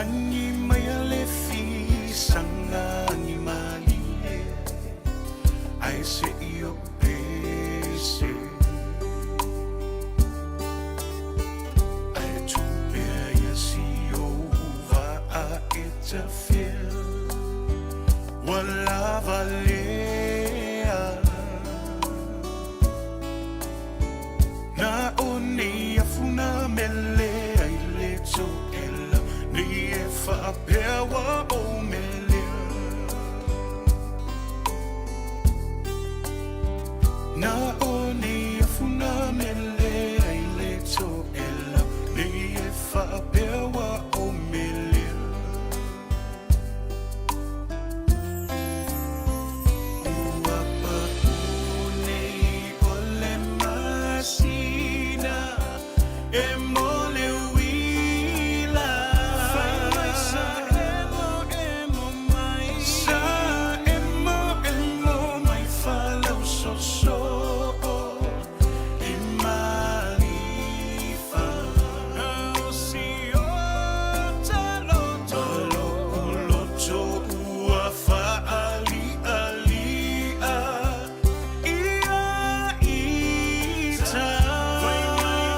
Lagi mai a le fisaga ni malie Ae se'i o pese Ae tupea ia si ou vaa e tafea Ua lava lea Na o nei afuna mele ai le toʻela Nei e faapea ua ou melea Na o nei afuna mele ai le toʻela Nei e faapea ua ou melea Ua paʻu nei o le masina e mo le uila. Fai mai sa emo emo mai. Sa emo emo mai falausoso i Malifa. O si o taloto. Loto ua faalialia ia ita. Fai mai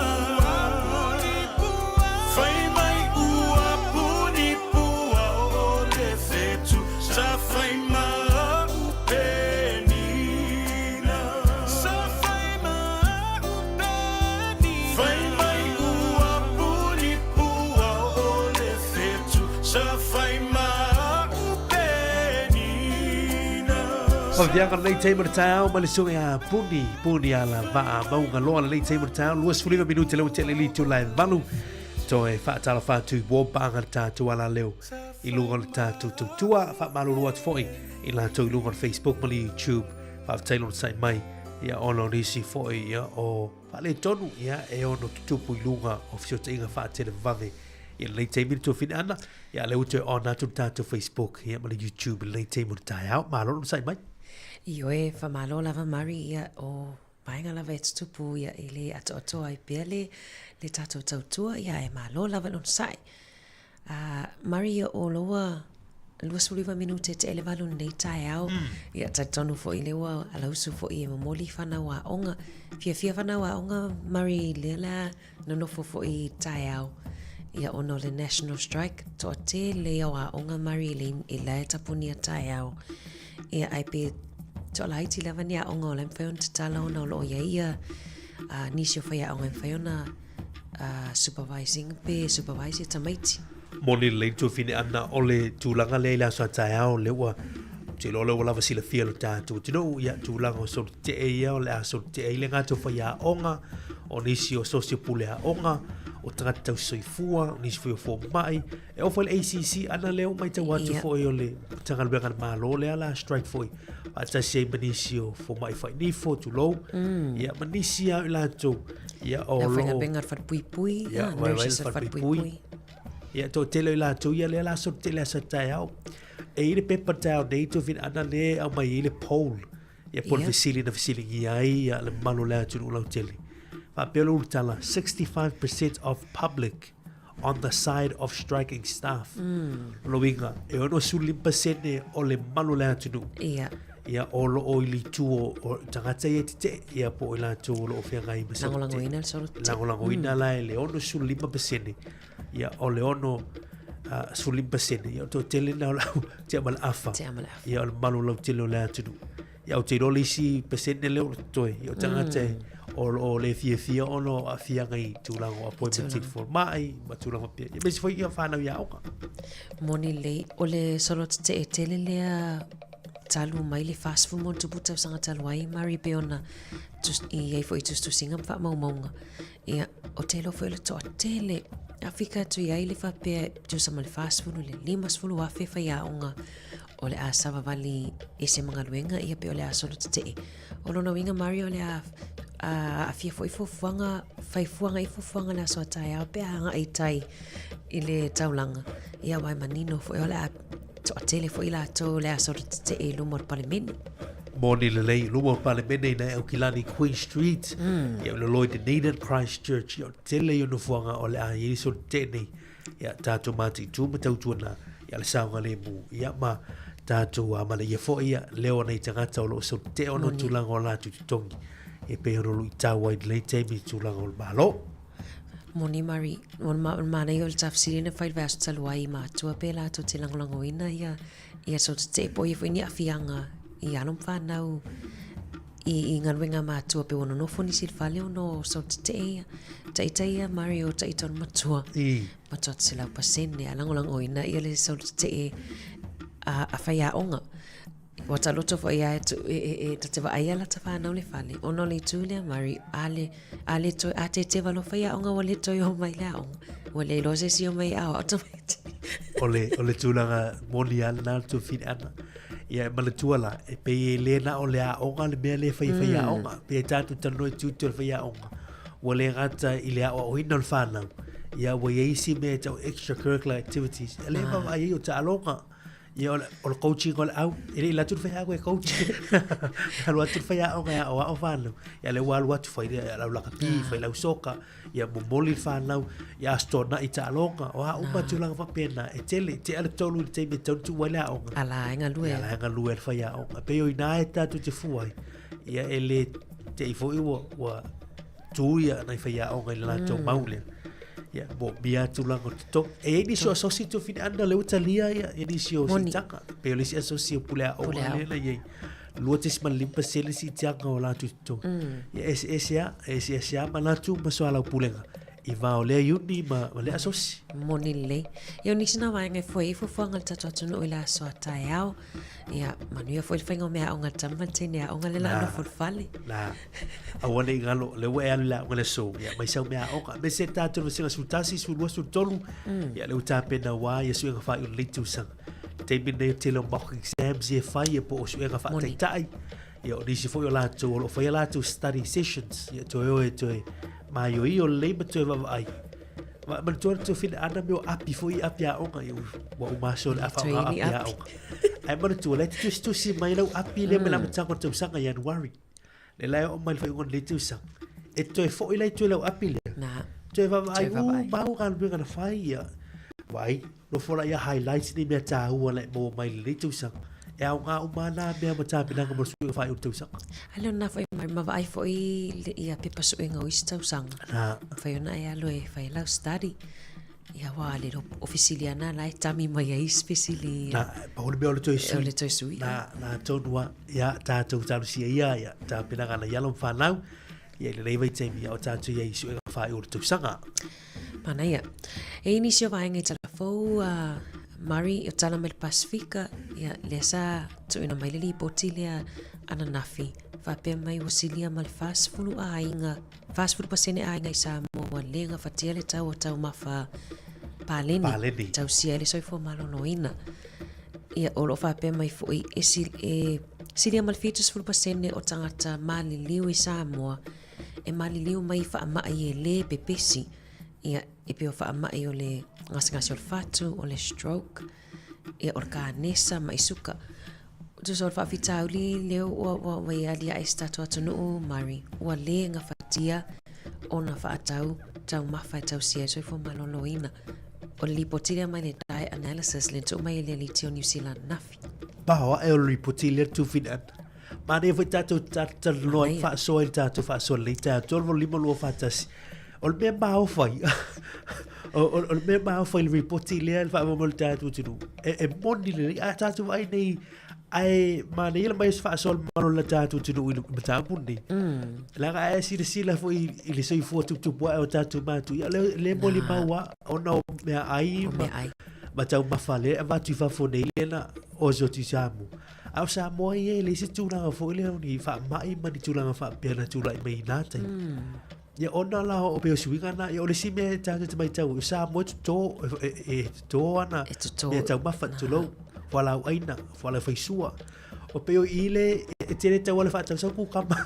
ua puni pua. Fai mai ua puni pua o le fetu sa fai ma upenina. Sa fai ma upenina. Fai mai ua puni pua o le fetu sa fai ma upenina. Faviaga lenei taimi o le taeao ma le susuga ia Puni, Puni ala vaa mauga loa lenei taimi o le taeao, 25 minute lea ua tele li tula e valu, toe faatalofa atu i uo paaga le tatou ala leo i luga o le tatou tautua, faamalulu atu foi i latou i luga o le Facebook ma le YouTube, faafetai lona sai mai, ia ona o nisi foi ia o faaletonu ia e ono tutupu i luga o fesootaiga faatelevave i lenei taimi le tuafine ana, ia lea ua toe on atu le tatou Facebook ia ma le YouTube i lenei taimi o le taeao. Malo le sai mai. Ioe, faamalo lava Mari, ia o vaega lava e tutupu ia e le atoatoa ai pea le, le tatou tautua, ia e malo lava le onosai. Mari, ia o loua 29 minute e te valu lenei taeao. Ia talitonu foi lea ua alausu foi e momoli fanau aoga. Fiafia fanau aoga Mari lea la nonofo foi i taeao. Ia ona o le National Strike, toatele ia o aoga Mari e le e la e tapunia taeao. Ia ae pe toalaiti lava ni aoga o la e mafai ona tatala ona o lo o i ai ia nisi o faiaoga e mafai ona supervising pe supervise ia tamaiti. Moni lelei le tuafine ana o le tulaga lea i le aso a taeao lea ua ou te iloa lea ua lava silafia e lo tatou atunuu ia tulaga o solo tetee ia o le a solo tetee ai le gata o faiaoga o nisi o sosi o pule aoga o tagata tausisoifua o nisi foi o fomai e oo foi le ACC ana lea ua matau atu foi o le Matagaluega a le Malo lea la strike foi faatasi ai ma nisi o fomai fainifo tulou ia ma nisi lava o i latou ia o Le loo aufaigaluega a le falepuipui, ia ah, vaivai nurses le a le falepuipui falepuipui. ia toatele o i latou ia lea la solo tele aso taeao e i le pepa taeao nei Tofina ana lea e aumai ai le poll ia po o le fesili na fesiligia ai ia le mamalu o le atunuu lautele faapea le ulutala 65% of public on the side of striking staff. Mm. Lo uiga, e 65% o le mamalu o le atunuu. Ia. Ia, o lo o i le itu o, o tagata ia tetee, ia po o i latou o lo o feagai ma solo tetee. Lagolagoina le solo tetee. Lagolagoina mm. la e le 65%, ia, o le 65%, ia, o toatele na o lau tea ma le afa. Tea ma le afa. Ia, o le mamalu lautele o le atunuu. Ia, ou te iloa le isi pasene lea o lo o totoe, ia o tagata o lo o le fiafia ona o aafiaga i tulaga o appointment i le fomai ma tulaga faapea. Ia, aemaise foi ia fanau i aoga. Moni lelei, o le solo tetee tele lea talu mai le 40 ma ona tupu tausaga talu ai, Mari, pei ona i ai foi i tusitusiga ma faamaumauga. Ia, ou te iloa foi o le toatele. A fika atu i ai le faapea e tusa ma le 40 i le 50 afe faiaoga o le a savavali ese ma galuega ia pe o le a solo tetee. O lona uiga Mario o le a aafia foi fuafuaga, fai fuaga i fuafuaga le aso a taeao pe a agai i tai i le taulaga. Ia aua e manino foi o le a toatele foi latou o le a solo tetee i luma o le Palemene. Moni lelei luma o Palemene ina e Aukilani Queen Street, ia o le loi Dunedin Christchurch, ia o tele i o nofoaga o le a i ai so tene, ia tātou mātaitu ma tautuana, ia le saogalemu, ia ma tātou a mana ia foi ia leo ana i tangata o loo so te ono tulaga o lātou totogi, e pei ono lui tau ai lei taimi tulaga o le malo. Moni Murray, o le manaia o le tafsiri na fai le vaiaso talu ai i matua pe latou te lagolagoina ia ia so te po ia foi ni aafiaga i alo ma fanau i i galuega a matua pe ua nonofo nisi i le fale ona o so tetee ia taita ia Murray o taita o le matua matua te 100% a lagolagoina ia le so tetee a a faiaoga. Ua taloto foi ia e, e, e, e ta te vaai ala ta whanau le fale. Ona o le itu lea, Mari, a le, a le toi, a te te valo whai aonga, ua le toi o mai le aonga. Ua le iloa se si o mai ao ao tamaiti. O le, o le tulaga moni a lena le tuafine ana. Ia, e manatua la, e pei e le na o le aoga le mea le whai whai aoga. Pei e tātou talanoa i tiute o le whai aoga. Ua le gata i le aoaoina o le whanau. Ia, ua i ai isi mea e tau extracurricular activities. E le vaavaai ai o taaloga. Ia, o le, o le coaching o le au, e le i alu atu le faiaoga e coach. Alu atu le faiaoga e aoao whanau. Ia, le ua alu atu whai le lau lakapi, whai lau soka, ia momoli le whanau, ia aso tōnaʻi taaloga, o a uma tulaga faapena, e tele, tea le tolu i le taimi e tatau ona tuu ai le aoga. A la e galue. Ia, la e galue le faiaoga. E pei o inā e tātou te fua ai. Ia, e le te i foi ua, ua tū ia nai faiaoga i le latou mau lea. Ia, moomia tulaga o totogi. E i ai nisi o asosi tuafine ana lea ua talia ia, e nisi o siitaga. Pei o le isi asosi o pule aoga lea na i ai. 2.5% le siitiaga o latou totogi. Ia, e eseese lava, e eseese lava manatu ma soalaupulega i va o lea iuni ma, ma lea asosi. Moni lelei. Ia o nisi na vaega e fua i ai fuafuaga a le tatou atunuu i le aso a taeao. Ia, manuia foi le faiga o meaaoga a le tama ma le teine aoga lea o le a nofo i le fale. Na, aua ne i galo, lea ua e alu i le aoga i le aso, ia aumai sau meaaoga. Aemaise tatou i le vasega 11, 12, 13, ia lea ua tapena aua ia suega faaiu o lenei tausaga. I le taimi lenei o le tele o mock exams ia e fai, ia po o suega faataitai. Ia o nisi foi o latou o lo o fai a latou study sessions, ia toe o e toe maioio lelei ma toe vaavaai. Ma manatua le tuafine ana mea o api foi api aoga, ia ua uma aso le afa o api aoga. Ae manatua, la e te tusitusi mai lau api lea mai le amataga o le tausaga Ianuari. Le la e oo mai le faaiuga o lenei tausaga. E toe foi la i tua i lau api lea. Na. Toe vaavaai, u mau galuega na fai ia. Vaai, nofo la ia highlights ni mea tāua la e maua mai lenei tausaga. E aoga uma nā mea ma tapenaga mo le suiga faaiu o le tausaga. A lea na foi mai ma vaai foi ia pepa suega o isi tausaga. Na. Mafai ona e alu e fai lau study. Ia aua le iloa o fesili ana la e tami mai ai isi fesili. Na, pau le mea o le toe sui. O le toe sui. Na, na tonu a, ia, tātou talosia ia, ia, tapenaga na i alo ma whanau, ia i lenei vaitaimi, ia o tātou ia i suega faaiu o le tausaga. Manaia. E i nisi o vaega i tala fou a Murray, o tala mai le Pasifika, ia, lea sa tuuina mai le lipoti lea ananafi, faapea mai ua silia ma le 40 aiga, 40% aiga i Samoa ua le gafatia le tau o taumafa paleni, paleni. tausia ai le soifua maloloina. Ia, o lo o faapea mai foi, e, e silia ma le 70% o tagata maliliu i Samoa E maliliu mai i faamai e lē pepesi, ia, e pei o faamai o le gasegase o le fatu, o le stroke, ia, o le kanesa ma isuka. Tusa o le faafitauli lea ua, ua, ua i aliae i se tatou atunuu, Murray, ua lē gafatia ona faatau taumafa e tausia ai le soifua maloloina. O le lipoti lea mai le Diet Analysis lea na tuu mai e le aliti o Niu Sila ananafi. Paoa ae o le lipoti lea tuufine ana. Manaia foi tatou talanoa i faasoa i le tatou faasoa lelei taeao 3 8 5 2 4 1. O le mea maofa ai, o le mea maofa i le ripoti lea le faamaumau i le tatou atunuu, e moni lelei, a tatou vaai nei, ae manaia le mai o se faasoa mamalu o le tatou atunuu i le mataupu lenei. Leaga a e silasila foi i le soifua tuputupu ae o tatou matua, ia lea e molimau lava ona o meaai ma taumafa lea e avatu i fafo nei lea na oso atu i Samoa. A o Samoa ia e leai se tulaga foi lea o ni faamai ma ni tulaga faapea na tulai mai i nā taimi. Ia ona la o pei o suiga na, ia o le isi mea e tātou te matau, o Samoa e totō, e, e, e totō ana E totō. mea taumafa, tulou, fualaau ʻaina, fualaau faisua. O pei o i le, e tele tau ala whaatau sau kukama.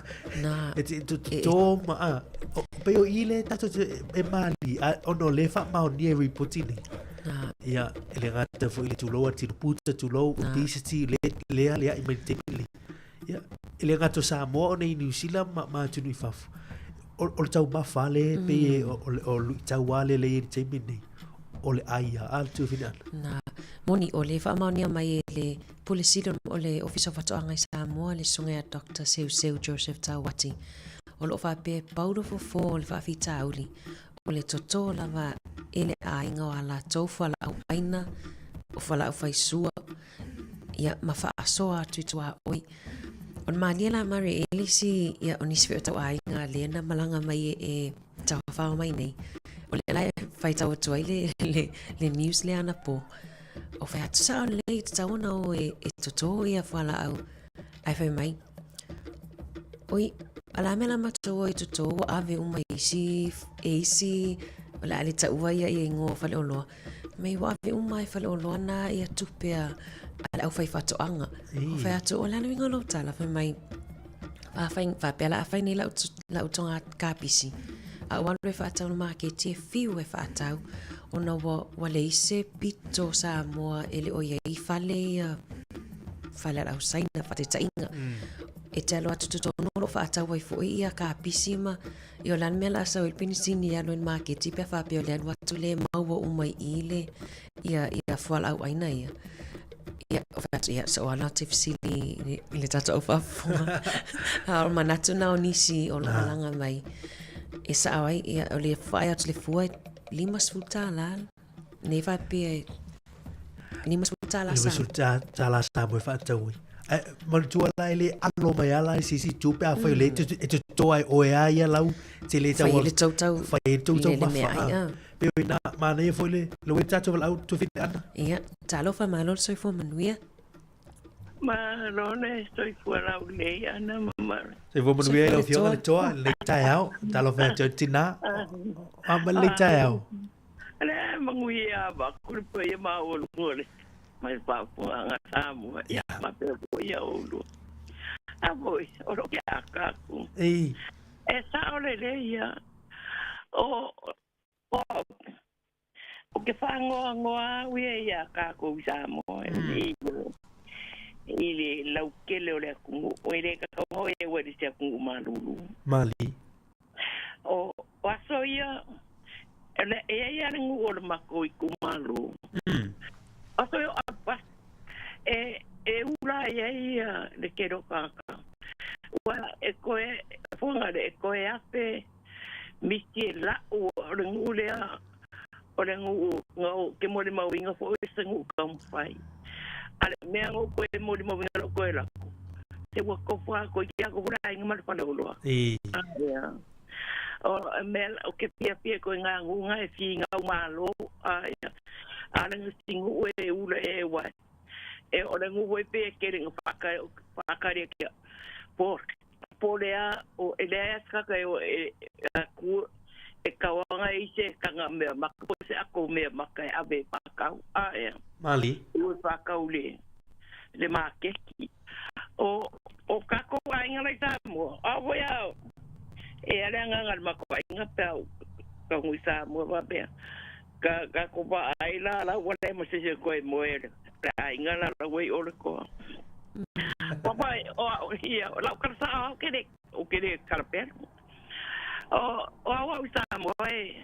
Nā. E te totō ma, a, o pei o i le tātou te, e māli, a, ona o le whaamaonia e ripoti nei. Nā. Ia, e le gata foi i le tulou a tino puta, tulou, obesity, le, lea, lea i mai le taimi lenei. Ia, E le gata o Samoa ona i Niu Sila ma, ma atunuu i fafo. O, o le taumafa le mm. pei e, o, o, o luitau lava le lea i le taimi nei. O le ai a, a le tuafine ana. Na, moni o le faamaonia mai e le Pule Sili o le Ofisa o Faatoaga i Samoa, le susuga ia Doctor Seuseu Joseph Tauati. O lo o faapea e pau le fofo o le faafitauli o le toto lava e le aiga o a latou fualaau aina, o fualaau faisua, ia, ma faasoa atu i tuaoi. O le malie la Mary e le isi, ia, o nisi foi o tau aiga lea na malaga mai e, e tafafao mai nei. O lea la e faitau atu ai le, le, le news lea anapo. O fai atu sao lelei e tatau ona o e, e toto ia fualaau. Ae fai mai, oi, a la mea la matou o e toto ua ave uma e isi, e isi, o le a le taua ia ia ingoa o faleoloa. Mei ua ave uma e faleoloa na ia tupe a, a le aufaifaatoaga. Ei. Fai atu, o le a le uiga o lou tala, fai mai, a fai, faapea la a fai nei lau, lau toga kapisi, a ua alu e faatau i le maketi e fiu e faatau, ona ua, ua leai se pito Samoa e le o i ai fale ia, fale a le au Saina, faataitaiga. E te alo atu totonu o lo o faatau ai foi ia kapisi ma Ia o le a le mea o le a sau ai le penisini e alu ai i le maketi pe a faapea o le alu atu lea e maua uma i i le ia ia fualaau aina ia. Ia, o fai atu, ia, so o ala te fesili i le tatou au faafofoga. A o manatu na o nisi o lo malaga mai e sao ai, ia, o le vaai atu le fua e $50. Nei faapea e $50 Samoa. $50 Samoa e faatau ai. Ae manatua la e le alo mai a la i se isi itu pe afai o lea e toto ai oe a ia lau te le tau Fai le tou tau fai le tou tau mafa. Pe o ina manaia foi le le ue tatou valaau tuafine ana. Ia, talofa malo le soifua manuia. Malo le soifua laulelei ana ma Mary. Soifua manuia i lau Afioga le Toa, lelei taeao. Talofa ia te oe tina. A ma lelei taeao. Le manuia vaku le paia maualuga o le mai faafofoga Samoa. Ia faapea foi ia oulua. A foi, o lo ke aka aku. Ei. E sao lelei ia. O, o, O ke faanoanoa au ia iā kākou i Samoa i le laukele o le atunuu, e le tatau ona e ua i se atunuu malulu. Mali. O aso ia, e i ai lava le nuu o le matou itumalo. O aso ia o Aupasi, e ula ai ai le tele o tagata. Ua e toe, fuaga e toe afe misi e lau o le nuu lea o le nuu na ou ke molimauina foi o se nuu taumafai. A le mea na ou toe molimauina lou toe lako, se ua tofu lava toeitiiti lava tofu le aiga ma le faleoloa. Ia. O le mea ou te fiafia i koe ngā nuu nga e finau malo, ia. A le si nuu e ula e wae. E o le nuu foi pe e kele nga whakaria kia. Po Po lea, o e leai a se kaka e o e a ku e kauanga i se kanga mea maka po se ako mea maka e ave e whakau a ea. Mali. O e whakau le le maketi. O o kako ainga lai Samoa. A voi a e ale anganga le mako ainga pe au ka ngui Samoa va pea. Ka ka ko va ai la la wa le mo se se koe moe le ainga la la wei o le koa. Papa, o au ia, o lau kala sao au kere, o kere kala pera. O, o au au Samoa e,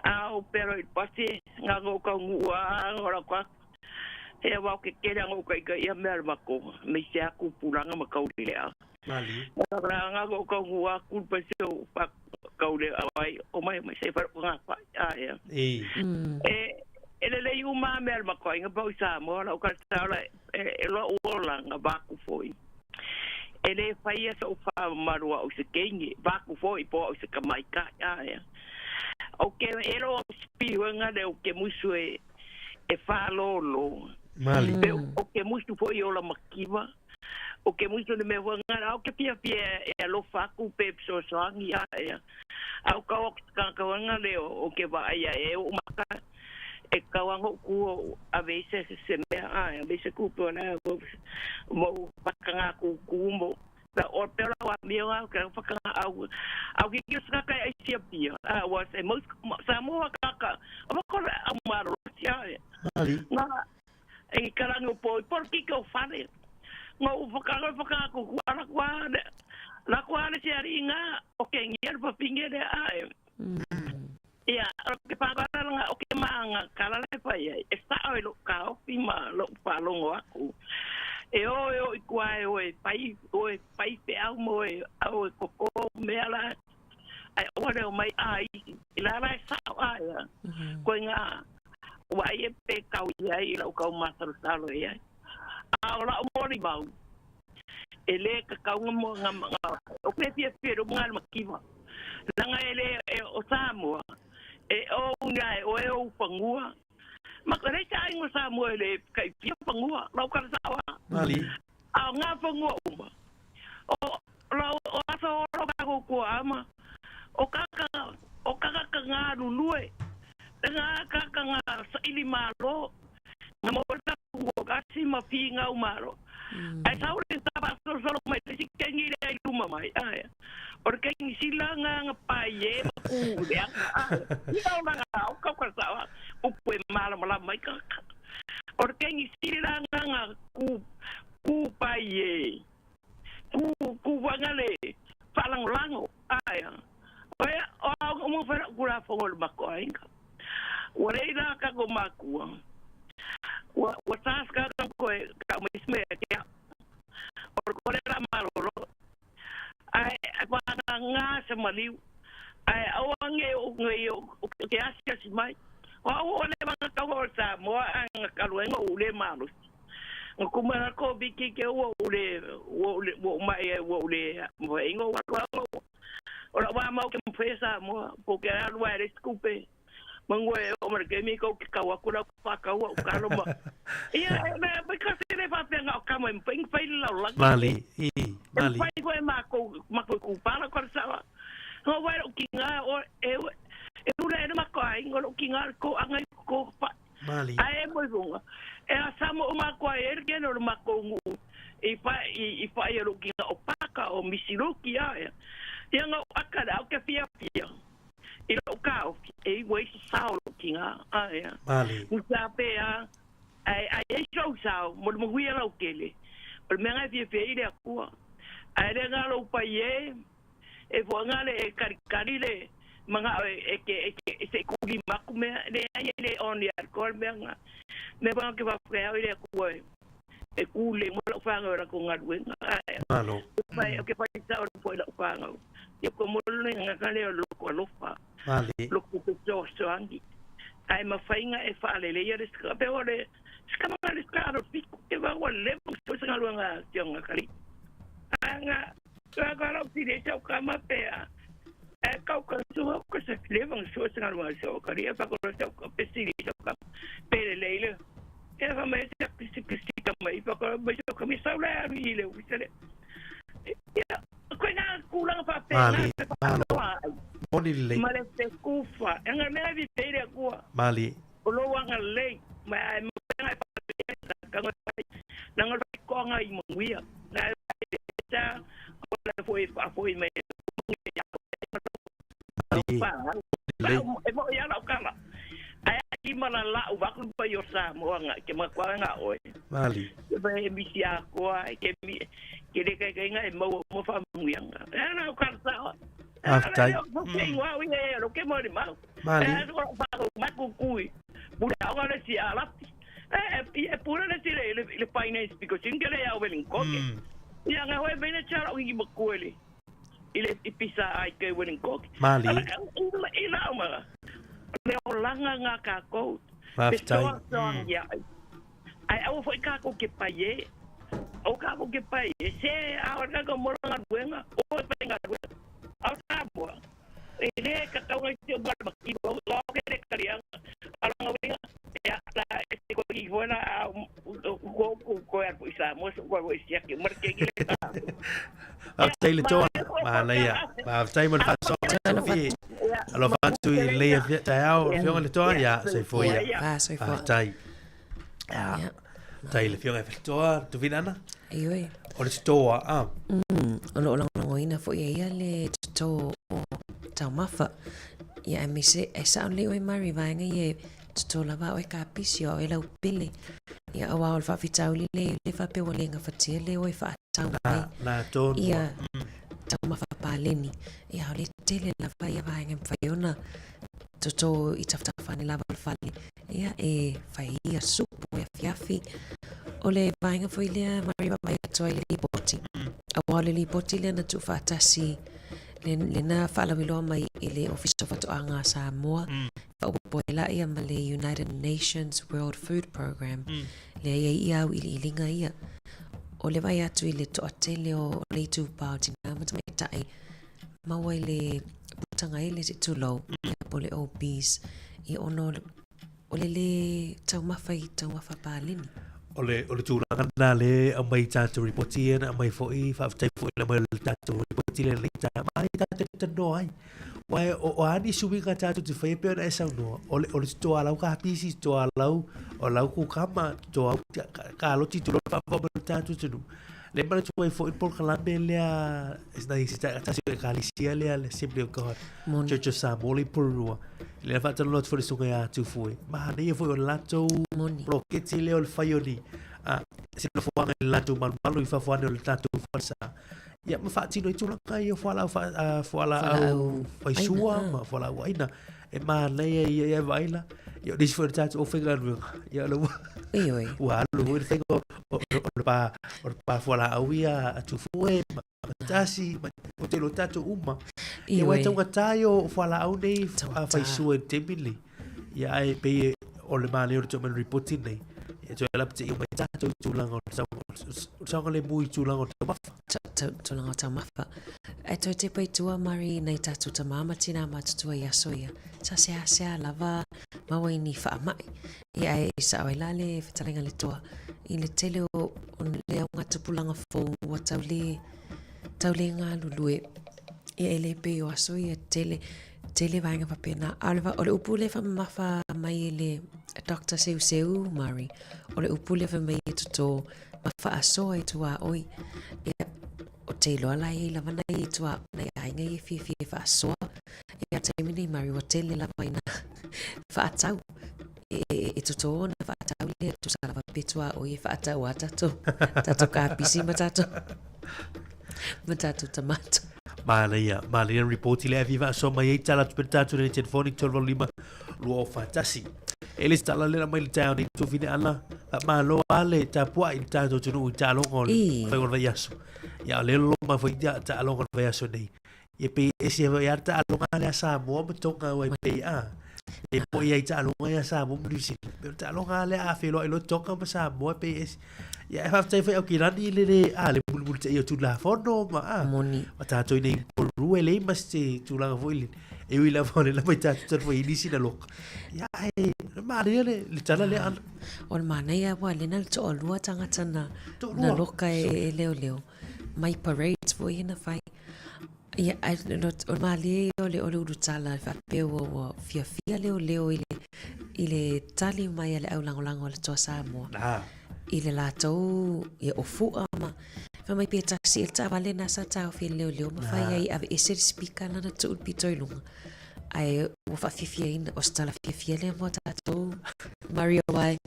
au pero i pasi, ngā ngō kau ngua, ngō rau ka, he wau ke kere ngō kai kai ia mea mako, me se aku pulanga ma kau lea. Mali. Ngā ngō kau ngua, kul pasi o pa kau lea, ai, o mai mai se whare ngā whai, a ia. E. E, e lelei uma mea mako, inga pau i Samoa, lau kala sao la, e lou olaga vaku foi. E lē faia soʻu faamamalu aʻu i se keini, vaku foi po aʻu i se tamaitaʻi aea. O ke e lo spihuega le o ke musu e e faalōlō. Mali. Pe o ke musu foi ola makiva, o ke musu le mea huega a o ke fiafia e alofa aku pe fesoasoani aea. A o kau aku se tagata huega le o ke vaai ae e oo maka e kau ana ku o ave i se se mea a ave i se kupu o la mo whakanga ku ku mo pe o pe la wa mi o ka whakanga au au ki ki saka kai ai sia pia a wa se mo sa mo ka ka o ko a maro sia Mali. nga e karango po por ki ko whare. Nga u whakanga whakaako ku ala kua le la kua le se ari nga o ke ngia le papinge le ae. Ia, o ke whakara nga o ke maanga kala le whai ai. E sao e lo ka opi ma lo whalongo aku. E o e o i kua e o e pai, o e pai pe au mo e au e koko mea la. Ai o reo mai ai, i la la e sao ai. Koe ngā, wa i e pe kau i ai i lau kau mātarotaro e ai. A o lau molimau, e le kakauga mo nga nga o ke fia fia ro nga makiva. Langa e le e o Samoa, e o una e o e o fangua. Ma ko le sa ingo Samoa e le kai fia fangua, lau kala sa wa. Mali. A o ngā fangua uma. O lau o aso o ro ka ko ko ama. O kaka o kaka ka ngā lulue. Ngā kaka ngā saili malo. Nga mo ta ko kasi ma fi ngau maro. Ai sau le ta ba so so mai te si kengi le ai luma mai. Ai. O le kengi sila nga nga pai e ma ku le a. Ni au la nga au ka ka sa u pe mala mala mai ka. O le kengi sila nga nga ku ku pai e. Ku ku wanga le falangolango. Ai. Oia o au mo fera kura fongo le mako ai. Ua lei la ka ko makua. Ua ua task ka ka koe ka mo isme ke o ko le la malolo. Ai pa nga nga se maliu. Ai au ange o ngai o ke asi asi mai. O au o le mga kau o sa mo anga kaluenga o le malo. Nga kumara ko biki ke ua ule ua ule ua mai ua ule mo ingo wa O la wa mau ke mpesa mo po ke alu ai le skupe. Mango e o mara ke mi ko ke kau aku la pa kau o kalo ma. Ia me me ka se le fa pe nga ka mo mping fai la la. Mali, i, mali. Fai ko e ma ko ma ko ku pala ko sa. No wa o ki nga o e e ura e ma ko ai ngolo ki nga ko anga ko pa. Mali. Ai e mo bunga. E a samo o ma ko ai e ke no ma ko ngu. I pa i i pa i ro ki o paka o misiroki ai. Ia nga aka au ke fia fia. I lo ka o e i wei sa o ki nga ai. Mali. U sa pe a ai ai e so sa mo mo hui lau kele. O me nga fia fia i le akua. Ai le nga lo pa ye e fo nga le e kari kari le mga e ke e ke e se kuli maku me le ai le on ya ko me nga me ba ke va fre ai le akua e kule mo lo fa nga ko nga luenga. Malo. Pai o ke pai sa o po la fa nga. Yo ko mo le nga ka le lo ko lo fa. Mali. Lo ko te so so angi. Ai ma fainga e fa le le ya le ska pe o le ska ma le ska ro fi ke va wa le mo so nga lo nga ti nga kali. Anga ka ka ro ti le sa ka ma pe a. E kau ka so ko se le vang so nga lo so ka ri fa ko so ko pe si le so ka pe le le le. E fa me se si si ka mai fa ko me so ka mi sa le ri le u se le. Ia ko na kula fa pe Mali, malo. Moni le. Ma le te kufa. E nga mea vi peire kua. Mali. O lo wanga lei. Ma ai ma nga pa ka nga na nga ko nga i manguia. Na ta o le foi fa foi me. Mali. Pa. Le. E mo ia la kala. Ai i mala la u va ku pa yo sa mo nga ke ma kwa nga oi. Mali. Ke ba e misi a koa ke mi ke le ke nga e mo mo fa manguia. E na ka sa. Aftai. Wa wi e ro ke mo ni mau. Mali. E ro fa ma ku kui. Pura o le si ala. E e pura le si le le finance because ingele ya welin koke. Ia nga hoi bene chara o i makuele. Ile i pisa ai ke welin koke. Mali. I la ma. Le o langa nga ka ko. Aftai. Ai au foi ka ko ke paie. O ka ko ke paie. Se a ora ka mo nga duenga. O pe nga duenga. Au sa mo. E le ka tau ngai te ba ma ki o lo ke le kari anga. Ala nga wenga. Ya la e ko ki fona ko ko ko ya ko isa mo ko ko sia ke mar ke ke. Aftai le toa. Manaia. Aftai mo le faso. Sofi. Alo fatu i le ia ta au fionga le toa ia se foi ia. Va soifua. Aftai. Ia. Tai le fionga le toa tu vinana. Ioe. O le toa a. O lo o lagolagoina foi e ia le toto o taumafa. Ia e mise e sao leo e mari vaenga i e Toto lava oe kapisi o oe lau pele. Ia aua o le faafitauli le le faapea ua le gafatia le o e faatau mai. Na tonu. Ia taumafa paleni. Ia o le tele lava ia vaega e mafai ona toto i tafatafa ane lava o le fale. Ia e fai ia supu e afiafi. O le vaega foi lea Mari vaavaai atu ai i le lipoti. Aua o le lipoti lea na tuufaatasi le na faalauiloa mai i le Ofisa o Faatoaga a Samoa. Faaopoopo ai laia ma le United Nations World Food Programme, lea e i ai ia auiliiliga ia. O le vaai atu i le toatele o le itupa o tinā ma tamaitai, maua i le putaga ai le tulou, ia po o le obese, ia ona o le lē taumafa i taumafa paleni. O le, o le tulaga lena lea e aumai i tatou ripoti ia na aumai foi, faafetai foi i le aumai o le tatou ripoti lea i lenei taeao, ma ai tatou te talanoa ai. Aua o a nisi uiga tatou te faia pei ona e saunoa, o le, o le toto alau kapisi, toto alau, o lau kukama, toto au kaloti, tulou le faafofoga mai o le tatou atunuu. Le manatua ai foi le polokalame lea, nai se tasi o ekalesia lea, le Assembly of God, Moni. Church of Samoa le i Porirua. Lea faatalanoa atu foi le susuga ia Tufue. Manaia foi o le latou Moni. poloketi lea o le fai o ni se nofoaga i le latou malumalu i fafo ane o le tatou falesa. Ia ma faatino ai tulaga ia o fualaau fa, fualaau faisua ma fualaau aina. E manaia ia ia vaai la. Ia o nisi foi o le tatou aufaigaluega. Ia o le ua, Ioe. ua alu foi le faiga o, o, o le pa, o le pa fualaau ia a Tufue ma Tasi, ma o te lo tatou uma. Ia ua Ioe. taugata ia o fualaau nei Taugata. faisua i le taimi lenei. Ia ae pei o le manaia o le toe ripoti nei. Ia toe lapati mai tatou i tulaga o le saogalemu i tulaga o taumafa. Tulaga o taumafa. E toe tepa i tua Mari nei tatou tamā ma tinā matutua i aso ia. Sa seasea lava maua i ni faamai. Ia ae sao ai la le fetalaiga le toa i le tele o le augatupulaga fou ua tau le tau le galulue. Ia e le pei o aso ia tele tele vaega faapena. A o le, o le upu lea e faamamafa mai e le Doctor Seuseu Murray, o le upu lea fai mai e toto ma faasoa i tuaoi. Ia, ou te iloa la e i ai lava nai tua, nai aiga ia e fiafia e faasoa. Ia, taimi nei Murray, ua tele lava ina faatau. E, e, e toto ona faatau lea tusa lava pe tuaoi e faatau a tatou, tatou kapisi ma tatou, ma tatou tamato. Manaia, manaia le ripoti lea e fia faasoa mai ai tala atu pea le tatou nei telefoni 385 241. E le se tala lea na mai le taeao nei Tufine Ana, faamalo lava le tapuai i le tatou atunuu i taaloga o le faiga o le vaiaso. Ia o lea loma foi ia taaloga o le vaiaso nei. Ia pei e ese foi lava le taaloga lea a Samoa ma Tonga aua e pei a e moni ai taaloga ia a Samoa ma New Zealand. Pei o le taaloga lea a feiloai loa Tonga ma Samoa e pei e ese. Ia e faafetai foi Aukilani i le le a le mulimulitaia o Tulafono ma a Moni. ma tatou i nei Porirua e leai ma se tulaga foi lele. E ui lava o lea lava i tatou talu foi i nisi na loka. Ia ae manaia le, le tala lea Ana. O le manaia ua lena le toalua tagata na, Toalua. na loka e, e leoleo. Mai parades foi ia na fai. Ia, ai, o le mālie ia o le, o le ulutala e faapea ua, ua fiafia leoleo i le, i le tali mai a le au lagolago a le Toa Samoa. Na. I le latou, ia, o fua ma, fai mai pe tasi i le taavale na sa taofi e le leoleo ma fai ai aveese le speaker lana tuu le pito i luga. Ae ua faafiafiaina, o se tala fiafia lea mo tatou, Maria Wai.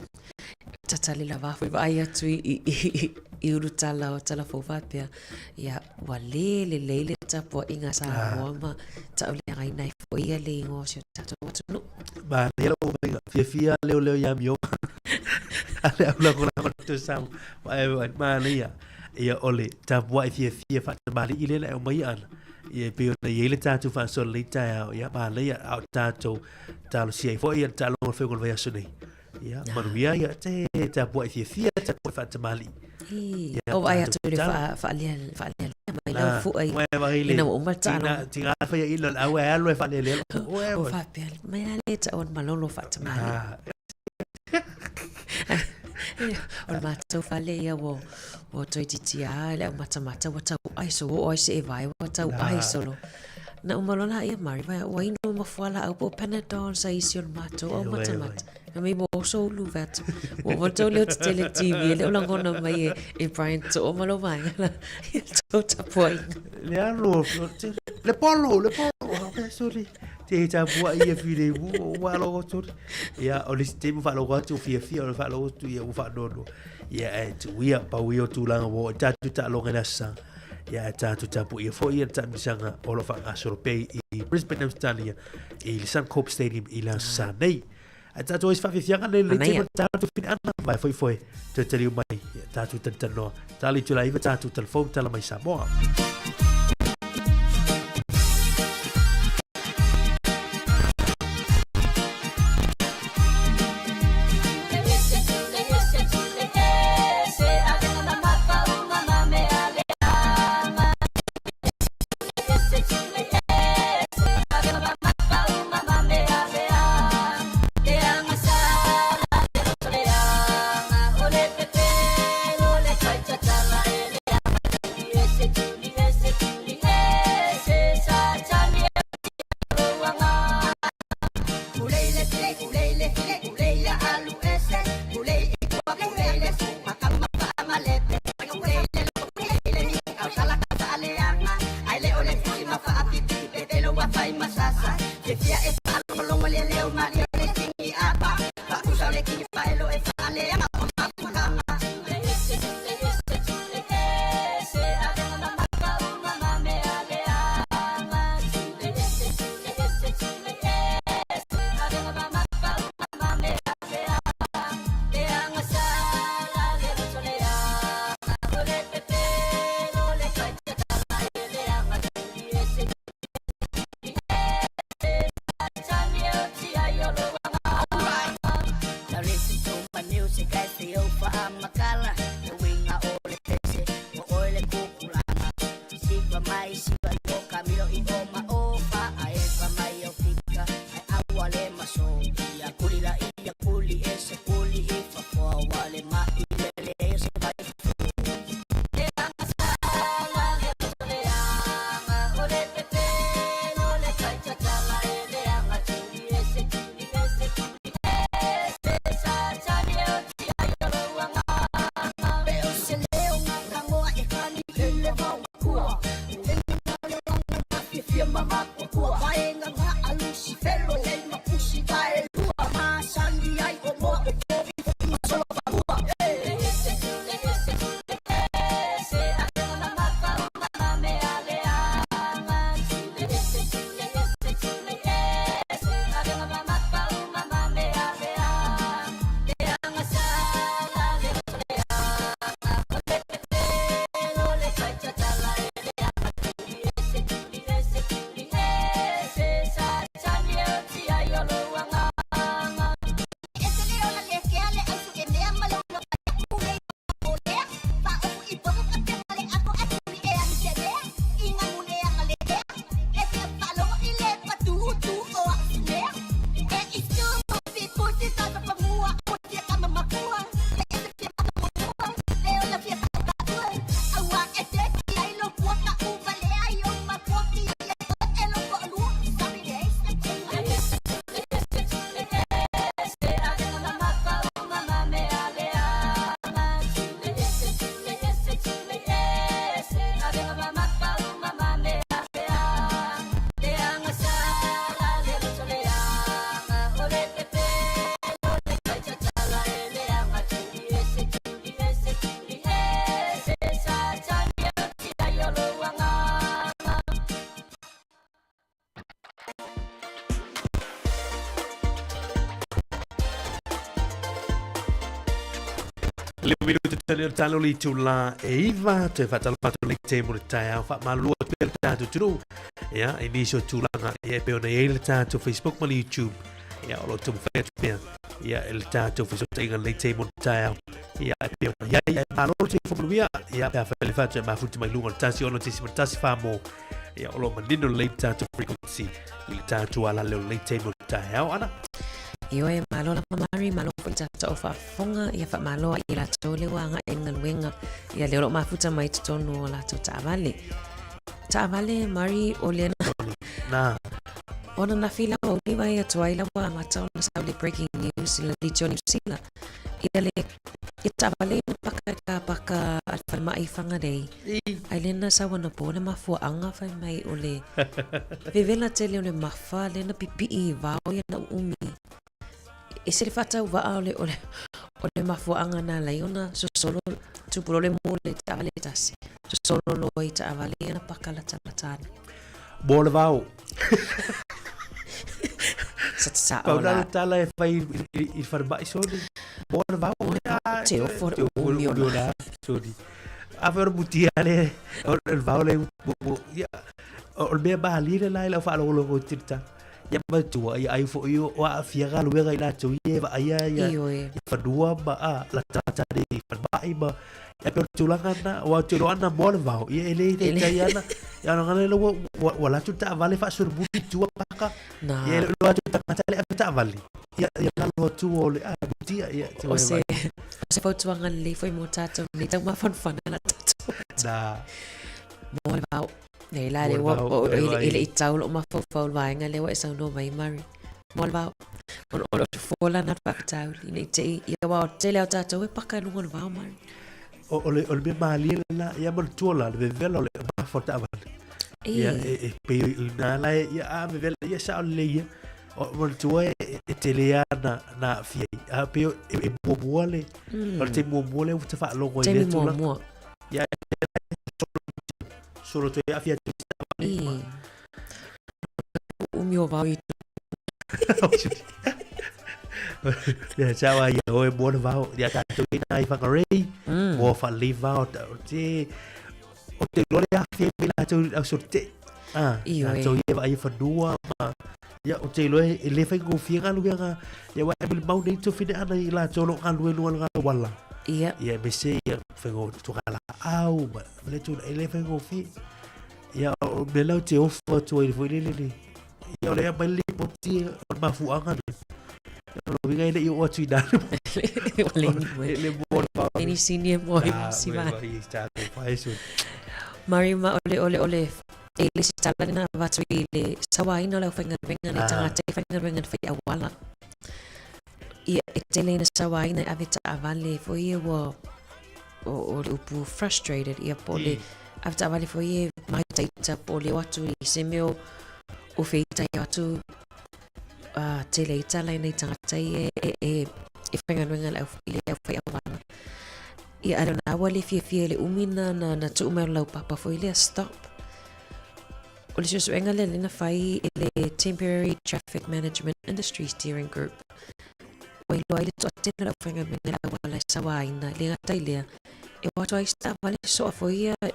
Tatali lava foi vaai atu i, i, i, i ulutala o tala fou faapea, ia, ua le lelei le tapuaiga a Samoa ma tauleagaina ai foi ia le igoa o si o tatou atunuu. Manaia lau faiga, fiafia leoleo ia amioga a le au lagolago i le Samoa. Manaia, ia o le tapuai fiafia faatamalii lea na e aumaia ana. Ia e pei ona i ai le tatou faasoa i lenei taeao, ia manaia, a o tatou talosia ai foi ia le taaloga o le faiga o le vaiaso nei. Ia, manuia ia te tapuai fiafia, tapuai faatamalii. Ia, o vaai atu i le faalealea mai lau fua i ina ua uma le taaloga. Tiga faia ina le au e alu e faalealea. O faapea, mai la le tau o le malolo faatamalii. O le matou fale ia ua ua toeitiiti lava le aumatamata ua tauai solo, ua oo ai se evae ua tauai solo. Na uma loa laia Mari, ua inu ma fualaau po o Panadol sa isi o le matou aumatamata. Fai mai ua oso ulu fai atu. Ua uma tou leo tetele TV e le o lagona mai e, e Brian To'o ma lou vaega la i le tou tapuaiga. Le alu, le polo, le polo. Okay, sorry. Te he tapuaʻi ia filemu o ua faalogo atu ia o le isi taimi faalogo atu fiafia o le faalogo atu ia ua faanoanoa ia ae tuu ia pau ia o tulaga ua oo i tatou taaloga i le Aso Sa ia ae tatou tapuaia foi ia le taamilosaga o lo o faagasolo pea i Brisbane Ausetalia i le Suncorp Stadium i le Aso Sa nei. Ae tatou ai se faafiafiaga nei le Manaia. table tatou filiana mai foi foi toe taliu mai ia tatou talanoa tali tula iva tatou telefone tala mai Samoa. Le minuti tali o talo li tula e iva te whatalo whatalo le te mo le taeao whamalua te le tātou tunu ia e nisi o tulaga ia e pe ona i le tātou Facebook ma le YouTube ia o lo tumu whai atu pea ia e le tātou fesootaiga le te mo le taeao ia e pe ona iai e malo te whamanuia ia pe a whai le whatu e mafuti mai lunga o le tasi ono tesi ma tasi wha mo Ia, o lo manino lelei le tatou frequency i le tatou ala leo lelei taimi o le taeao ana. Ioe, malo lava Mari, malo foi tatou faafofoga, ia faamalo ai i latou le ua agai i galuega, ia lea o lo o mafuta mai totonu o latou taavale. Taavale, Mari, o lea na. Ona na fi lava uli vai atu ai lava amata ona sau le breaking news i le Litio New Zealand. Ia le ia taavale na paka i ka paka a le falemai i Whangarei. Ai lea na sau anapo le mafuaaga fai mai o le vevela tele o le mafa lea na pipii i vao ia na uumi. Ese le faatauvaa o le, o le, o le mafuaaga na ala ai ona sosolo tupu loa le mu o le taavale e tasi. Sosolo loa i taavale ia na paka latalata ane. Mo le vao. Sa te sao Pau la. le tala e fai i falemai soni. Mo le vao. Te ofo le umi o la. Soni. A fe o le mutia le, o le vao le, ia, o le mea malie le la i lau faalogologo i te tala. Ia manatua, ia ai foi o aafia galuega i latou ia e vaaia ia, ia fanua ma a, latalata nei i falemai ma ia pei o le tulaga lena, aua ou te iloa ana moa le vao, ia e le taitai ana, ia ona lea ua, ua, ua alu atu le taavale faasolomuli i tua paka, ia e le o iloa atu e le tagata le ave taavale, ia, ia lalo atu o le a, mutia, ia, te O se, o se fautuaga lelei foi mo tatou nei taumafanafana la tatou. Na. Moa le vao. Nei la le ua e le i tau lou mafaufau i le vaega lea ua e saunoa mai Mari. Mo le vao. O o le fofola na faafitauli nei te i ia aua o le tele o tatou e paka i luga o le vao Mari. O, o le, o le mea malie lena, ia manatua la, le vevela o le mafa o le taavale. Ia, e, e pei o ina la e, ia, a vevela, ia sao lelei ia. O, manatua e, e tele lava na, na aafia ai. A pei o, e, e muamua le, o le taimi muamua lea ua ta faalogo ai i lea Taimi tulaga. muamua. Ia, solo toe aafia atu i se taavale. I. Umi o vao i Ia sao ai ia oe mo le vao ia tatou i nai Whangarei mo whalei vao ta o te o te iloa le aafia ai mai latou i au solo te ah Ioe. latou ia vaai fanua ma ia o te iloa e le faigofie galuega ia aua e molimau nei tofine ana i latou o lo o galulue i luga o le auala Ia. Ia aemaise ia faiga o togalaau ma le tulaga e le faigofie. Ia o le mea lea ou te ofo atu ai foi lele le ia o lea e aumai le lipoti o le mafuaaga lea. O lona uiga e le i oo atu i ina le Ua le ni le le mo le vao. Le ni sini e moe Ah, si moe vai. vai i tātou whae soni. Mari ma ole ole ole e le se tala lena avatu i le sauaina o le aufaigaluega le tagata i faigaluega i le fai auala. Ia, e tele ina sauaina e ave taavale foi ia ua o, o le upu frustrated, ia po o le ave taavale foi ia māitaita po o le o atu i se mea o, o feita ia atu uh, tele i tala i nei tagata ia e, e, e faigaluega le au, i le au whai auala. Ia, a lona ua le fiafia i le umi na, na, na tuu mai o le laupapa foi lea, stop. O le suesuega lea lea na fai e le Temporary Traffic Management Industry Steering Group, ua iloa ai le toatele o le aufaigaluega i le auala e sauaina, e le gata i lea, e o atu ai se taavale soa foi ia e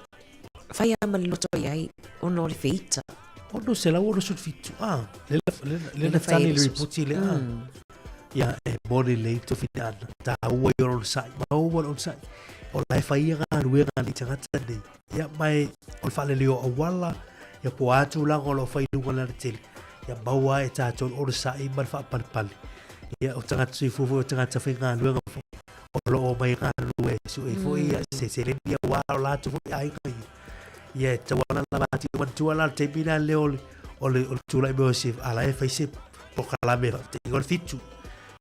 fai lava ma le loto i ai ona o le feita. 667, ah, lea lea na tali le ripoti lea. Ia, e moni lelei tofina ana, tāua i ona onosai, maua le onosai. O la e fai ia galuega a le tagata nei. Ia, ma e, o le faalelei o auala, ia po o a tulaga o lo o fai i luga o le alatele, ia maua ai e tātou le onosai ma le faapalepale. Ia, o tagata soifua foi, o tagata faigaluega foi, o lo o omai galulue sue foi ia se seleni aua o latou foi aiga ia. Ia, e tatau lava ona lava atu. Manatua la le taimi lea lea o le, o le, o le tulai mai o se ala e fai se polokalame faataitaiga o le 7.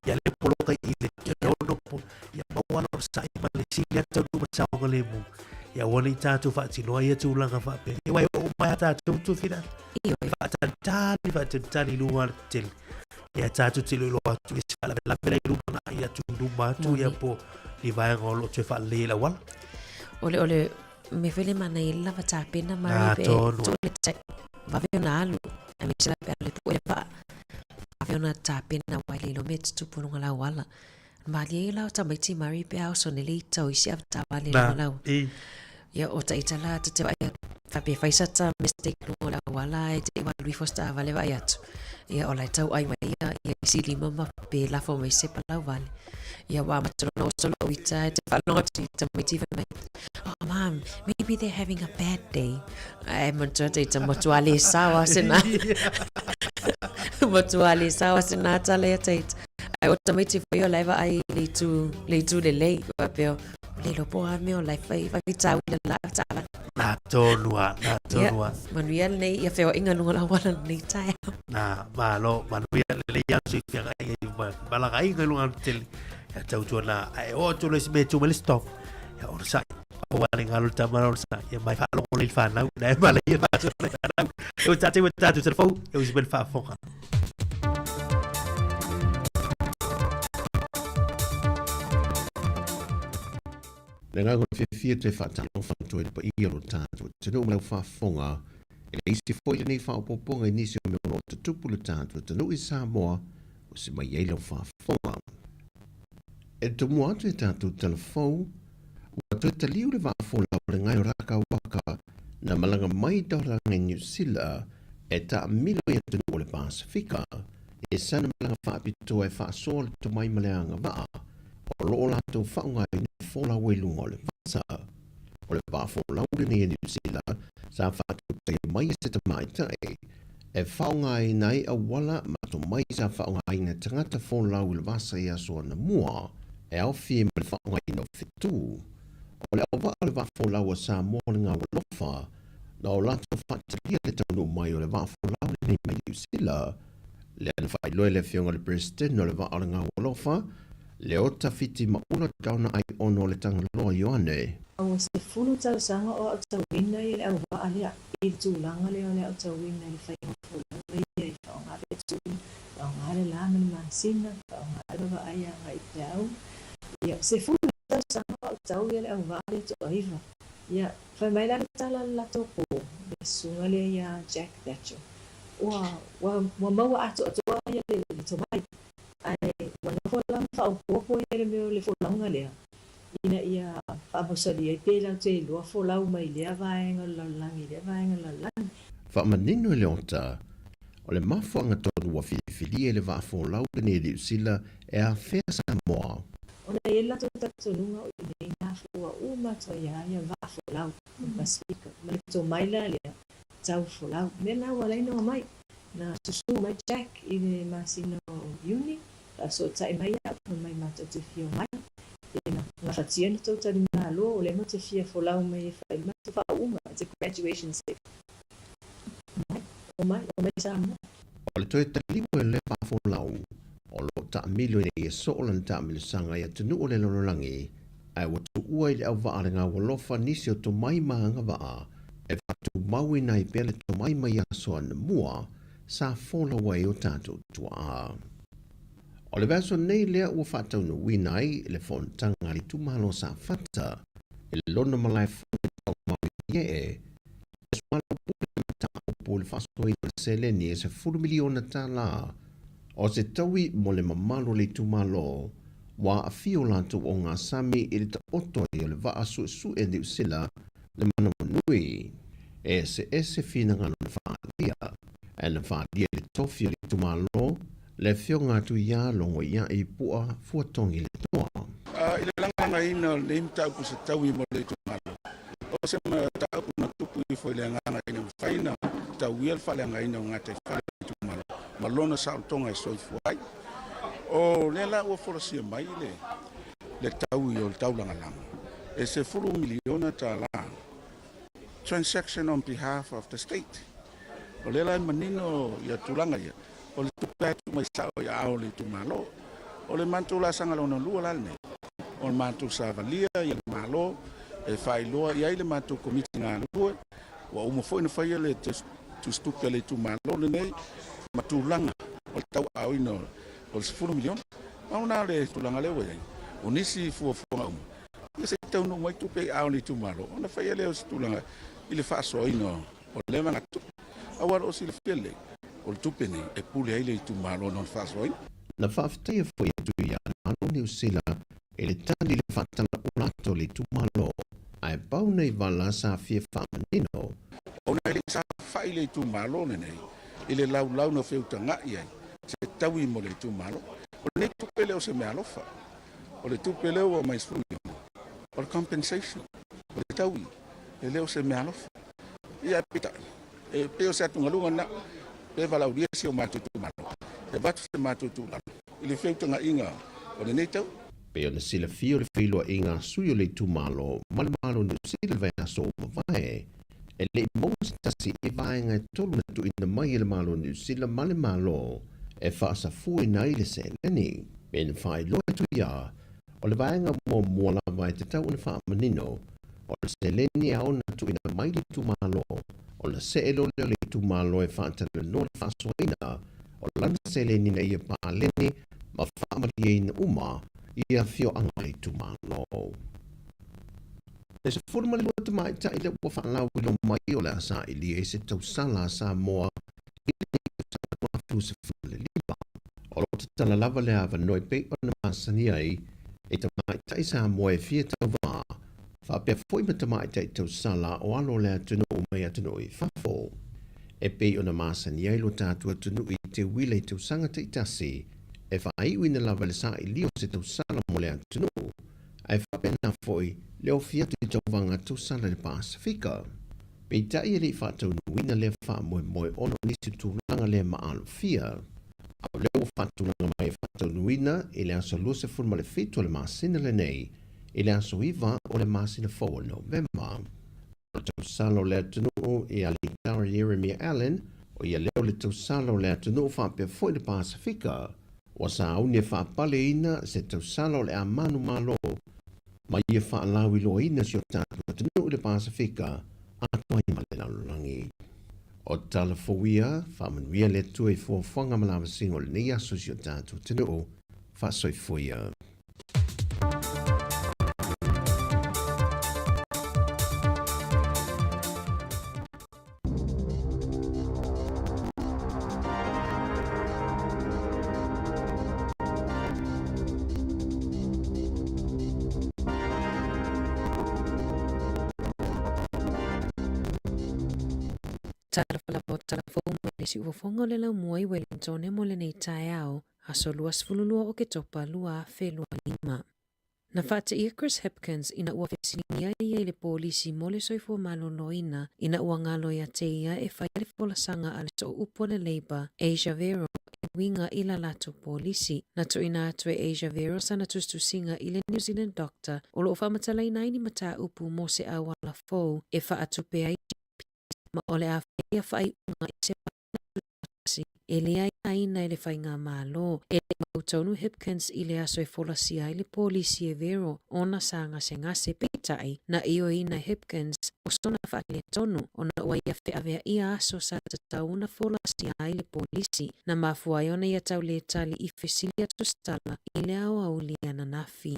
Ia le poloka i le 6 po, ia maua le onosai ma le sili atu taunuu ma le saogalemu. Ia aua ne i tatou faatinoa ia tulaga faapea. Ia aua e oo mai lava tatou tofilagi. Ioe. Faatalitali, faatalitali i luga o le tele. Ia tatou te iloilo atu i se faalavelave la i luma ia tu i luma atu ia po ni vaega o lo o toe faalelei ai le auala. O le, o le mea foi le manaia i le lava tapena Mari Ah, pe tonu. tuu le tai vave ona alu aemaise la pe alu i le pue le vaa vave ona tapena aua e le iloa mea e tutupu i luga o le auala. Malie la o tamaiti Mari pe a oso nei le ita o isi avetaavale i Na, luga o le auala. i. Ia o ta ita la ta te vaai atu faapea e fai sata mistake luga o le auala ae te i ua alu ifo se taavale vaai atu. Ia o la e tauai mai ia ia isi lima ma pe lafo mai se palauvale. Ia ua amata loa ona oso lou ita e te faalogo atu i tamaiti fai mai, Oh mum, maybe they're having a bad day. Ae manatua te ita matua le sao a sena. Matua le sao a sena tala ia te ita. Ae o tamaiti foi o la e vaai i le itu, le itu lelei. Faapea, o le iloa po o a mea o la e fai, fai tau i le la taavale. Nā tonu a, nā tonu a. Ia, manuia lenei, ia feoaiga i luga o le auala lenei taeao. Nā, malo, manuia lelei atu i feagaiga i ma malagaina i luga o le tele. Ia tautuana a e oo atu loa i se mea e tu mai le stop, ia onosai. Pau lava le galo i le tama na onosai, ia mai faalogo lelei i le fanau, na e malaia le faasoa i le fanau. E ua tatou i ua tatou tala fou, e usi mai le faafofoga. Le agaga o le fiafia toe faatalofa atu ai le paia o lo tatou atunuu ma lau faafofoga e le isi foi lenei faaopoopoga i nisi o mea o lo o tutupu i lo tatou atunuu i Samoa ua se mai ai lau faafofoga. E tomua atu e tatou tala fou, ua toe taliu le vaa folau o le Ngaio Raka Waka na malaga mai i Tauranga i Niu Sila e taamilo i atunuu o le Pasefika i sana malaga faapitoa e faasoa le tomai ma le agavaa o lo o latou faaaogaina e folau ai luga o le vasa. O le vaa folau lenei a Niu Sila sa faatautaia mai e se tamaitai e faaaogaina ai auala ma tomai sa faaaogaina e tagata folau i le vasa i aso anamua e aofia ai ma le faaaogaina o fetu. O le auvaa o le vaa folau a Samoa le Gaualofa na o latou faatalia le taunuu mai o le vaa folau lenei mai Niu Sila. Lea na faailoa e le Afioga i le Peresetene o le Vaa o le Gaualofa, Leota Fitimaula Donna Aiono o le Tagaloa Ioane. Ua 10 tausaga o aotauina i le auvaa lea i le tulaga lea o le aotauina i le faiga folauga ia i faaaoga fetu, faaaoga le la ma le masina, faaaoga le vaavaai agai i peau. Ia, 10 tausaga o aotau ia le auvaa lea toaiva. Ia, fai mai la le tala a le latou po, le susuga lea ia Jack Thatcher, ua, ua, ua maua atoatoa ia le, le tomai, ae ua nofo la ma faaopoopo ia le mea o le folauga lea, ina ia faamausali ai pe latou te iloa folau mai lea vaega o le lalolagi i lea vaega o le lalolagi. Faamanino e Leota, o le mafuaaga tonu ua filifilia i le vaa folau lenei e Niu Sila e afea Samoa. Ona e i ai le latou talitonuga o i inei na afua uma atu ai lava ia vaa folau o le Pasefika, ma le tomai la lea tau folau. O mea na ua ala ai ona omai, na susu mai Jack i le masina o Iuni, faasootai mai au, fai mai matou te fia omai, pe na gafatia na tou talimalo, o lea matou te fia folau mai e fai le matou faauuga, it's a graduation ceremony. Omai, omai, omai Samoa. O le toe taliu o le faafolau o lo o taamilo ina ia soo lana taamilosaga i atunuu o le lalolagi, ae ua tuua i le auvaa le gaualofa nisi o tomai ma agavaa e faatumauina ai pea le tomai mai aso anamua sa folau ai o tatou tuaa. O le vaiaso nei lea ua faataunuuina ai le fonotaga a le itumalo o Safata i lona malae fou i Taumau i Ee, e soalaupule le mataupu i le faasoaina o le seleni e $10 miliona o se taui mo le mamalu o le itumalo ua aafia o latou ogasami i le taoto ai o le vaa suesue Niu Sila le manawanui. E eseese finagalo na faaalia, ae na faaalia i le tofi o le itumalo le afioga atu ia Logoia'i Pua Fuatogi le Toa. I le lagalagaina o lenei mataupu se taui mo le itumalo, o se mataupu na tupu ifo i le agaga ina mafai ona tauia le faaleagaina o gataifale o le itumalo ma lona saolotoga e soifua ai. O lea la ua folasia mai le le taui o le taulagalaga e $10 miliona transaction on behalf of the state. O lea la e manino ia tulaga ia, o le tupe lava e tuu mai sao i aao o le itumalo. O le matou laasaga lona lua la lenei, o le matou savalia ia le Malo e faailoa i ai le matou komiti galulue, ua uma foi ona faia le tusitupe a le itumalo lenei ma tulaga o le tauaaoina o le $10 miliona. Pau lena o le tulaga lea ua i ai, o nisi fuafuaga uma, ia se i taunuu mai tupe i aao o le itumalo ona faia lea o se tulaga i le faasoaina o lea vaegatupe. Aua o lo o silafia lelei, o le tupe nei e pule ai le itumalo i lona faasoaina. Na faafetaia foi atu ia Malo Niu Sila i le tali i le faatalaula atu o le itumalo, ae pau nei vala sa fia faamanino. Ona e le i saofai le itumalo lenei i le laulau na feutaga'i ai se taui mo le itumalo. O lenei tupe lea o se meaalofa. O le tupe lea ua aumai $10 miliona, o le compensation, o le taui, e le o se meaalofa. Ia ae peitai, e pei o se atugaluga lena, pe valaaulia si o matou itumalo, e avatu se matou tuualalo i le feutaga'iga o lenei taui. Pei ona silafia o le feiloaiga a sui o le itumalo ma le Malo o Niu Sila i le vaiaso ua mavae, e le i maua se tasi i vaega e tolu na tuuina mai e le Malo o Niu Sila ma le Malo e faasafuaina ai le seleni. Pei ona faailoa atu ia. O le vaega muamua lava e tatau ona faamanino, o le seleni e ao ona tuuina mai i le itumalo, ona see loa lea o le itumalo e faatalanoa le faasoaina o lana seleni ina ia paleni ma faamalieina uma i afioaga o le itumalo. E 12 tamaitai lea ua faalauiloa mai o le a sailia i se tausala a Samoa i lenei tausaga 2015. O lo o tatala lava le avanoa e pei ona masani ai i tamaitai Samoa e fia tauva, faapea foi ma tamaitai tausala o alo o le atunuu mai atunuu i fafo. E pei ona masani ai lo tatou atunuu i te uila i tausaga taitasi, e faaiuina lava le sailia o se tausala mo le atunuu, ae faapena foi le ofi atu i tauvaga tausala i le Pasefika. Peitai e le i faataunuuina lea faamoemoe ona o nisi o tulaga le maalofia. A o lea ua faatulaga mai e faataunuuina i le aso 27 o le masina lenei i le aso 9 o le masina fou o Novema. O le tausala o le atunuu ia Litara Ieremia Allan, o ia lea o le tausala o le atunuu faapea foi le Pasefika, ua sauni e faapaleina se tausala o le a manumalo ma ia faalauiloaina si o tatou atunuu i le Pasefika atoa ai ma le lalolagi. O tala fou ia, faamanuia le Atua i fuafuaga ma lavasiga o lenei aso i si o tatou atunuu. Faasoifua ia. Talofa lava o tala fou mai le siufofoga o le laumua i Wellington mo lenei taeao, aso 22 o Oketopa 2025. Na faateia Chris Hipkins ina ua fesiligia ia i le polisi mo le soifua maloloina ina ua galo ia te ia e faia le folasaga a le sooupu a le Labour, Asia Vero, e uiga i la latou polisi. Na tuuina atu e Asia Vero sana tusitusiga i le New Zealand Doctor o lo o faamatalaina ai ni mataupu mo se auala fou e faatupe ai GPs ma o le a faia faaiuga i se Tutoatasi, e le aiaina e le Faigamalo, e le i mautonu Hipkins i le aso e folasia ai le polisi e Vero ona sa gasegase, peitai, na ioeina e Hipkins o sona faaletonu ona ua ia feaveaia aso sa tatau ona folasia ai le polisi, na mafua ai ona ia tau le tali i fesili a Tusitala i le aoauli ananafi.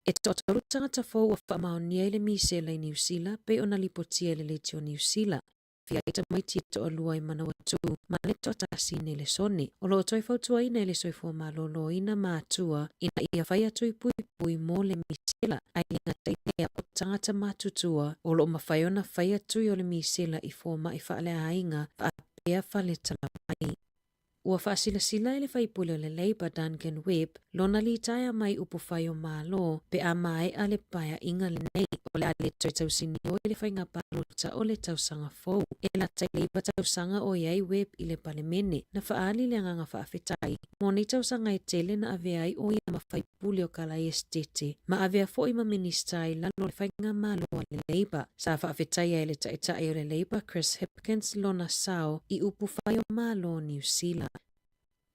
E toatolu tagata fou ua faamaonia i le misela i Niu Sila pei ona lipotia e le Leitio Niu Sila. Aafia ai tamaiti e toalua i Manawatū ma le toatasi i Nelesone. O lo o toe fautuaina e le Soifua Maloloina matua ina ia fai atu i puipui mo le misela, ae le gata i lea o tagata matutua o lo o mafai ona faia tui o le misela i fomai faaleaiga faapea fale talavai. Ua faasilasila e le faipule o le Labour Duncan Webb lona litaea mai upufai o Malo pe a maea le paeaiga lenei o le a le toe tausinio i le faiga palota o le tausaga fou. E lata i le iva tausaga o i ai Webb i le Palemene, na faaali le agaga faafetai mo nei tausaga e tele na avea ai o ia ma faipule o Kalaesetete ma avea foi ma Minisita i lalo o le faigamalo a le Labour. Sa faafetaia e le Taitai o le Labour Chris Hipkins lona sao i upufai o Malo o Niu Sila.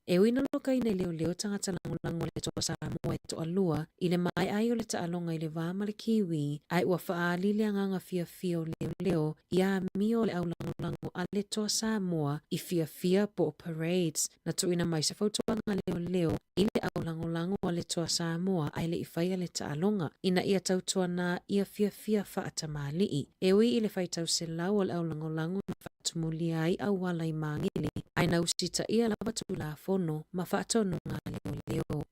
E ui na lokaina i leoleo tagata lagolago a le Toa Samoa e toalua i le maea ai o le taaloga i le va ma le Kiwi, ae ua faaali le agaga fiafia o leoleo i amio o le au lagolago a le Toa Samoa i fiafia po o parades na tuuina mai se fautuaga a leoleo i le au lagolago a le Toa Samoa ae le i faia le taaloga, ina ia tautuana ia fiafia faatamalii. E ui i le faitau selau o le au lagolago na faatumulia ai auala i Magele, ae na usitaia lava Tulafono ma faatonuga a leoleo.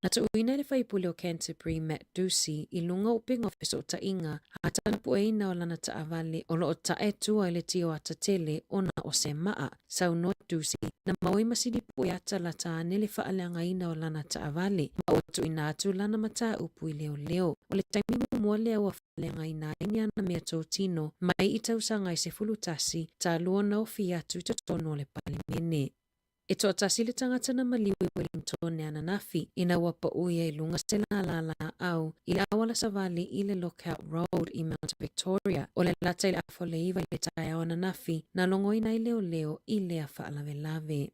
Na tuuina e le faipule o Canterbury Matt Doocey i luga o upega o fesootaiga a talapueina o lana taavale o lo o tae tua i le tio ata tele ona o se maa. Saunoa Doocey, na maua i masini pue ata lata ane le faaleagaina o lana taavale ma ua tuuina atu lana mataupu i leoleo. O le taimi muamua lea ua faaleagaina ai ni ana meatotino mai i tausaga e 11 talu ona ofi atu i totonu o le Palemene. E toatasi le tagata na maliu i Wellington ananafi ina ua pau ia i luga se lālā lāʻau i le auala savali i le Lookout Road i Mount Victoria. O le lata i le afa o le iva i le taeao ananafi na logoina ai leoleo i lea faalavelave.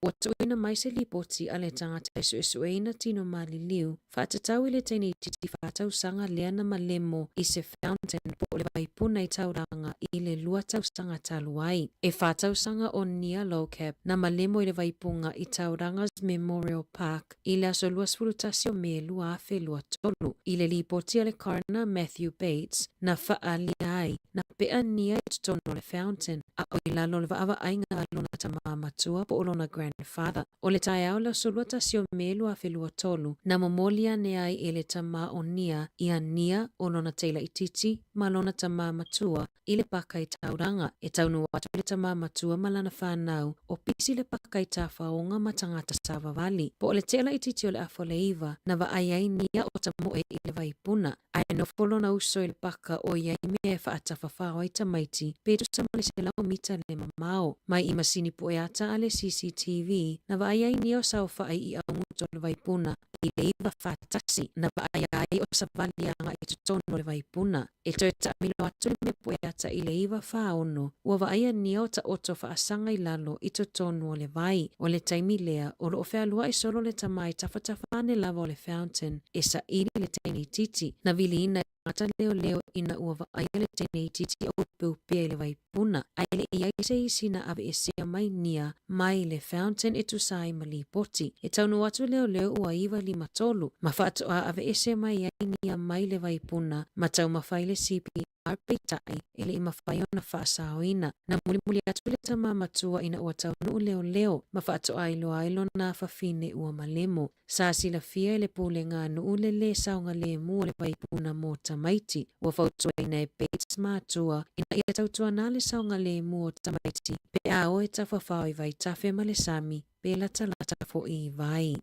Ua tuuina mai se lipoti a le tagata e suesueina tino maliliu faatatau i le teine itiiti faatausaga lea na malemo i se fountain po o le vaipuna i Tauranga i le lua tausaga talu ai. E fa tausaga o Nia Lowcap na malemo i le vaipunga i Tauranga's Memorial Park i le aso 21 o Me 2023. I le lipoti a le Coroner Matthew Bates na faaalia ai, na pea Nia i totonu o le fountain a o i lalo o le vaavaaiga a lona tamā matua po o lona grandfather. O le taeao o le aso 21 o Me 2023, na momoli ane ai e le tamā o Nia ia Nia o lona teila itiiti ma lona tamā matua i le paka i Tauranga. E taunuu atu le tamā matua ma lana whānau, o pisi le paka i Tāwhaonga ma tangata sāvavali. Po o le teʻela itiiti o le afa o le iva, na vaai ai Nia o tamoe i le vaipuna. Ae nofo lona uso i le paka o i ai mea e faatafafao ai tamaiti pe tusa ma le 100 mita le mamao. Mai i masini pueata a le CCTV, na vaai ai Nia o saofai i auguto o le vaipuna i le iva faatasi, na vaaia ai o savali agai i totonu o le vaipuna. E toe taamilo atu le mea pueata i le iva faono, ua vaaia Nia o taoto faasaga i lalo i totonu o le vai. O le taimi lea, o loo fealuai solo le tama i tafatafa ane lava o le fountain e saili le teine itiiti. Na viliina e tagata leoleo ina ua vaaia le teine itiiti o upeupea i le vaipuna, ae le i ai se isi na aveesea mai Nia mai le fountain e tusa ai ma lipoti. E taunuu atu leoleo ua 9:53 ma faatoa aveese mai ai Nia mai le vaipuna ma taumafai le CPR peitai e le i mafai ona faasaoina. Na mulimuli atu le tama matua ina ua taunuu leoleo ma faatoa iloa ai lona afafine ua malemo. Sa silafia e le Pulega a Nuu le lē saogalemu o le vaipuna mo tamaiti. Ua fautuaina e Bates matua ina ia tautuana le saogalemu o tamaiti pe a o e tafafao i vaitafe ma le sami pe latalata foʻi i vai.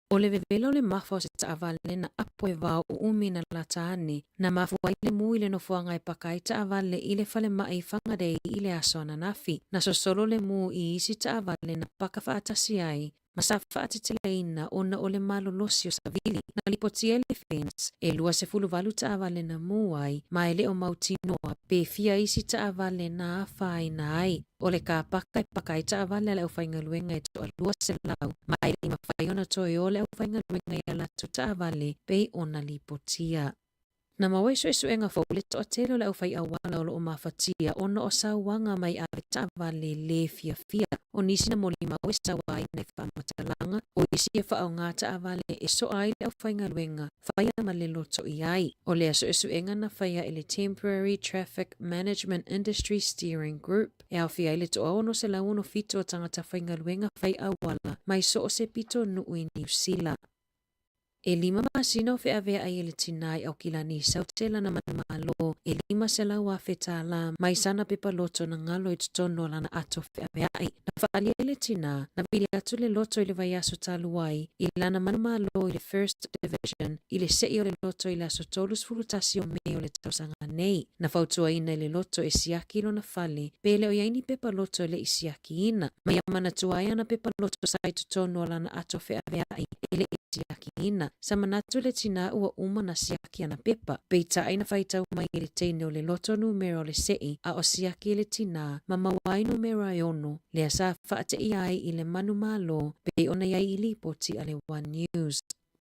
O le vevela o le mafa o se taavale na apo e vao uumi na lata ane, na mafua ai le mū i le nofoaga e paka ai taavale i le falemai i Whangarei i le aso ananafi. Na sosolo le mū i isi taavale na paka faatasi ai ma sa faateteleina ona o le malolosi o savili. Na lipotia e le fence e 28 taavale na mū ai ma e le o mautinoa pe fia isi taavale na afaina ai. O le kāpaka e paka ai taavale a le aufaigaluega e toalua selau ma e le i mafai ona toe o le aufaigaluega i a latou taavale pei ona lipotia. Na maua i suesuega fou le toatele o le aufaiauala o lo o mafatia ona o sauaga mai ave taavale lē fiafia. O nisi na molimau e sauaina i faamatalaga, o isi e faaaoga taavale e soa ai le aufaigaluega, faia ma le loto i ai. O lea suesuega na faia e le Temporary Traffic Management Industry Steering Group, e aofia ai le toaono 167 o tagata faigaluega fai auala mai so o se pito nuu i Niu Sila. E lima masina o feaveai e le tinā i Aukilani i Saute lana manumalo e 500,000 tālā mai sana pepa loto na ngalo i totonu o lana ato feaveai. Na faaalia e le tinā, na vili atu le loto i le vaiaso talu ai i lana manumalo i le First Division i le seʻi o le loto i le aso 31 o Me o le tausaga nei. Na fautuaina e le loto e siaki lona fale pe le o i ai ni pepa loto e le i siakiina. Ma ia manatua ai ana pepa loto sa i totonu o lana ato feaveai e le i siakiina. Sa manatu le tinā ua uma na siaki ana pepa. Peitai na faitau mai e le teine o le loto numera o le seʻi a o siaki e le tinā ma maua ai numera e ono, lea sa faateia ai i le manumalo pei ona i ai i lipoti a le One News.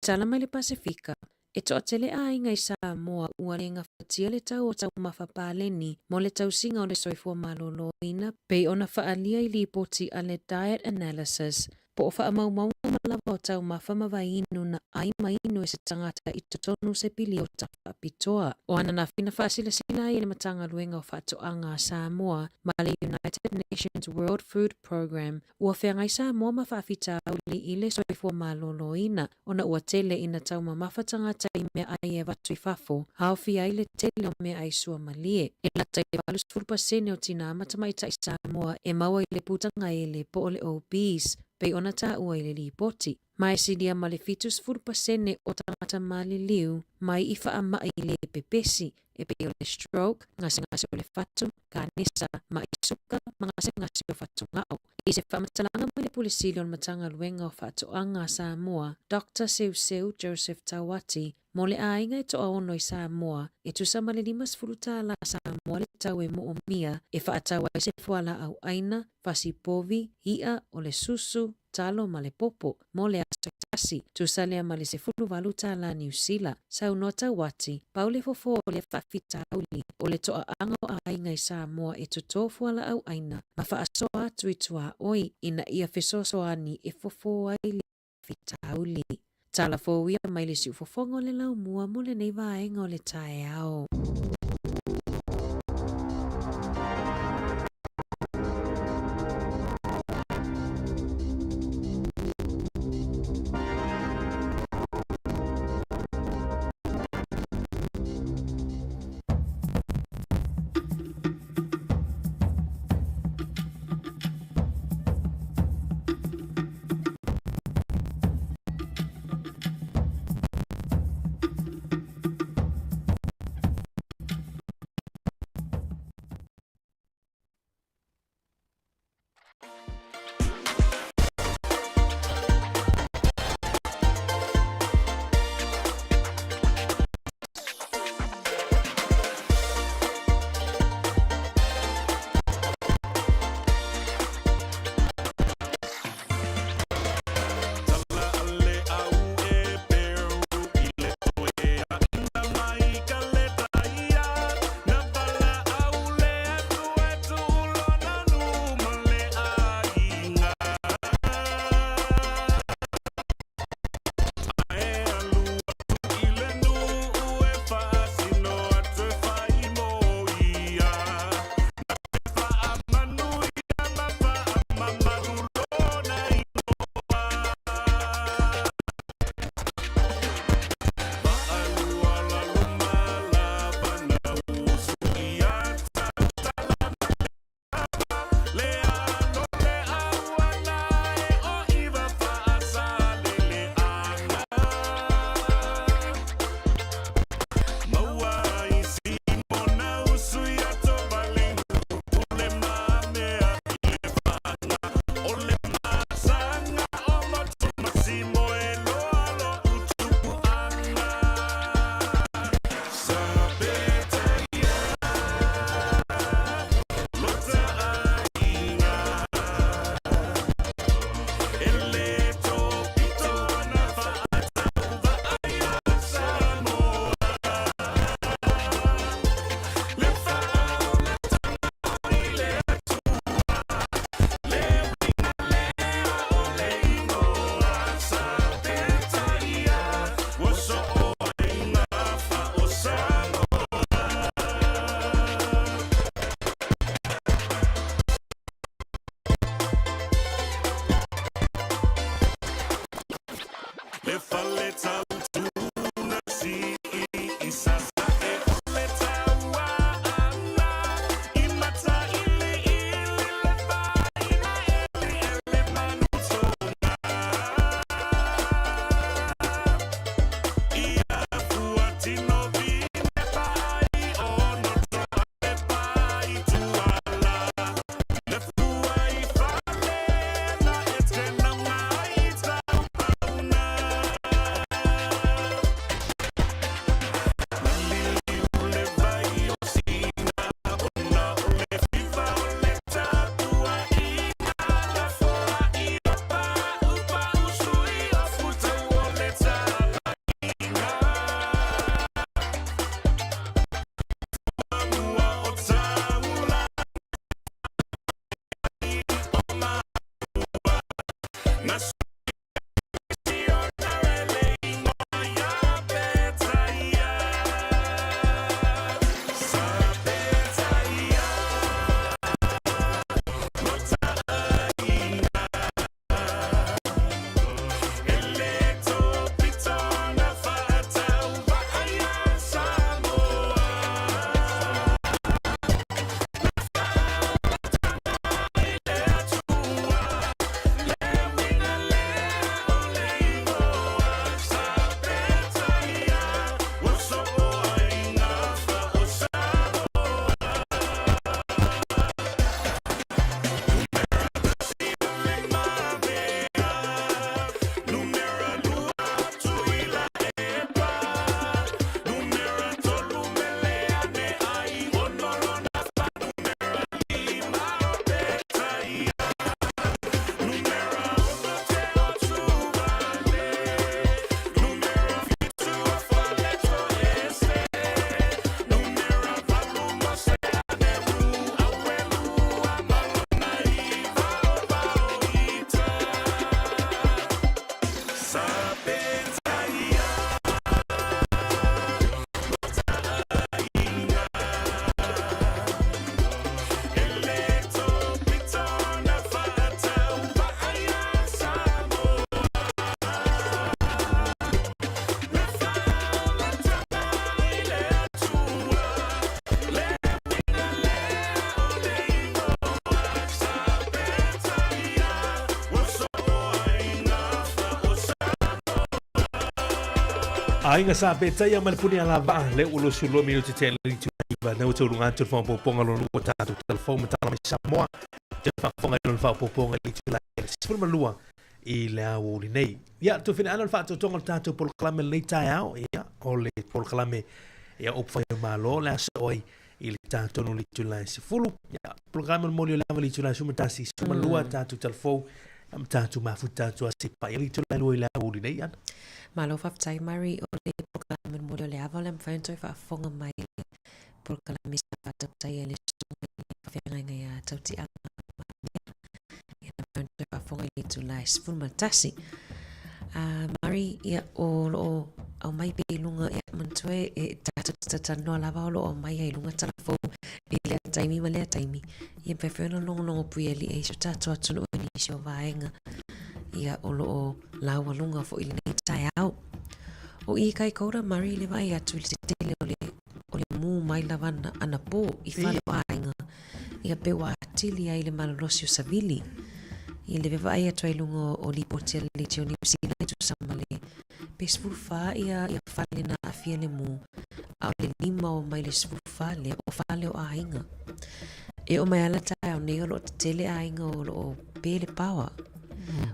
Tala mai le Pasefika, E toatele aiga i Samoa ua le gafatia le tau o taumafa paleni mo le tausiga o le soifua maloloina pei ona faaalia i lipoti a le Diet Analysis po o faamaumauga ma lava o taumafa ma vaiinu na ai ma inu e se tagata i totonu se piliota faapitoa. O ananafi na faasilasila ai e le Matagaluega o Faatoaga a Samoa ma le United Nations World Food Programme Ua feagai Samoa ma faafitauli i le soifua maloloina ona ua tele ina taumamafa tagata i meaai e avatu i fafo, aofia ai le tele o meaai suamalie. E lata i le 80% o tinā ma tamaitai Samoa e maua i le putagaele po o le obese, pei ona taua i le lipoti. Ma e silia ma le 70% o tagata maliliu mai i faamai le pepesi, e pei o le stroke, gasegase o le fatu, kanesa, maʻi suka, ma gasegase o fatugao. I se faamatalaga mai le Pule Sili o le Matagaluega o Faatoaga a Samoa, Doctor Seuseu Joseph Tauati, Mo le aiga e toaono i Samoa, e tusa ma le 50 tālā Samoa le tau e moomia e faatau ai se fualaau aina, fasi povi, i'a, o le susu, talo ma le popo, mo le aso e tasi, tusa lea ma le 18 tālā Niu Sila. Saunoa Tauati, pau le fofo o lea faafitauli, o le toaaga o aiga i Samoa e totō fualaau aina ma faasoa atu i tuaoi ina ia fesoasoani e fofo ai le faafitauli. Tala fou ia mai le siufofoga o le laumua mo lenei vaega o le taeao. Aiga sa petaia ma le puni ala vaa le ua 22 minute te le itu iva na ua tauluga atu le faaopoopoga lona lua tatou talafou ma tala mai Samoa te faafofoga i lona faaopoopoga i le itula e 12 i le aoauli nei. Ia, tofina ana le faatoatoga o le tatou polokalame lenei taeao, ia, o le polokalame ia upu fai o Malo le aso ai i le tatonu le itula e 10. Ia, polokalame o le moli o le ava le itula e 11, 12 tatou talafou, ia ma tatou mafuta atu a se pai le itula e 2 i le aoauli nei, ana. Malo faafetai Mari, o le polokalame o le moli o le ava o le a mafai ona toe faafofoga mai i le polokalame sa faatautai ai le susuga i le faafeagaiga ia Tautiaga Mamea. Ia na mafai ona toe faafofoga i le itula e 11. Mari, ia, o lo o aumai pea i luga, ia, manatua e tatou te talatalanoa lava o lo o aumai ai i luga tala fou i lea taimi ma lea taimi. Ia mafai foi ona logologo puialii ai si o tatou atunuu i nisi o vaega ia o lo o laualuga foi i lenei taeao. O i kai koura Mari le vaai atu i le tetele o le, o le mū mai lava anapo i fale o aiga ia pe ua atili ai le malolosi o savili. I le vaai atu ai i luga o lipoti a le Leitio Niu Sila e tusa ma le pe 14 ia, ia fale na aafia le mū, a o le 5 o mai le 14 lea o fale o aiga. E oo mai lava le taeao nei o lo o tetele aiga o lo o pe le paoa.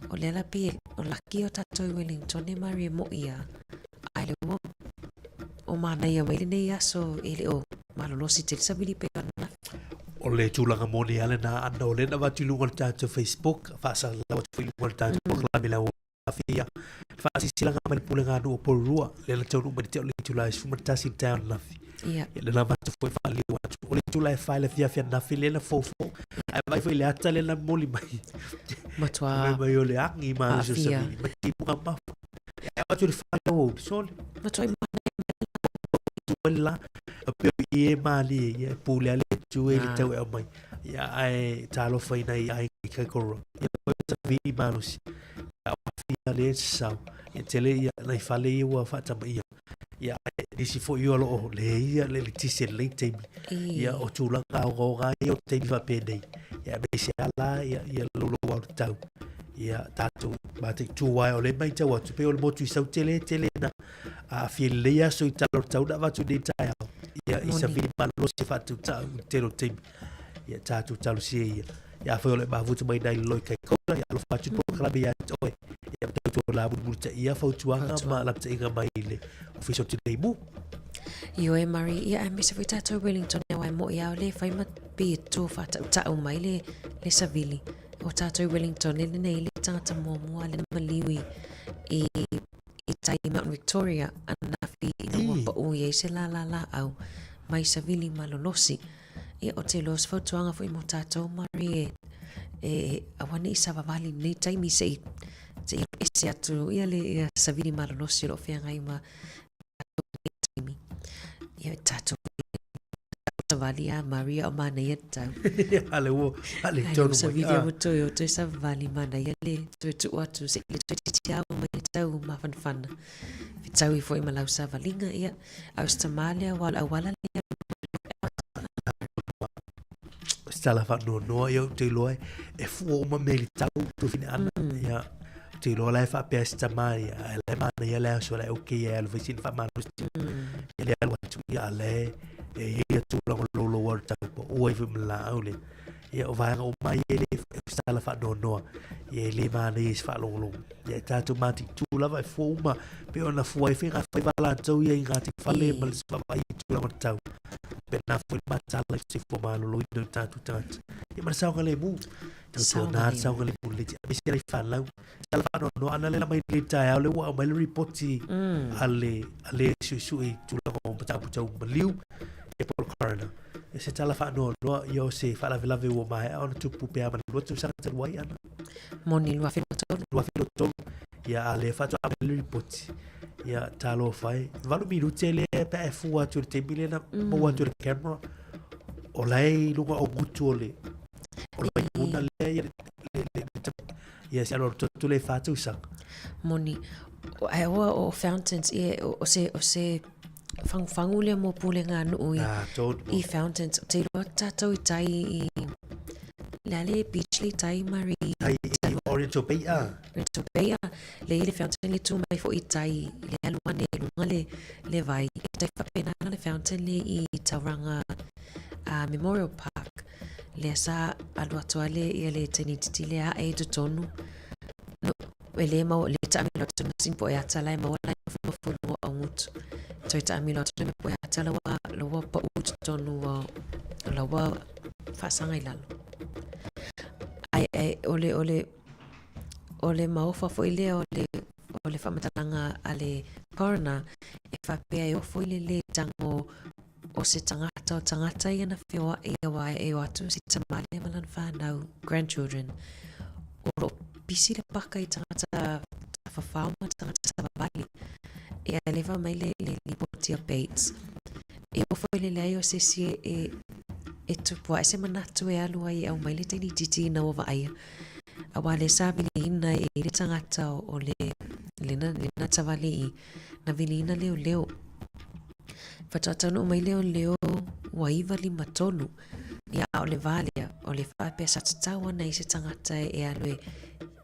O lea la pei o laki o tatou i Wellington e Marie moʻi a, ae le ua o manaia mai lenei aso e le o malolosi tele savili pei o ananafi. O le tulaga moni lava lena ana o lea na avatu i luga o le tatou Facebook, faasalalau atu foi i luga o le tatou polokalame i le aoauli le faasilasilaga mai le Pulega a Nuu o Porirua, lea na taunuu mai le tea o le itula e 11 i le taeao ananafi. Ia. Ia, lea na avatu foi faaliu atu. O le itula e 4 i le afiafi ananafi lea na foufou. Ae vaai foi i le ata lea na momoli mai. Matua Fai mai o le agi ma le aafia. savili. Ma timuga mafu. Ia, avatu i le 4 i le aoauli, sole. Matua i manaia Mai le la, pei o i e malie, ia e pule a le tu e le Ah. tau e aumai. Ia, ae talofa i nai aiga i Kaikōura. Ia, koe o savili malosi. Ia, o aafia le sau. Ia, tele ia, nai fale ia ua faatamaia. Ia, ae nisi foi o lo o leai ia le eletise i lenei taimi. Ia, o tulaga ogaoga ia o taimi faapenei. Ia, aemaise lava la ia, ia loulou au le tau. Ia, tatou mataitu ai, o lea e matau atu, pei o le motu i Sautele tele na aafia i lenei aso i tala o le tau na avatu i lenei taeao. Ia, i Moni. savili malolosi e faatautau i le tele o taimi. Ia, tatou talosia ia. Ia, afai o lo o e mafuta mai nai lolo i Kaikoura, ia alofa atu i le polokalame ia te oe. Ia, ma tautua la mulimulitaia fautuaga ma lapataiga mai le Ofisa o Tinei Mu. Ioe Murray, ia aemaise foi tatou Wellington aua e moʻi lava o le fai ma pei e to faatautau mai le, le savili. O tatou Wellington e lenei le tagata muamua lena maliu i, i, i tai Mount Victoria ananafi ina ua paʻu i ai se lālā lāʻau mai savili malolosi. Ia, o te iloa o se fautuaga foi mo tatou Murray e, e, aua ne i savavali i lenei taimi se i, se i ese atu ia le ia savili malolosi o lo o feagai ma tatou i lenei taimi. Ia, tatou savali a Maria o manaia le tau. Ale ua, ale Ai, tonu ua mai. savili a ua toe o toe savavali manaia le toe tuu atu se i le toe titiao mai le tau mafanafana. Fetaui foi ma lau savaliga, ia, a o se tamā lea aua o le auala lea Se tala faanoanoa ia ou te iloa e fua uma mea i le tau tufina ana. Ia, ou te iloa la e faapea se tama ia, ae la e manaia le aso la e okay e alu fai sina faamalosi. Ia le alu atu, ia a la e e i ai ia tulaga o loulou o le tau po o ai foi ma le laau lea. Ia o vaega uma ia e le o se tala faanoanoa, ia e le manaia i se faalogologo. Ia e tatou mataitu lava e fua uma pei ona fua ai faigafaiva latou ia i Ngāti Whale ma le vaavaai i tulaga o le tau. Pēnā foi le mataala i le soifua maloloina o tatou tagata. Ia ma le saogalemu. Tautuana le saogalemu lelei te aemaise ai fanau. Tala faanoanoa ana lea mai le taeao lea ua aumai le ripoti a le a le suesue i tulaga o mataupu tau maliu ia po o le coroner. E se tala faanoanoa ia o se faalavelave ua maea ona tupu pe a ma le 2 tausaga talu ai ana. Moni 2023. 2023. Ia a lea faatoa aumai le ripoti. Ia talofa e. 8 minute lea pe a e fua atu i le taimi lea na maua atu e le camera. O la e i luga o gutu o le o le maimuna lea ia le, le, le, le, ia se aloalo toto le 4 tausaga. Moni. Ae oa o Fountains, ia, o se, o se fagufagu lea mo pulega a nuu i, Ah, tonu. i Fountains. O te iloa tatou i tai i le a le beach le i tai Mari. Tai i Oriental Bay, ah. Oriental Bay, ah. Le i le fountain le tu mai foi i tai i le alu ane i luga. luga le, le vai, e tai faapena ana le fountain le i Tauranga uh, Memorial Park. Lea sa alu atu ai le, ia le teine itiiti lea ae i totonu. No, e le maua, le taamilo atu na sini po'e ata la e maua la e nofonofo i luga o augutu. Toe taamilo atu le mea po'e ata la ua, la ua pau i totonu ua, la ua faasaga i lalo. Ae, ae, o le, o le, o le maofa foi lea o le, o le faamatalaga a le coroner e faapea e ofo i le lē tago o se tagata o tagata ia na feoaʻi aua e o atu si tamā lea ma lana fanau, grandchildren, o lo o pisi le paka i tagata tafafao ma tagata savavali. Ia e leva mai le, le lipoti a Bates. E ofo i le leai o se isi e, e, e tupu aʻe se manatu e alu ai e aumai le teine itiiti ina ua vaaia. Aua lea sa viliina e le tagata o le, lena, lena savali i, na viliina leoleo. Faatoa taunuu mai leoleo ua 9:53, ia a o le va lea, o le faapea sa tatau ana i se tagata e alu e,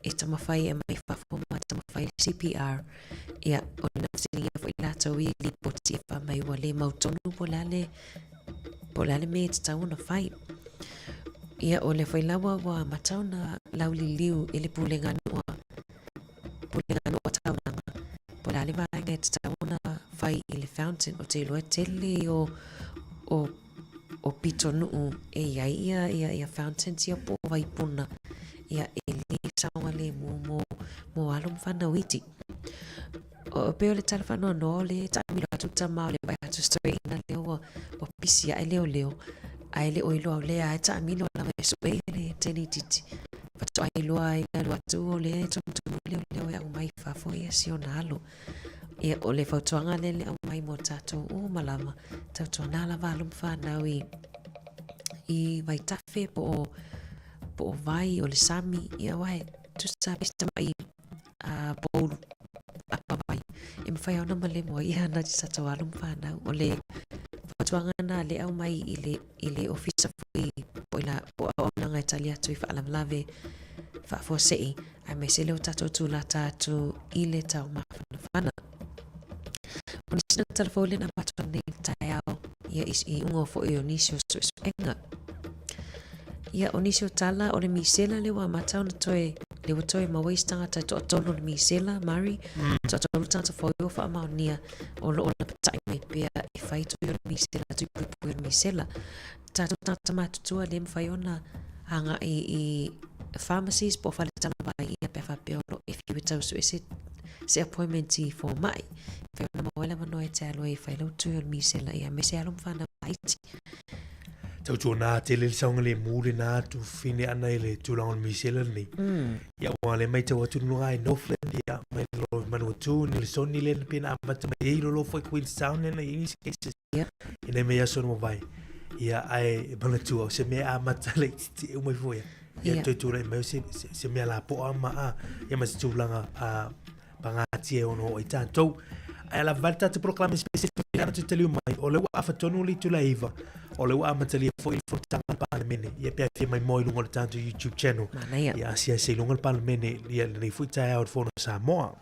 e taumafai e aumai fafo ma taumafai le CPR. Ia, o lena fesiligia foi latou i lipoti e fai mai ua le mautonu po o le a le, po o le a le mea e tatau ona fai. Ia, o lea foi la ua, ua amata ona lauliliu e le Pulega Nuu a Pulega Nuu a Taulaga, po o le a le vaega e tatau ona fai i le fountain. Ou te iloa e tele o, o, o pitonuu e i ai ia, ia, ia fountains ia po o vaipuna, ia e le saogalemu mo, mo alo ma fanau iti. O, pei o le tala faanoanoa o lea e taamilo atu le tama o le vaai atu si toeaina lea ua, ua pisi ae leoleo, ae le o iloa o lea lava e taamilo lava e sue le teine itiiti. Faatoa iloa ai le alu atu o lea e tumutumu leoleo e aumai i fafo ia si ona alo. Ia, o le fautuaga lea le aumai mo tatou uma lava, tautuana lava alo ma fanau i, i vaitafe po o, po o vai o le sami, ia aua e tusa pe si tamai a bowl apa vai e mafai ona malemo ai ia ana tatou alo ma fanau. O le fautuaga lena lea e aumai i le, i le ofisa foi po o ila po o auaunaga e tali atu i faalavelave faafuasei aemaise lea ua tatou tulata atu i le taumafanafana. O nisi na tala fou lea na avatu ananei i le taeao, ia i iuga foi o nisi o suesuega. Ia, o nisi o tala, o le misela lea ua amata ona toe, lea ua toe maua isi tagata e toatolu o le misela, Murray, toatolu tagata fou ua faamaonia o lo o lapatai mai pea e fai tui o le misela, tui puipui o le misela. Tatou tagata matutua lea e mafai ona agai i pharmacies po o fale talavai ia pe a faapea o lo o e fiu e tau sue se, se appointment i fomai. Mafai ona maua ai le avanoa e te alu ai e fai lau tui o le misela ia aemaise alo ma fanau laiti. Tautuana tele le saogalemu lena tufine ʻana i le tulaga o le misela lenei. Ia aua lea matau atu luga i Northland ia mai lalo i Manawatu, Nelesoni lea na pei ona amata mai ai lolo foi Queenstown lea na i ai nisi cases. Ina mai aso na mavae. Ia ae manatua o se mea e amata laitiiti e uma ifo ia. Ia toe tulai mai o se, se, se mea lapoa ma a, ia ma se tulaga a pagatia e ono oo ai tatou. Ae ala vale tatou polokalame special ana toe taliu mai, o lea ua afa tonu le itula e 9, o lea ua amatalia foi le fonotaga a le Palemene. Ia pe a fia maimoa i luga o le tatou YouTube channel. Manaia. Ia asiasi i luga o le Palemene, ia lenei foi taeao i le Fono a Samoa.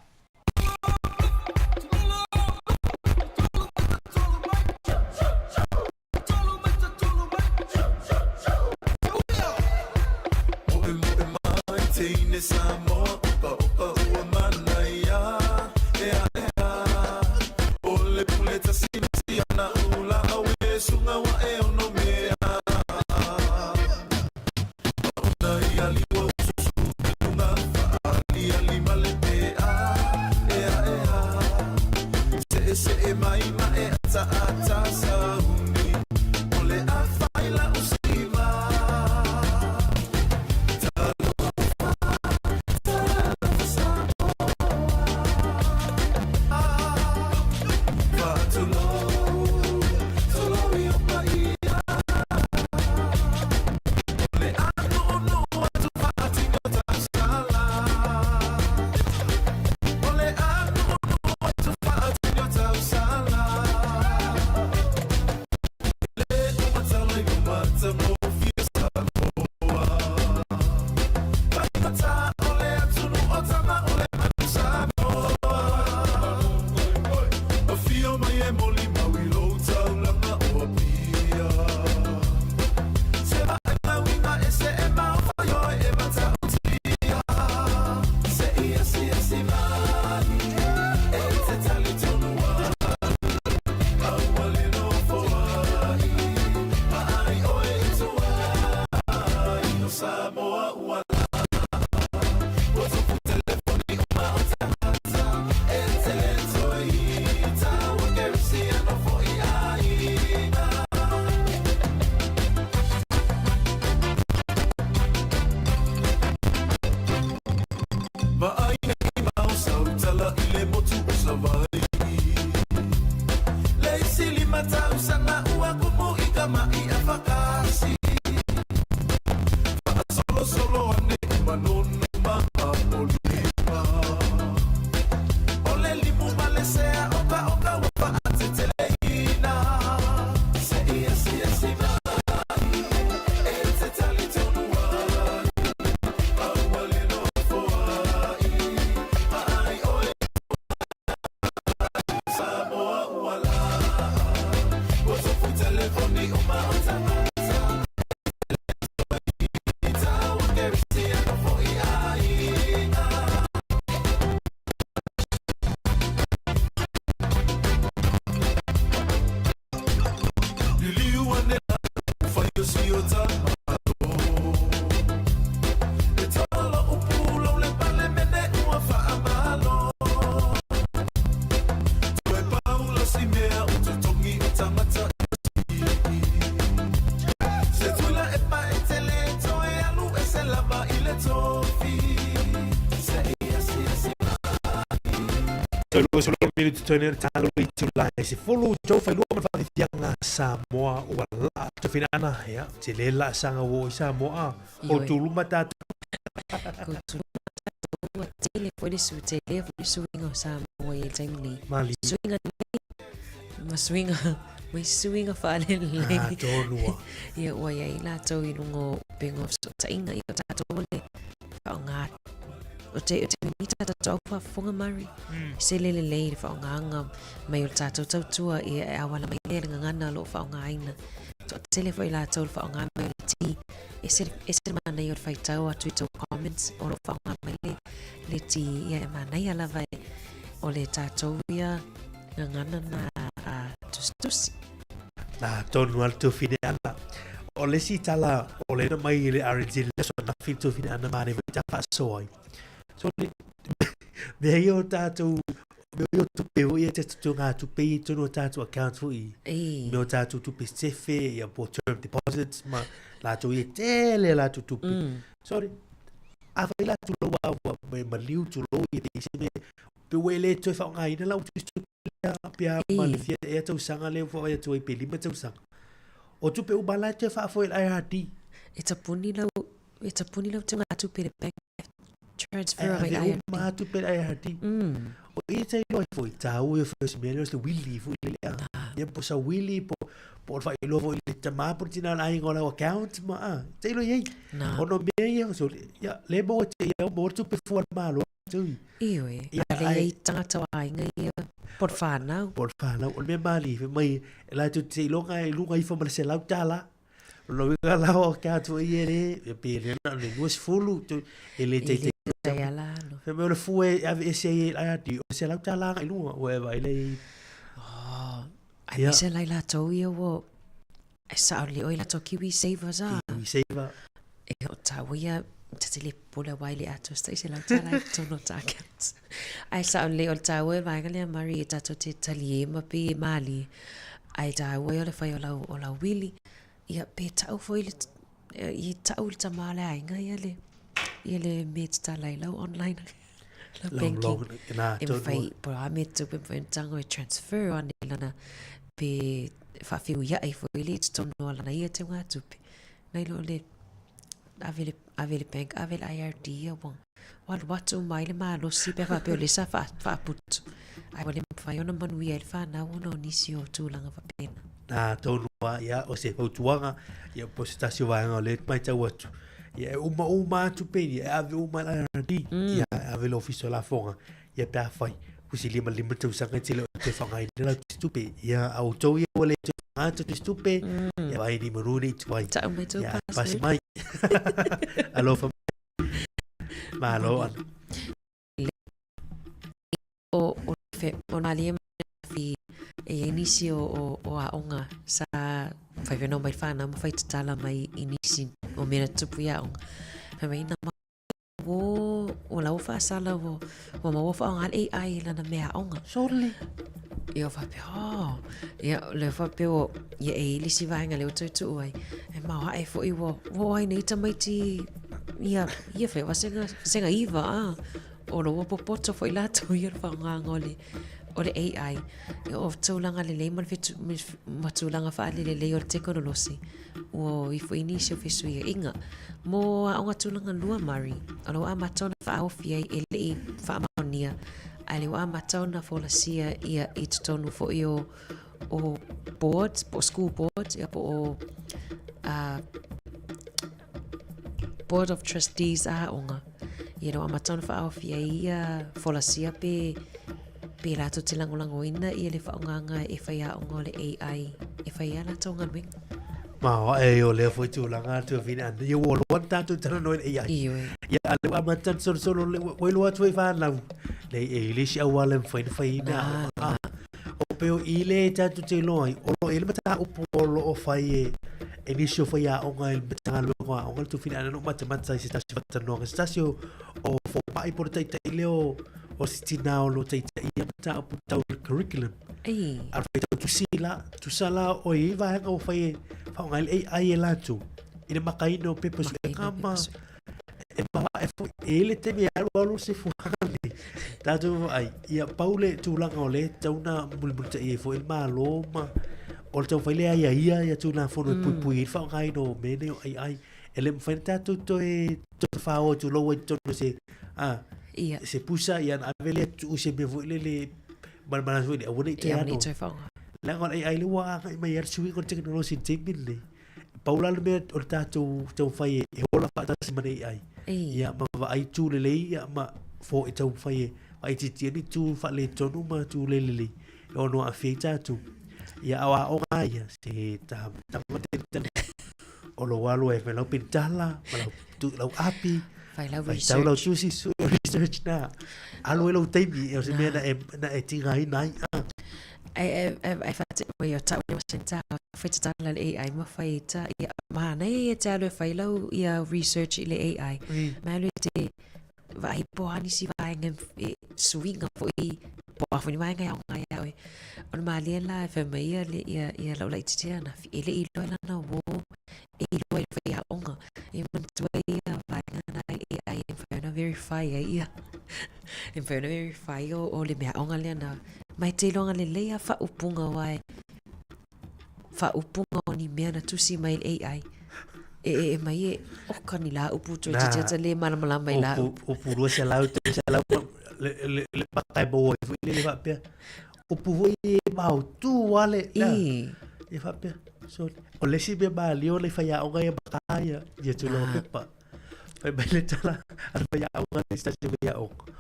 Toe 20 minute toe nei o le talo i tula e se fulu tou failua ma le faafiafiaga Samoa ua laa tofinana ia tele le laasaga ua oo i Samoa a o tuluma tatou. Ko tuluma tatou ua tele foi le su tele foi le suiga o Samoa i le taimi nei. Malie. Suiga lelei ma suiga ma suiga faalelelei. Ah, tonu a. Ia ua i ai latou i luga o upega o fesootaiga ia o tatou o le faaaoga o te o te mita tatou au faafofoga Mari. Mm. Se le lelei le faaaogaga mai o le tatou tautua ia e auala mai lea le gagana o lo o faaaogaina. Toatele foi latou le faaaoga mai o le ti. Ese, ese le manaia o le faitau atu i tou comments o lo o faaaoga mai le, le ti. Ia e manaia lava e, o le tatou ia gagana na a tusitusi. Nā, tonu a le tufine ana. O le isi tala o le na mai i le RNZ le aso anafi le tufine ana mā nei ta faasoa ai. So, le, mea ia o tātou, mea ia o tupe foi e te tutu ngā tupe i tonu o tātou account foi. Ei. Mea o tātou tupe sefe, ia po term deposits, ma lātou ia tele lātou tupe. Sorry, a whai lātou lau a ua me maliu tu lou i te isi me, pe ua e le toe whaongaina lau tupe Pea ma le fia ea tausaga lea ua atu ai pe lima tausaga. O tupe uma la e toe faafoe i le IRD. E tapuni lau, e tapuni lau teuga tupe le bank transfer mai IRD. Uma tupe le IRD. Mm. O i te iloa foi tāu e foi se mea lea o se wili foi le lea. Ia po sa wili po po o le faailoa foi le tamā po le tina o le aiga o lau account ma a. Te iloa i ai. Ona o mea ia, so, ia, le maua te ia, maua tupe fua le Malo. Tui. Ioe, Ia, a le ai- iai tagata o aiga ia, po o le whanau. Po o le whanau. O le mea malie, fai mai, e latou te iloga e luga ifo ma le $100. O lona uiga la o ke atu ai e le, e pe le na o le 20, tu- e le E taitai. le tai ala ano. Fai mai o le fua e ave ese ai e le IRD, o le $100 agai luga, ua e vaai lea i... Oh, ai Ia. aemaise la i latou ia ua, E sao le oi latou kiwi savers a. Kiwi saver. E o tāua ia, ta te le pule wai le atoa stai se lau tala i tonu ta accounts. Ai sao le o le tāua e vaenga lea Mari e tātou te tali e ma pe e māli. Ai tāua e o le whai o lau, o lau wili. Ia pe tau foi le, i tau le tama o le aiga ia le, ia le me te tālai lau online. Lau Lau banking. long, nā, E tonu. mawhai, po a me tupe mawhai na tango e transfer ane lana pe whaawhiu ia e fo i le te tono a lana ia te ngā tupe. Nei lo le ave le, ave le bank, ave le IRD ia wa. Wa alu atu mai le malosi pe whapeo le sa wha, whaaputu. Ai wa le mawhai ona manuia i le whanau ona o nisi o tūlanga whapena. Nā, tonu a, ia, o se fautuaga, ia, po se tasi o vaega o le matau atu. Ia, e uma uma atu pe, ia, e ave uma i le IRD, ia, e ave le ofisa o lafoga, ia, pe afai, ua se 55 tausaga e tele o toe whangaina lau tupe, ia, a outou ia ua le toe whanga atu tupe, ia, vai ni manu nei tuai. Tau mai tō Ia, pasi pasi mai. Alofa mai. Malo ana. O, o, fe, o nā lie fi e iai nisi o, o, o aoga sa whai whenua mai whānau ma whai tatala mai i nisi o mea na tupu i aoga. Whai mai nā wo, o la ua whaasala wo, ua maua whaonga le AI i lana mea aoga. Surely. Ia o whapea, oh, ia le whapea o, ia e i lisi vaenga le o tautuu ai. E mao hae foi ua, ua o ai nei tamaiti, ia, ia whai wasenga, wasenga iwa, ah. O lo ua popoto foi latou ia le faaaogaga o le, o le AI. Ia o tulaga lelei ma le fetu, ma tulaga faalelelei o le tekonolosi, ua o ifo i nisi o fesuiaiga. Mo aoga tulaga lua Murray, o la ua amata ona faaofi ai e le i faamaonia, ae le ua amata ona folasia ia i totonu foi o, o boards, po o school boards, ia po o uh, Board of Trustees aoga. Ia no amata ona whaaofi ai ia folasia pe pe rātou te langolangoina ia le whaongaga e whai aoga o le AI e whai a rātou galuega. Ma o e o lea foi tulaga atu e whina ana. Ia ua loa tātou tana noe le AI. Ioe. Ia a le amata na solo solo le ua iloa atu e whanau. Nei e i le isi auala e mawhai na whai ina. Nā, O peo i le tātou te iloa ai, o lo e le mataupu o lo o whai e, e nisi o whai aoga i le Matagaluega o Aoga le Tufina ana no matamata i se tasi whatanoanga, se tasi o, o fomai po le taitai lea o, o se tina o lo taitai ia mataupu tau le curriculum. Ei. A whai tau tusi la, tusa la o i vaega o whai e whaonga i le AI e lātou. I le makaina o pepa suega ma, E mavae foi, e i ai le taimi e alualu se fuaga lenei. Tatou vaai, ia pau le tulaga o lea e tatau ona mulimulitai ai foi le Malo ma o le taumafai lea e aiaia ia Tulafono e puipui ai le faaaogaina o mea nei o AI. E le mafai ona tatou toe toe faoa tulou ai i totonu o se a Ia. se pusa ia ona ave lea tuu se mea foi lele malamalama foi lea aua ne i toe Ia, aua ne i ano. toe faaaoga. Leaga o le AI lea ua agai mai ai le suiga o le tekonolosi i le taimi lenei. Pau la le mea o le tatou taumafai e ola faatasi ma le AI. Ia ma vaai itu lelei ia ma fo e taumafai e faaitiitia ni itu faaletonu ma itu le lelei e ono aafia ai tatou. Ia a o aoga lava ia, se ta tama tele o lou alu ai e fai lau penitala ma lau, tu, lau api, Fai lau faitau lau research. tusi, sue research na. Alu ai lou taimi, o se mea na e, na e tigaina ai. Ah. Ai, ai, ai, ai whate, o ia tau ni wasen tā, whai te tāla le AI, ma whai tā, ia, māna ia te alu e whai lau ia research i le AI. Ma alu e te vaai po a nisi vaega e suiga foi po a foi ni vaega e aoga ia oe. O le malie la e fai mai ia le ia ia lau laitiiti ana e le i iloa i lana uō e iloa i le faiaoga. E manatua ai ia vaega na e AI e mafai ona verify ai ia. E mafai ona verify o, o le meaaoga lea na ma e te iloaga lelei a faaupuga aua e faaupuga o ni mea na tusi mai i le AI. E, e, e mai e, oka ni la upu toe Nā, titiata le malamalama i la upu, upu. upu 200, 300, le, le, le maka e maua ai foi le le faapea. Upu foi e mautū lava le, la, I. e faapea, so, o le isi mea malie o le faiaoga ia maka ia, ia tulaga Nā. pepa. Fai mai le tala a le faiaoga le se tasi o faiaoga,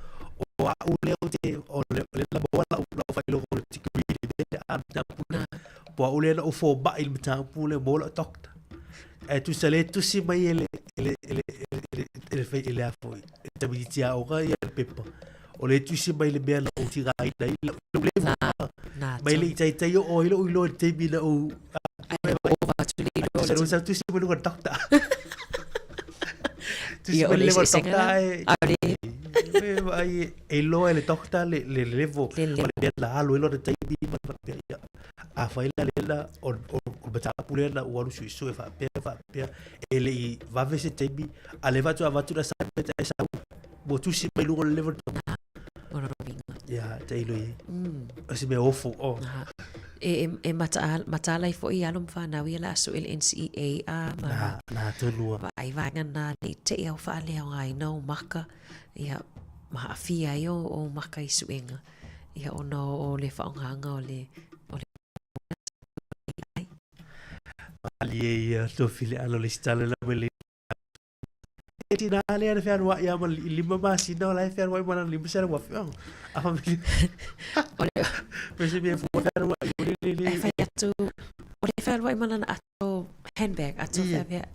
o au lea ou te, o le, o lea na maua lau, lau faailoga o le degree i le mea lea, a mataupu lea. Po o au lea na ou fomai i le mataupu lea, maua lau doctor. Ae tusa lea e tusi mai e le, e le, e le, e le, e le, e le, a foi, e le tamaitiiti aoga ia le pepa. O lea e tusi mai le mea na ou tigaina ai lau, lau level. Nā, nā Mai le tonu. i taitai oo ai lou iloa i le taimi na ou, Ai, ova atu le iloa o le Sa tino. sa tusi mai luga o le doctor. Tusi Ia, o mai le le level eseesega doctor la. e. A o le... E vaai e e iloa e le doctor le le level Le o le level. mea na alu ai lona taimi ma le faapea ia. Afai la lea na o o o le mataupu lea na ou alu suesue faapea faapea e le i vave se taimi a o lea faatoa avatu le assignment ae sau ua tusi mai luga o le level Na, o lona uiga. Ia, tailo i ai. Mm. O se mea ofo, oh. Na. E, e, e mata, mataala ai foi i alo ma whanau ia la aso i le NCEA a ma Na, na tonu a. vaai vaega na nei te i au whaaleaogaina o maka ia ma haafia ai o, o maka i suenga ia ona o, o le whaongaanga o le o le ai. Malie ia tofi le alo le isi tala la mai le E tina lea na fealuai lava ma le 5 masina o la e fealuai ma lana 500,000. A famili. O le Me se mea fua fealuai o le le le. E whai atu, o le fealuai ma lana ato handbag, ato Ie. feawhea.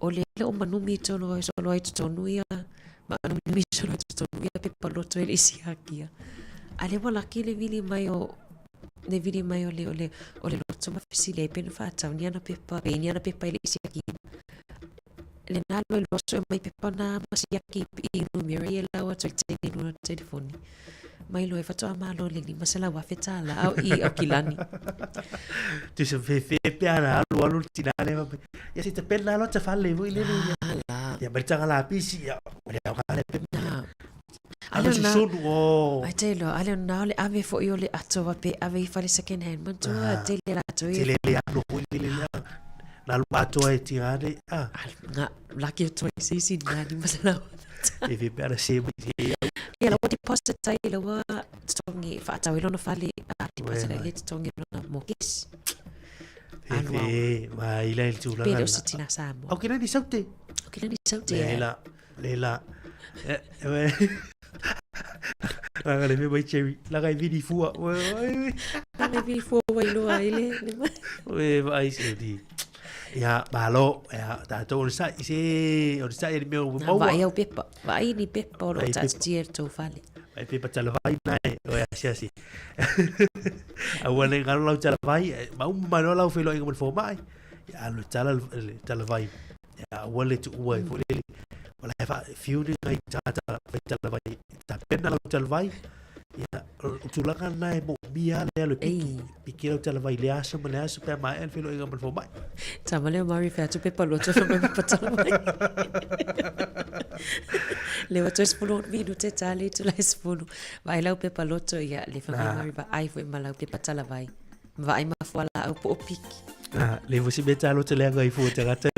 O le le o manumi tonu ai solo ai totonu ia, ma manumi solo ai totonu ia pepa loto e le isi hakia. A le ua laki le vili mai o, le vili mai o le, o le, o le loto ma fesili ai pena whaatau ni ana pepa, pe ni ana pepa i le isi hakia. Lena loa i sue mai pepa na ma siaki i numera ia lau atu i te i luna telefoni. Mai loa e faatoa malo le 500,000 tālā au i Aukilani. Tusa fefe pe ana alu alu le tina lea fai mai, ia se tapena loa ta fale foi lele ia. Ah la. Ia mai le taga lapisi ia, ua le aoga lea pepa. Na. Ave susunu, oh. Ai te loa, ale ona o le ave foi o le ato a pe ave i fale second hand manatua Ah. tele latou ia. Tele le alo foi lele lea. Na alu atoa e tina nei, ah. Al, nga, laki atu ai se isi nga ni masalau. E fe pe ana se mai se au. Ia laua deposit ai laua totogi whaatau i lona fale, a deposit ai Wē. le totogi lona mortgage. Fe Alu au. fe, ma ila i le tulaga Pele o lena. se tina Samoa. Au kina ni saute. Au kina ni saute. Le la, le la. Langa le mea mai Cherry, langa e vini fua. Langa e vini fua wai loa ai le. Ue, vaai se di. Ia, malo, ia, tātou o le sa'i se, o le sa'i le mea o maua. Vaai au pepa, vaai ni pepa o lo o taatitia i le tou fale. Vaai pepa talavai nai, o e asiasi. Aua ne i galo lau talavai, ma uma mai loa lau feiloaiga ma le fomai, ia alu e tala le talavai. Ia aua le tuua ai foi lele. O la e faa-fiu ni nai tagata faitalavai e tapena lau talavai. Ia, o le tulaga lena e moomia lava le alu e piki. Piki lau talavai i le aso ma le aso pe a maea le feiloaiga ma le fomai. Tama lea o Murray fai atu pepa loto fai mai pepa talavai. Le ua toe 16 minute ta le itula e 10. Vaai lau pepa loto ia le whamai mari vaai foi ma lau pepa talavai. Vaai ma fualaau po o piki. Ah, le fo si me ta loto leanga i fo tagata.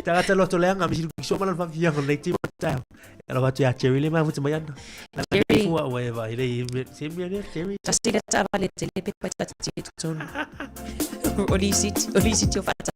Tagata loto leanga mi silu kiso mana fa fianga le ti ta. Ela va te a Jerry le ma futi mai ana. Jerry. Fua ua e vai le se mi ana Jerry. Tasi le tava le tele pepa ta ti tonu. O lisiti, o lisiti o fata.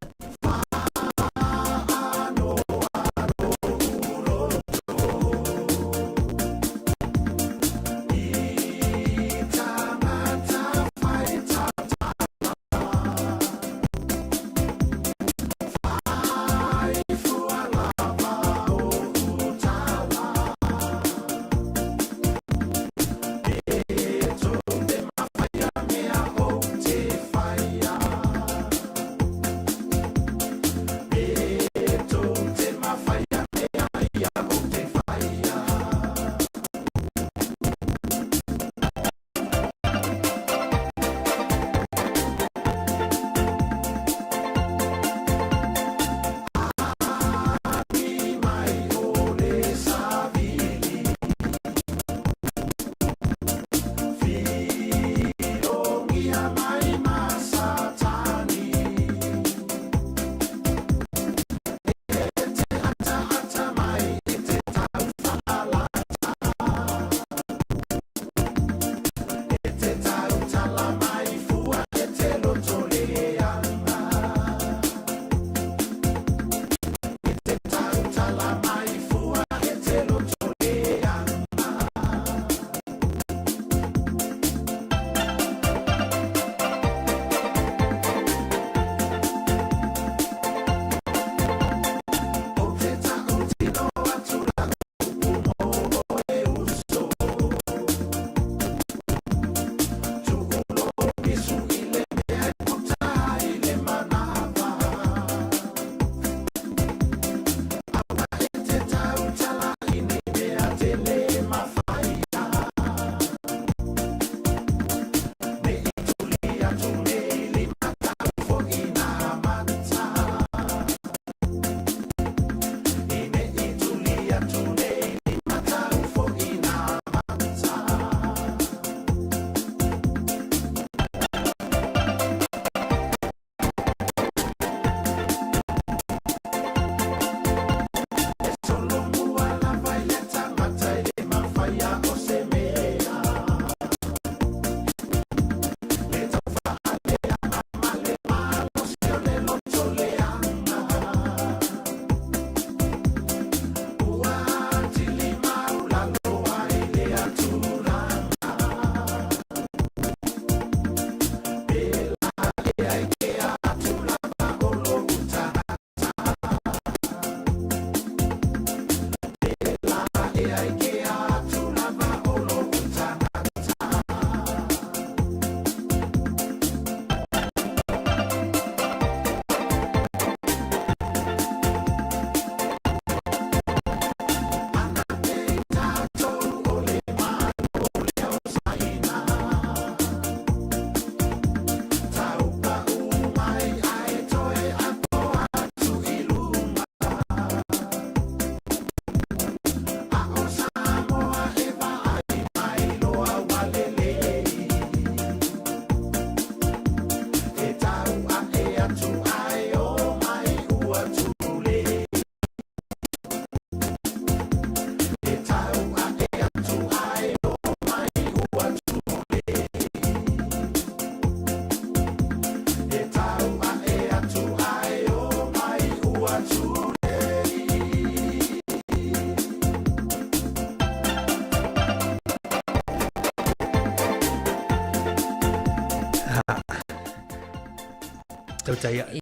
Tautai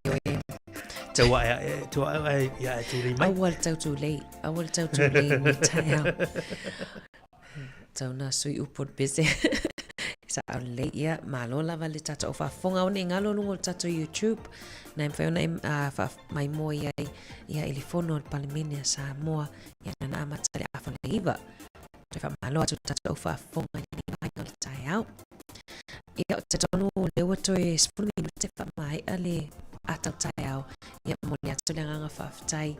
Tau ae ae tau ae ae ia e tūrei mai. Aua le tau tūlei, aua le tau tūlei mo taeao. Tau nā sui upu o le pese. Sa au lelei ia, malo lava le tatou faafofoga ona i galo luga o le tatou YouTube. Na e mafai ona e faamaimoa i ai ia i le fono a le Palemene a Samoa ia na amata le afa le iva. Toe faamalo atu le tatou faafofoga i lenei vaega o le taeao. Ia, ou te talitonu o lea ua toe 10 minute faamaea le. ata o taeao. Ia, momoli atu le agaga faafetai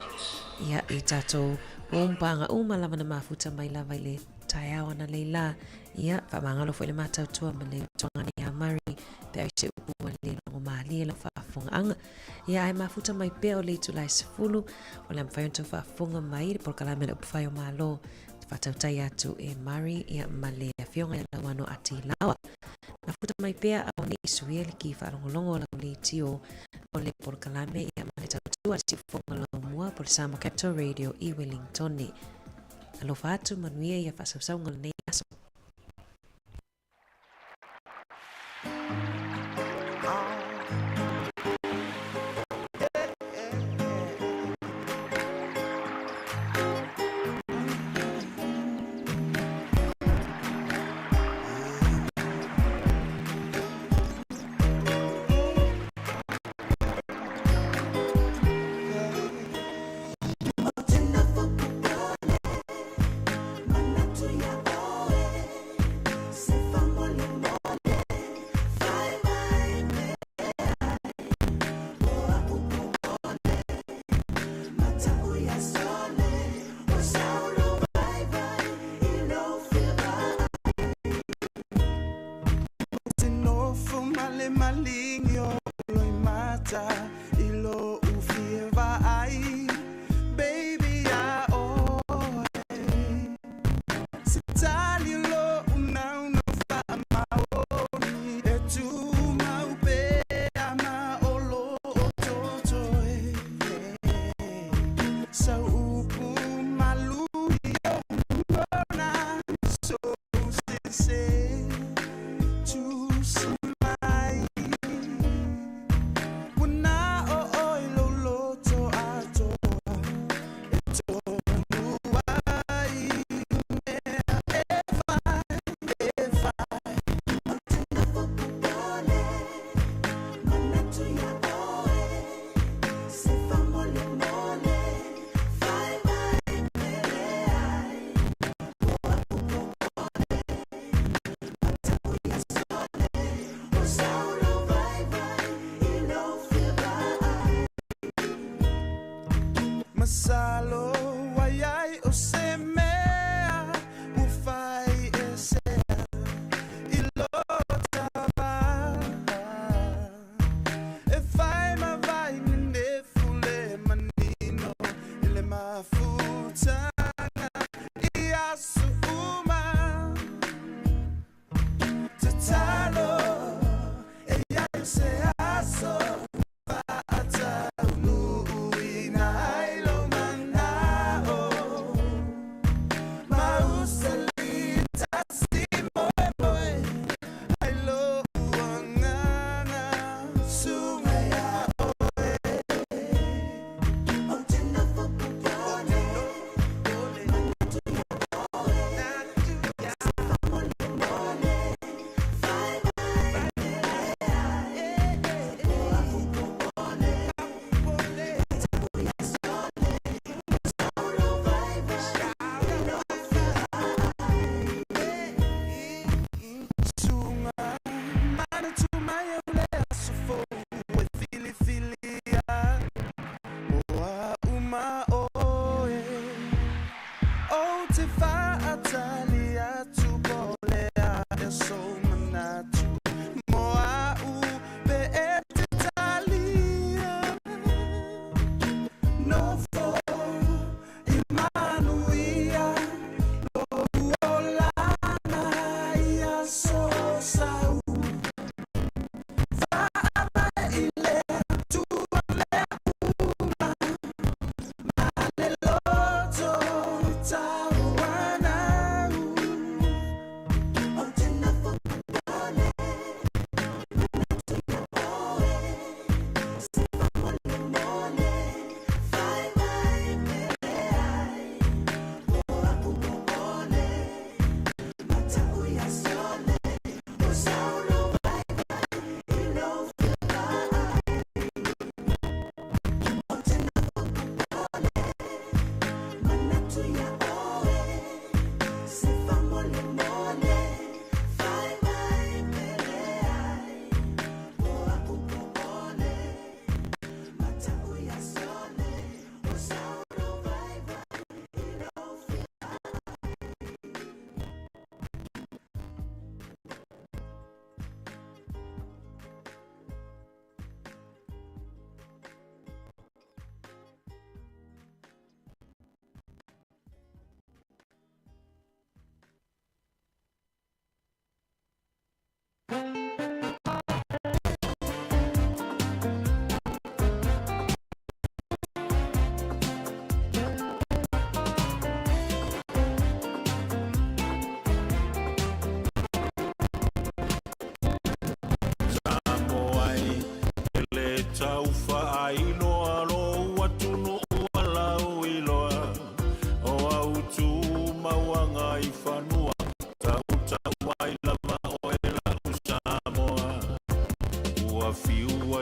ia i tatou uompanga uma lava na mafuta mai lava i le taeao analeila. Ia, faamagalo foi le matautua ma le utuaga nei a Murray pe ai se upu ua le logomalie lau faafofogaaga. Ia, ae mafuta mai pea o le itula e 10, o le a mafai ona tou faafofoga mai i le polokalame a le Upufai o Malo, te faatautai atu e Murray ia ma le afioga ia Lauano Atilawa. Mafuta mai pea aua ne i suia le ki faalogologo o lau leitio o le polokalame ia ma le tautua a Siufofoga Laumua po o le Samoa Capital Radio i Wellingtone. Alofa atu, manuia ia faasausauga o lenei aso.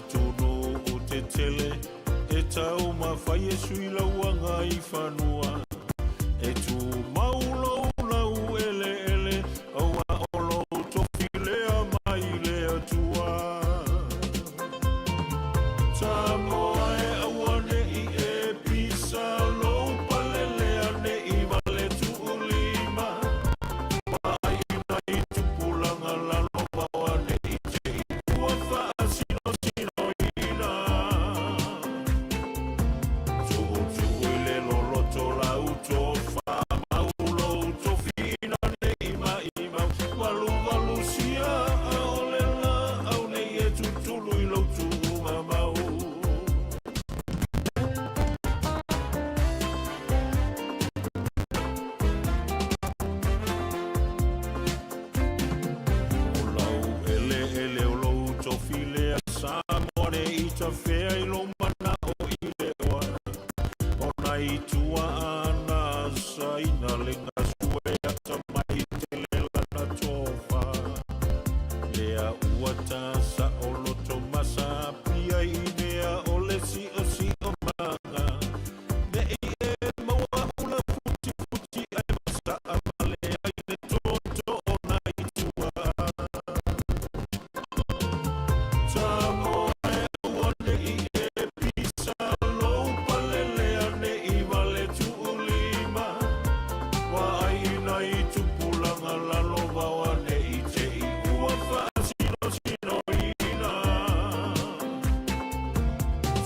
atunuu tetele e taumafai e sui lauaga i fanua. E tumau lou laueleele aua o lou tofi lea mai le Atua. Samoa e aua ne'i e pisa lou palelea ne'i vale tuulima. Vaai nai tupulaga lalo vaoa ne'i te i ua faasinosinoina. Tuutuu i le loloto lau tofa mau lou tofiina ne'i maimau. Valuvalu sia ʻaʻole laau nei e tutulu i lou tuumamau. O lau eleele o lou tofi lea Samoa ne i tafea i lou manao i le oa O nai tuaana saina le gasue atamai tele lana tofa Lea ua ta saoloto masa pia i mea o le siosiomaga Ne i e maua ula futifuti ae masaa vale ai le toto o nai tuaa. Samoa e aua ne i e pisa lou palelea ne i vale tuulima. Vaai i nai tupulaga lalo vaoa ne i te i ua faasinosinoina.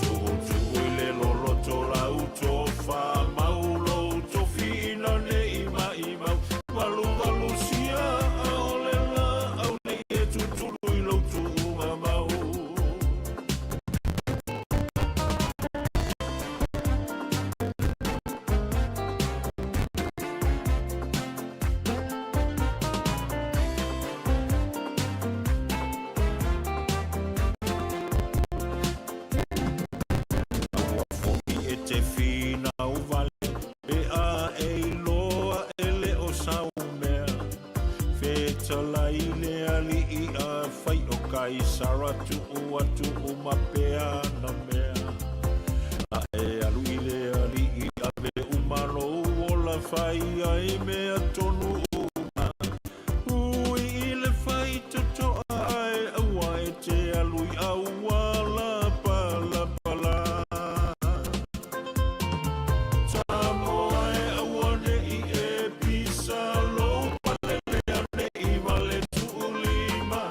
Tuutuu i le loloto lau tofa mau lou tofiina ne i maimau. Valuvalu sia ʻaʻole laau nei e tutulu i lou tuumamau. Aua foi e te finau vale pe a e iloa e le o sau mea. Fetalai le alii a fai o Kaisara tuu atu uma pea na mea. A e alu i le alii ave uma lou ola fai ai mea tonu uma. Ui i le faitotoa ae aua e te alu i auala palapala. Samoa e aua ne i e pisa lou palelea ne i vale tuulima.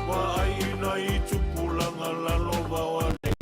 Vaai i nai tupulaga lalo vaoa ne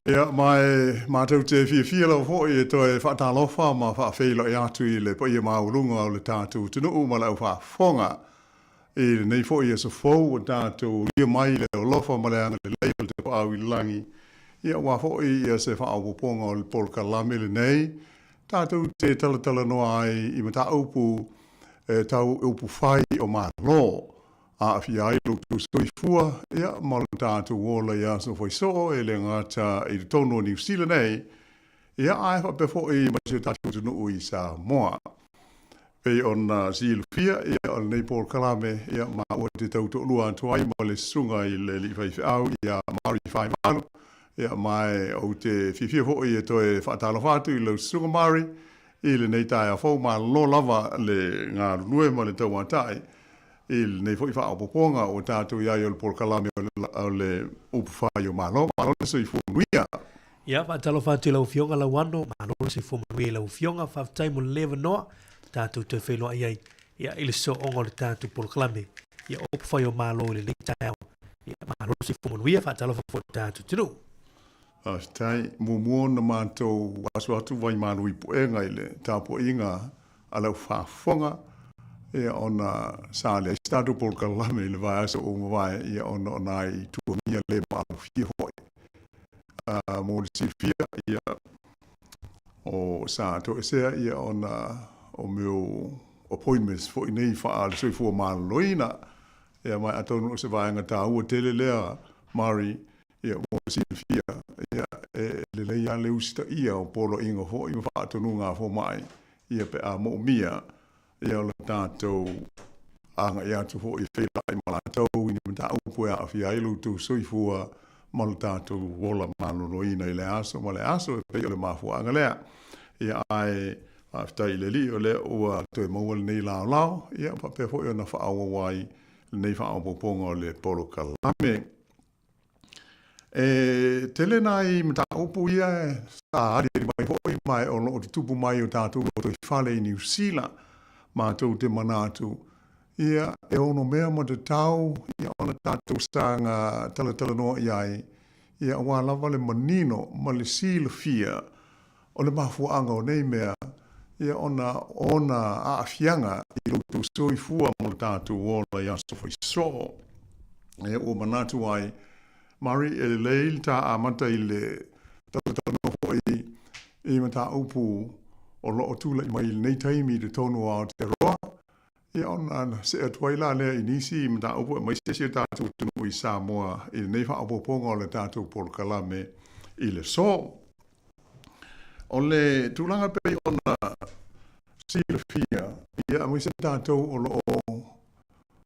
Ia, ma e matou te fiafia lava foi e toe faatalofa ma faafeiloai atu i le paia maualuga o le tatou atunuu ma le aufaafofoga i lenei foi aso fou ua tatou aulia mai le alofa ma le agalelei o le Tapaau i le Lagi, ia aua foi ia se faaopoopoga o le polokalame lenei tatou te talatalanoa ai i mataupu e tau upufai o Malo. Aafia ai lo outou soifua, ia, ma lo tatou ola i aso faisoo, e le gata i totonu o Niu Sila nei, ia, ae faapea foi ma si o tatou atunuu i Samoa. Pei ona silafia, ia, o lenei polokalame, ia, maua te tau toalua atu ai ma le susuga i le alii faifeau ia Mari Faivalu, ia, ma ou te fiafia foi e toe faatalofa atu i lau susuga Mari i lenei taeao fou. Malo lava le galulue ma le tauatai I lenei foi faaopoopoga ua tatou i ai o le polokalame o le Upufai o Malo, malo le soifua manuia. Ia, faatalofa atu i lau Afioga Lauano, malo le soifua manuia i lau Afioga, faafetai mo le avanoa tatou toe feiloai ai ia, i le sooga o le tatou polokalame ia Upufai o Malo i lenei taeao. Ia, malo le soifua manuia, faatalofa foi i le tatou atunuu. Faafetai. Muamua ona matou aso atu vaimalu i puega i le tapuaiga a lau faafofoga, ia, ona sa leai se tatou polokalame i le vaiaso ua mavae, ia, ona o nai tuamia le maalofia foi. Mo le silafia, ia, o sa toesea, ia, ona o mea o appointments foi nei faa-soifua maloloina, ia, ma atonu o se vaega taua tele lea, Mari, Ia, mo le silafia, ia, e lelei lava le usitaia o poloaiga foi ma faatonuga a fomai, ia, pe a moomia, ia, o le tatou agai atu foi e feiloai ma latou i ni mataupu e aafia ai lo outou soifua ma lo tatou ola maloloina i le aso ma le aso, e pei o le mafuaaga lea. Ia, ae faafetai i le Alii o lea ua toe maua lenei laolao, ia, faapea foi ona faaauau ai lenei faaopoopoga o le polokalame. E tele nai mataupu ia sa aliali mai foi ma o lo o tutupu mai i o tatou lotoifale i Niu Sila. Matou te manatu, ia, e ono mea matatau ia ona tatou saga talatalanoa i ai, ia aua lava le manino ma le silafia O le mafuaaga o nei mea, ia ona o ona aafiaga i lo outou soifua ma lo tatou ola i aso faisoo. Ia ua manatu ai, Mari, e lelei le ta amata i le talatalanoa foi i mataupu o lo o tulai mai i lenei taimi i totonu o Aotearoa, ia ona see atu ai la lea i nisi mataupu aemaise si o tatou atunuu i Samoa i lenei faaopoopoga o le tatou polokalame i le so. O le tulaga pei ona silafia, ia, aemaise tatou o lo o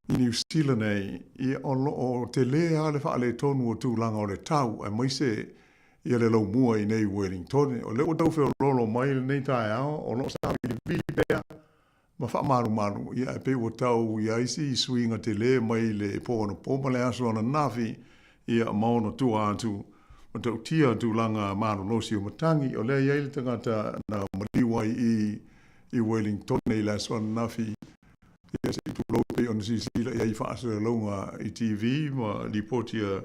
i Niu Sila nei, ia, o lo o tele lava le faaletonu o tulaga o le tau, aemaise ia le laumua i nei i Wellingtone. O lea ua tau feoloolo mai lenei taeao, o lo o savilivili pea ma faamalumalu, ia ae pei ua tau i ai si suiga tele mai le po anapo ma le aso ananafi, ia ma ona tua atu matautia tulaga malolosi o matagi. O lea e i ai le tagata na maliu ai i i Wellingtone i le aso ananafi, ia se i tulou pei ona silasila i ai i faasalalauga i TV ma lipoti a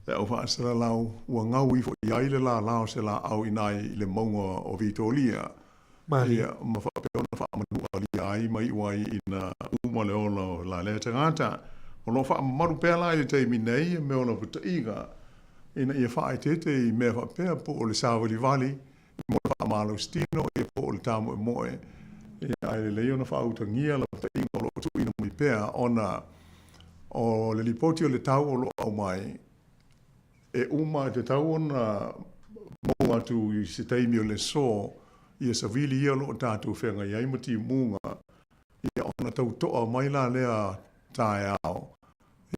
le au faasalalau, ua gau ifo i ai le lala o se laau i ina i le mauga o Vitoria. Ia, ma faapea ona faamanualia ai ma iu ai ina uma le ola o la lea tagata. O lo o faamamalu pea la i le taimi nei ia mea o lapataiga ina ia faaeteete i mea faapea po o le savalivali mo le faamalositino ia po o le tāmoemoe, ia ae lelei ona faautagia lapataiga o lo o tuuina mai pea ona o le lipoti o le tau o lo o aumai. E uma, e tatau ona maua atu i se taimi o le aso ia savili ia o lo o tatou feagai ai ma timuga, ia ona tau toa mai la lea taeao,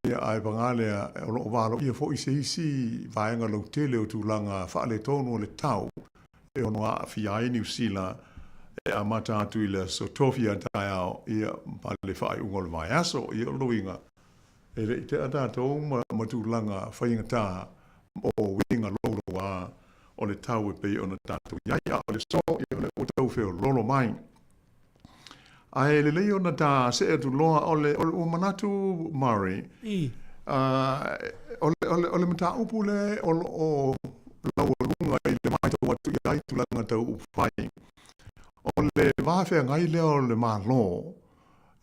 ia ae paga lea, o lo o valoia foi se isi vaega lautele o tulaga faaletonu o le tau e ono aafia ai Niu Sila e amata atu i le aso Tofi a taeao ia ma le faaiuga o le vaiaso. Ia o le uiga, E le i tea tatou ma tulaga faigata o uiga louloua o le tau e pei ona tatou i ai, a o le aso, ia o lea ua tau feoloolo mai. Ae lelei ona ta see atu loa, o le, ua manatu Murray, o le, o le, o le mataupu lea o lo o laualua. tau upufai. O le va feagai lea o le Malo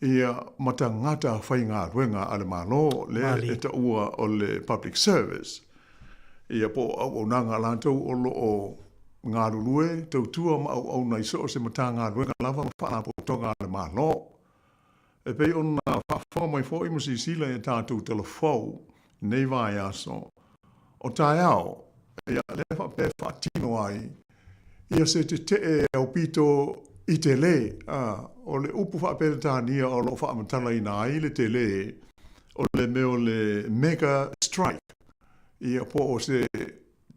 ia ma tagata faigaluega a le Malo lea e taua o le public service ia po o auaunaga a latou o lo o galulue, tautua ma auauna i so o se Matagaluega lava ma Faalapotopotoga a le Malo. E pei ona faafofoga mai foi ma silasila i a tatou talafou i lenei vaiaso, o taeao, ia, lea faapea e faatino ai ia se tetee aupito i tele. A, o le upu faa-Peretania o lo o faamatalaina ai le tele, o le mea o le mega strike, ia, po o se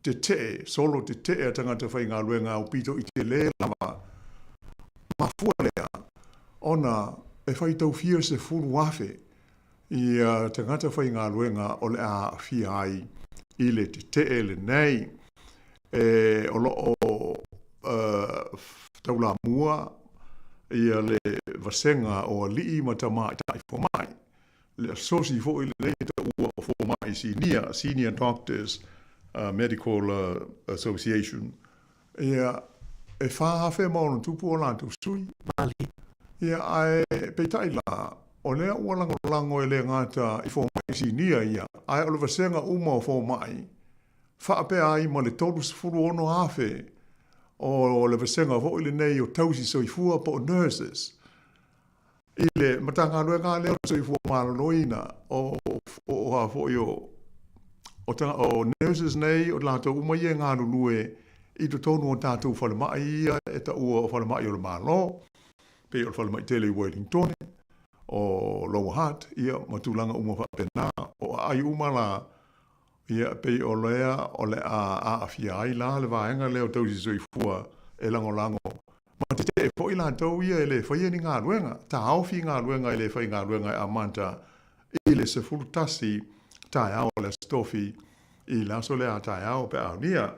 tetee, solo tetee a tagata faigaluega aupito i tele lava. Mafua lea ona e faitau fia 10,000 ia tagata faigaluega o le a aafia ai i le tetee lenei. E, o lo o taulamua ia le vasega o alii ma tamaitai fomai. Le asosi foi lenei e taua o Fomai Sinia, Senior Doctors Medical Association, ia, e 4,000 ma ono tupu o latou sui. Mali. Ia, ae peitai la, o lea ua lagolago e le gata i fomai sinia ia, ae o le vasega uma o fomai, faapea ai ma le 36,000 o le vasega foi lenei o tausi soifua po o nurses. I le Matagaluega lea o le Soifua Maloloina, o o a foi o o o nurses nei, o latou uma ia e galulue i totonu o tatou falemai ia e taua o falemai o le Malo, pei o le falemai tele i Wellingtone, o Lower Hutt, ia ma tulaga uma faapena. O aai uma la Ia, pei o lea o le a aafia ai la le vaega lea o tausi soifua e lagolago ma tetee foi latou ia e le faia ni galuega, taofi galuega e le faigaluega e amata i le 11 taeao o le Aso Tofi i le aso lea a taeao pe a aunia.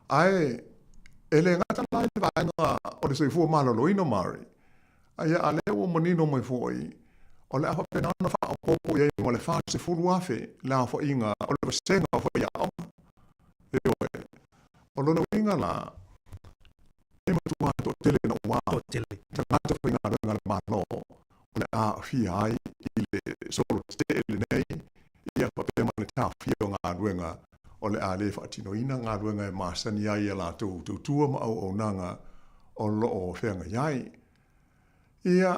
Ae e le gata la i le vaega o le soifua maloloina Mari, Ia, a lea ua manino mai foi, o le a faapena ona faaopoopo i ai ma le 40,000 le aofaiga o le vasega o faiaoga. Ioe. O lona uiga la, e matua toatele naua tagata faigaluega a le Malo o le a aafia ai i le solo tetee lenei, ia faapea ma le taofia o galuega o le a le faatinoina galuega e masani ai a latou tautua ma auaunaga o lo o feagai ai. Ia,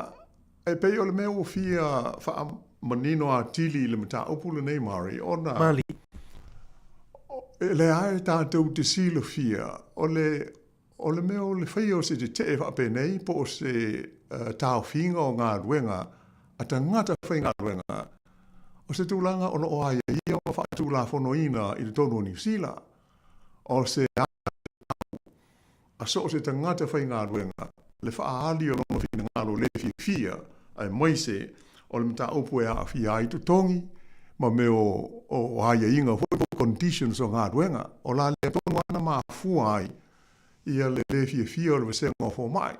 e pei o le mea ua fia faamanino atili i le mataupu lenei, Mari, ona Mali. e lea e tatou te silafia, o le, o le mea o le faia o se tetee faapenei po o se uh, taofiga o galuega a tagata faigaluega, o se tulaga o lo o aiaia ma faatulafonoina i totonu o Niu Sila. O se a so o se tagata faigaluega le faaali o lona finagalo le fiafia, aemaise o le mataupu e aafia ai totogi ma mea o aiaiga foi po o conditions o galuega. O la lea tonu lava na mafua ai ia le le fiafia o le vasega o fomai,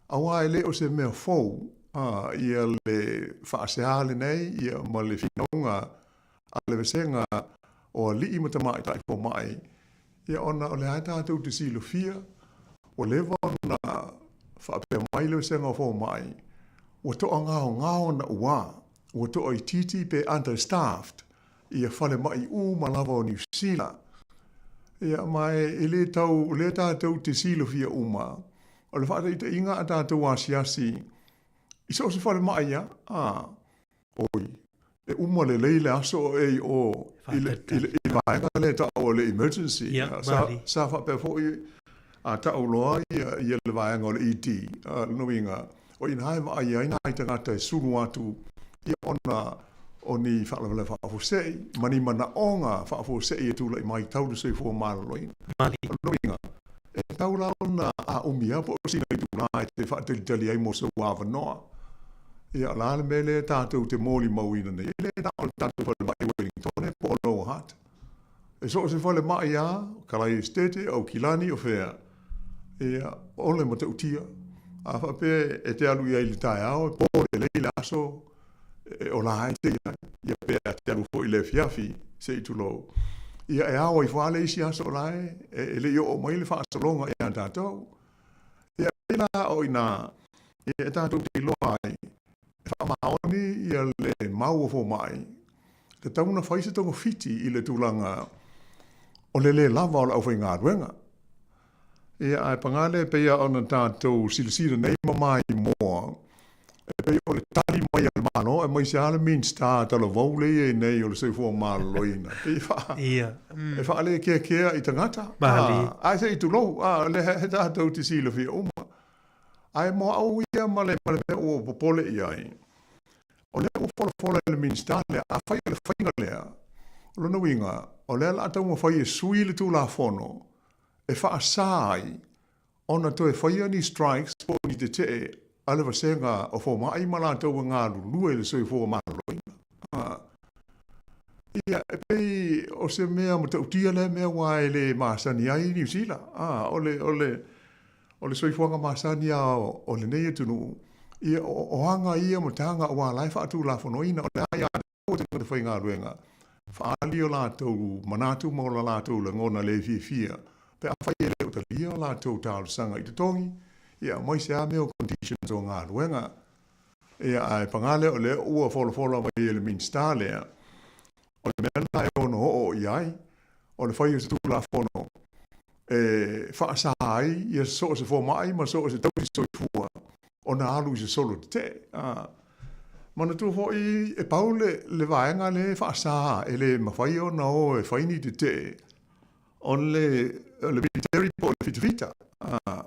aua e le o se mea fou ia le faasea lenei ia ma le finauga a le vasega o alii ma tamaitai fomai, ia ona o lea tatou te silafia, ua leva ona faapea mai le vasega o fomai, ua toagaogao naua, ua toaitiiti pe understaffed ia falemai uma lava o Niu Sila. Ia, ma e le tau, o lea tatou te silafia uma, o le faataitaiga a tatou asiasi i so o se falemai lava, a, Oi, e uma lelei le aso o e i o i le, i le, i le vaega lea e tau o le emergency. Ia, sa, mali. sa faapea foi a tau loa ia, ia le vaega o le ED, uh, lona uiga, o i ina e vaai ai nai tagata e sulu atu ia ona o ni faalavelave faafuasei ma ni manaoga faafuasei e tulai mai tau le soifua maloloina. Mali. O lona uiga, E tatau la ona aaumi lava po o sina itulā e te faatalitali ai mo sou avanoa. Ia, o le a le mea lea tatou te molimauina nei? E le na o le tatou falemai i Wellingtone po o Lower Hutt. E so o se falemai lava, o Kalai Esitete, o Aukilani, o fea, ia, o le matautia. A faapea e te alu i ai i le taeao, e po lelei le aso, e ola ai te i ai, ia pe a te alu foi i le afiafi, se i tulou. Ia e ao ifo lava le isi aso o la e, e le i oo mai le faasologa ia tatou. Ia e pei la o i ina e tatou te iloa ai e faamaoni ia le mau o fomai, e tatau ona fai se togafiti i le tulaga o le le lava o le aufaigaluega. Ia, ae paga lea e pei lava ona tatou silasila nei ma maimoa, e pei o le tali mai a le Malo aemaise lava le Minisita talavou lea e i ai nei o le Soifua Maloloina, e pei e faa, Ia, mm. e faalekekea i tagata. Malie. Ae se i tulou, a, o lea e tatou te silafia uma. Ae mo au ia ma le, ma le mea ua ou popole i ai, o lea ua folafola e le Minisita lea, afai o le faiga lea, o lona uiga, o lea o le a taumafai e sui le Tulafono e faasa ai ona toe faia ni strikes po o ni tetee a le vasega o fomai ma latou e galulue i le soifua maloloina. Ia, e pei o se mea matautia lea mea aua e le masani ai Niu Sila. O le, o le, o le soifuaga masani lava o lenei atunuu, ia, o aga ia ma taga aua la e faatulafonoina, o le aia o tagata faigaluega, faaali o latou manatu ma o latou lagona le fiafia pe afai e le o talia o latou talosaga i totogi, ia aemaise lava mea o conditions o galuega. Ia, ae paga lea o lea ua folafola mai e le Minisita lea, o le mea lena e ono oo i ai, o le fai o se Tulafono e faasa ai ia so o se fomai ma so o se tausi soifua ona alu i se solo tetee. A, manatua foi e pau le, le vaega lea e faasa e le mafai ona o e fai ni tetee o le, o le military po o le fitafita. A,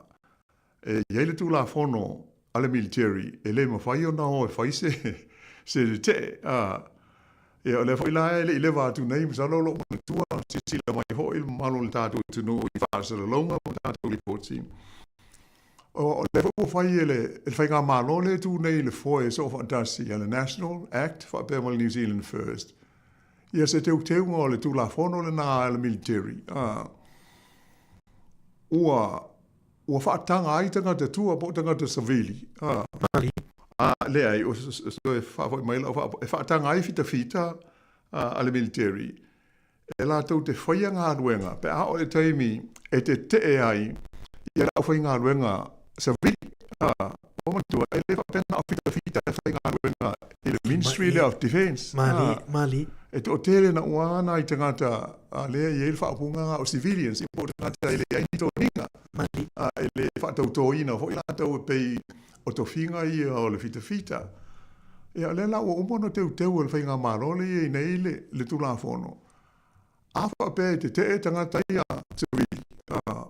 E i ai le Tulafono a le military e le mafai ona o e fai se se tetee. A, ia, o lea foi la e le i leva atu nei, masalo o lou manatua, silasila mai foi le mamalu o le tatou atunuu i faasalalauga ma tatou lipoti. O lea foi ua fai e le, e le faigamalo lea e tu nei i le foe e soofaatasi a le National Act faapea ma le New Zealand First, ia se teuteuga o le Tulafono lena a le military. A, ua Ua faataga ai tagata tua po o tagata savili. A, a leai, o toe faafoi mai lau faa, e faataga ai fitafita a, a le military e latou te faia galuega pe a oo i le taimi e tetee ai ia le aufaigaluega savili. A, ua manatua, e le faapea na o fitafita e faigaluega i le Ministry lea of Defence. Malie, malie. E toatele naua nai tagata a lea e i ai le faaupuga o civilians, po o tagata e leai ni toniga, a e le faatautoina foi latou e pei o tofiga ia o le fitafita. Ia, o lea la ua uma ona teuteu e le faigamalo lea e i ai nei le, le Tulafono. A faapea e tetee tagata ia civili,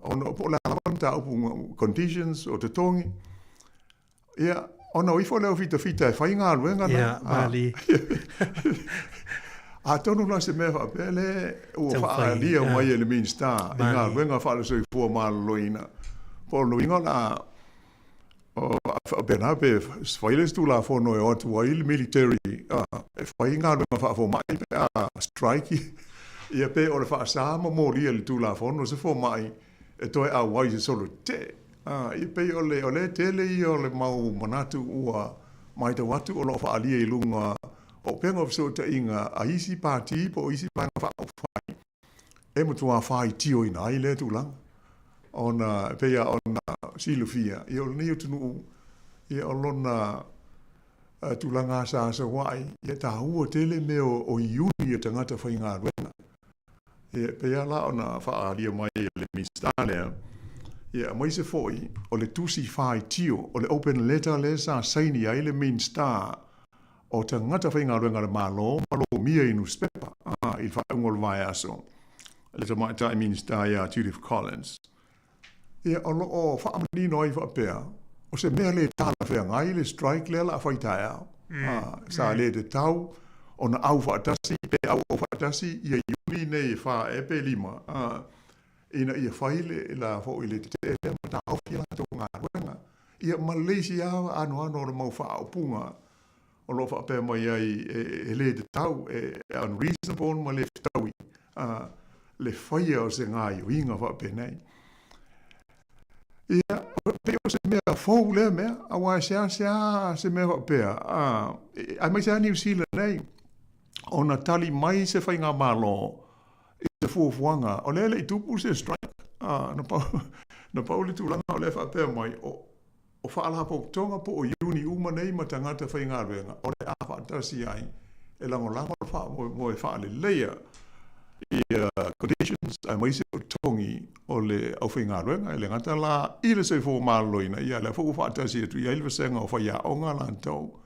ona po o le a lava le mataupu, conditions o totogi, Ia, ona o ifo lea o fitafita e fai galuega na. Ia, malie. Atonu la se mea faapea le ua faaalia mai e le Minisita i galuega faale-soifua maloloina. Po o le uiga o le a faapena pe fai le isi Tulafono e o atu ai le military e fai galuega faafomai pe a strike ia pe o le faasa ma molia i le Tulafono se fomai e toe auai i se solo tetee. Ā, e pei o le, o le tele ia o le mau manatu ua matau atu o lo o faaalia i luga o upega o fesootaiga a isi pāti po o isi vaega faaupufai e matua faitioina ai lea tulaga. Ona e pei lava ona silafia, ia o lenei atunuu, ia o lona tulaga asaasaua'i, ia e taua tele mea o iuni a tagata faigaluega. Ia, e pei lava la ona faaalia mai e le Minisita lea, ia, aemaise foi o le tusi faitio, o le open letter lea sa saini ai le Minisita o Tagata Faigaluega a le Malo ma lomia i nusipepa i le faaiuga o le vaiaso, le Tamaitai Minisita ia Judith Collins. Ia, o lo o faamanino ai faapea, o se mea le talafeagai le strike lea o le a fai taeao. Sa le tatau ona au faatasi pe auau faatasi ia Iuni nei e fa ea pe lima, ina ia fai le la foi le tetee lea ma taofi a latou galuega. Ia, ma le isi lava anoano o le mau faaupuga o lo o faapea mai ai e le tatau, e unreasonable ma le fetaui le faia o se gaoioiga faapenei. Ia, pei o se mea fou lea mea, aua e seasea se mea faapea, aemaise lava Niu Sila nei, ona tali mai se faigamalo. I se fuafuaga, o lea e le i tupu se strike, ā, na pau, na pau le tulaga o lea e faapea mai, o, o faalapotopotoga po o iuni uma nei ma tagata faigaluega o le a faatasi ai e lagolago le faamoemoe faaleleia ia conditions aemaise o totogi o le aufaigaluega. E le gata la i le soifua maloloina, ia lea foi ua faatasi atu i ai le vasega o faiaoga latou.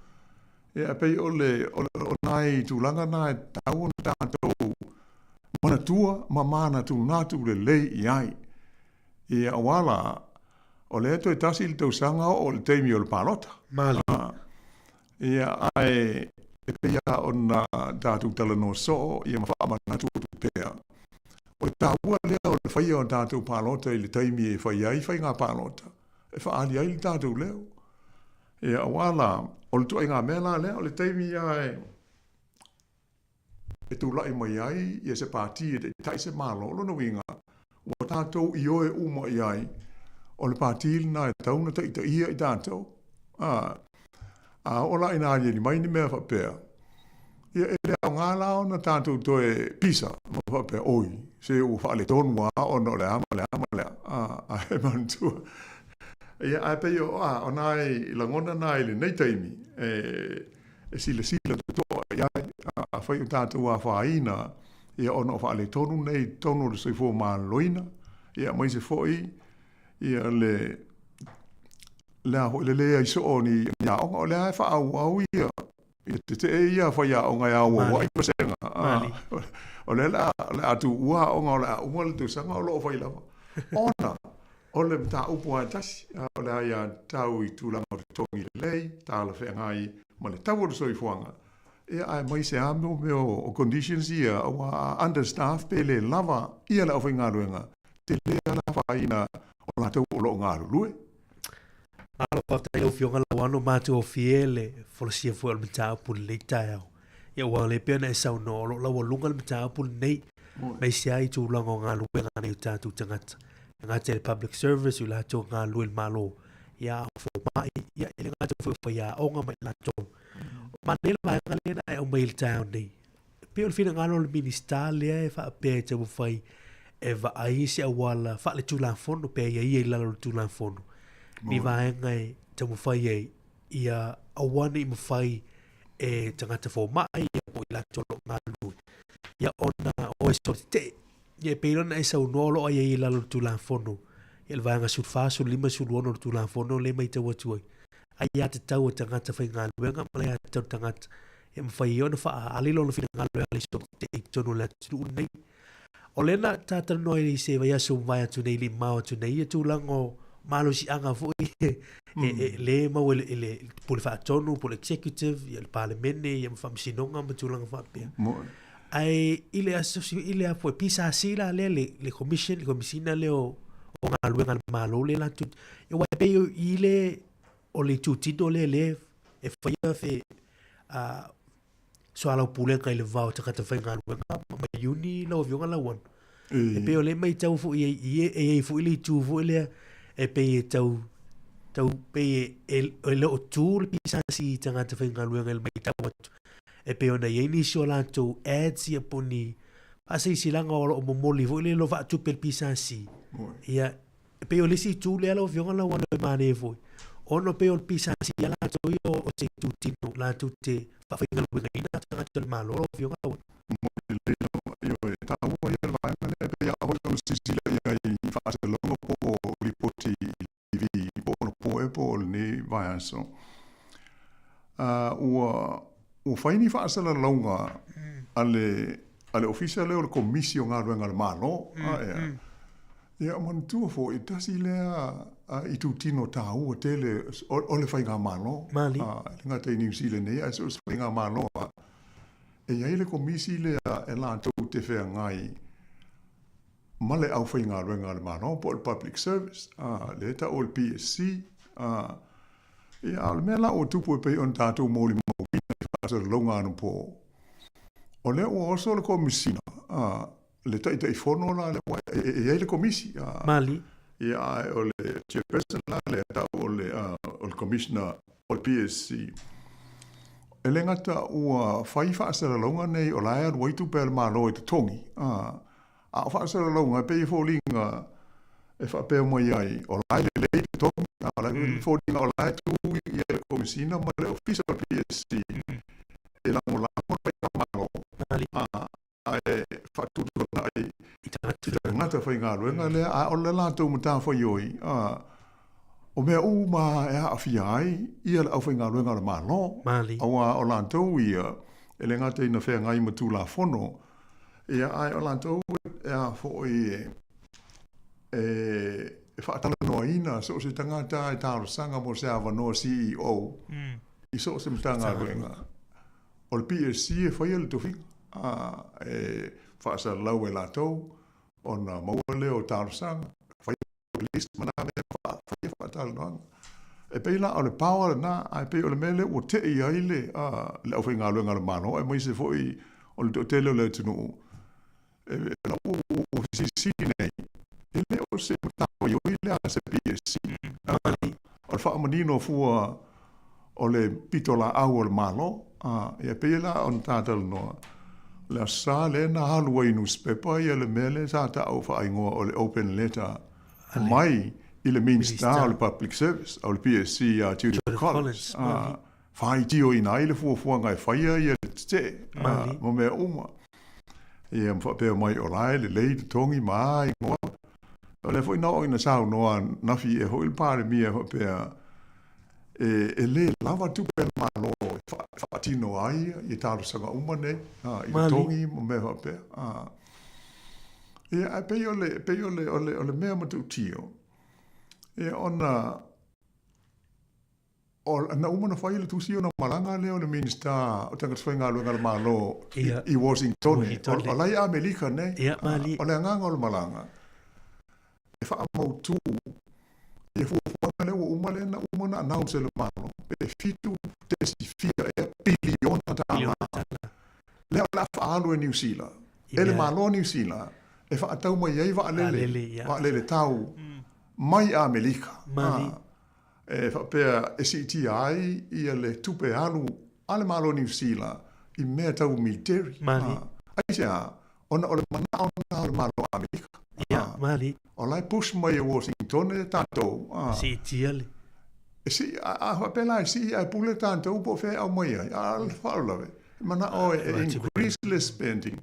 Ia e pei o le, o, o nai tulaga na e tatau ona tatou manatua ma manatunatu lelei i ai. Ia aua la, o lea toe tasi le tausaga oo i le taimi o le palota. Mali. Ia, ae e pei lava ona tatou talanoa soo ia ma faamanatu atu pea, o le taua lea o le faia o tatou palota i le taimi e fai ai faiga palota, e faaali ai le tatou leo. Ia, aua la, o le ituaiga mea la lea, o le taimi lava e e tulai mai ai ia se pati e taitai se Malo, o lona uiga, ua tatou ioe uma i ai, o le pati lena e tatau ona taitaia i tatou. A, a oo la ina aliali mai ni mea faapea, ia e le aoga la ona tatou toe pisa ma faapea, oi, se ua faaletonu lava ona o le a ma le a ma le a. A, ae manatua. Ia, ae pei o, a, o nai lagona na i lenei taimi, e, e silasila totoa i ai, afai o tatou afaina ia ona o faaletonu nei i totonu o le soifua maloloina, ia aemaise foi ia le le a foi le leai soo o ni aoga, o lea e faaauau ia ia tetee ia faiaoga e auau ai vasega. O lea o le a tuua aoga o le a uma le tausaga o lo o fai lava. Ona O le mataupu lava e tasi, o le aiatatau i tulaga o totogi lelei, talafeagai ma le tau o le soifuaga, ia aemaise lava mo mea o conditions ia, aua a understaff pe le lava ia le aufaigaluega, tele lava le afaina o latou o lo o galulue. Malo faafetai lau Afioga Lauano, matagofie le folasia foi o le mataupu i lenei taeao. Ia ua le pei ona e saunoa, o lo o laualuga le mataupu lenei, aemaise lava i tulaga o galuega a nai o tatou tagata. E gata i le public service, o i latou e galulue i le Malo, ia a o fomai, ia e le gata foi o faiaoga ma i latou. Manaia le vaega lea na e aumai i le taeao nei. E pei o le finagalo o le Minisita lea e faapea e taumafai e vaai i se auala faaletulafono pe aiaia i lalo o le Tulafono ni vaega e taumafai ai ia aua ne i mafai e tagata fomai ia po o i latou o lo o galulue ia ona o e solotetee. Ia e pei ona e saunoa o lo o aiaia i lalo o le Tulafono ia le vaega 14, 15, 16 o le Tulafono lea e matau atu ai, aiatatau a tagata faigaluega ma le aiatatau a le tagata e mafai ai ona faaali lona finagalo e ala i solotetee i totonu o le atunuu lenei. O lea na ta talanoa ai i se vaiaso ua mavae atu nei, le i mamao atu nei, ia tulaga o malosiaga foi e, e, le maua i le Pule Faatonu, po o le Executive, ia le Palemene, ia ma Faamasinoga ma tulaga faapea. Ae i le aso, i le apo, PSC la lea, le, le Commission, le Komisina lea o, o galuega a le Malo lea latou, aua e pei i le, o le itutino lea lea e faia fe, a, soalaupulega i le va o tagata faigaluega ma Iuni lau Afioga Lauano. E pei o lea e matau foi i ai, e i ai foi le itu foi lea e pei e tau, tau pei e, e le o tu le PSC i tagata faigaluega i le matau atu. E pei ona i ai nisi o latou ads ia po o ni faasilasilaga o lo o momoli foi lea o lo o faatupe e le PSC. Ia, E pei o le isi itu lea lau Afioga Lauano e manaia foi, ona e pei o le PSC lava latou ia o se itutino latou te faafaigaluegaina tagata o le Malo lau Afioga Lauano. Moni lelei lava, ioe, e taua ia le vaega lea, e pei lava foi ona silasila i ai i faasalalauga po o lipoti i TV po o anapo ea po o lenei vaiaso. Ua ua fai ni faasalalauga a le a le Ofisa lea o le Komisi o Galuega a le Malo, ea. Ia, manatua foi, tasi lea itutino taua tele o le faigamalo. Mali. E le gata i Niu Sila nei, ae so o se faigamalo lava, e i ai le komisi lea e latou te feagai ma le aufaigaluega a le Malo po o le Public Service, lea e tau o le PSC. Ia, a o le mea la ua tupu e pei ona tatou molimauina i faasalalauga anapo, o lea ua oso le Komesina, le Taitaifono la lea, aua e i ai le Komisi. Mali. Ia, ae o le Chairperson la lea e tau o le, o le Commissioner o le PSC. E le gata ua fai faasalalauga nei o la e alu ai tupe a le Malo e totogi, ā. A o faasalalauga e pei e foliga e faapea mai ai, o la e lelei totogi, a o la e foliga o la e tu ia le Komesina ma le Ofisa o le PSC e lagolago le Faigamalo, ae faatuatuanai i tagata faigaluega lea, a o le latou matafaioi, o mea uma e aafia ai ia le aufaigaluega a le Malo, aua o latou ia e le gata ina feagai ma Tulafono, ia ae o latou e a foi e faatalanoaina so o se tagata e talosaga mo se avanoa CEO i so o se Matagaluega. O le PSC e faia le tofiga, a, e faasalalau e latou ona maua lea o talosaga, fai list ma na mea faia faatalanoaga. E pei la o le power lena, ae pei o le mea lea ua tei ai le, le aufaigaluega a le Malo, aemaise foi o le toatele o le atunuu, E lau ua fesilisili nei, e le o se matafaioi lea a se PSC. O le faamanino fua o le pitolaau o le Malo. Ia pei la ona ta talanoa, o le Aso Sa lea na alu ai i nusipepa ia le mea lea sa taua faaigoa o le open letter mai i le Minista o le Public Service, o le PSC ia Judith Collins. Faitioina ai le fuafuaga e faia ia le tetee ma mea uma. Ia ma faapea mai o la e lelei totogi ma a igoa. O lea foi na oo ina saunoa nafi ea foi le Palemia faapea e le lava tupe a le Malo e faatino ai ia talosaga uma nei i totogi ma mea faapea. Ia ae pei o le, pei o le, o le, o le mea matautia, ia ona Na uma ona fai le tusi ona malaga lea o le Minisita o Tagata Faigaluega a le Malo i Washington. O la i Amerika nei. O le agaga o le malaga, e faamautu ia fuafuaga lea ua uma lea na uma ona announce e le Malo, pe 7.4 ea piliona tala lea o le a faaalu e Niu Sila, e le Malo o Niu Sila, e faatau mai ai vaalele, vaalele tau mai Amerika. E faapea e siitia ai ia le tupe alu a le Malo o Niu Sila i mea tau militeri. Malie. Aisea? Ona o le manao lena o le Malo o Amerika. Ia, malie. O la e push mai e Washington tatou. Siitia le. E sii, a faapea la e sii ae pule tatou po o fea e aumai ai. A o le faalavelave, e manao e increase le spending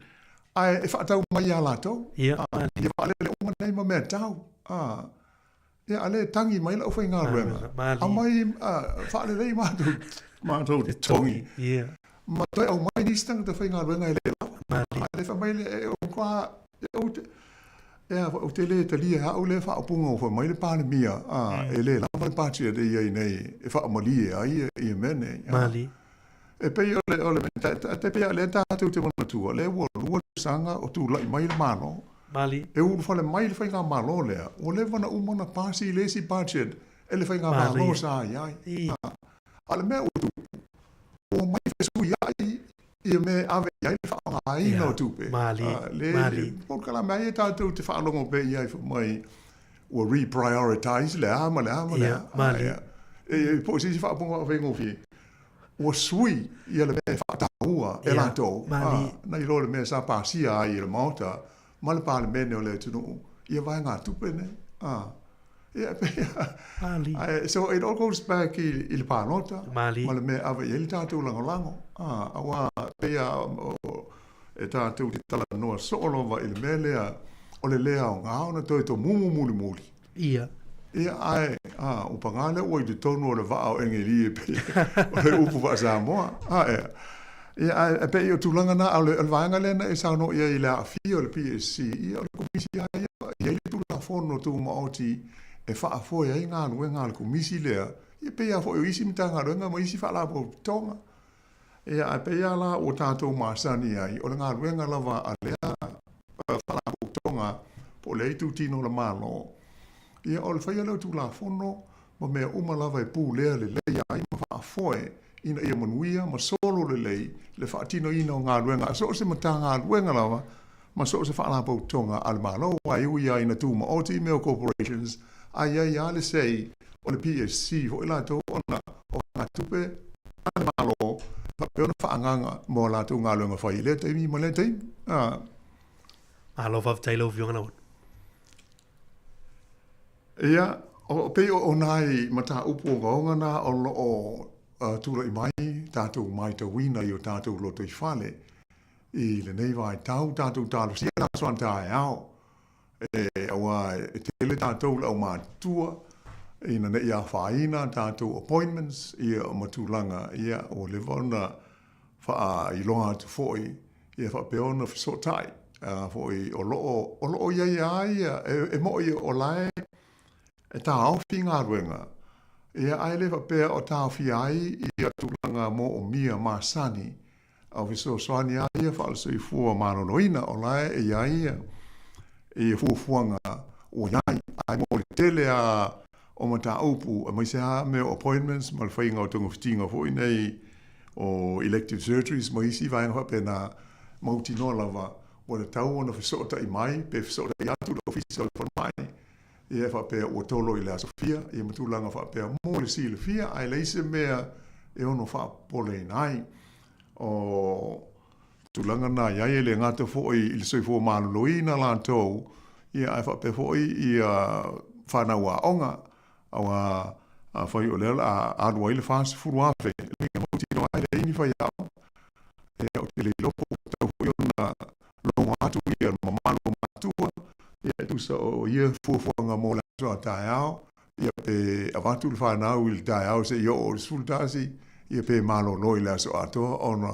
ae e faatau mai ia latou. Ia, malie. Ia vaalele uma nei ma mea tau. Ia, a lea e tangi mai le aufaigaluega, aumai faalelei matou, matou totogi. Ia. Ma toe aumai nisi tagata faigaluega e le lava. A lea fai mai le, e matua, ou te, e a, ou te le talia e au lea faaupuga ua fai mai le Palemia, e le lava le budget e i ai nei e faamalie ai ia mea nei. Malie. E pei o le, o le, e pei o lea tatou te manatua, lea ua lua tausaga o tulai mai le Malo. Malie. E ulufale mai le Faigamalo lea, ua leva ona uma ona pasi le isi budget e le Faigamalo sa i ai. A o le mea ua tupu, ua omai fesuiai ia mea e ave i ai le faaaogaina o tupe. Malie. Le polokalame lava ia tatou te faalogo pea i ai fai mai ua reprioritize le a ma le a ma le a. Malie. E po o se isi faaupuga faafaigofie. Ua sui ia le mea e faataua e latou, nai lo le mea sa pasia ai e le Maota ma le Palemene o le atunuu ia vaegatupe nei. Ia, e pei a, so it all goes back i le palota ma le mea e ave i ai le tatou lagolago. Aua e pei a e tatou te talanoa soo lava i le mea lea o le le aoga ona toe tomumu mulimuli. Ia. Ia, ae, a, ua pagā lea ua i totonu o le vaa o Egelie e pei o le upu faa-Samoa. A, ea. Ia, ae, e pei o tulaga na, o le, o le vaega lea na e saunoa i ai i le aafia o le PSC, ia, o le Komisi lava ia, e i ai le Tulafono Tumaoti e faafoe ai galuega a le Komisi lea, ia, pei lava foi o isi Matagaluega ma isi Faalapotopotoga. Ia, ae pei lava la ua tatou masani ai, o le galuega lava a lea Faalapotopotoga po o lea itutino o le Malo, ia o le faia lea o Tulafono ma mea uma lava e pulea lelei ai ma faafoe ina ia manuia ma solo lelei le faatinoina o galuega a so o se Matagaluega lava ma so o se Faalapotopotoga a le Malo, aua e ui lava ina tumaoti mea o corporations, ae i ai lava le say o le PSC foi latou ona o vaegatupe a le Malo e faapea ona faaagaaga mo a latou galuega fai i lea taimi ma lea taimi. Malo faafetai lau Afioga Nauana. Ia, o, pei o, o nai mataupu ogaoga na o lo o uh, tulai mai tatou maitauina i o tatou lotoifale i lenei vaitau tatou talosia le aso a taeao e, auā e tele tatou le aumatutua ina ne i afaina tatou appointments ia ma tulaga ia ua leva ona faailoa atu foi ia faapea ona fesootai a foi o lo o o lo o i ai lava ia e, e mo'i o la e e taofi galuega ia ae le faapea o taofia ai ia tulaga moomia masani A o fesoasoani lava ia faale-soifua maloloina, o la e i ai ia fuafuaga ua i ai. Ae mo le tele lava o mataupu, aemaise lava mea o appointments ma le faiga o togafitiga foi nei o elective surgeries ma isi vaega faapena, mautinoa lava ua tatau ona fesootai mai pe fesootai atu le Ofisa o le Falemai, ia e faapea ua tolo i le aso fia, ia ma tulaga faapea mo le silafia, ae leai se mea e ono faapopoleina ai. O tulaga na i ai, e le gata foi i le soifua maloloina latou, ia ae faapea foi ia fanau aoga, aua afai o lea o le a alu ai le $40,000, e mautinoa e leai ni faiaoga. Ia, ou te le iloa po ua tatau foi ona logo atu ia le mamalu o matua, ia e tusa o ia fuafuaga mo le aso a taeao, ia pe avatu le fanau i le taeao seia oo i le 11, ia pe malolo i le aso atoa ona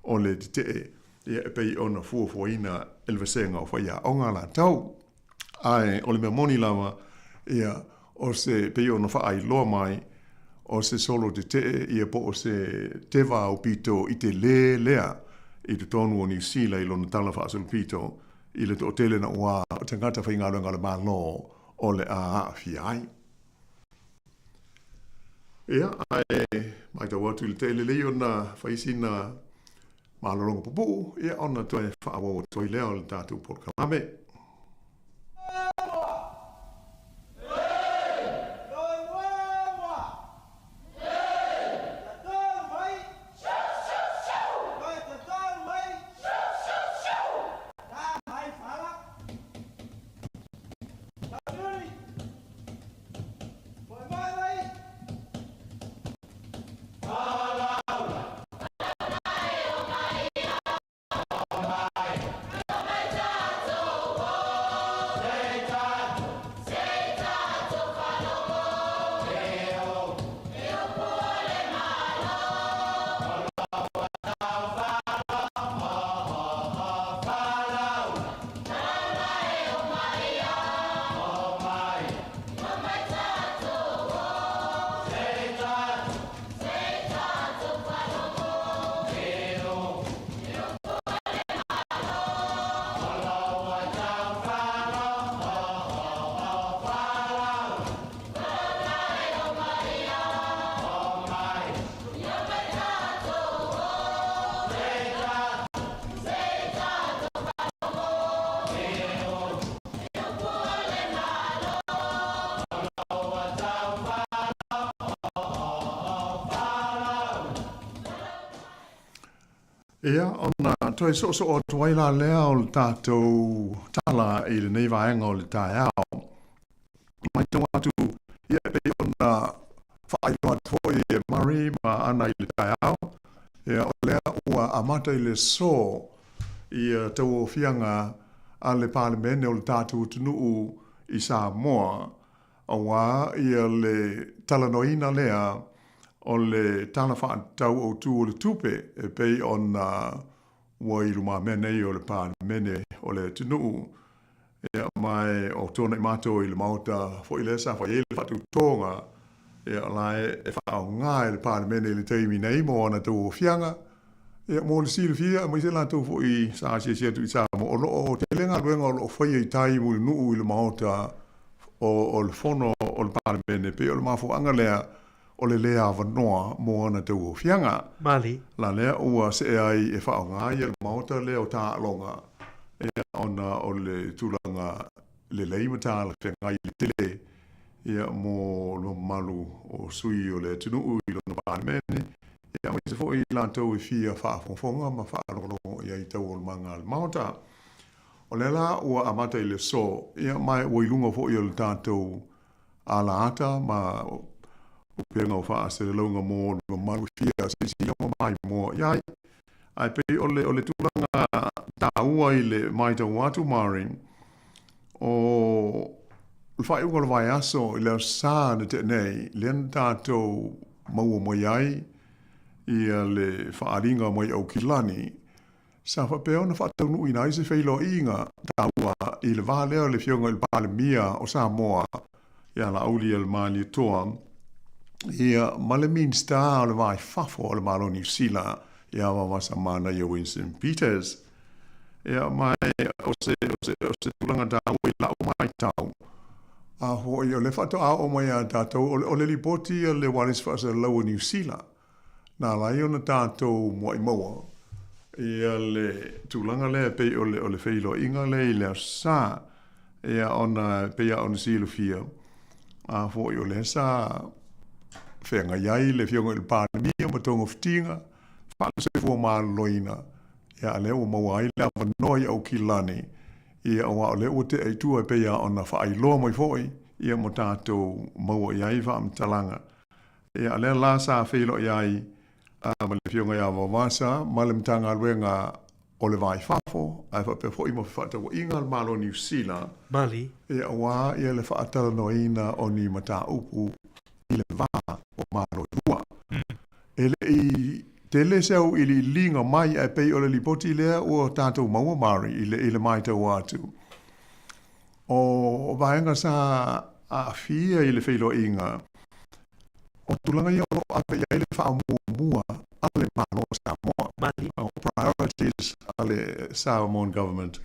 o le tetee, ia e pei ona fuafuaina e le vasega o faiaoga latou. Ae o le mea moni lava, ia, o se, pei ona faailoa mai, o se solo tetee ia po o se teva aupito i telē lea i totonu o Niu Sila i lona tala faasolopito i le toatele naʻuā o tagata faigaluega a le Malo o le a aafia ai. Ia, ae matau atu i le tele lelei ona fai sina malologa pupuu, ia ona toe faaauau atu ai lea o le tatou polokalame. Ia, ona toe soosoo atu ai la lea o le tatou tala i lenei vaega o le taeao. Matau atu, ia, e pei ona faailoa atu foi e Murray ma Ana i le taeao, ia, o lea ua amata i le aso ia tauofiaga a le Palemene o le tatou atunuu i Samoa, Aua ia le talanoaina lea o le Tala Faatatau Autu o le Tupe e pei ona ua i lumamea nei o le Palemene o le atunuu. Ia, ma e o tuanai matou i le Maota foi lea sa fai ai le faatautoga, ia, o la e faaaoga e le Palemene i le taimi nei mo ana tauofiaga. Ia, mo le silafia, aemaise latou foi sa asiasi atu i Samoa, o lo o tele galuega o lo o faia i tai Mulinuu i le Maota o le Fono o le Palemene, pei o le mafuaaga lea o le lē avanoa mo ana tauofiaga. Mali. La lea ua see ai e faaaoga ia le Maota lea o Taaloga, ia, ona o le tulaga lelei ma talafeagai i le tele ia mo le mamalu o sui o le atunuu i lona Palemene, ia aemaise foi i latou e fia faafogafoga ma faalogologo i ai i taualumaga a le Maota. O lea la ua amata i le aso, ia ma ua i luga foi o le tatou alaata ma upega o faaselelauga mo le mamalu e fia silasila ma maimoa i ai. Ae pei o le, o le tulaga taua i le matau atu Maureen, o le faaiuga o le vaiaso i le Aso Sa na tea nei, lea na tatou maua mai ai ia le faaaliga mai Aukilani, Sa faapea ona faataunuuina ai se feiloaiga taua i le va lea o le Afioga i le Palemia o Samoa ia Laaulialemalietoa ia ma le Minisita o le Va i Fafo o le Malo o Niu Sila ia Vaovasamanaia Winston Peters. Ia ma o se, o se, o se tulaga taua i lau matau, a foi o lea faatoa oo mai ia tatou, o le lipoti a le Ualesi Faasalalau o Niu Sila, Na ala ai ona tatou muai maua ia le tulaga lea e pei o le, o le feiloaiga lea i le Aso Sa, ia ona e pei lava ona silafia, a foi o lea sa feagai ai le Afioga i le Palemia ma togafitiga faale-soifua maloloina, ia a lea ua maua ai le avanoa i Aukilani, ia aua o lea ua tea i tua e pei lava ona faailoa mai foi, ia ma tatou maua i ai faamatalaga. Ia, o lea la sa feiloai ai ma le Afioga ia Vaovasa ma le Matagaluega o le Va i Fafo, ae faapea foi ma fefaatauaiga a le Malo o Niu Sila, Mali. Ia, aua ia le faatalanoaina o ni mataupu i le va o Malo e lua. E le i tele se auiliiliga mai, ae pei o le lipoti lea ua tatou maua, Mari, i le matau atu. O vaega sa aafia i le feiloaiga, o tulaga ia o lo o ave i ai le faamuamua a le Malo o Samoa, o priorities a le Samoan Government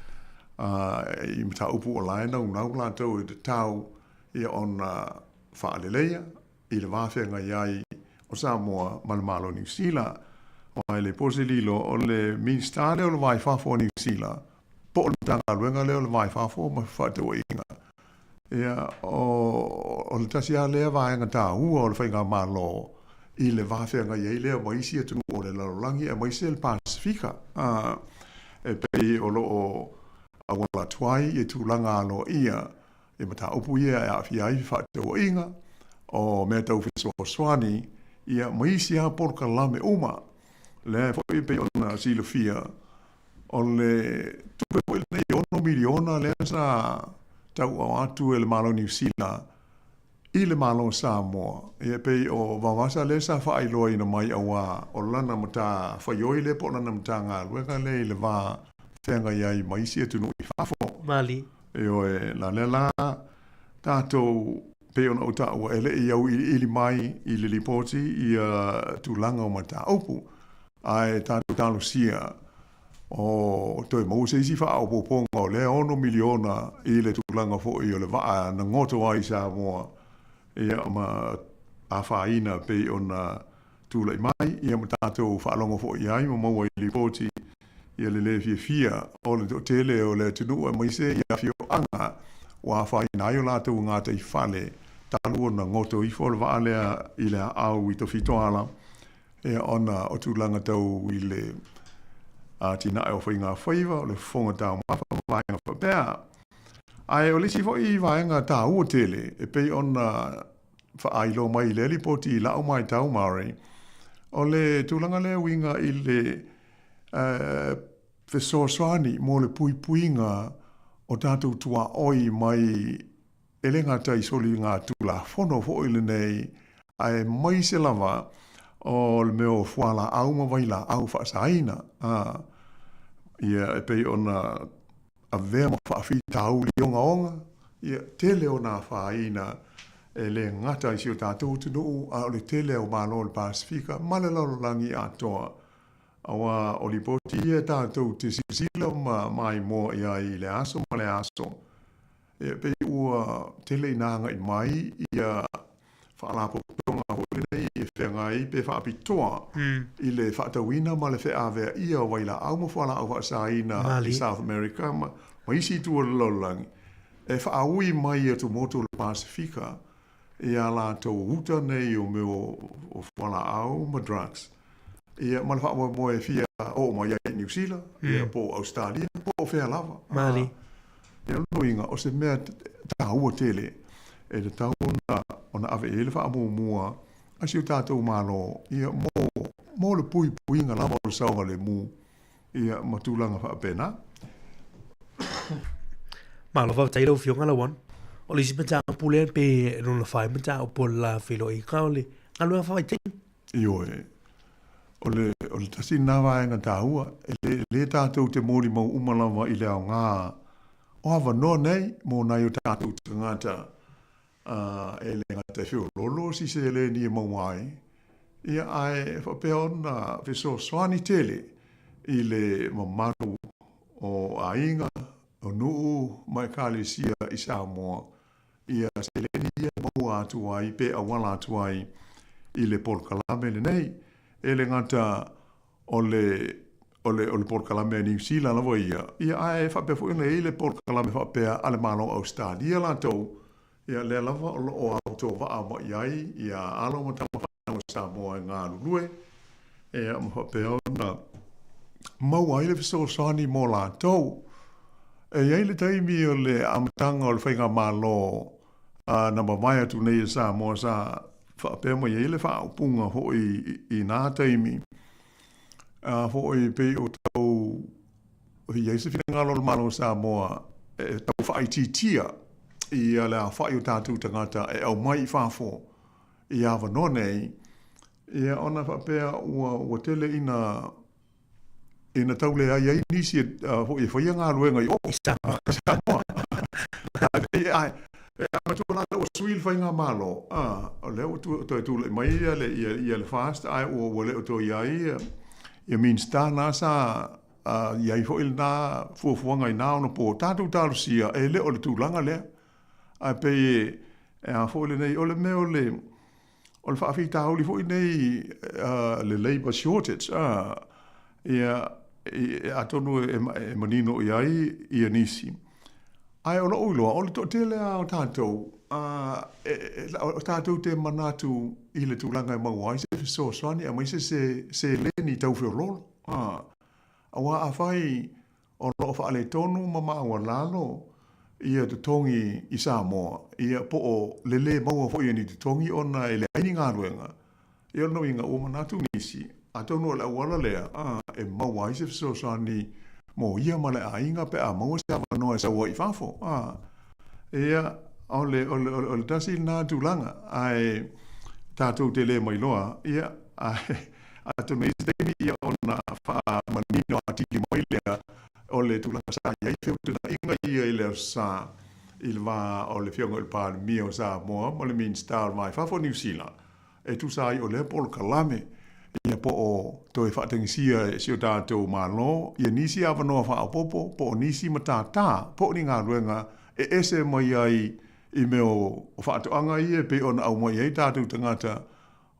i mataupu o la e naunau latou e tatau ia ona faaleleia i le va feagai ai o Samoa ma le Malo o Niu Sila. Aua e le po se lilo, o le Minisita lea o le Va i Fafo o Niu Sila, po o le Matagaluega lea o le Va i Fafo ma Fefaatauaiga, ia, o le tasi lava lea vaega taua o le faigamalo i le va feagai ai lea ma isi atunuu o le lalolagi aemaise le Pasefika, e pei o lo o auala atu ai i tulaga aloaia i mataupu ia e aafia ai fefaatauaiga, o mea tau fesoasoani, ia, ma isi lava polokalame uma. Lea foi e pei ona silafia, o le tupe foi lenei e $6 miliona lea sa tauao atu e le Malo o Niu Sila i le Malo o Samoa, ia e pei o Vaovasa lea sa faailoaina mai auā o lana matafaioi lea po o lana Matagaluega lea i le va feagai ai ma isi atunuu i fafo. Mali. Ioe, la lea la tatou, pei ona ou taua, e le i auiliili mai i le lipoti ia tulaga o mataupu, ae tatou talosia o toe maua se isi faaopoopoga o lea $6 miliona i le tulaga foi o le vaa na goto ai i Samoa, ia ma afaina pei ona tulai mai, ia ma tatou faalogo foi i ai ma maua i lipoti ia le le fiafia o le toatele o le atunuu aemaise i afioaga ua afaina ai o latou gataifale talu ona goto ifo le vaa lea i le aau i Tafitoala ia ona o tulaga tau i le atinae o faigafaiva, o le fofoga taumafa ma vaega faapea. Ae o le isi foi vaega taua tele e pei ona faailoa mai i lea lipoti i lau matau Murray, o le tulaga lea e uiga i le fesoasoani mo le puipuiga o tatou tuaoi mai e le gata i soligatulafono foi lenei, aemaise lava o le mea o fualaau ma vailaau faasaina, ia e pei ona avea ma faafitauli ogaoga, ia, tele ona afaina e le gata i si o tatou atunuu, a o le tele o Malo o le Pasefika ma le lalolagi atoa. Aua o lipoti ia tatou te silasila ma maimoa i ai i le aso ma le aso, e pei ua tele ina agai mai ia Faalapotopotoga foi lenei e feagai pe faapitoa i le faatauina ma le feaveaia o vailaau ma fualaau faasaina i South America ma isi itu o le lalolagi e faaui mai i atumotu o le Pasefika i a latou uta nei o mea o fualaau ma drugs. Ia, ma le faamoemoe e fia oo mai ai i Niu Sila, ia, po o Ausetalia, po o fea lava. Malie. Ia, o lona uiga, o se mea taua tele e tatau ona, ona ave i ai le faamuamua a si o tatou Malo, ia, mo, mo le puipuiga lava o le saogalemu, ia, ma tulaga faapena. Malo faafetai lau Afioga Lauano. O le isi mataupu lea pe lona fai mataupu o le la feiloaiga o le galuega faavaitaimi. Ioe. O le, o le tasi lena vaega taua, e le, e le tātou te molimau uma lava i le aoga o avanoa nei mō nai o tātou tagata, ā, e le gata e feoloolo si seleni e maua ai, ia, ae faapea ona fesoasoani tele i le mamalu o aiga, o nuu ma ekalesia i Samoa ia seleni ia e maua atu ai pe auala atu ai i le polokalame lenei. E le gata o le, o le, o le polokalame a Niu Sila lava ia, ia ae faapea foi ona i ai le polokalame faapea a le Malo o Ausetalia latou, ia lea lava o lo o autovaa mai ai ia alo ma tama fanau a Samoa e galulue, ia ma faapea ona maua ai le fesoasoani mo latou. E i ai le taimi o le amataga o le faigamalo na mavae atu nei e Samoa sa faapea mai ai le faaupuga foi i na taimi, a foi pei o tau i ai se finagalo o le Malo o Samoa e tau faaitiitia ia le aofai o tatou tagata e aumai i fafo i avanoa nei, ia ona faapea ua, ua tele ina ina tau leai ai nisi e, foi e faia galuega i o i Samoa. Ae, e matua la ua sui le faigamalo, a, o lea ua toe tulai mai ia le, ia, ia le FAST, ae ua, ua le o toe i ai ia, ia Minista na sa i ai foi lena fuafuaga i na onapo. Tatou talosia, e le o le tulaga lea. Ae pei e, e a foi lenei, o le mea o le, O le faafitauli foi nei le labour shortage, ia, atonu e manino i ai ia nisi. Ae o lou iloa, o le toatele lava o tatou, o tatou te manatu i le tulaga e maua ai se fesoasoani aemaise se seleni tau feoloolo. Aua afai O lo o faaletonu ma maualalo ia totogi i Samoa, ia po o le lē maua foi o ni totogi ona e leai ni galuega. Ia o lona uiga ua manatu nisi, atonu o le auala lea e maua ai se fesoasoani mo ia ma le aiga pe a maua se avanoa e sau ai i fafo. Ia, o le, o le, o le tasi lena tulaga, ae tatou te le mailoa, ia, ae Atonu i se taimi ia ona faamanino atili mai lea o le tulaga sa i ai feutagaiga ia i le Aso Sa i le va o le Afioga i le Palemia o Samoa ma le Minisita o le Va i Fafo o Niu Sila e tusa ai o lea polokalame ia po o toe faatagisia e si o tatou Malo ia nisi avanoa faaopoopo po o nisi matata po o ni galuega e ese mai ai i mea o faatoaga ia e pei ona aumai ai tatou tagata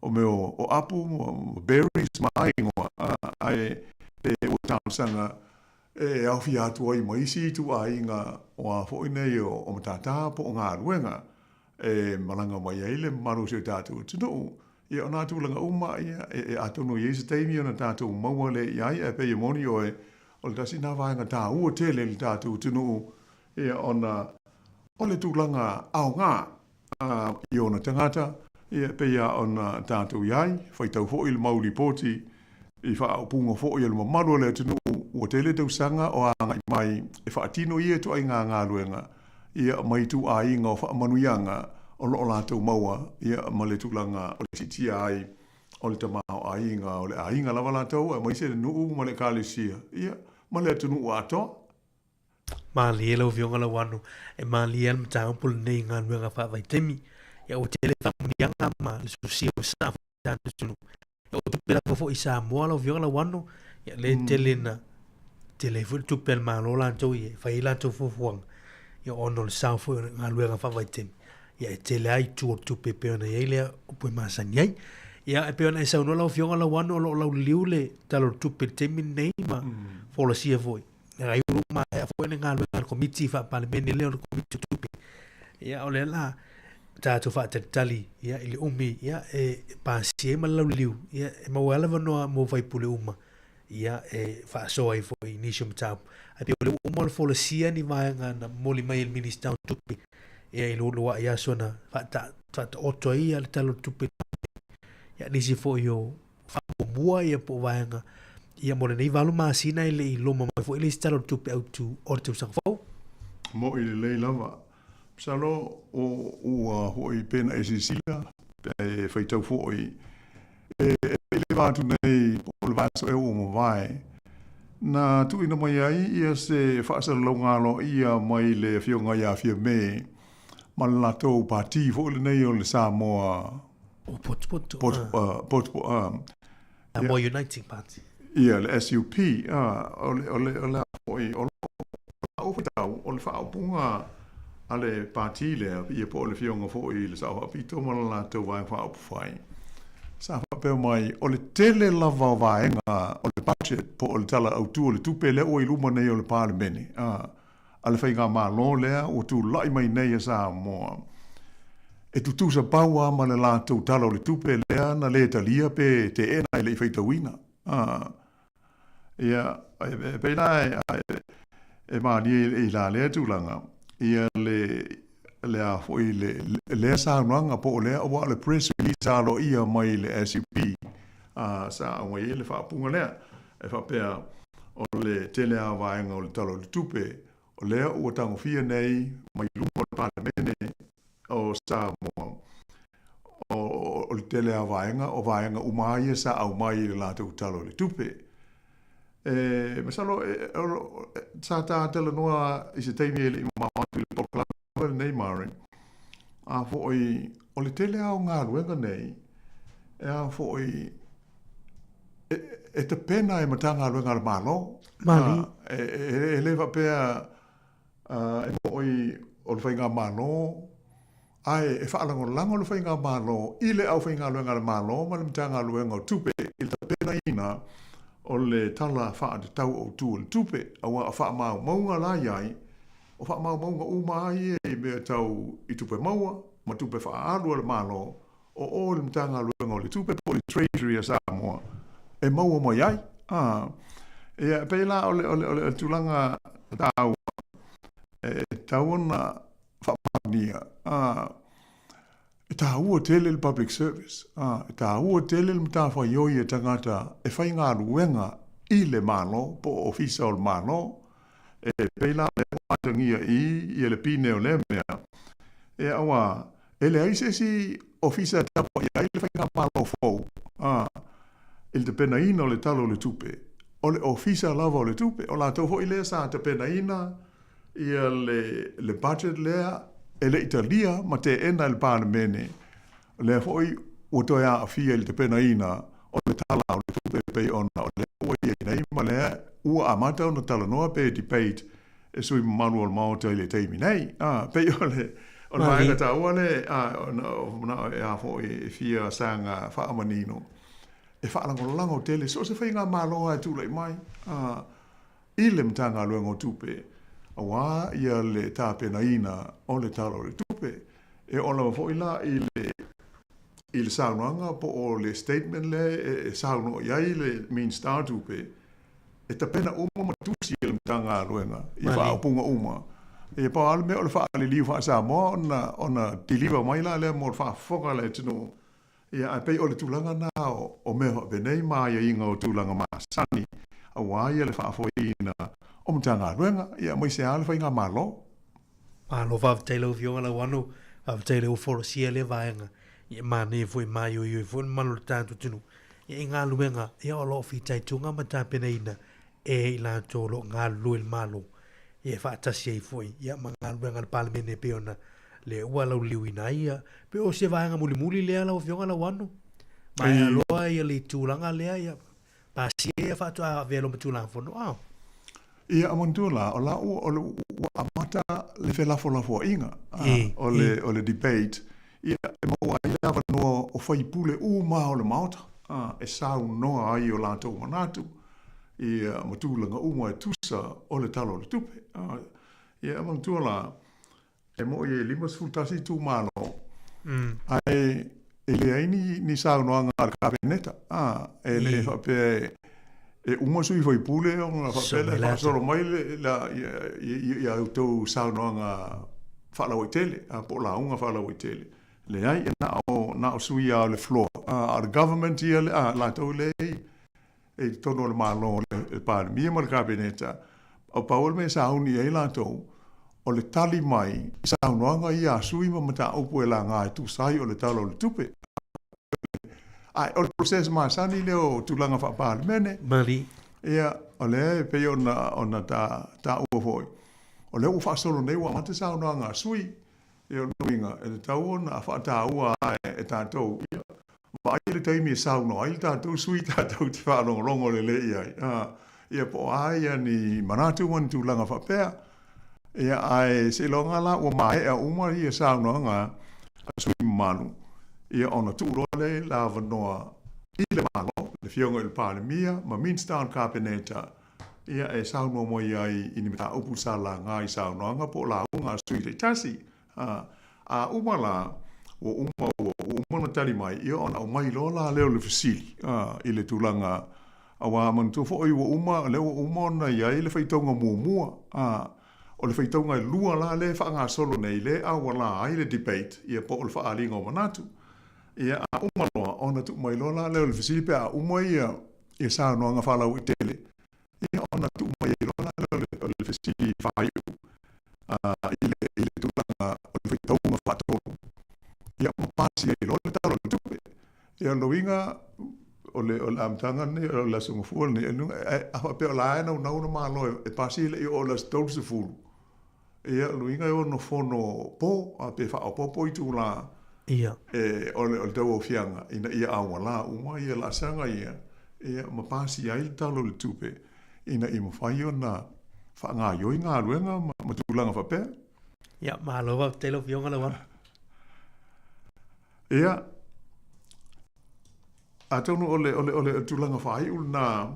O mea o apu ma berries ma aigoa, ae pe ua talosaga e aofia atu ai ma isi ituaiga o a foi nei o matata po o galuega e malaga mai ai le mamalu o si o tatou atunuu. Ia o nā tulaga uma ia e atonu e i ai se taimi ona tatou maua lea i ai, ae pei e moni ʻoe, o le tasi lena vaega taua tele i le tatou atunuu, ia ona o le tulaga aoga ā, i ōna tagata, ia, e pei lava ona tatou i ai, faitau foi le mau lipoti i faaupuga foi a le mamalu o le atunuu, ua tele tausaga o agai mai e faatino ia ituaiga galuega, ia, ma ituaiga o faamanuiaga o lo o latou maua, ia, ma le tulaga o le siitia ai o le tamaoaiga o le aiga lava latou, aemaise le nuu ma le ekalesia, ia, ma le atunuu atoa. Malie lau Afioga Lauano, e malie lava le mataupu lenei i galuega faavaitaimi. Ia ua tele faamanuiaga ma le sosia o sa foi i tatou atunuu. Ia o tupe lava foi i Samoa lau Afioga Lauano, ia lea e tele na tele ai foi le tupe a le Malo latou ia e fai ai latou fuafuaga, ia ona o le sao foi o le galuega faavaitaimi, ia e tele lava itu o le tupe e pei ona i ai lea upu e masani ai. Ia e pei ona e saunoa lau Afioga Lauano o lo o lauliliu le Tala o le Tupe i le taimi lenei ma folasia foi. Ai ua maea foi le galuega a le Komiti Faa-Palemene lea o le Komiti o Tupe. Ia, o lea la, tatou faatalitali ia i le umi ia e pasia ai ma le lauliliu ia e maua ai le avanoa mo faipule uma ia e faasoa ai foi i nisi o mataupu. Ae pei o lea ua uma ona folasia ni vaega na momoli mai e le Minisita o Tupe ia i lualuai aso na faataoto ai ia le Tala o le Tupe ia nisi foi o faamuamua ia po o vaega ia mo lenei valu masina e le i loma mai foi le isi Tala o le Tupe autu o le tausaga fou. Mo'i lelei lava. Masalo o ua foi pe na e silasila pe e faitau foi e le va atu nei po o le vaiaso ea ua mavae, na tuuina mai ai ia se faasalalauga aloaia mai le Afioga ia Fiame ma le latou pati foi lenei o le Samoa O Potopoto. Potopoto, Samoa Uniting Party. Ia, le SUP, o le, o le, o le a foi, o lau faitau, o le faaupuga a le pati lea, ia po o le Afioga foi i le Sao Faapito ma le latou Vaega Faaupufai, sa faapea mai, o le tele lava o vaega o le budget po o le Tala Autu o le Tupe lea ua i luma nei o le Palemene, a le faigamalo lea ua tulai mai nei a Samoa, e tutusa pau lava ma le latou Tala o le Tupe lea na le talia pe teena e le i faitauina. Ia, e pei la e malie i la lea tulaga, ia le, le a foi le, lea saunoaga po o lea, aua o le press release aloaia mai le SUP, a, sa aumai ai le faaupuga lea, e faapea, o le tele lava o vaega o le Tala o le Tupe, o lea ua tagofia nei mai luma o le Palemene o Samoa, o le tele lava o vaega, o vaega uma lava ia sa aumai i le latou Tala o le Tupe. E masalo sa ta talanoa i se taimi e le i mamao atu i le polokalame lenei Murray, a foi o le tele lava o galuega nei, e a foi e tapena e Matagaluega a le Malo. Mali. E le faapea e moni o le Faigamalo, ae e faalagolago le Faigamalo i le aufaigaluega a le Malo ma le Matagaluega o Tupe i le tapenaina o le Tala Faatatau Autu o le Tupe, aua o faamaumauga la i ai, o faamaumauga uma lava ia i mea tau i tupe maua ma tupe faaalu a le Malo, o o i le Matagaluega o le Tupe po o le Treasury a Samoa e maua mai ai. A, ia, e pei la o le, o le, o le tulaga taua e tatau ona faamaonia, a, e taua tele le public service, a, e taua tele le matafaioi a tagata e faigaluega i le Malo po o ofisa o le Malo. E pei la o lea ua atagia i i ia le pine o lea mea, e aua e leai se isi ofisa e tapuai ai le faigamalo fou a i le tapenaina o le Tala o le Tupe, o le Ofisa lava o le Tupe, o latou foi lea sa tapenaina ia le, le budget lea e le i talia ma teena e le Palemene, o lea foi ua toe aafia i le tapenaina o le Tala o le Tupe e pei ona o lea ua i ai nei ma lea ua amata ona talanoa pe debate e sui mamalu o le Maota i le taimi nei. A, pei o le, o le vaega taua le, a, ona o manao e a foi e fia saga faamanino, e faalagolago tele so o se faigamalo lava e tulai mai, a, i le Matagaluega o Tupe, aua ia le tapenaina o le Tala o le Tupe. E oo lava foi la i le, i le saunoaga po o le statement lea e saunoa i ai le Minisita o Tupe, e tapena uma ma tusi e le Matagaluega i faaupuga uma. Ia pau lava le mea o le faaliliu faa-Samoa ona, ona deliver mai la lea mo le faafofoga a le atunuu. Ia, ae pei o le tulaga na o, o mea faapenei ma aiaiga o tulaga masani aua ia le faafoeina o Matagaluega, ia aemaise lava le Faigamalo. Malo faafetai lau Afioga Lauano, faafetai lea ua folasia lea vaega. Ia manaia foi maioio foi le mamalu o le tatou atunuu ia i galuega ia o lo o fitaituga ma tapenaina e i latou o lo o galulue i le Malo ia e faatasi ai foi ia ma galuega a le Palemene e pei ona lea ua lauliliuina ai ia pe o se vaega mulimuli lea lau Afioga Lauano. Maea loa ia le tulaga lea ia Pasia ia faatoa avea loa ma Tulafono, a. Ia, a manatua la, o la ua, o le, ua amata le felafolafoaiga, a, o le, o le debate, ia, e maua ai le avanoa o faipule uma o le Maota, a, e saunoa ai o latou manatu, ia, ma tulaga uma e tusa o le Tala o le Tupe. A, ia, a manatua la, E moʻi e 51 itumalo. Ae e leai ni, ni saunoaga a le Kapeneta, ā, e le faapea e, e uma sui faipule ona faapea lea e faasolo mai le, la, ia, ia, ia outou saunoaga faalauaitele, ā, po o lauga faalauaitele. Leai, e na o, na o sui lava o le floor, ā, a o le government ia, ā, latou lea e i totonu o le Malo, le Palemia ma le Kapeneta, o pau o le mea e sauni i ai latou, o le tali mai i saunoaga ia a sui ma mataupu e laga e tusa ai o le Tala o le Tupe. Ae o le process masani lea o tulaga faa-Palemene. Mali. Ia, o lea e pei ona, ona ta, taua foi, o lea ua faasolo nei ua amata saunoaga a sui, Ia, o lona uiga, e tatau ona faataua e tatou, ia, vaai le taimi e saunoa ai le tatou sui tatou te faalogologo lelei i ai, ia, po o a ia ni manatu ma ni tulaga faapea. Ia, ae seiloga la ua maea uma ia saunoaga a sui mamalu, ia, ona tuu loa lea le avanoa i le Malo, le Afioga i le Palemia ma Minisita o le Kapeneta, ia e saunoa mai ai i ni mataupu sa laga i saunoaga po o lauga a sui taitasi. A, a uma la, ua uma, ua uma ona tali mai, ia ona aumai loa la lea o le fesili, a, i le tulaga, aua manatua foi ua uma, o lea ua uma ona i ai le faitauga muamua, a, o le faitauga e lua la lea e faagasolo nei, lea e auala ai le debate, ia po o le faaaliga o manatu. Ia, a uma loa, ona tuu mai loa la lea o le fesili pe a uma ia, ia saunoaga faalauaitele, ia ona tuu mai ai loa la lea o le fesili faaiu i le, i le tulaga o le faitauga faatolu, ia ma pasi ai loa le Tala o le Tupe. Ia o lona uiga, o le, o le amataga lenei, o le Aso Gafua lenei, a faapea o la e naunau le Malo e pasi e le i oo i le aso 30, Ia, o lona uiga e ono fono po, a pe faaopoopo itulā Ia. e, o le, o le tauaofiaga ina ia aualā uma ia laasaga ia, ia, ma pasia ai le Tala o le Tupe ina ia mafai ona faagaioi galuega ma, ma tulaga faapea. Ia, malo faafetai lau Afioga Lauano. Ia, atonu o le, o le, o le tulaga faaiu lena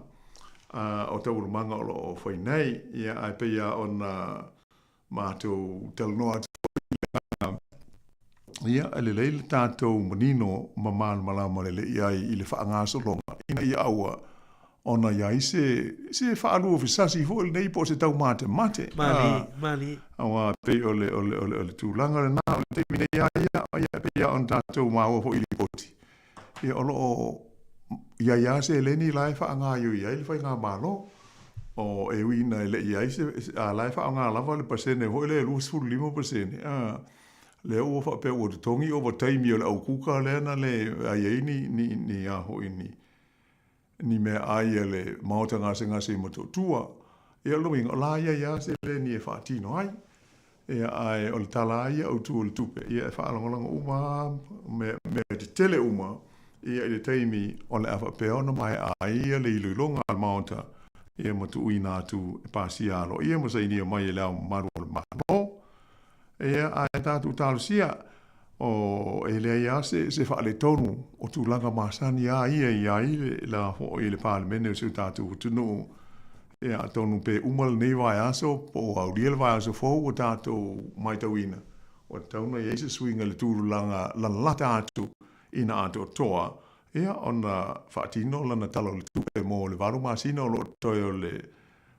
o taualumaga o lo o fai nei, ia, ae pei lava ona matou talanoa atu foi i le agaga, ia, e lelei le tatou manino ma malamalama lelei ai i le faagasologa ina ia aua ona i ai se, se faaluafesasi foi lenei po o se taumatemate. Malie, malie. Aua pei o le, o le, o le, o le tulaga lena o le taimi nei lava ia, ia pei lava ona tatou maua foi i lipoti, ia o lo o i ai lava seleni la e faagaioi ai le faigamalo. O, e ui ina e le i ai se, a la e faaaoga lava le pasene foi lea e 25%, a, lea ua faapea ua totogi ovataimi o le au kuka lea na le ai ai ni, ni, ni a foi ni, ni meaai a le maota gasegase i Motootua. Ia, o lona uiga, o la e i ai lava seleni e faatino ai. Ia, ae o le tala lava ia autu o le tupe, ia e faalagolago uma lava mea, mea tetele uma, ia i le taimi o le a faapea ona maea ai ia le iloiloga a le Maota, ia ma tuuina atu e pasia aloaia ma sainia mai e Le Ao Mamalu o le Malo. Ia, ae tatou talosia, o, e leai lava se, se faaletonu o tulaga masani lava ia i ai le, la foi le Palemene o si o tatou atunuu. Ia, atonu pe uma lenei vaiaso po o aulia le vaiaso fou ua tatou matauina, ua tatau ona i ai se suiga i le tulaga lalata atu ina atoatoa, ia, ona faatino lana Tala o le Tupe mo le valu masina o lo o totoe o le,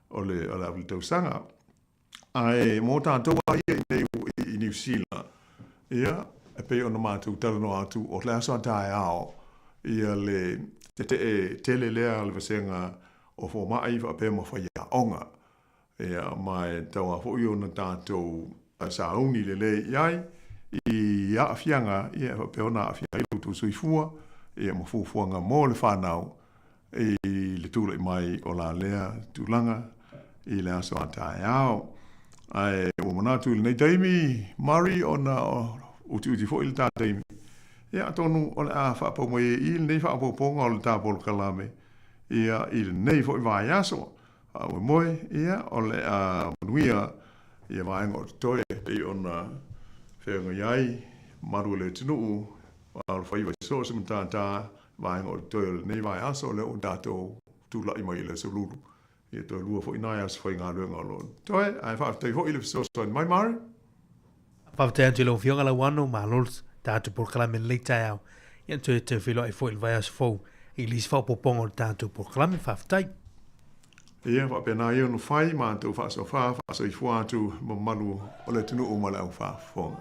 o le, o le tausaga. Ae mō tātou a ia i nei i Niu Sila, ia, e pei ona mātou talanoa atu, o le aso a taeao, ia le tetee tele lea a le vasega o fomai faapea ma faiaoga. Ia, ma e tatau lava foi ona tātou sauni lelei i ai i aafiaga, ia, e faapea ona aafia ai lo outou soifua, ia, ma fuafuaga mo le whanau, i le tulai mai o la lea tulaga i le aso a taeao. Ae ua manatu i lenei taimi, Murray, ona utiuti foi le ta taimi, ia atonu o le a faapau mai ai i i lenei faaopoopoga o le ta polokalame, ia i lenei foi vaiaso. Faamoemoe, ia o le a manuia ia vaega o totoe e pei ona feagai ai malu o le atunuu, a o le faiva i so o se matata, vaega o totoe o lenei vaiaso, lea ua tatou tulai mai i le aso Lulu. Ia toe lua foi nai aso faigaluega o lo o totoe. Ae faafetai foi i le fesoasoani mai, Murray. Faafetai atu i lau Afioga Lauano, malo tatou polokalame i lenei taeao. Ia toe toe feiloai foi i le vaiaso fou i le isi faaopoopoga o le tatou polokalame. Faafetai. Ia faapena ia ona fai matou faasofa faasoifua atu mamalu o le atunuu ma le aufaafofoga.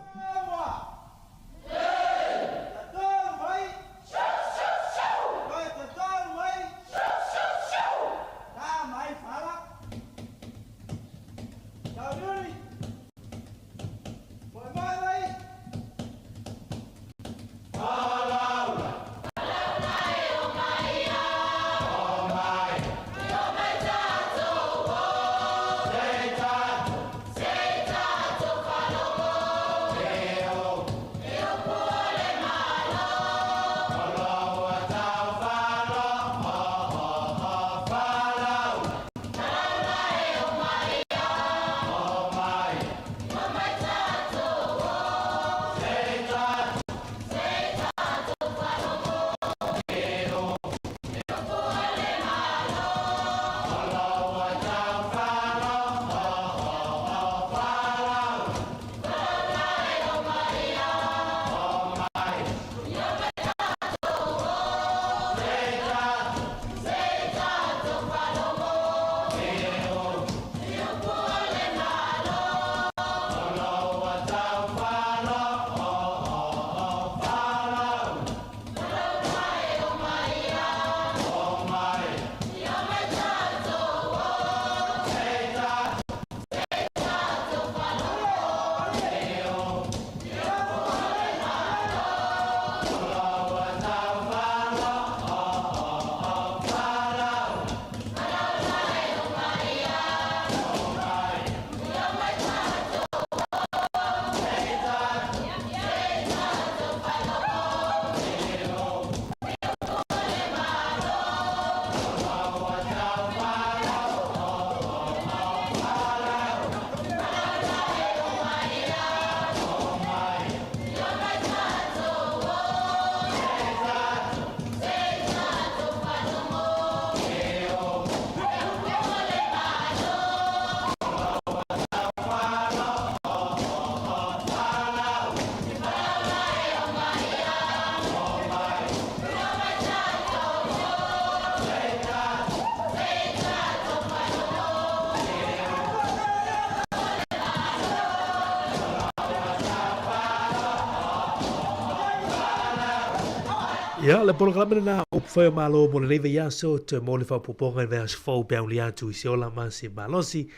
Ia, le polokalame lena o Upufai o Malo mo lenei vaiaso, toe mo le faaopoopoga i le vaiaso fou pe auli atu i se ola ma se malosi.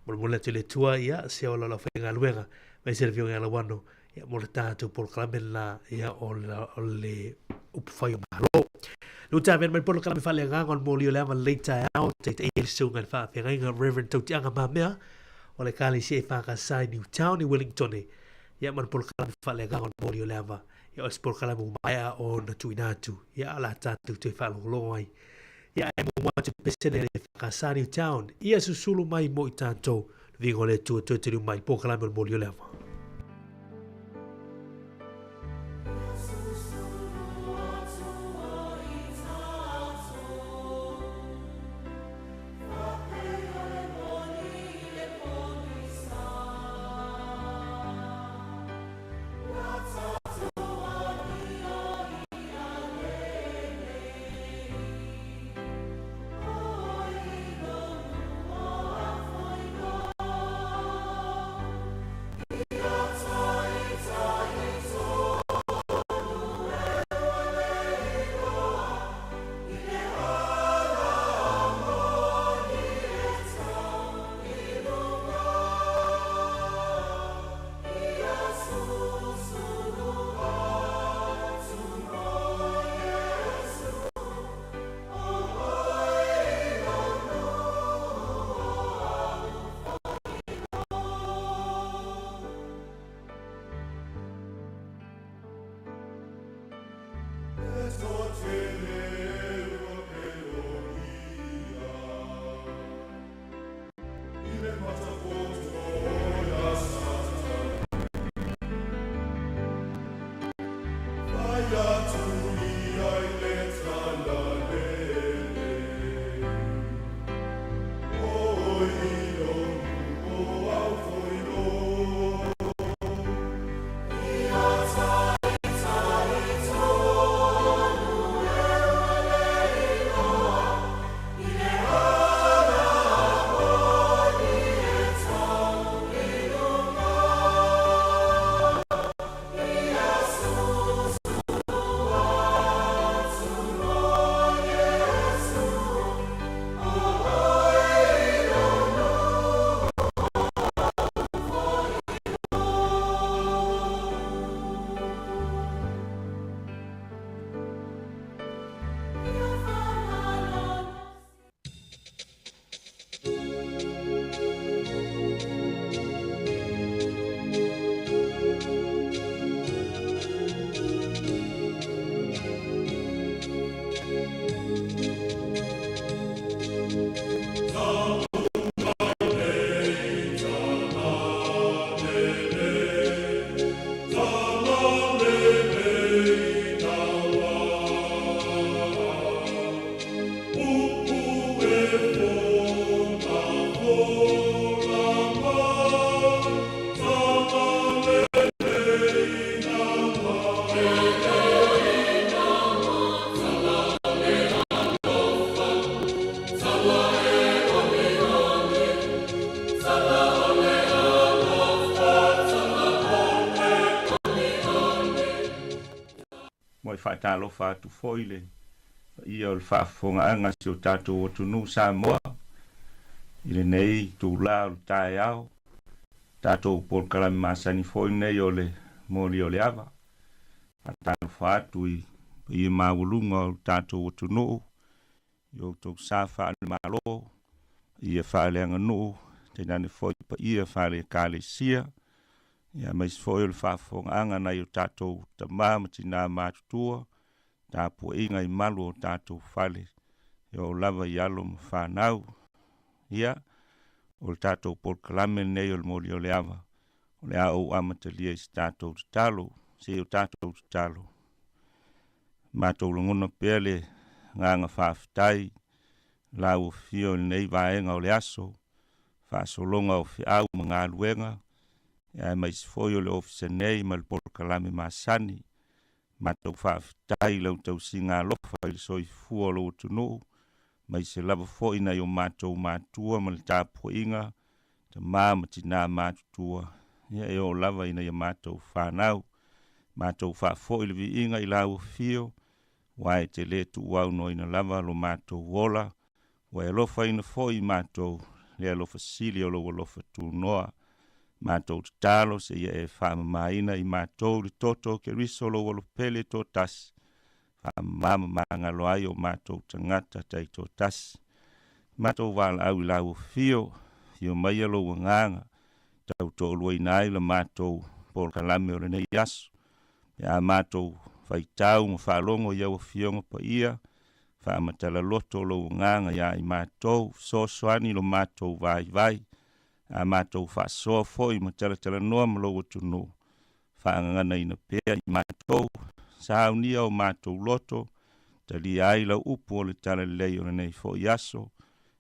Molemole atu i le Atua, ia, se ola o le aufaigaluega, aemaise le Afioga ia Lauano, ia, mo le tatou polokalame lena, ia, o le, o le Upufai o Malo. Le ua mai polokalame faaleagaga o le moli o le ava lenei taeao, taitaia le susuga i le faafeagaiga Reverend Tautiaga Mamea o le Ekalesia EFKS i Newtown i Wellington, ia, ma le polokalame faaleagaga o le moli o le ava. Ia, o se polokalame ua maea ona tuuina atu, ia, o le a tatou toe faalogologo ai. Ia, ae muamua atu le pesene a le EFKS Newtown, ia susulu mai mo i tatou, le viiga o le Atua toe taliu mai i le polokalame o le moli o le ava. faatalofa atu foi i le paia o le faafofogaaga a si o tatou atunuu Samoa i lenei itula o le taeao, tatou polokalame masani foi lenei o le Moli o le Ava. Faatalofa atu i paia maualuga o le tatou atunuu i outou sa faale-Malo, paia faaleaganuu, tainane foi paia faale-Ekalesia, ia aemaise foi o le faafofogaaga a nai o tatou tama ma tina matutua, tapuaiga i malu o tatou fale, e oo lava i alo ma fanau. Ia, o le tatou polokalame lenei o le Moli o le Ava, o le a ou amatalia i se tatou tatalo, se o tatou tatalo. Matou lagona pea le agaga faafetai lau afio i lenei vaega o le aso, faasologa o feau ma galuega, aemaise foi o le ofisa nei ma le polokalame masani. Matou faafetai i lau tausiga alofa i le soifua o lou atunuu, aemaise lava foi nai o matou matua ma le tapuaiga, tama ma tina matutua, ia e oo lava ina ia matou fanau. Matou faafoi le viiga i lau afio, aua e te le tuuaunoaina lava lo matou ola, ua e alofaina foi i matou le alofa sili o lou alofa tunoa. Matou tatalo seia e faamamaina i matou le toto o Keriso lou alopele toatasi, faamama ma magalo ai o matou tagata taitoatasi. Matou valaau i lau afio, afio maia lou agaga, tau toaluaina ai la matou polokalame o lenei aso. Pe a matou faitau ma faalogo i au afioga paia, faamatala loto lou agaga iā i matou, fesoasoani i lo matou vaivai, a matou faasoa foi ma talatalanoa ma lou atunuu, faagaganaina pea i matou, saunia o matou loto, talia ai lau upu o le talalelei o lenei foi aso,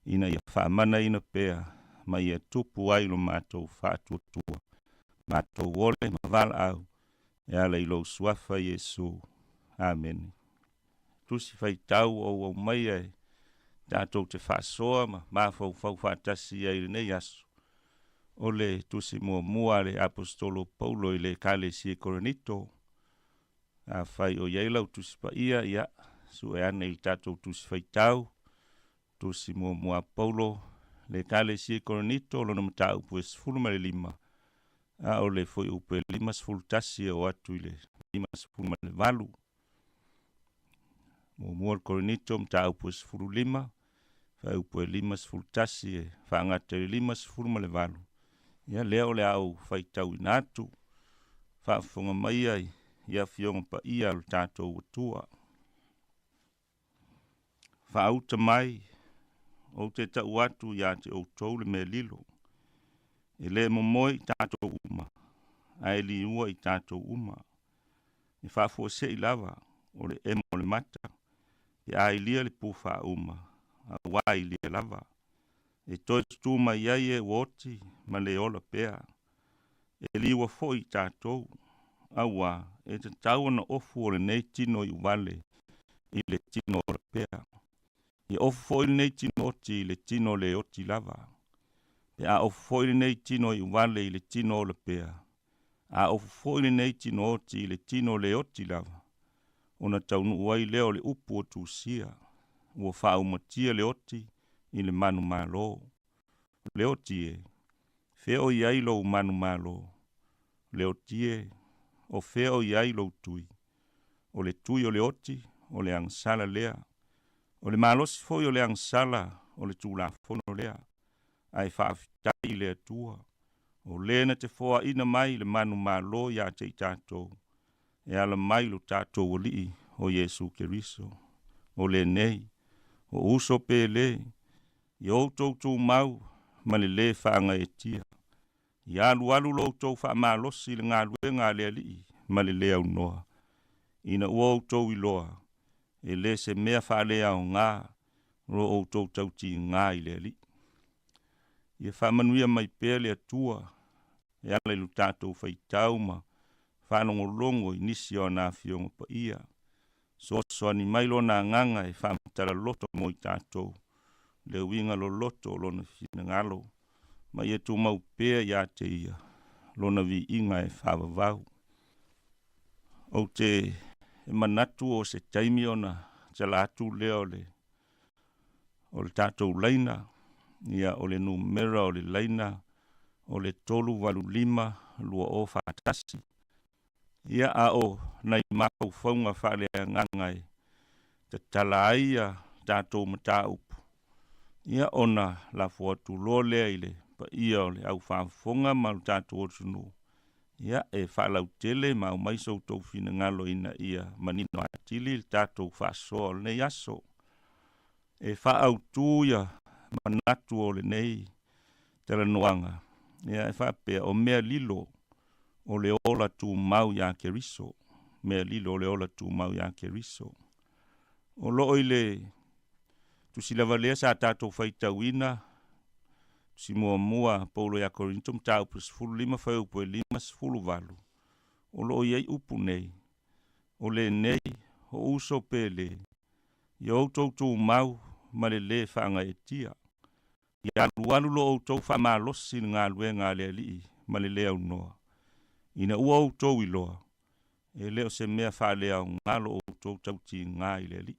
ina ia faamanaina pea ma ia tupu ai lo matou faatuatua, matou ole ma valaau, e ala i lou suafa Iesu. Amene. Tusi faitau ua ou aumaia e tatou te faasoa ma mafaufau faatasi ai i lenei aso, o le tusi muamua a le Aposetolo Paulo i le Ekalesia i Korinito. Afai o i ai lau Tusi Paia, ia, sue ane i le tatou Tusi Faitau, Tusi muamua a Paulo, le Ekalesia i Korinito, lona mataupu e 15, a o le fuaiupu e 51 e oo atu i le 58. Muamua le Korinito, mataupu e 15, fuaiupu e 51 e faagata i le 58. Ia lea o le a ou faitauina atu. Faafofoga maia i afioga paia a lo tatou Atua. Faauta mai, ou te tau atu ia te outou le mea lilo. E le momoe i tatou uma, ae liua i tatou uma. E faafuasei lava o le emo o le mata, pe a ilia le pu faauma, auā ilia lava. E toe tutū mai ai e ua oti ma le ola pea. E liua foi i tatou, auā e tatau ona ofu o lenei tino iuvale i le tino ola pea. Ia ofu foi lenei tino oti i le tino le oti lava. Pe a ofu foi lenei tino iuvale i le tino ola pea, a ofu foi lenei tino oti i le tino le oti lava, ona taunuu ai lea o le upu o Tusia, ua faaumatia le oti i le manumalo. Le oti e, fea o i ai lou manumalo? Le oti e, o fea o i ai lou tui? O le tui o le oti, o le agasala lea. O le malosi foi o le agasala o le Tulafono lea. Ae faafetai i le Atua, o le na te foaina mai le manumalo ia te i tatou, e ala mai lo tatou Alii o Iesu Keriso. O lenei, o uso pele, i outou tumau ma le lē faagaeetia, ia alualu lo outou faamalosi i le galuega a le Alii ma le lē aunoa, ina ua outou iloa, e lē se mea faaleaoga lo outou tautiga i le Alii. Ia faamanuia mai pea le Atua e ala i lo tatou faitau ma faalogologo i nisi o ana Afioga Paia. Soasoani mai Lona Agaga e faamatala loto mo i tatou le uiga loloto o Lona finagalo, ma ia tumau pea ia te Ia Lona viiga e faavavau. Ou te E manatu o se taimi ona tala atu lea o le o le tatou laina, ia o le numera o le laina o le 385 2041. Ia a o nai mafaufauga faaleagaga e tatala ai ia tatou mataupu, ia ona lafo atu loa lea i le paia o le au faafofoga ma lo tatou atunuu, ia e faalautele ma aumai so outou finagalo ina ia manino atili le tatou faasoa o lenei aso. E faaautu ia manatu o lenei talanoaga, ia e faapea o mea lilo o le ola tumau iā Keriso, mea lilo o le ola tumau iā Keriso. O loo i le tusi lava lea sa tatou faitauina, tusi muamua a Paulo ia Korinito, mataupu 15 fuaiupu e 58, o loo i ai upu nei, O lenei, o uso pele, ia outou tumau ma le lē faagaeetia. Ia alualu lo outou faamalosi i le galuega a le Alii ma le lē aunoa, ina ua outou iloa, e le o se mea faaleaoga lo outou tautiga i le Alii.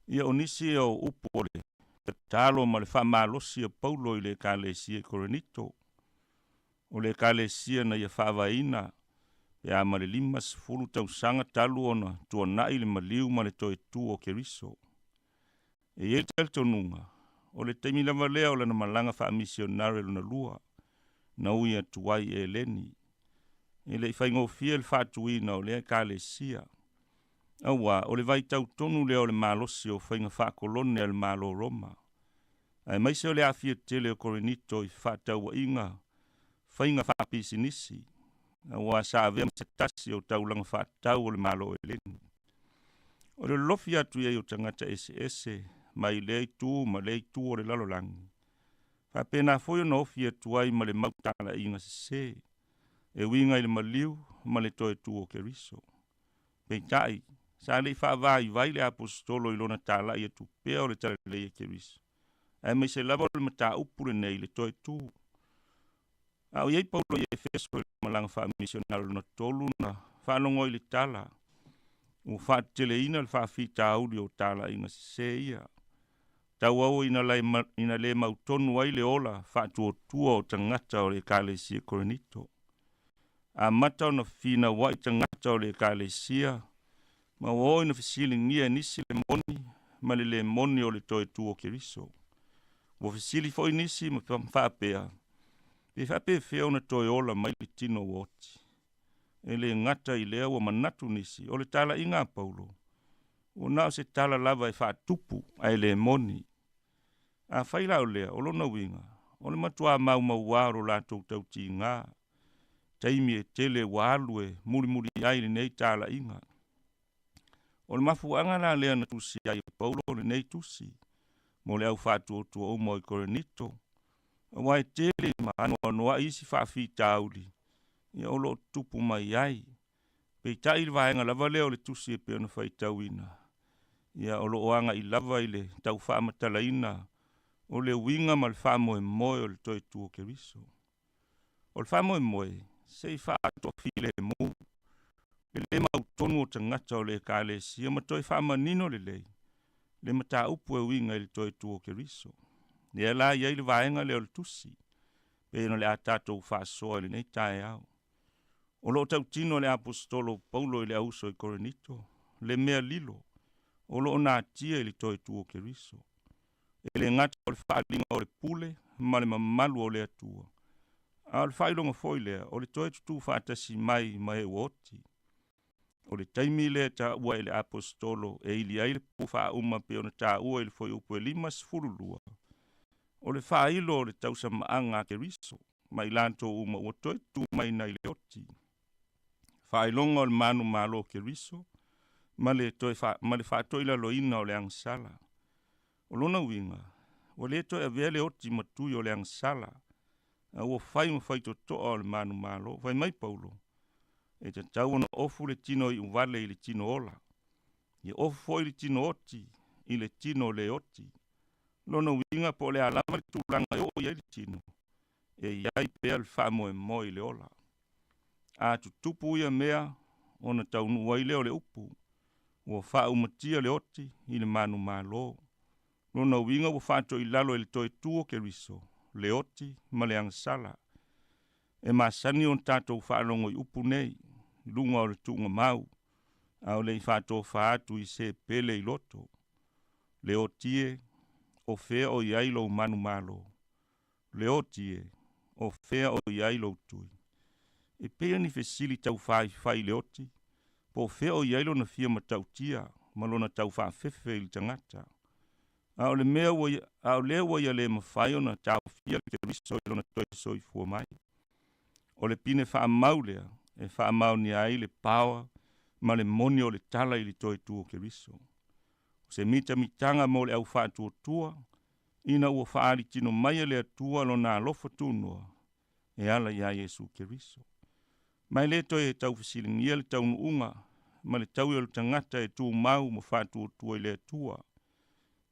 Ia o nisi o upu o le tatalo ma le faamalosi a Paulo i le Ekalesia i Korinito, o le Ekalesia na ia faavaeina pe a ma le 50 tausaga talu ona tuanai le maliu ma le toe tu o Keriso. E i ai le talitonuga, o le taimi lava lea o lana malaga faamisionare lona lua, na ui atu ai i Eleni. E le i faigofie le faatuina o lea Ekalesia, auā o le vaitau tonu lea o le malosi o faiga faakolone a le Malo o Roma, aemaise o le aafia tele o Korinito i fefaatauaiga faiga faapisinisi, auā sa avea ma se tasi o taulaga faatatau o le Malo o Eleni. O le lolofi atu i ai o tagata eseese mai lea itu ma lea itu o le lalolagi, faapena foi ona ofi atu ai ma le mau talaiga sese e uiga i le maliu ma le toe tu o Keriso. Peitai, sa le i faavaivai le Aposetolo i lona talai atu pea o le Talalelei a Keriso, aemaise lava o le mataupu lenei i le toe tu. A o i ai Paulo i Efeso i le malaga faamisionare lona tolu na faalogo ai i le tala ua faateteleina le faafitauli o talaiga sese ia, tauau ina, ina le mautonu ai le ola faatuatua o tagata o le Ekalesia Korinito. Amata ona finauai tagata o le Ekalesia ma ua oo ina fesiligia e nisi le moni ma le le moni o le toe tu o Keriso. Ua fesili foi nisi ma faapea, Pe faapefea ona toe ola mai le tino ua oti? E le gata i lea ua manatu nisi, o le talaiga a Paulo, ua na o se tala lava e faatupu ae le moni. Afai la o lea, o lona uiga, o le matuā maumauā o lo latou tautiga, taimi e tele ua alu e mulimuli ai lenei talaiga. O le mafuaaga la lea na tusi ai e Paulo lenei tusi mo le au faatuatua uma o i Korinito, aua e tele ma anoanoai isi faafitauli ia o lo o tutupu mai ai. Peitai i le vaega lava lea o le tusi e pei ona faitauina, ia o lo o agai lava i le tau faamatalaina o le uiga ma le faamoemoe o le toe tu o Keriso. O le faamoemoe, se i faatoafilemu le le mautonu o tagata o le Ekalesia ma toe faamanino lelei le mataupu e uiga i le toe tu o Keriso. Lea la i ai le vaega lea o le tusi, pei ona o le a tatou faasoa i lenei taeao. O lo o tautino le Aposetolo o Paulo i le auso i Korinito, le mea lilo o lo o natia i le toe tu o Keriso. E le gata o le faaaliga o le pule ma le mamalu o le Atua, a o le faailoga foi lea o le toe tutū faatasi mai ma e ua oti. O le taimi lea e taua e le Aposetolo e ili ai le pu faauma pei ona taua i le fuaiupu e 52, o le faailo o le tausamaaga a Keriso ma i latou uma ua toe tutū mai nai le oti. Faailoga o le manumalo o Keriso ma le toe ma le faatoilaloina o le agasala. O lona uiga, ua le toe avea le oti ma tui o le agasala, a ua fai ma faitotoa o le manumalo. Fai mai Paulo, e tatau ona ofu le tino iuvale i le tino ola, ia ofu foi le tino oti i le tino le oti. Lona uiga po o le a lava le tulaga e oo i ai le tino, e i ai pea le faamoemoe i le ola. A tutupu ia mea, ona taunuu ai lea o le upu, ua faaumatia le oti i le manumalo. Lona uiga ua faatoilalo e le toe tu o Keriso le oti ma le agasala. E masani ona tatou faalogo i upu nei i luga o le tuugamau, a o le i faatofa atu i se pele i loto. Le oti e, o fea o i ai lou manumalo? Le oti e, o fea o i ai lou tui? E pei o ni fesili taufaifai i le oti, po o fea o i ai lona fia matautia ma lona taufaafefe i le tagata. A o le mea ua a o lea ua ia le mafai ona taofia le Keriso i lona toe soifua mai. O le pine faamau lea e faamaonia ai le paoa ma le moni o le tala i le toe tu o Keriso. O se mitamitaga mo le au faatuatua ina ua faaali tino mai e le Atua lona alofa tunoa e ala iā Iesu Keriso. Ma e le toe taufesiligia le taunuuga ma le taui o le tagata e tumau ma faatuatua i le Atua.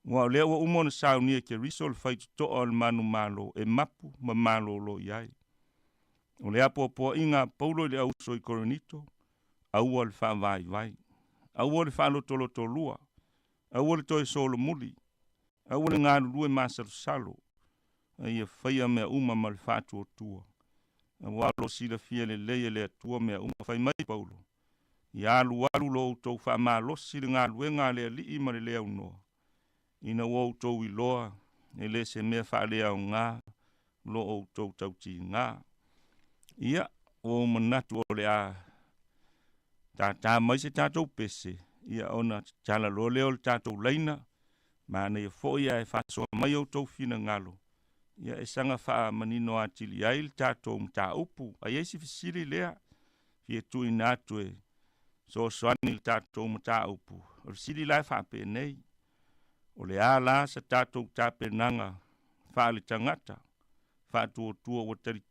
Aua o lea ua uma ona saunia e Keriso le faitotoa o le manumalo e mapu ma malolo i ai. O le apoapoaiga a Paulo i le auuso i Korinito, Aua le faavaivai. Aua le faalotolotolua. Aua le toe solomuli. Aua le galulue masalosalo, a ia faia mea uma ma le faatuatua, aua o lo o silafia lelei e le Atua mea uma. Fai mai Paulo, Ia alualu lo outou faamalosi i le galuega a le Alii ma le le aunoa, ina ua outou iloa e le se mea faaleaoga lo outou tautiga. Ia, ua ou manatu o le a tātā mai se tatou pese, ia ona tatala loa lea o le tatou laina, manaia foi ae faasoa mai outou finagalo, ia e saga faamanino atili ai le tatou mataupu. A i ai se fesili lea, fia tuuina atu e fesoasoani i le tatou mataupu. O le fesili la e faapenei, O le a la sa tatou tapenaga faaletagata faatuatua ua tali,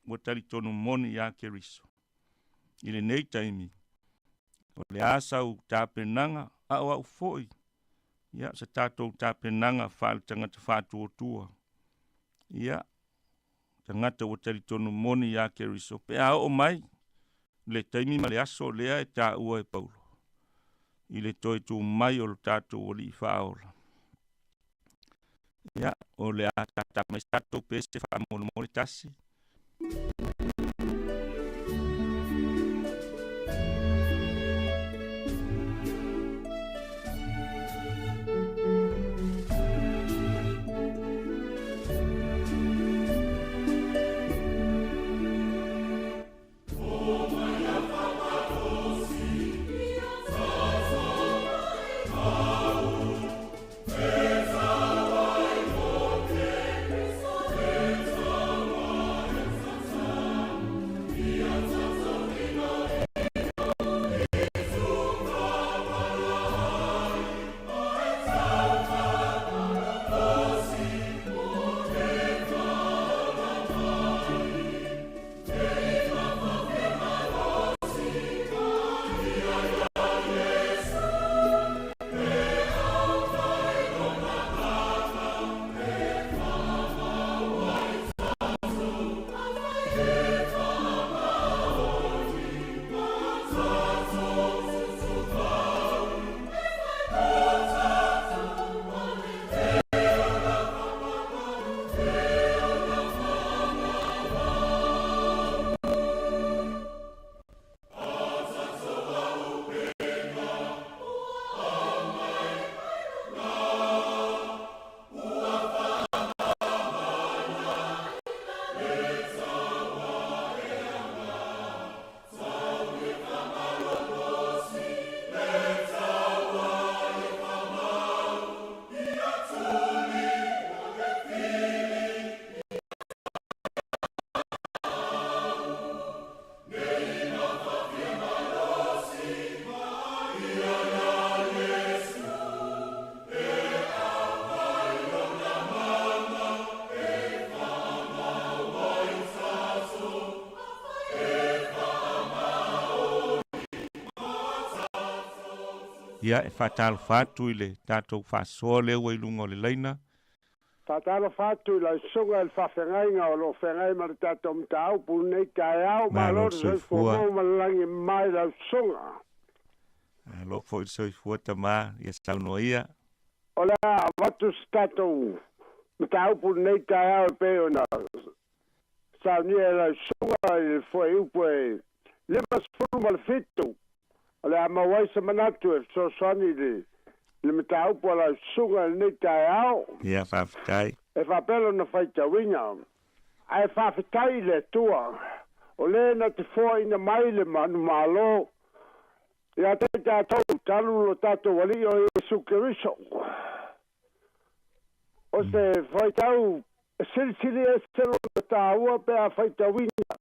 ua talitonu moni iā Keriso? I lenei taimi, o le a sau tapenaga, a o au foi, ia, sa tatou tapenaga faaletagata faatuatua, ia, tagata ua talitonu moni iā Keriso, pe a oo mai le taimi ma le aso lea e taua e Paulo i le toe tu mai o lo tatou Alii Faaola. Ia, o le a tātā mai se tatou pese faamolemole tasi. Ia, e faatalofa atu i le tatou faasoa lea ua i luga o le laina. Faatalofa atu i lau susuga i le faafeagaiga o lo o feagai ma le tatou mataupu i lenei taeao. Malo Malo le le soifua soifua. maua ma le lagi e mama i lau susuga. Malo foi le soifua tama, ia saunoa ia. O le a avatu se tatou mataupu i lenei taeao e pei ona saunia e lau susuga i le fuaiupu e 57. O le a maua ai se manatu e fesoasoani i le le mataupu a lau susuga i lenei taeao. Ia, faafetai. E faapea lona faitauina, Ae faafetai i le Atua, o le na te foaina mai le manumalo ia te tatou talu lo tatou Alii o Iesu Keriso. O se faitau silisili ese lona taua pe a faitauina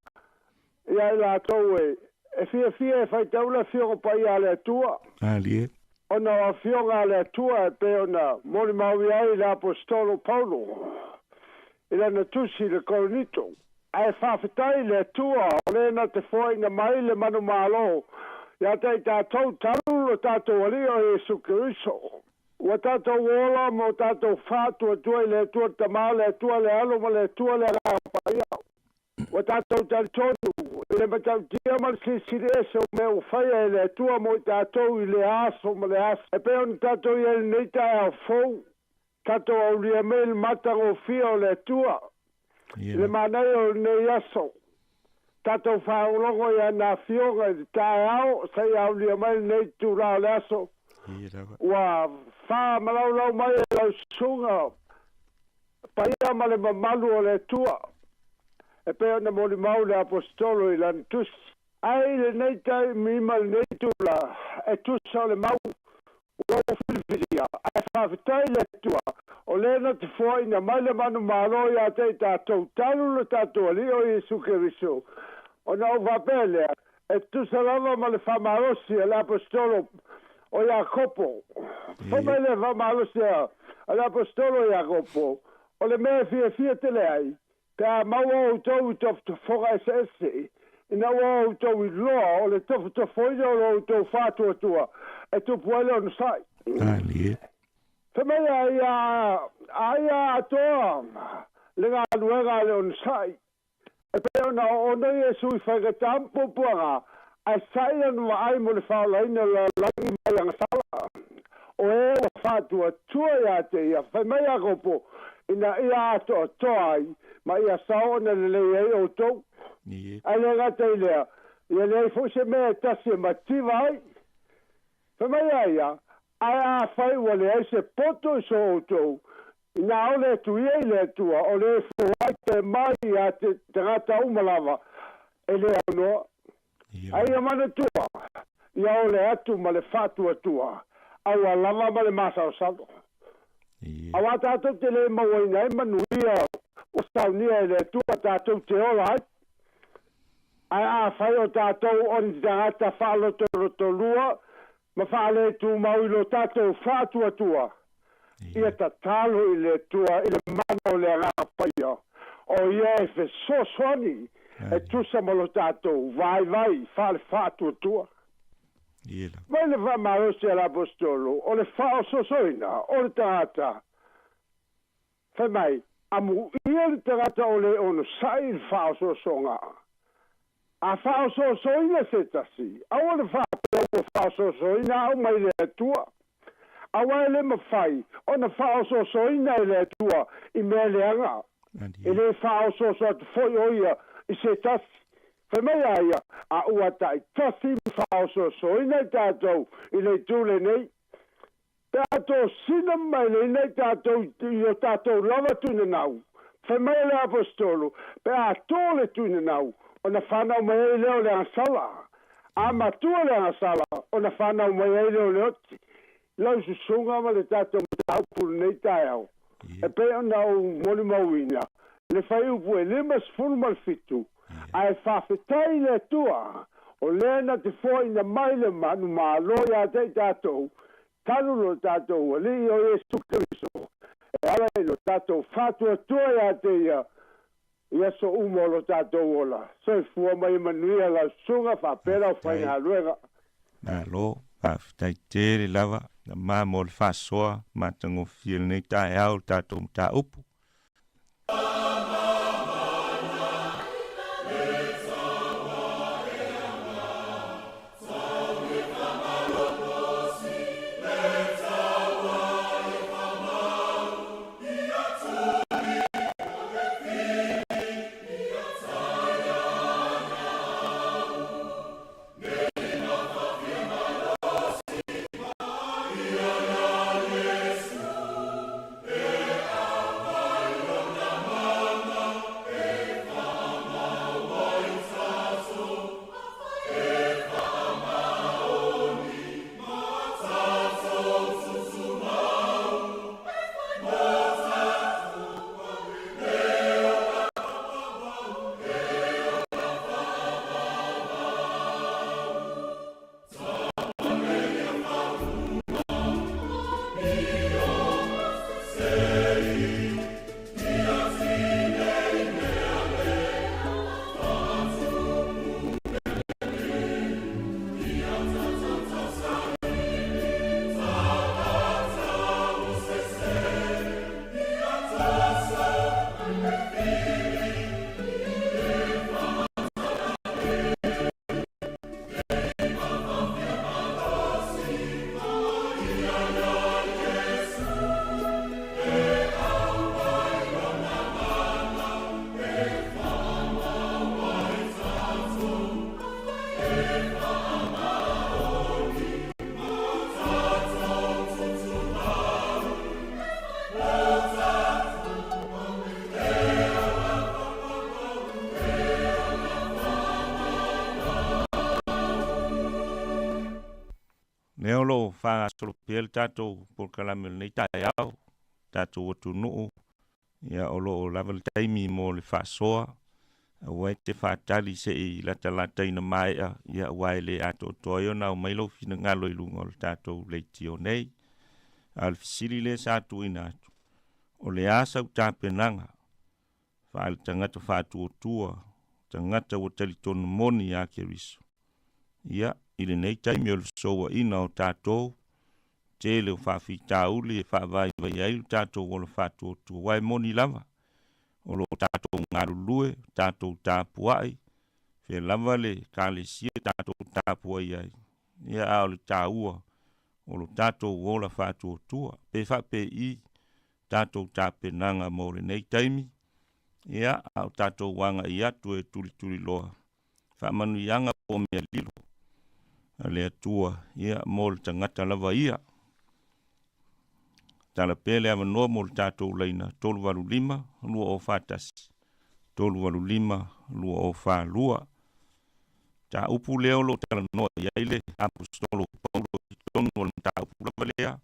ia i latou e fiafia e faitau le Afioga Paia a le Atua. Malie. Ona o Afioga a le Atua e pei ona molimauia ai le Aposetolo Paulo i lana tusi i le Korinito. Ae faafetai i le Atua o le na te foaina mai le manumalo ia te i tatou talu lo tatou Alii o Iesu Keriso. Ua tatou ola ma o tatou faatuatua i le Atua le Tama, le Atua le Alo ma le Atua le Agaga Paia. Ua tatou talitonu i le matautia ma le silisili ese o mea ua faia e le Atua mo i tatou i lea aso ma lea aso. E pei ona tatou i ai i lenei taeao fou, tatou aulia mai i le matagofie o le Atua i le manaia o lenei aso. Tatou faalogologo i ana afioga i le taeao seia aulia mai lenei itula o le aso. Ua faamalaulau mai e lau susuga paia ma le mamalu o le Atua, e pei ona molimau le Aposetolo i lana tusi. Ae i lenei taimi ma lenei itula, e tusa o le mau ua ou filifilia, ae faafetai i le Atua, o lea na te foaina mai le manumalo ia te i tatou talu lo tatou Alii o Iesu Keriso. Ona ou faapea lea, e tusa lava ma le faamalosi a le Aposetolo o Iakopo. Fai mai le faamalosi a le Aposetolo o Iakopo, o le mea e fiafia tele ai, Pe a maua outou i tofotofoga eseese, ina ua outou iloa o le tofotofoina o lo outou faatuatua e tupu ai le onosai. Malie. Fai mai a ia a ia atoa le galuega a le onosai, e pei ona oono Iesu i faigata ma puapuaga, ae sa'i lana vaai mo le faaolaina o le lalolagi mai agasala. O e ua faatuatua ia te ia, fai mai Iakopo, ina ia atoatoa ai, ma ia sao ona lelei ai outou. Ae le gata i lea, ia leai foi se mea e tasi e mativa ai. Fai mai a ia, Ae afai ua leai se poto i so outou, ina aole atu ia i le Atua, o le e foai pe mai ia te tagata uma lava, e le aunoa. Ae ia manatua, ia ole atu ma le faatuatua, aua lava ma le masaosalo. Auā tatou te le mauaina ai manuia ua saunia e le Atua tatou te ola ai. Ae afai o tatou o ni tagata faalotolotolua ma faaletumau i lo tatou faatuatua, ia tatalo i le Atua i le mana o le Agaga Paia, o Ia e fesoasoani e tusa ma lo tatou vaivai faale-faatuatua. Mai le faamalosi a le Aposetolo, o le faaosoosoina o le tagata, fai mai, Amuia le tagata o le onosai i le faaosoosoga. A faaosoosoina se tasi, aua le faapea ua faaosoosoina au mai le Atua. Aua e le mafai ona faaosoosoina e le Atua i mea leaga. E le faaosooso atu foi o ia i se tasi. Fai mai a ia, a ua taitasi ma faaosoosoina i tatou i le itu lenei. Pe a tosina mai lenei tatou i o tatou lava tuinanau, fai mai le Aposetolo, pe a to le tuinanau, ona fanau mai ai lea o le agasala. A matua le agasala, ona fanau mai ai lea o le oti. Lau susuga ma le tatou mataupu i lenei taeao, e pei ona ou molimauina le fuaiupu e 57, ae faafetai i le Atua, o lea na te foaina mai le manumalo ia te i tatou, talu lo tatou Alii o Iesu Keriso, e ala i lo tatou faatuatua ia te ia, i aso uma o lo tatou ola. Soifua ma ia manuia lau susuga faapea lau faigaluega. Malo, faafetai tele lava, tama mo le faasoa matagofie i lenei taeao i le tatou mataupu. Lea o lo o faagasolo pea le tatou polokalame o lenei taeao, tatou atunuu, ia o lo o lava le taimi mo le faasoa, aua e te faatali se i latalataina maea, ia aua e le atoatoa ai ona aumai lou finagalo i luga o le tatou leitio nei. A o le fesili lea sa tuuina atu, o le a sau tapenaga faale-tagata faatuatua, tagata ua talitonu moni ia Keriso? Ia, i lenei taimi o le fesouaina o tatou, tele o faafitauli e faavaivai ai lo tatou ola faatuatua, aua e moni lava, o lo o tatou galulue, tatou tapuai, fea lava le Ekalesia tatou tapuai ai, ia a o le taua o lo tatou ola faatuatua, pe faapei tatou tapenaga mo lenei taimi, ia, a o tatou agai atu e tulituliloa faamanuiaga po o mea lilo a le Atua, ia, mo le tagata lava ia. Tala pea le avanoa mo le tatou laina 385 2041, 385 2042. Mataupu lea o lo o talanoa i ai le Aposetolo o Paulo i totonu o le mataupu lava lea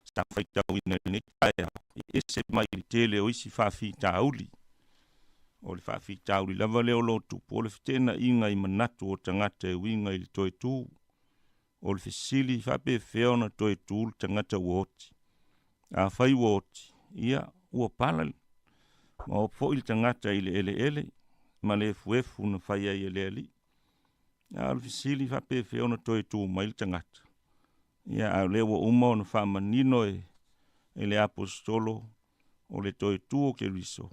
sa faitauina i lenei taeao, e ese mai i le tele o isi faafitauli. O le faafitauli lava lea o lo o tupu, o le feteenaiga i manatu o tagata e uiga i le toe tu. O le fesili, faapefea ona toe tu le tagata ua oti? Afai ua oti, ia, ua pala ma oo foi le tagata i le eleele ma le efuefu na fai ai e le Alii. A o le fesili, faapefea ona toe tu mai le tagata? Ia, a o lea ua uma ona faamanino e, e le Aposetolo, o le toe tu o Keriso,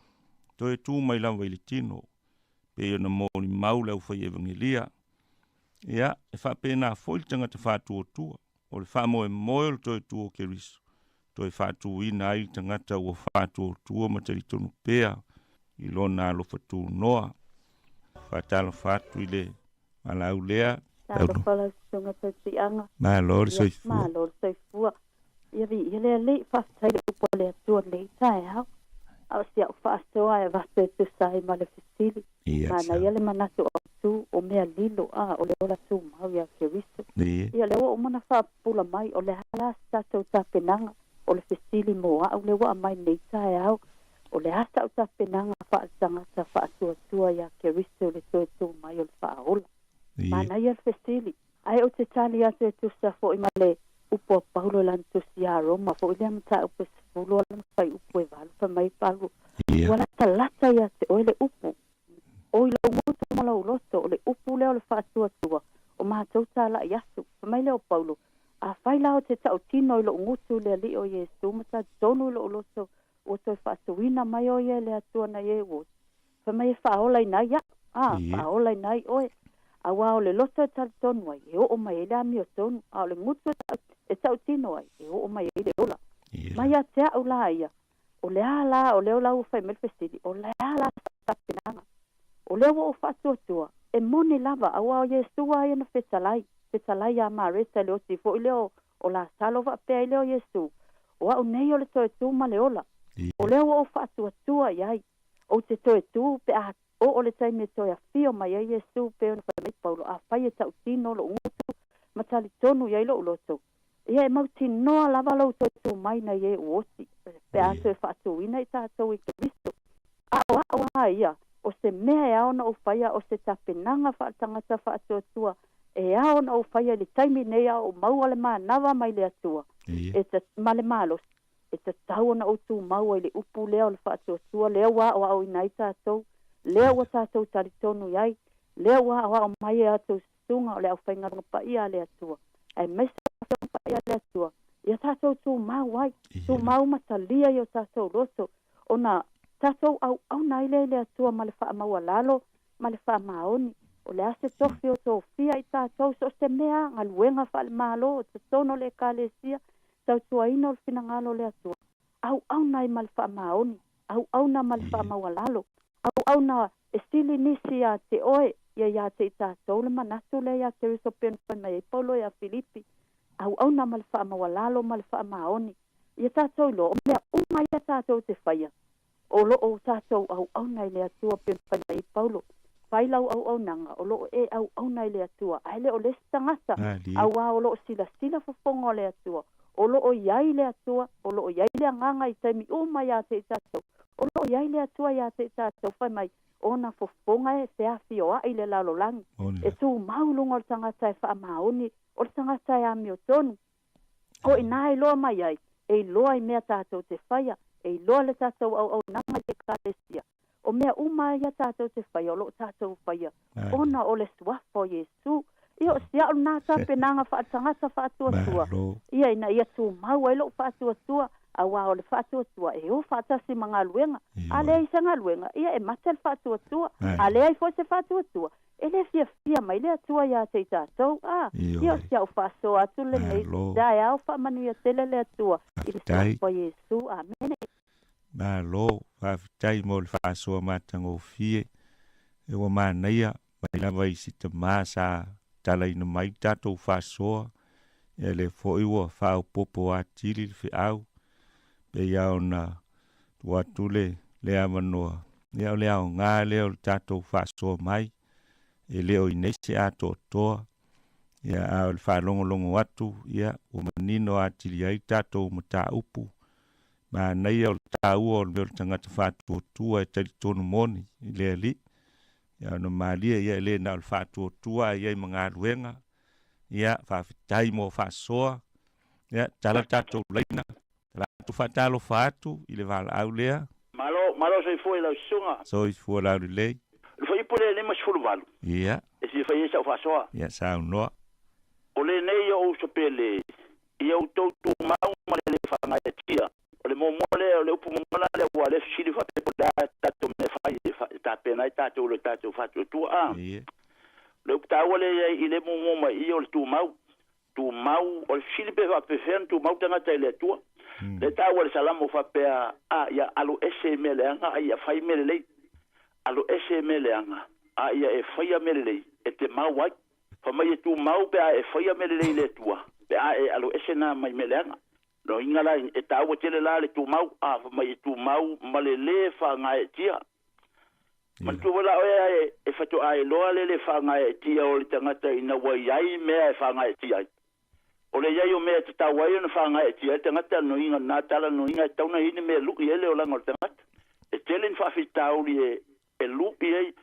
toe tu mai lava i le tino, pei ona molimau le aufai evangelia. Ia, e faapena foi le tagata faatuatua, o le faamoemoe o le toe tu o Keriso, toe faatuina ai le tagata ua faatuatua ma talitonu pea i lona alofa tunoa. Faatalofa atu i le valaau lea. Talofa lau susuga Tautiaga. Malo le soifua. Malo le soifua. Ia viia le Alii, faafetai i le upu a le Atua i lenei taeao. A o si a'u faasoa e avatu e tusa ai ma le fesili, manaia le manatu autu o mea lilo, a o le ola tumau ia Keriso. Ia lea ua uma ona faapupula mai, o le a la se tatou tapenaga? O le fesili mo a'u lea ua aumai lenei taeao, o le a sa'u tapenaga faaletagata faatuatua ia Keriso i le toe tu mai o le Faaola? Manaia le fesili. Ae ou te tali atu e tusa foi ma le upu a Paulo i lana tusi iā Roma foi lea mataupu e 10 ala ma fuaiupu e 8, fai mai Paulo, Ua latalata ia te oe le upu, o i lou gutu ma lou loto, o le upu lea o le faatuatua, o matou talai atu. Fai mai lea o Paulo, Afai la ou te tautino i lou gutu i le Alii o Iesu ma talitonu i lou loto Ua toe faatuina mai oe ia e le Atua nai e ua oti. Fai mai e faaolaina ai au, a, faaolaina ai oe. Aua o le loto e talitonu ai, e oo mai ai le amiotonu, a o le gutu e tautino ai, e oo mai ai le ola. Ma ia te au la ia, o le a la, o lea la ua fai mai le fesili, o le a la sa tapenaga? O lea ua ou faatuatua, e moni lava, aua o Iesu lava ia na fetalai, fetalai ia Mareta i le oti foi lea o Lasalo faapea ai lea o Iesu, O au nei o le toe tu ma le ola. O lea ua ou faatuatua i ai, ou te toe tu pe a oo le taimi e toe afio mai ai Iesu, pei ona fai mai Paulo, Afai e tautino lou gutu ma talitonu i ai lou loto, ia e mautinoa lava lou toe tu mai nai e ua oti, pe a toe faatuina i tatou i Keriso. A o au a ia, o se mea e ao ona ou faia, o se tapenaga faaletagata faatuatua e ao ona ou faia i le taimi nei a o ou maua le manava mai le Atua e ma le malosi, e tatau ona ou tumau ai i le upu lea o le faatuatua, lea ua aoaoina ai tatou, lea ua tatou talitonu i ai, lea ua aoao mai e a outou susuga o le aufaigaluega paia a le Atua, aemaise o Afioga Paia a le Atua, ia tatou tumau ai, tumau ma talia i o tatou loto, ona tatou auauna ai lea i le Atua ma le faamaualalo ma le faamaoni. O le a se tofi o tofia i tatou, so o se mea, galuega faale-Malo, totonu o le Ekalesia, tautuaina o le finagalo o le Atua, auauna ai ma le faamaoni, auauna ma le faamaualalo, auauna e sili nisi ia te oe, ia ia te i tatou le manatu lea ia Keriso pei ona fai mai ai Paulo ia Filipi, auauna ma le faamaualalo ma le faamaoni, ia tatou iloa, o mea uma ia tatou te faia, O lo o tatou auauna i le Atua pei ona fai mai ai Paulo, Fai lau auaunaga, o lo o e auauna i le Atua, ae le o le isi tagata, auā o lo o silasila fofoga o le Atua, o lo o i ai le Atua, o lo o i ai le Agaga i taimi uma iā te i tatou, o lo o i ai le Atua iā te i tatou, fai mai, Ona fofoga e feafioai i le lalolagi, e tumau i luga o le tagata e faamaoni, o le tagata e amiotonu. O ina e iloa mai ai, e iloa i mea tatou te faia, e iloa le tatou auaunaga i le Ekalesia. O mea uma ia tatou te faia, o lo o tatou faia ona o le Suafa o Iesu. Ia, o si au lena tapenaga faaletagata faatuatua, ia ina ia tumau ai lou faatuatua, auā o le faatuatua e o faatasi ma galuega. A leai se galuega, ia e mate le faatuatua. A leai foi se faatuatua, E le fiafia mai le Atua iā te i tatou, a, ia o si au faasoa atu lenei taeao faamanuia tele le Atua i le Suafa o Iesu. Amene. Malo, faafetai mo le faasoa matagofie. E ua manaia mai lava i si tama sa talaina mai le tatou faasoa, ia lea foi ua faaopoopo atili le feau, pei lava ona tuu atu le le avanoa, ia o le aoga lea o le tatou faasoa mai, e le o i nei se atoatoa, ia a o le faalogologo atu, ia ua manino atili ai tatou mataupu. Manaia o le taua o le mea o le tagata faatuatua e talitonu moni i le Alii, ia ona malie ia e le na o le faatuatua ae i ai ma galuega. Ia faafetai mo faasoa, ia tala tatou laina. Tala atu faatalofa atu i le valaau lea. Malo, malo soifua i lau susuga. Soifua laulelei. O le fuaiupu lea e 58. Ia. E fia fai ai sau faasoa. Ia saunoa. O lenei o uso pele, ia outou tumau ma le le faagaeatia. O le muamua lea, o le upu muamua la lea ua le fesili faapea po o le a tatou mea fai e tapena ai tatou i lo tatou faatuatua. A. Ia. O le upu taua lea i ai i le muamua mai i i o le tumau. Tumau, o le fesili pe faapefea ona tumau tagata i le Atua. Lea e taua i le Salamo faapea, A ia alo ese i mea leaga a ia fai mea lelei. Alo ese i mea leaga, a ia e faia mea lelei, e te mau ai. Fai mai e tumau pe a e faia mea lelei i le Atua, pe a e alo ese na mai mea leaga. Loiga la, e taua tele la le tumau, a fai mai e tumau ma le lē faagaeetia. Manatua foi la oe ae e faatoa iloa le le faagaeetia o le tagata ina ua i ai mea e faagaeetia ai. O le i ai o mea e tatau ai ona faagaeetia ai le tagata, loiga lena tala loiga e tatau ona i ai ni mea e lu'i ai le olaga o le tagata. E tele ni faafitauli e e lu'i ai.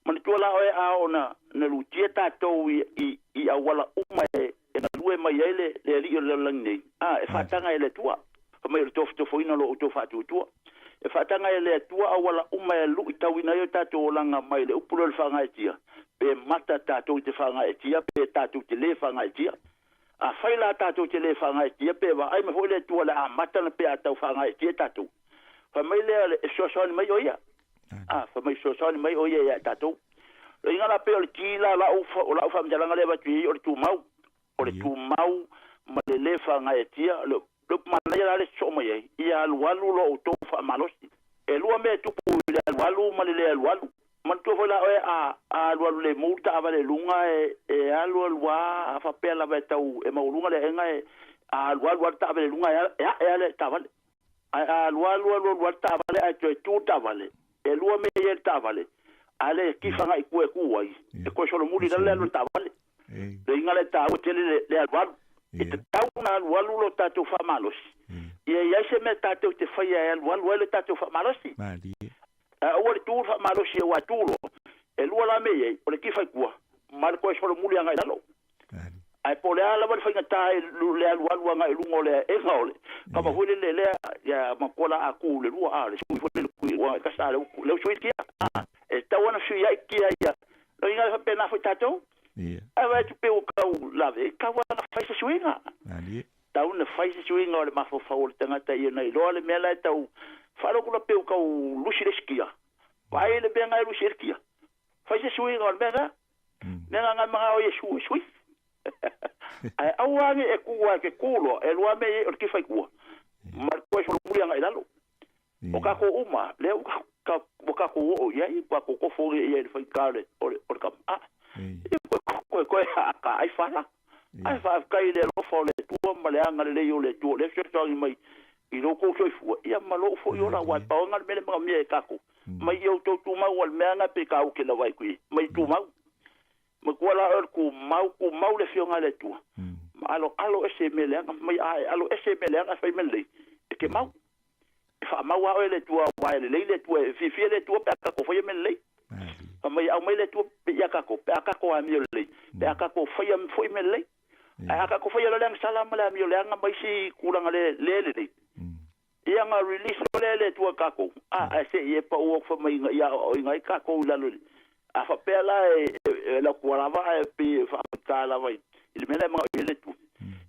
Manatua la oe a oo na na lutia tatou i i i auala uma e e galue mai ai le le Alii o le lalolagi nei, a e faataga e le Atua. Fai mai o le tofotofoina o lo outou faatuatua. E faataga e le Atua auala uma e luitauina ai o tatou olaga mai le upu lea o le faagaeetia, pe mata tatou i te faagaeetia pe tatou te lē faagaeetia. Afai la tatou te lē faagaeetia pe vaai mai foi le Atua o le a mata na pe a tau faagaeetia tatou. Fai mai lea e fesoasoani mai o ia. A, fai mai fesoasoani mai o ia ia tatou. Le iga la pei o le ki la lau, o lau faamatalaga lea avatu i ai o le tumau. O le tumau ma le lē faagaeatia. Le upu manaia la le sosoo mai ai, ia alualu lo outou faamalosi. E lua mea e tupu i le alualu ma le lē alualu. Manatua foi la oe a alualu lemu le taavale i luga e, e alualu lava a faapea lava e tau e maualuga le aega e a alualu lava le taavale i luga e ae lava le taavale. Ae a alualu alualu lava le taavale ae toe tu le taavale, e lua mea e i ai le taavale, a le kifa agai i tua e tu ai, e toe solomuli i lalo le alu a le taavale. Le uiga lea e taua tele le alualu. E tatau ona alualu lo tatou faamalosi. Ia i ai se mea tatou te faia e alualu ai lo tatou faamalosi. Ae aua le tu le faamalosi aua e tu loa, e lua la mea e i ai, o le kifa i tua ma le toe solomuli agai i lalo. Ae po o le a lava le faigata i le alualu agai i luga o le aega o le kava foi lele lea, ia matua la a tu i le lua, a le sui foi lele kui ua kasa le le sui kia. E tatau ona fesuiai kia ia. Lona uiga e faapena foi tatou. Ae vaai atu pei ua tau lave, e tatau lava ona fai se suiga. Tatau ona fai se suiga o le mafaufau o le tagata ia ona iloa le mea la e tau faalogo la pei ua tau lusi le isi kia. Vaai le mea na e lusi ai le kia. Fai se suiga o le mea na. Mea na na manao Iesu e sui. Ae aua ne i e ku ae ke ku loa, e lua mea i ai o le kifa i tua ma le toe solomuli agai i lalo. O tatou uma, lea ua ua tatou oo i ai, ua tatou tofo nei i ai i le faigata o le o le o le kama. A, koe koe a ai fala. Ae faafetai i le alofa o le Atua ma le agalelei o le Atua o lea e fesoasoani mai i lo outou soifua, ia ma lou foi ola, aua e pau lava le mea lea e manaomia e tatou, mai i outou tumau, aua o le mea lena pei taua te lava ai i, mai tumau. Matua la oe o le tumau, tumau le Afioga a le Atua, ma aloalo ese i mea leaga, mai a e alo ese i mea leaga e fai mea lelei, e te mau. E faamau lava oe e le Atua, aua e lelei le Atua, e fiafia le Atua pe a tatou faia mea lelei. Fai mai e aumai le Atua ia tatou, pe a tatou amio lelei, pe a tatou faia foi mea lelei. Ae a tatou faia loa le agasala ma le amio leaga ma isi tulaga le lelei, ia ona release loa lea e le Atua i tatou, a, ae se i e pau atu fai mai ina ia aoaoina ai tatou i lalo i le. A faapea la e lau tua lava ae pei e faafaigata lava i le mea la e manao i ai le Atua,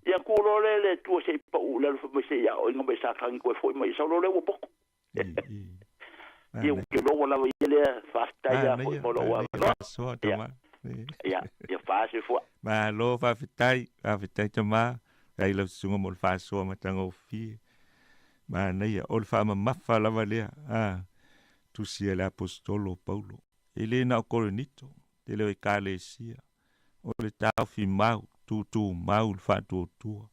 ia ona tuu loa lea e le Atua se i pau i lalo fai mai se i aoaoina mai e Satani toe foi mai, sau loa lea ua poto. Ia ua te loa lava ia lea, faafetai lava foi mo lou avanoa. Ia, ia, ia faasoifua. Malo faafetai, faafetai tama, faafetai lau susuga mo le faasoa matagofie. Manaia, o le faamamafa lava lea, a, tusi a le Aposetolo o Paulo. E le na o Korinito, tele o Ekalesia, o le taofi mau, tutumau le faatuatua.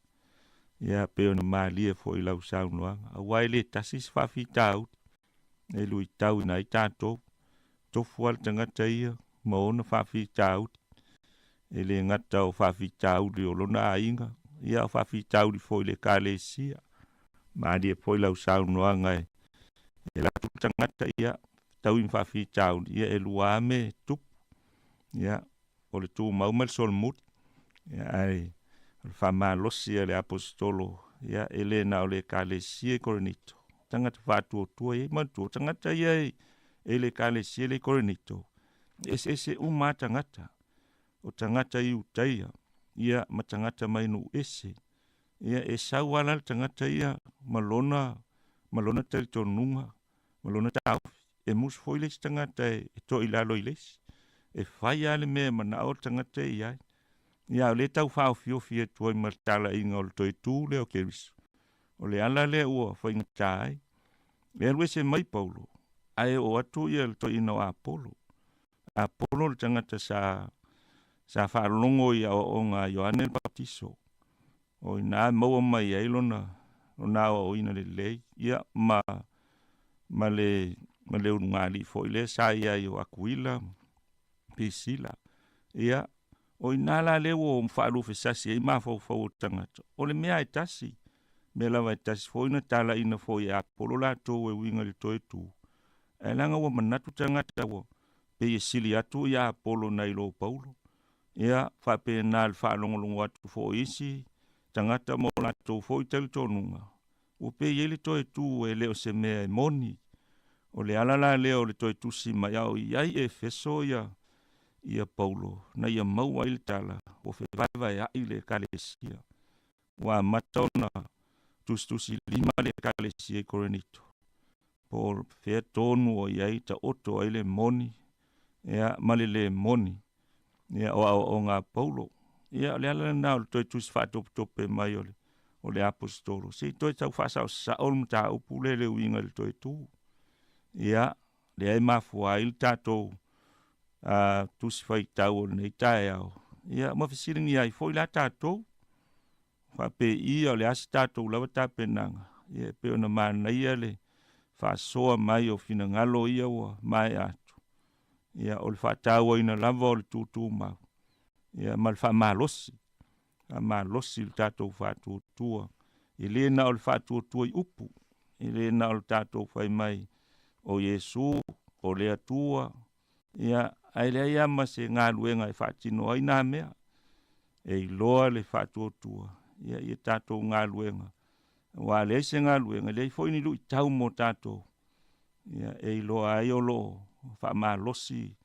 Ia, pei ona malie foi i lau saunoaga, aua e le tasi se faafitauli e luitauina ai tatou. Tofu lava le tagata ia ma ona faafitauli. E le gata o faafitauli o lona aiga, ia o faafitauli foi i le Ekalesia. Malie foi lau saunoaga e alu atu le tagata, ia, fetaui ma faafitauli, ia e lua lava mea e tupu. Ia, o le tumau ma le solomuli. Ia, ae o le faamalosi a le Aposetolo, ia, e le na o le Ekalesia i Korinito, tagata faatuatua ia, manatua, o tagata ia e le Ekalesia le i Korinito, e eseese uma lava tagata, o tagata Iutaia, ia, ma tagata mai nuu ese. Ia, e sau lava la le tagata ia ma lona, ma lona talitonuga, ma lona taofi. E musu foi le isi tagata e to'i lalo i le isi. E fai lava le mea e manao le tagata e i ai. Ia, a o lea e tau faaofiofi atu ai ma le talaiga o le toe tu lea o Keriso. O le ala lea ua faigata ai. E alu ese mai Paulo, ae oo atu ia le toeaina o Apolo. Apolo le tagata sa sa faalogo i aoaoga a Ioane le Papatiso. O i ina e maua mai ai lona lona aoaoina lelei, ia ma ma le ma le ulugalii foi lea sa i ai o Akuila ma Pisila. Ia, o i ina la lea ua faalufesasi ai mafaufau o tagata, o le mea e tasi, mea lava e tasi foi na talaina foi e Apolo latou e uiga i le toe tu. Ae leaga ua manatu tagata ua pei e sili atu ia Apolo nai lo Paulo. Ia, faapena le faalogologo atu foi i isi tagata ma o latou foi talitonuga, ua pei e i ai le toe tu e le o se mea e moni. O le ala la lea o le toe tusi mai a o i ai Efeso ia, ia Paulo, na ia maua ai le tala ua fevaevaea'i le Ekalesia. Ua amata ona tusitusilima le Ekalesia i Korinito. Po o fea tonu o i ai taoto ai le moni, ia, ma le lē moni, ia, o aoaoga a Paulo. Ia, o le ala lena o le toe tusi faatopetope mai o le, o le Aposetolo, se i toe tau faasaosao le mataupu lea i le uiga i le toe tu. Ia, lea e mafua ai le tatou a, tusi faitau o lenei taeao, ia, ma fesiligia ai foi la tatou, faapei o le a se tatou lava tapenaga, ia, e pei ona manaia le faasoa mai o finagalo ia ua maea atu, ia, o le faatauaina lava o le tutumau, ia, ma le faamalosi, faamalosi le tatou faatuatua. E le na o le faatuatua i upu, e le na o le tatou fai mai o Iesu, o le Atua, ia, ae leai lava ma se galuega e faatino ai na mea. E iloa le faatuatua, ia, ia tatou galuega, aua a leai se galuega, e leai foi ni luitau mo tatou, ia, e iloa ai o lo o faamalosi,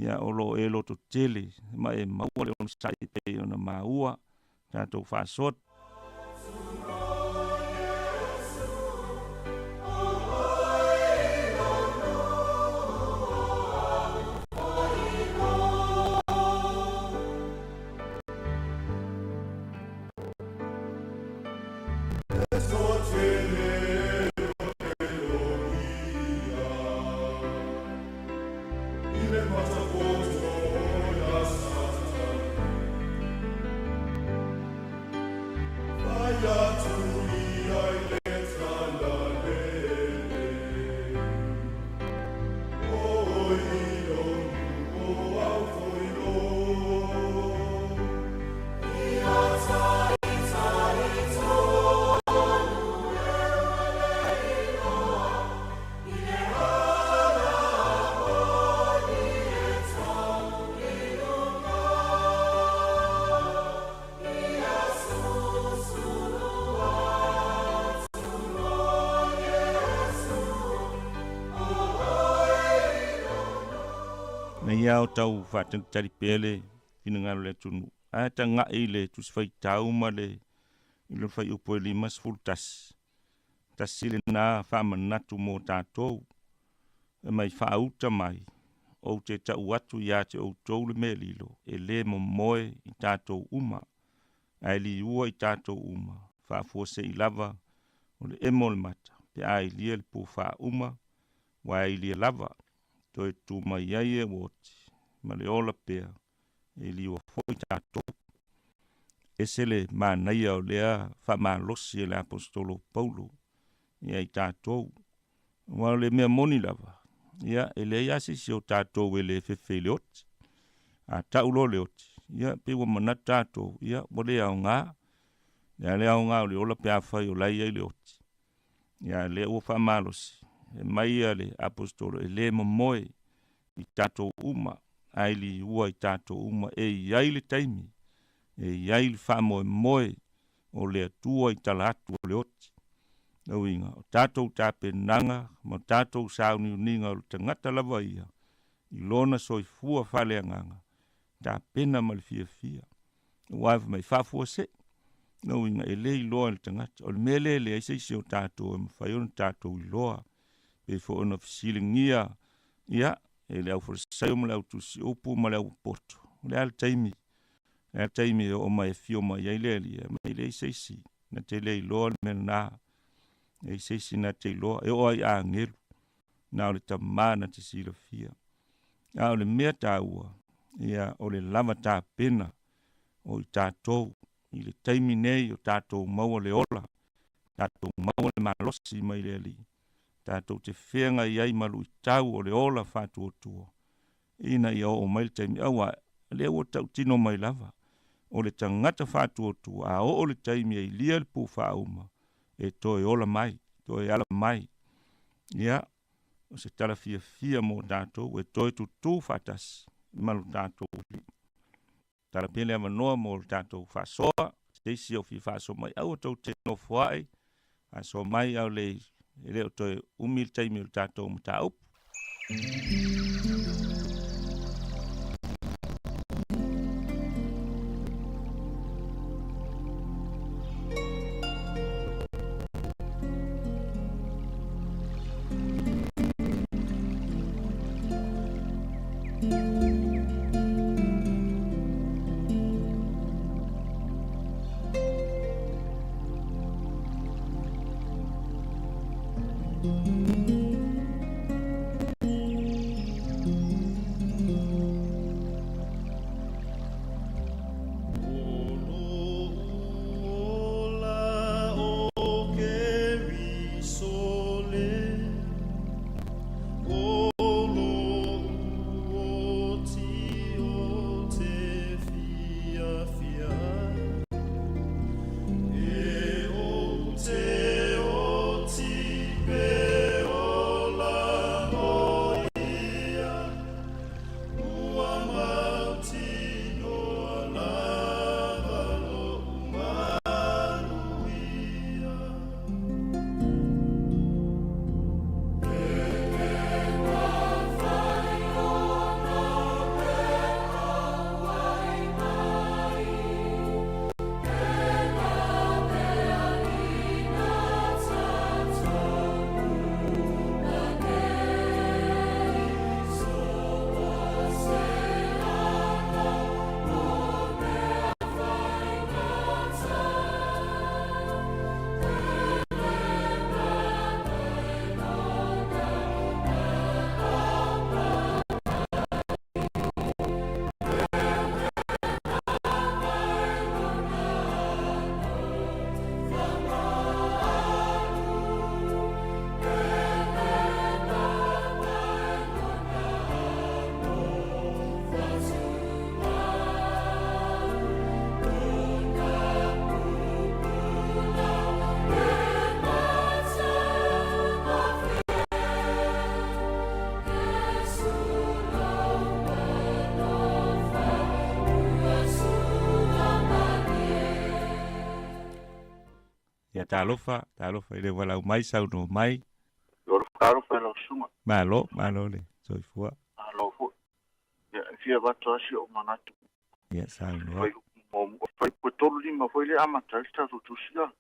ia, o lo o e lototele ma e maua le onosai e pei ona maua tatou faasoa. Nei ao tau faatalitali pea le finagalo o le atunuu, ae tagai i le Tusi Faitau ma le i le fuaiupu e 51. Tasi lena faamanatu mo tatou, e mai faauta mai, ou te tau atu ia te outou le mea lilo, e lē momoe i tatou uma, ae liua i tatou uma, faafuasei lava o le emo o le mata, pe a ilia le pufā uma, ua ilia lava, toe tu mai ai e ua oti, ma le ola pea, e liua foi tatou. Ese le manaia o lea faamalosi e le Aposetolo Paulo ia i tatou. Aua o le mea moni lava, ia, e leai lava se isi o tatou e le fefe i le oti. A tau loa le oti, ia, pei ua manatu tatou, ia, ua le aoga. Le a le aoga o le ola pe afai o la e i ai le oti. Ia, a lea ua faamalosi, e mai ia le Aposetolo e le momoe i tatou uma, ae liua i tatou uma e i ai le taimi, e i ai le faamoemoe o le Atua i tala atu o le oti. Le uiga, o tatou tapenaga ma tatou sauniuniga o le tagata lava ia i lona soifua faaleagaga, tapena ma le fiafia. Aua fai mai, faafuasei. Le uiga, e le iloa e le tagata. O le mea lea e leai se isi o tatou e mafai ona tatou iloa. Pei foi ona fesiligia, ia, e le aufalesaio ma le autusiupu ma le aupopoto. O le a le taimi? O le a le taimi e oo mai e afio mai ai le Alii? E leai se isi na te le iloa le mea lena. E leai se isi na te iloa. E oo lava i agelu, na o le Tama na te silafia. A o le mea taua, ia, o le lava tapena o i tatou i le taimi nei o tatou maua le ola, tatou maua le malosi mai le Alii, tatou te feagai ai ma luitau o le ola faatuatua, ina ia oo mai le taimi, aua lea ua tautino mai lava, o le tagata faatuatua, a oo le taimi e ilia le pufaauma, e toe ola mai, toe ala mai. Ia, o se tala fiafia mo tatou e toe tutū faatasi ma lo tatou Alii. Tala pea le avanoa mo le tatou faasoa, se isi o fia faasoa mai, aua tou te nofoa'i, faasoa mai a o le e le o toe umi le taimi o le tatou mataupu. Ia talofa, talofa i le valaau mai, saunoa mai. Talofa i lau susuga. Malo, malo le soifua. Malo foi. Ia, e fia avatu lava si ou manatu. Ia, saunoa. Fuaiupu e 35 foi lea e amata ai le tatou tusi a.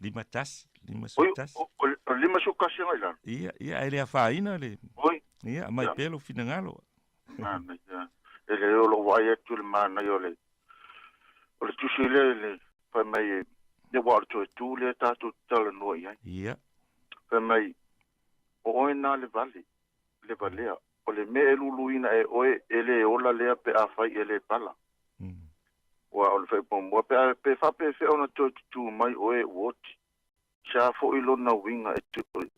51, 51. O le 51 agai i lalo. Ia, ia, ae le afaina le. Oi. Ia, aumai pea lou finagalo. Manaia. E lelei o lou vaai atu i le manaia o le o le tusi lea i le fai mai e aua o le toe tu lea tatou te talanoa i ai. Ia. Fai mai, o oe na le vale, le valea, o le mea e luluina e oe e le ola lea pe afai e le pala. Ua o le faimuamua pe a pe faapefea ona toe tutū mai oe ua oti. Sa foi lona uiga e toe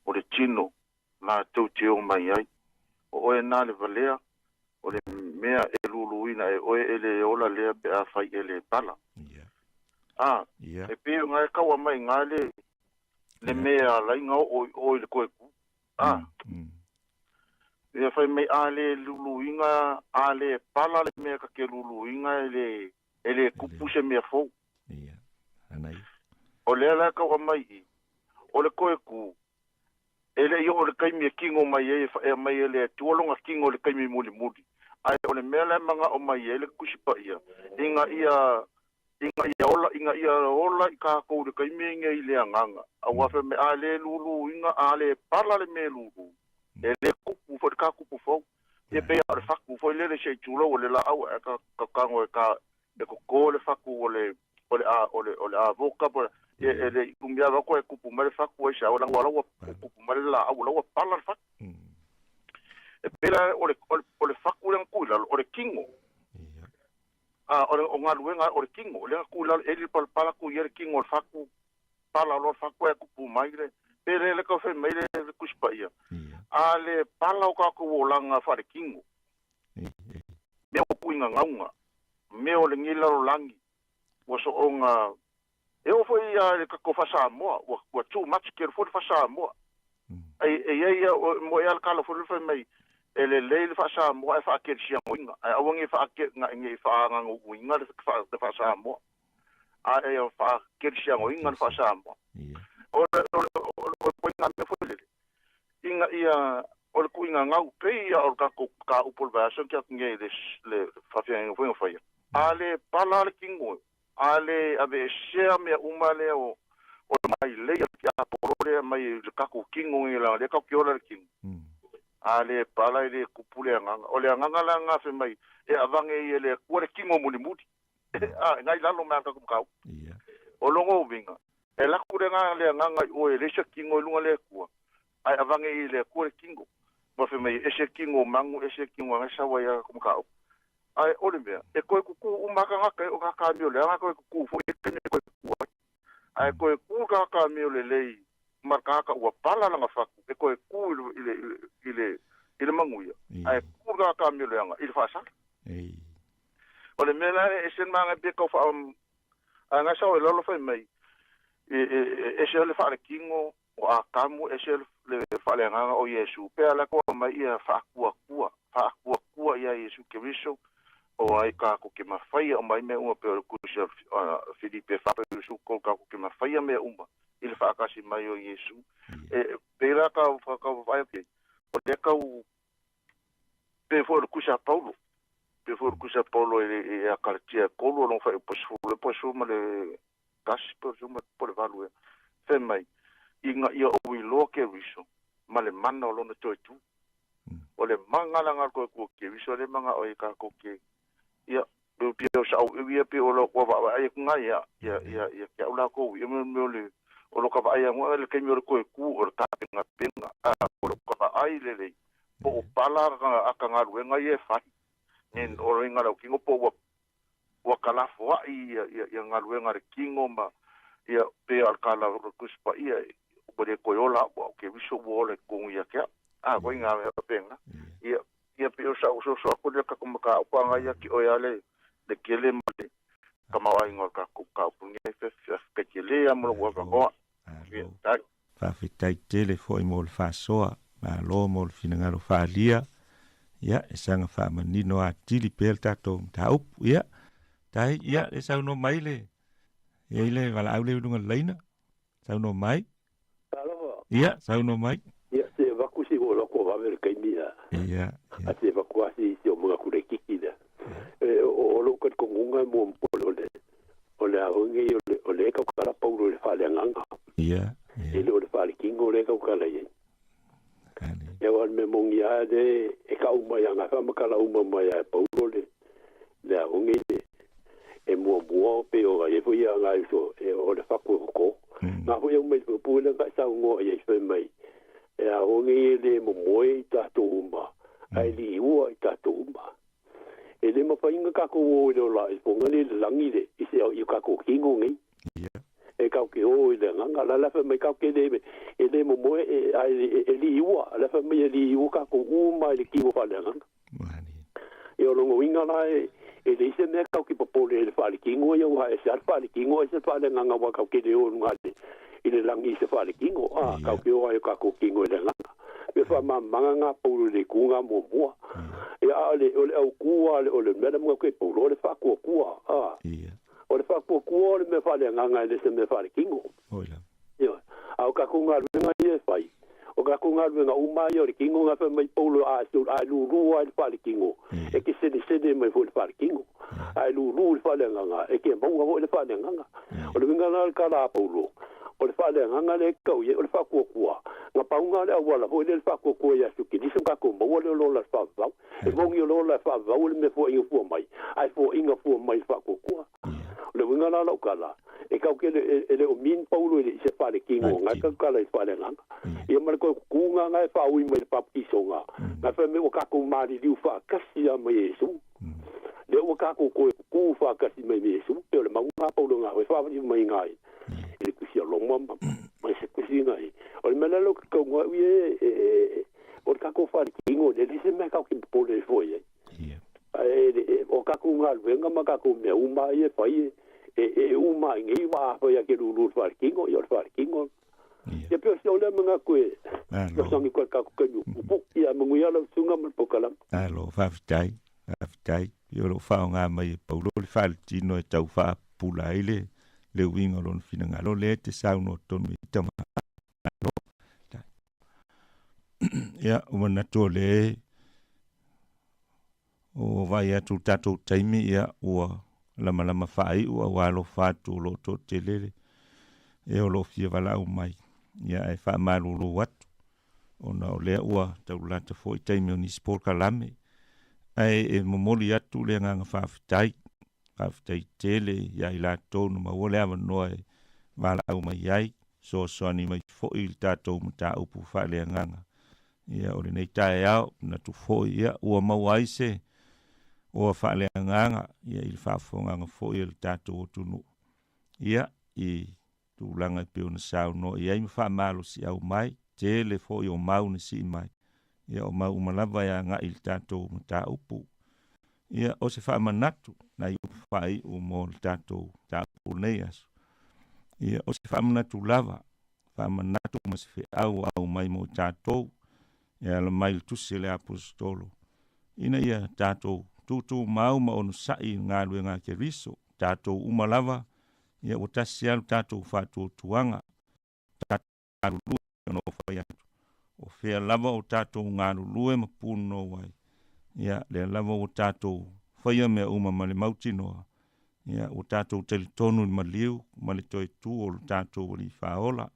o le tino latou te o mai ai. O oe na le valea, o le mea e luluina e oe e le ola lea pe afai e le pala. A, e pei ona e kaua mai ga le le mea ala ai ga oo i o i le koe ku. A, ia fai mai a le luluina, a le pala le mea ka ke luluina e le e le kupu se mea fou. O lea la e kaua mai i, o le koe ku, E le i oo le taimi e kino mai ai e whaea mai e le Atua lona kino i le taimi mulimuli. Ae o le mea la e manao mai ai le Tusi Paia, ina ia, ina ia ola, ina ia ola i kākou i le taimi lenei i le agaga, aua fai mai, a le luluina, a le pala le mea lulu, e le kupu foi le ka kupu fou. Ia pei lava o le faku foi lele se i tulou o le laau ae ka, ka tago e ka, e koko le faku o le o le a o le o le avoka po e e le i umi ava koe kupu mai le faku ai sa ola ua laua kupu mai le laau ua laua pala le faku. E pei la o le o le faku lea na tuu i lalo o le kino. A o le o galuega o le kino lea na tuu i lalo eli le palapala tuu i ai le kino o le faku pala loa le faku ae kupu mai le pe le le tau fai mai le le Tusi Paia. A le pala o tatou olaga faale-kino mea o puiga gauga, mea o lenei lalolagi ua soonga, e oo foi ia le tatou faa-Samoa, ua, ua too much tele foi le faa-Samoa. Ai, e i ai ia, mo e ala kala foi le fai mai, e lelei le faa-Samoa ae faa-kerisianoina, ae aua ne i faa, ne i faa-agagauuina le, le faa-Samoa, ae ia faa-kerisianoina le faa-Samoa. O le, o le, o le, o le ituaiga mea foi lele, ina ia o le tuuina gau pei ia o le tatou mataupu o le vaiaso na tea atu nei le le faafeagaiga foi na faia, a le pala le tino, a le aveesea mea uma lea o o le mailei a le tiapolo lea mai le tatou tino nei leaga o lea tatou te ola i le tino. A le pala e le tupu le agaga. O le agaga la lena fai mai e avane ai e le Atua le tino mulimuli. A, ina i lalo mai a le tatou mataupu. O lona uiga, e alu atu le agaga le agaga i oe e leai se tino i luga o le Atua, ae avane i le Atua le tino. Ma fai mai, ese le tino o manu, ese le tino a sau ai a tatou mataupu. Ae o le mea, e toe tutū uma lava tagata e o tagata amio leaga toe tutū foi e taimi e toe tutū ai. Ae toe tū le tagata amio lelei ma le tagata ua pala lana fatu e toe tū i le, i le, i le, i le manuia, ae tū le tagata amio leaga i le faasala. O le mea la e ese le magaia pe tau faa ae na sao e lalo fai mai e, e, e ese le faalekino o Atamu ese le faaleagaga o Iesu pe ala koa mai ia faakuakua faakuakua ia Iesu Keriso o ai ka ko ke mafaia o mai mea uma pe o le kusi a Filipe fa pe su ko ka ko ke mafaia mea uma i le faakasi mai o Iesu e pe la ka ka vai ke o le kau Pei foi o le kusi a Paulo. Pei foi o le kusi a Paulo i le ia Kalatia e kolu o lona faaiupu e sefulu e po e sefulu ma le tasi po o le po o le valu ea. Fai mai, ina ia ou iloa Keriso ma le mana o lona toe tu. O le mana la na o le toe tu o Keriso lea e manao ai tatou te, ia, Pei pei o sa'u ia pei o lau vaavaai atu na ia ia ia ia ke au lakou ia me o le o lo ka vaai anu le taimi o le toe ku o le tapenapena a o lo ka vaai lelei po o pala a ka galuega ia e fai ne o le inga lau kino po ua ua kalafoa'i ia ia ia galuega a le kino ma ia pei o le kala o le Tusi Paia ua le toe ola ua o Keriso ua ola i totonu ia te a'u a koe inā mea faapena ia Ia pei o sa'u soso aku lea tatou mataupu agai ia te oe a le le tele ma le tamaoaiga o le tatou mataupu lenei faafetai tele a mo lou avanoa. Faafetai. Faafetai tele foi mo le faasoa, malo mo le finagalo faaalia, ia e saga faamanino atili pea le tatou mataupu. Ia, tai, ia, le saunoa mai le. E i ai le valaau lea i luga o le laina. Saunoa mai. Talofa. Ia, saunoa mai. Ia, se avatu si ua avatu vave le taimi ia. Ia, ia. A se avatu lava si si o manatu laitiiti lea. E, o, o lou talitonuga e muamua o le, o le a foi nei o le, o lea e tautala Paulo i le faaleagaga. Ia, ia. E le o le faaletino lea e tautala i ai. Ia, aua o le mea moni lava lea e tau mai lava, na faamatala uma mai lava e Paulo le, le a foi nei le, e muamua pei ona i ai foi ia nai uso e o le fatu e toto. Na foi aumai le upu lea na e saunoa i ai fai mai, e a foi nei e le momoe i tatou uma, ae liua i tatou uma. E le mafai ona tatou o i le ola i foga nei i le lagi le i se i o tatou tino nei. E kau ke o i le agaga. La la fai mai kau ke le e le momoe e ae e liua. La fai mai e liua tatou uma i le tino faaleagaga. Ia o lona uiga la e e leai se mea kau ke popole i le faaletino ia ua ese lava le faaletino ese le faaleagaga aua kau ke le o i luga i le lagi i se faaletino a kau ke o ai o kakou tino i le agaga. Mea faamamamaga na Paulo i le itu na muamua. Ia a o le o le autu a o le mea lea manatu e Paulo o le faatuatua a. O le faatuatua o le mea faaleagaga e le se mea faaletino. Ioe. A o tatou galuega ia e fai, o tatou galuega uma ia o le tino na fai mai Paulo a a e lulu lava i le faaletino, e te selesele mai foi i le faaletino. A e lulu i le faaleagaga, e te maua foi le faaleagaga. O le uiga la o le tala a Paulo, o le faaleagaga lea e tau i ai, o le faatuatua. Na pau na o le auala foi lea le faatuatua ia Iesu Keriso na tatou maua lea o le ola faavavau. E moni o le ola faavavau o le mea fuainga fua mai, ae fuainga fua mai i le faatuatua. O le uiga la o lau tala, e tau ke e le o mean Paulo i se faaletino, na e tau tala i le faaleagaga. Ia ma le toe tutuga na e faaui mai le papatisoga, na fai mai ua tatou maliliu faatasi lava ma Iesu. Lea ua tatou toe tutu faatasi mai ma Iesu, pei o le mau na Paulo na e faavali mai i i le tusi a Roma ma ma se tusi na i. O le mea lea ke tau ui e o le tatou faaletino, e leai se mea tatou te popole ai fua i ai. Ae o tatou galuega ma tatou mea uma ia e fai e e uma i nei aua afai lava e te lulu i le faaletino, ia o le faaletino. Ia pei o si au lea manatu e fesoasoani atu ai i le tatou taimi puupuu. Ia manuia lau susuga ma le polokalame. Malo, faafetai, faafetai. Ia o lo o faaaoga mai e Paulo le faaletino e tau faapupula ai le le uiga o lona finagalo, lea e te saunoa tonu i tama. Malo. Ia, ua manatu o lea Ua vaai atu i le tatou taimi, ia, ua lamalama faaiu a ua alofa atu o lo o toatele le e o lo o fia valaau mai. Ia, ae faamalulu atu, ona o lea ua taulata foi taimi o nisi polokalame. Ae e momoli atu le agaga faafetai, faafetai tele ia i latou na maua le avanoa e valaau mai ai, soasoani mai foi i le tatou mataupu faaleagaga. Ia, o lenei taeao, manatu foi, ia, ua maua ai se oa faaleagaga, ia, i le faafofogaaga foi a le tatou atunuu, ia, i tulaga e pei ona saunoa i ai ma faamalosiau mai, tele foi o mau na sii mai, ia, o mau uma lava e agai i le tatou mataupu. Ia, o se faamanatu, nai upu faaiu mo le tatou mataupu lenei aso. Ia, o se faamanatu lava, faamanatu ma se feau ua aumai mo i tatou e ala mai i le tusi a le Aposetolo, ina ia tatou tutumau ma onosai i le galuega a Keriso, tatou uma lava, ia ua tasi lava lo tatou faatuatuaga, tatou galulue ona o fai atu, o fea lava o tatou galulue ma punonou ai, ia lea lava ua tatou faia mea uma ma le mautinoa, ia ua tatou talitonu i le maliu ma le toe tu o lo tatou Alii Faaola,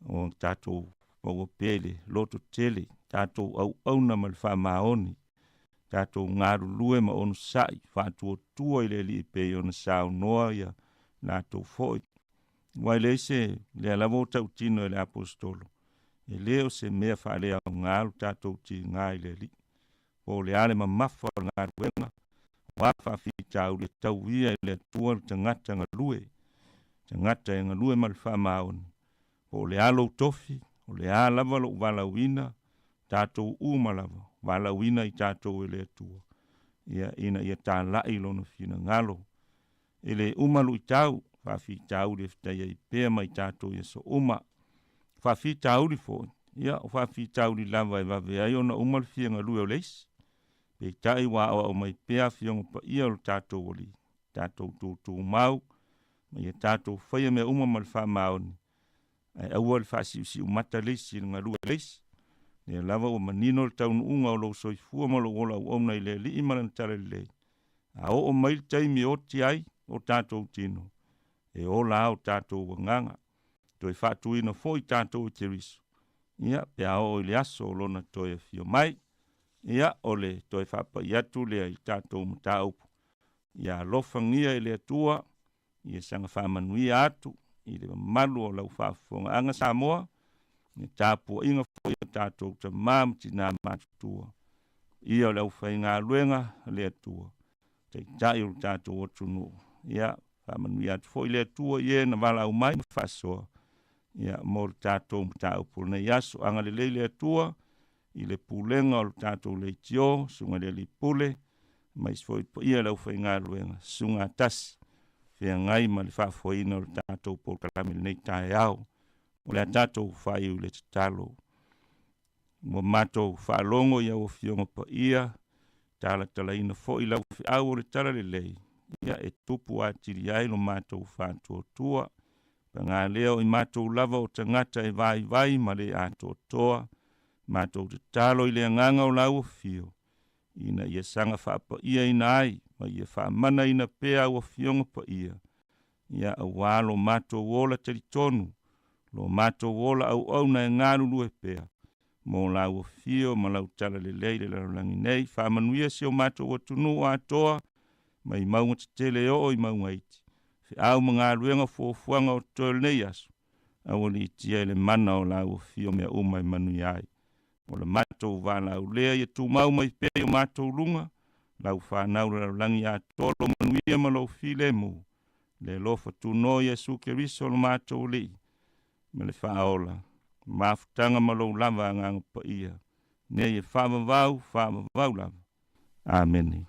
o tatou maua pea i le loto tele, tatou auauna ma le faamaoni, tatou galulue ma onosai, faatuatua i le Alii pei ona saunoa ia latou foi. Aua e leai se lea lava ua tautino e le Aposetolo, e le o se mea faaleaoga lo tatou tiga i le Alii. Po o le a le mamafa o le galuega, o a faafitauli e tau ia e le Atua le tagata galue, tagata e galue ma le faamaoni, po o le a lou tofi, o le a lava lou valaauina, tatou uma lava, valaauina i tatou e le Atua, ia, ina ia talai Lona finagalo. E le uma luitau, faafitauli e fetai ai pea ma i tatou i aso uma. Faafitauli foi, ia, o faafitauli lava e vave ai ona uma le fia galue o le isi. Peitai ua aoao mai pea Afioga Paia o lo tatou Alii, tatou tutumau, Ma ia tatou faia mea uma ma le faamaoni, ae aua le faasiusiumata le isi i le galue a le isi. Lea lava ua manino le taunuuga o lou soifua ma lou ola auauna i le Alii ma Lana Talalelei, a oo mai le taimi e oti ai o tatou tino, e ola a o tatou agaga, toe faatuina foi tatou e Keriso, ia, pe a oo i le aso o Lona toe afio mai. Ia, o le toe faapai atu lea i tatou mataupu, ia alofagia e le Atua, ia saga faamanuia atu i le mamalu o lau faafofogaaga Samoa, le tapuaiga foi a tatou tama ma tina matutua, ia o le aufaigaluega a le Atua, Taitai o le tatou atunuu. Ia, faamanuia atu foi le Atua i e na valaau mai ma faasoa, ia, mo le tatou mataupu o lenei aso. Agalelei le Atua i le pulega o le tatou leitio, Susuga i le Alii Pule, ma isi foi paia o le aufaigaluega, Susuga Tasi, feagai ma le faafoeina o le tatou polokalame i lenei taeao. O le a tatou faaiu i le tatalo. Ua matou faalogo i au Afioga Paia, talatalaina foi lau feau o le Talalelei, ia e tupu atili ai lo matou faatuatua. Paga lea o i matou lava o tagata e vaivai ma le atoatoa, matou tatalo i le agaga o lau Afio, ina ia saga faapaiaina ai ma ia faamanaina pea au Afioga Paia, ia aua lo matou ola talitonu, lo matou ola auauna e galulue pea, mo lau afio ma lau talalelei i le lalolagi nei. Faamanuia si o matou atunuu atoa, mai mauga tetele e oo i mauga iti, feau ma galuega fuafuaga o totoe o lenei aso, aualiitia i le mana o lau afio mea uma e manuia ai. O le matou valaau lea ia tumau mai pea i o matou luga, lau fanau le lalolagi atoa lou manuia ma lou filemu, le alofa tunoa Iesu Keriso lo matou Alii ma le Faaola, mafutaga ma lou lava Agaga Paia, nei e faavavau, faavavau lava. Amene.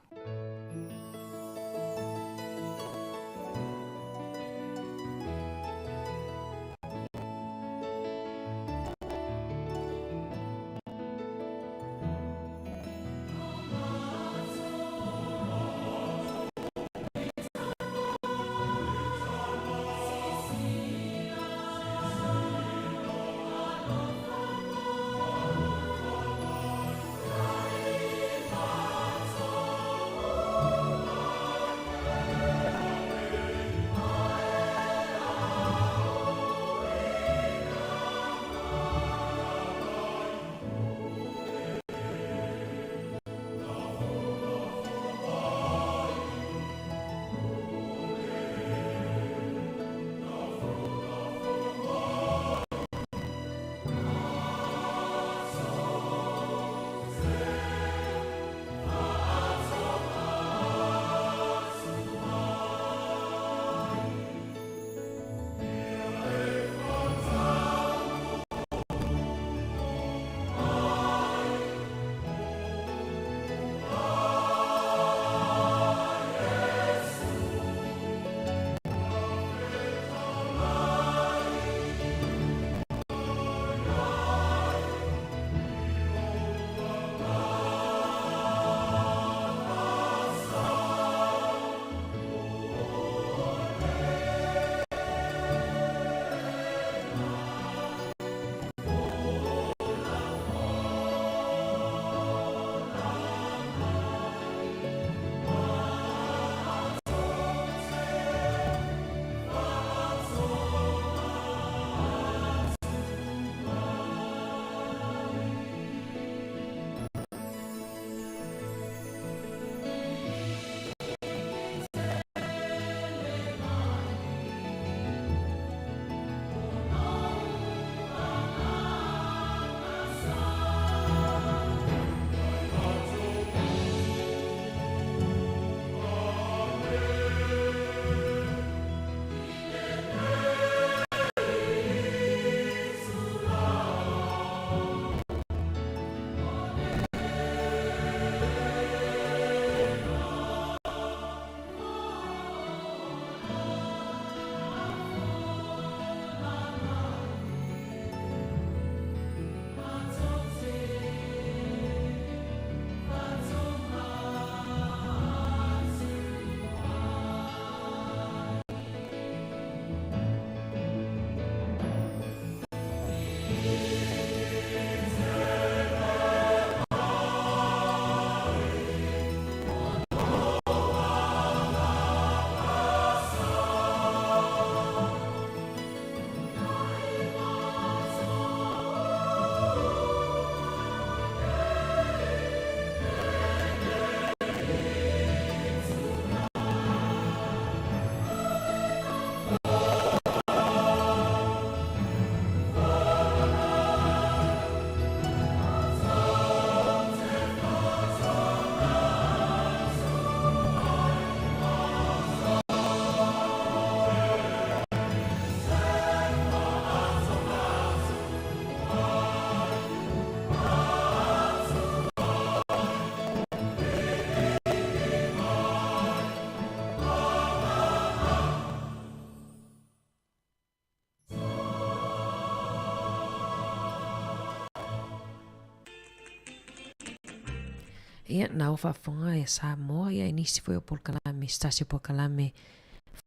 Ia, na ua faafofoga ia Samoa, ia i nisi foi o polokalame, se tasi o polokalame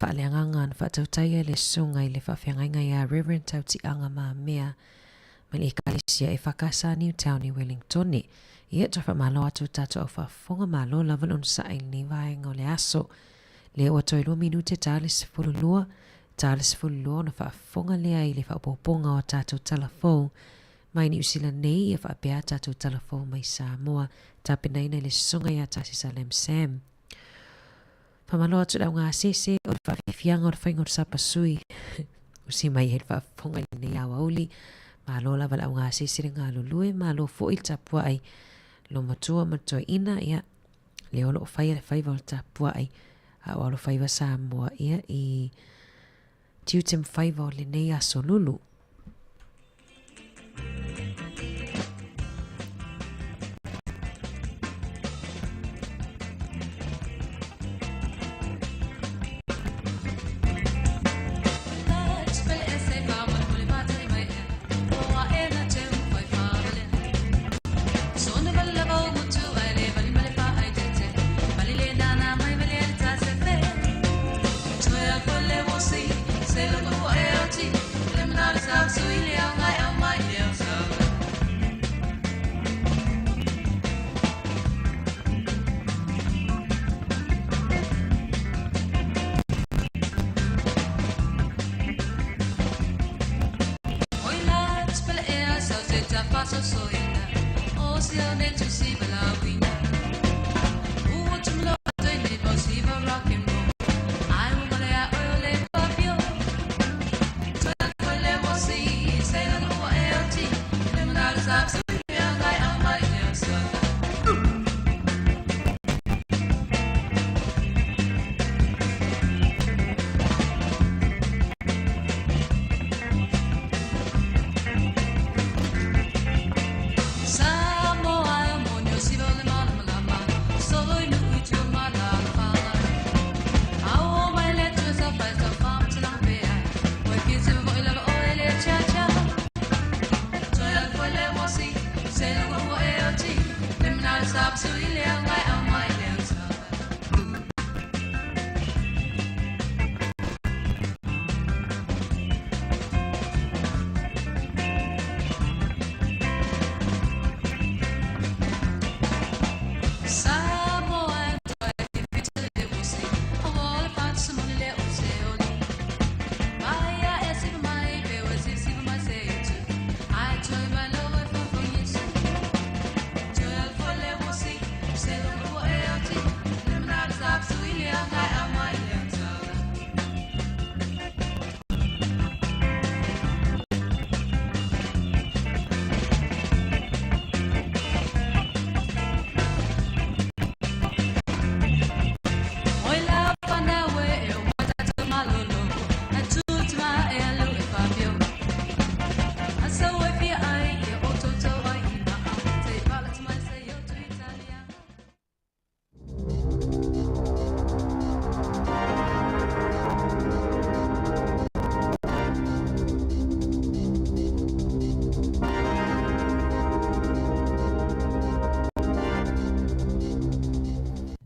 faaleagaga na faatautai ai le susuga i le faafeagaiga ia Reverend Tautiaga Mamea mai le Ekalesia EFKS Newtown i Wellingtone. Ia, toe faamalo atu i tatou au faafofoga, malo lava le onosai i lenei vaega o le aso. Lea ua toe 2 minute ta le 12, ta le 12 ona faafofoga lea i le faaopoopoga o a tatou tala fou mai Niu Sila nei ia faapea a tatou tala fou mai Samoa, tapenaina i le susuga ia Tasi Salem Sam. Faamalo atu i le augasese o le faafiafiaga o le faiga o le sapasui usi mai ai le faafofoga i lenei aoauli. Malo lava le augasese le galulue, malo foi le tapuai lo matua ma le toeaina, ia, lea o lo o faia le faiva o le tapuai a o alofaiva Samoa ia i tiute ma faiva o lenei aso lulu.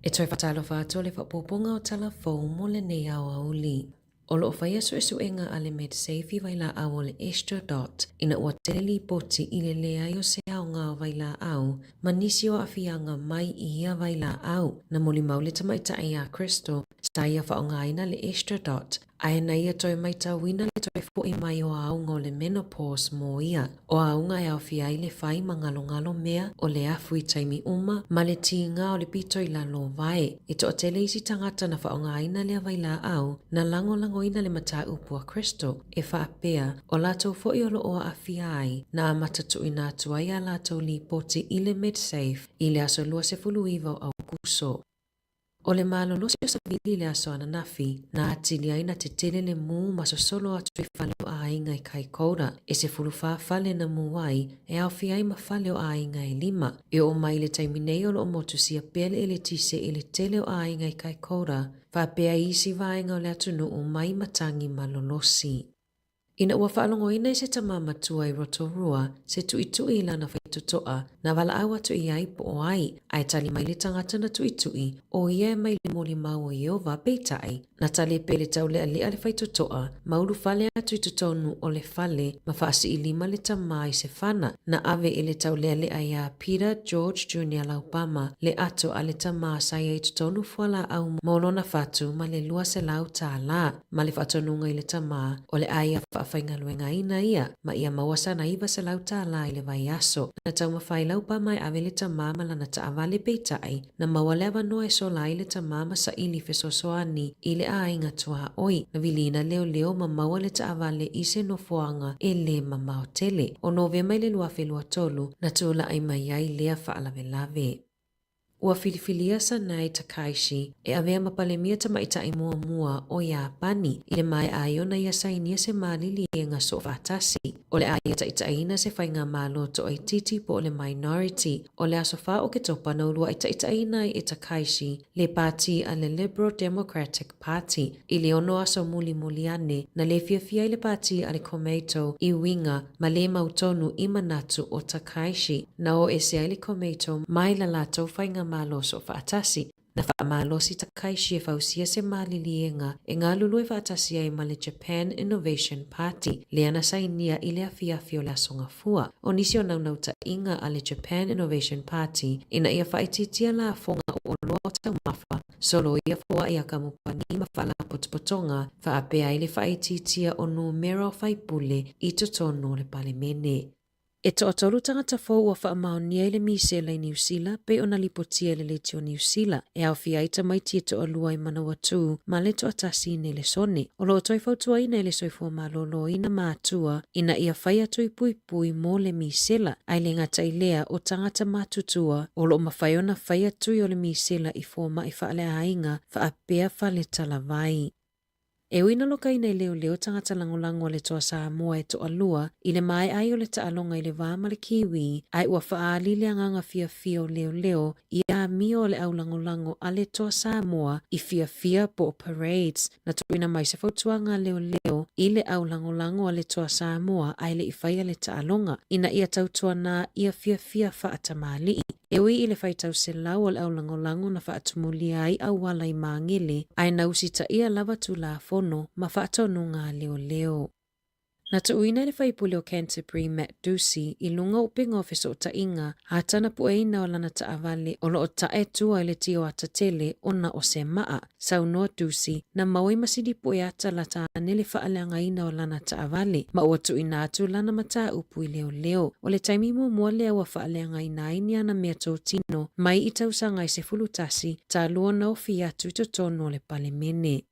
E toe whatalofa atu le whapoponga o tala fou mo lenei aoauli. O lo o faia suesuega a le Medsafe i vailaau o le Estradot ina ua tele lipoti i le leai o se aoga o vailaau ma nisi o aafiaga mai i ia vailaau. Na molimau le tamaitai iā Crystal sa ia faaaogaina le Estradot ae na ia toe maitauina le toe fo'i mai o aoga o le menopause mo ia. O aoga e aofia ai le whai ma ngalongalo mea o le afu i taimi uma ma le tīngā o le pito i lalo o wae. E toatele isi tagata na faaaogaina lea vailaau na lagolagoina le mataupu a Crystal e faapea, o latou fo'i o lo o aafia ai na amata tuuina atu ai a latou lipoti i le Medsafe i le aso 29 o Aukuso. O le malolosi o Savili i le aso ananafi, na atili ai na tetele le mū ma sosolo atu i fale o aiga i Kaikoura, e 14 fale na mū ai, e aofia ai ma fale o aiga e lima. E oo mai i le taimi nei o lo o motusia pea le eletise i le tele o aiga i Kaikoura, faapea i isi vaega o le atunuu mai Matangi Malolosi. Ina ua faalogoina e se tama matua i Rotorua se tuitui i lana faitotoa na valaau atu i ai po o ai, ae tali mai le tagata na tuʻituʻi, ʻo ia e mai le molimau o Ieova, peitai, na tali pea le taulealea le faitotoa, ma ulufale atu i totonu o le fale ma faasiilima le tamā i se fana, na ave i le taulealea iā Peter George Junior Laupama le ato a le tamā sa i ai totonu fualaau mo lona fatu ma le 200 tālā, ma le faatonuga i le tamā, o le a ia faafaigaluegaina ia ma ia maua sana 900 tālā i le vaiaso. Na taumafai Laupama e ave le tamā ma lana taavale peitai, Na maua le avanoa e sola ai le tamā ma saili fesoasoani i le ʻāiga tuaoi. Na viliina leoleo ma maua le taavale i se nofoaga e lē mamao tele. ʻO Novema i le 2023, na tulaʻi mai ai lea faalavelave. Ua filifilia Sanae Takaishi e avea ma Palemia Tamaitai muamua o Iāpani i le maea ai ona ia sainia se maliliega soofaatasi. O le a ia taitaiina se faigamalo toaitiiti po o le minority o le aso 4 o Ketopa na uluaʻi taitaiina ai e Takaishi le pāti a le Liberal Democratic Party i le ono aso mulimuli ane na lē fiafia ai le pāti a le Komeito i uiga ma lē mautonu i manatu o Takaishi na o ese ai le Komeito mai la latou faigamalo soofaatasi. Na faamalosi Takaishi e fausia se maliliega e galulue faatasi ai ma le Japan Innovation Party, lea na sainia i le afiafi o le Aso Gafua. O nisi o naunautai-ga a le Japan Innovation Party ina ia faaitiitia lafoga o oloa o taumafa, soloia foai a kamupani ma faalapotopotoga, faapea ai le faaitiitia o numera o faipule i totonu o le Palemene. E toatolu tagata fou ua faamaonia i le misela i Niu Sila pei ona lipotia e le Leitio Niu Sila, e aofia ai tamaiti e toalua i Manawatū ma le toatasi i Nelesone. O lo o toe fautuaina e le Soifua Maloloina matua ina ia fai atu i puipui mo le misela, ae le gata i lea o tagata matutua o lo o mafai ona fai atu i o le misela i fomai faaleaiga faapea fale talavai. E ui na lokaina i leoleo tagata lagolago a le Toa Samoa e toalua i le maea ai o le taaloga i le va ma le Kiwi, ae ua faaali le agaga fiafia o leoleo i amio a le au lagolago a le Toa Samoa i fiafia po o parades. Na tuuina mai se fautuaga a leoleo i le au lagolago a le Toa Samoa ae le i faia le taaloga, ina ia tautuana ia fiafia faatamalii. E ui i le faitau selau o le aulagolago na faatumulia ai auala i Magele, ae na usitaia lava Tulafono ma faatonuga a leoleo. Na tuuina e le faipule o Canterbury Matt Doocey i luga o upega o fesootaiga a tana pueina o lana taavale o lo o tae tua i le tio ata tele ona o se maa. Saunoa Dusi, na maua i masini pue ata la tāne le faaleagaina o lana taavale, ma ua tuuina atu lana mataupu i leoleo. O le taimi muamua lea ua faaleagaina ai ni ana mea totino mai i tausaga e 11 talua na ofi atu i totonu o le Palemene.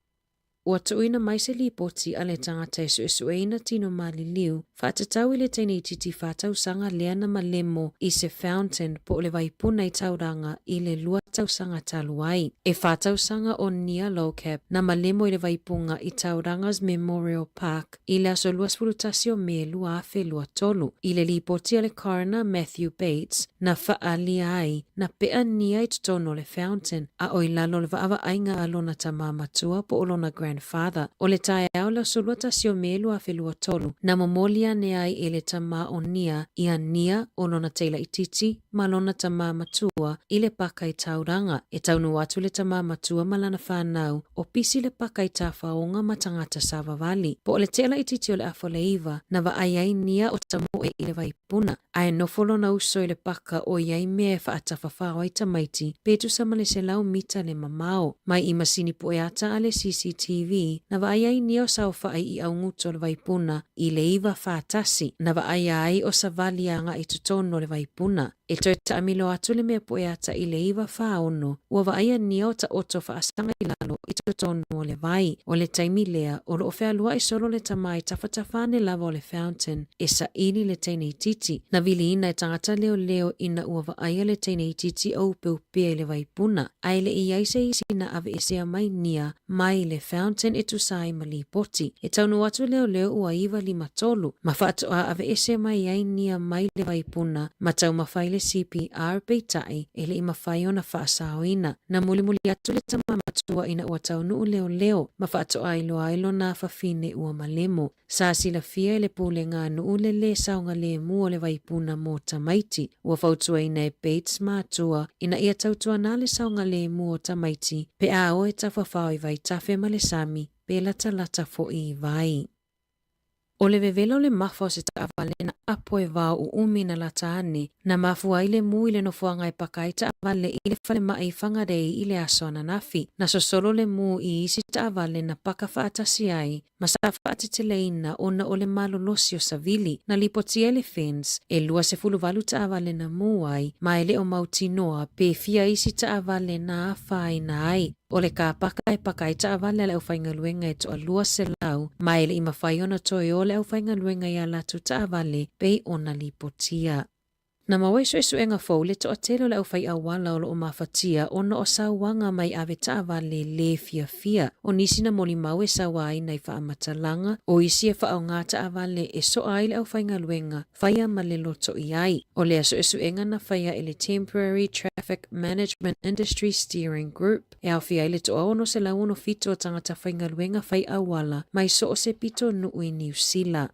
Ua tuuina mai se lipoti a le tagata e suesueina tino maliliu Faatatau i le teine itiiti faatausaga lea na malemo i se fountain po o le vaipuna i Tauranga i le lua tausaga talu ai. E wha tausaga o Nia Lowcap na malemo i le vaipunga i Tauranga's Memorial Park i le aso 21 o Me 2023. I le lipoti a le coroner Matthew Bates na faaalia ai na pea Nia i totonu o le fountain a o i lalo o le vaavaaiga a lona tamā matua po o lona grandfather. O le taeao le aso 21 o Me 2023, na momoli ane ai e le tamā o Nia ia Nia o lona teila itiiti ma lona tamā matua i le paka i Tauranga. E taunuu atu le tamā matua ma lana whanau o pisi le paka i Tawhaonga ma tagata savavali. Po o le teila itiiti o le afa o le iva, na vaai ai Nia o tamoe i le vaipuna. Ae nofo lona uso i le paka o i ai mea e faatafafao ai tamaiti pe tusa ma le selau mita le mamao. Mai i masini pueata a le CCTV, na vaai ai nia o saofai i auguto o le vaipuna i le iva fatasi, na vaaia ai o savali agai i totonu o le vaipuna. E toe taamilo atu le mea pueata i le iva faono, ua vaaia nia o taoto faasaga i lalo i totonu o le vai. O le taimi lea, o loo fealuai solo le tama i tafatafa ane lava o le fountain e saili le teine itiiti. Na viliina e tagata leoleo ina ua vaaia le teine itiiti o upeupea i le vaipuna, ae le i ai se isi na aveesea mai nia mai le fountain e tusa ai ma lipoti. E taunuu atu leoleo ua iva lima tolu, ma faatoa aveese mai ai nia mai le vaipuna ma taumafai le. le CPR peitai e le i mafai ona faasaoina. Na mulimuli atu le tama matua ina ua taunuu leoleo ma faatoa iloa ai lona afafine ua malemo. Sa silafia e le pulega a nuu le lē saogalemu o le vaipuna mo tamaiti. Ua fautuaina e Bates matua ina ia tautuana le saogalemu o tamaiti pe a o e tafafao i vaitafe ma le sami pe latalata foi i vai. O le vevela o le mafa o se taavale na apo e vao uumi na lata ane, na mafua ai le mu i le nofoaga e paka ai taavale i le falemai i Whangarei i le aso ananafi. Na sosolo le mu i isi taavale na paka faatasi ai ma sa faateteleina ona o le malolosi o savili. Na lipotia e le FENS e 28 taavale na mu ai ma e le o mautinoa pe fia isi taavale na afaina ai. O le kāpaka e paka ai taavale a le aufaigaluega e toalua selau ma e le i mafai ona toe o le aufaigaluega i a latou taavale pei ona lipotia. Na maua i suesuega fou le toatele o le aufaiauala o lo o mafatia ona o sauaga mai ave taavale lē fiafia. O nisi na molimau e sauaina i faamatalaga, o isi e faaaoga taavale e soa ai le aufaigaluega, faia ma le loto i ai. O lea suesuega na faia e le Temporary Traffic Management Industry Steering Group, e aofia ai le toa 667 o tagata faigaluega fai auala mai so o se pito nuu i Niu Sila.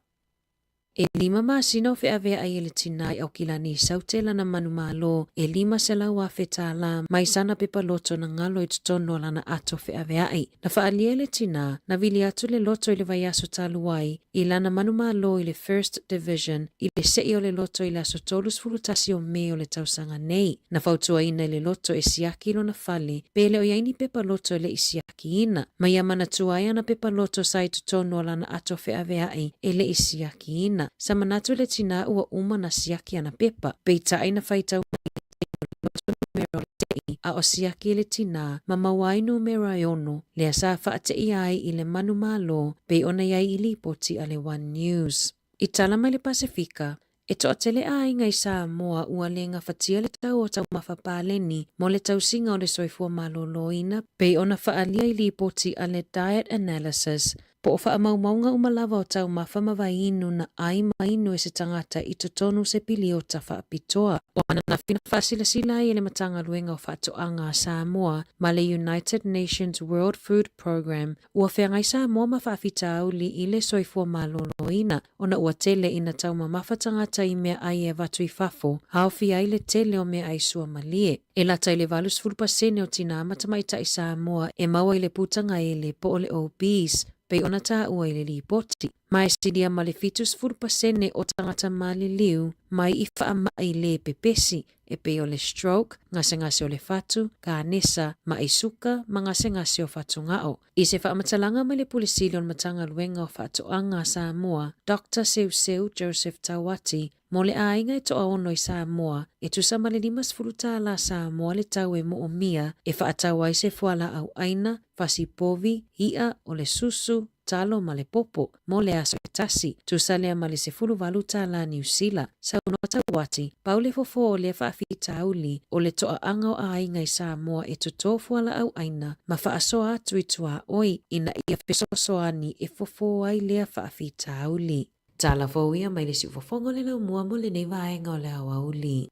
E lima masina o feaveai e le tinā i Aukilani i Saute lana manumalo e 500,000 tālā mai sana pepa loto na ngalo i totonu o lana ato feaveai. Na faaalia e le tinā, na vili atu le loto i le vaiaso talu ai i lana manumalo i le First Division i le se'i o le loto i le aso 31 o Me o le tausaga nei. Na fautuaina e le loto e siaki lona fale pe le o i ai ni pepa loto e le i siakiina. Ma ia manatua ai ana pepa loto sa i totonu o lana ato feavea'i e le i siakiina. Sa manatu le tinā ua uma na siaki ana pepa, peitai na faitau mai le taimi o le loto numera o le te'i, a o siaki e le tinā ma maua ai numera e ono, lea sa faateia ai i le manumalo pei ona i ai i lipoti a le One News. I tala mai le Pasefika, e toatele aiga i Samoa ua le gafatia le tau o taumafa paleni mo le tausiga o le soifua maloloina pei ona faaalia i lipoti a le Diet Analysis po o faamaumauga uma lava o taumafa ma vaiinu na ai ma inu e se tagata i totonu se piliota faapitoa. O ananafi na faasilasila ai e le Matagaluega o Faatoaga a Samoa ma le United Nations World Food Programme Ua feagai Samoa ma faafitauli i le soifua maloloina ona ua tele ina taumamafa tagata i meaai e avatu i fafo, aofia ai le tele o meaai suamalie. E lata i le 80% o tinā ma tamaitai Samoa e maua i le putagaele po o le obese, pei ona taua i le lipoti. Ma e silia ma le 70% o tagata maliliu mai i faamai le pepesi, e pei o le stroke, gasegase o le fatu, kanesa, maʻi suka ma gasegase o fatugao. I se faamatalaga mai le Pule Sili o le Matagaluega o Faatoaga a Samoa, Doctor Seuseu Joseph Tauati, mo le aiga e toaono i Samoa, e tusa ma le 50 tālā Samoa le tau e moomia e faatau ai se fualaau ʻaina, fasi povi, iʻa, o le susu, talo ma le popo, mo le aso e tasi, tusa lea ma le 18 tālā Niu Sila. Saunoa Tauati, pau le fofo o lea faafitauli o le toaaga o aiga i Samoa e totō fualaau ʻaina ma faasoa atu i tuaoi ina ia fesoasoani e fofo ai lea faafitauli. Tala fou ia mai le siufofoga o le laumua mo lenei vaega o le aoauli.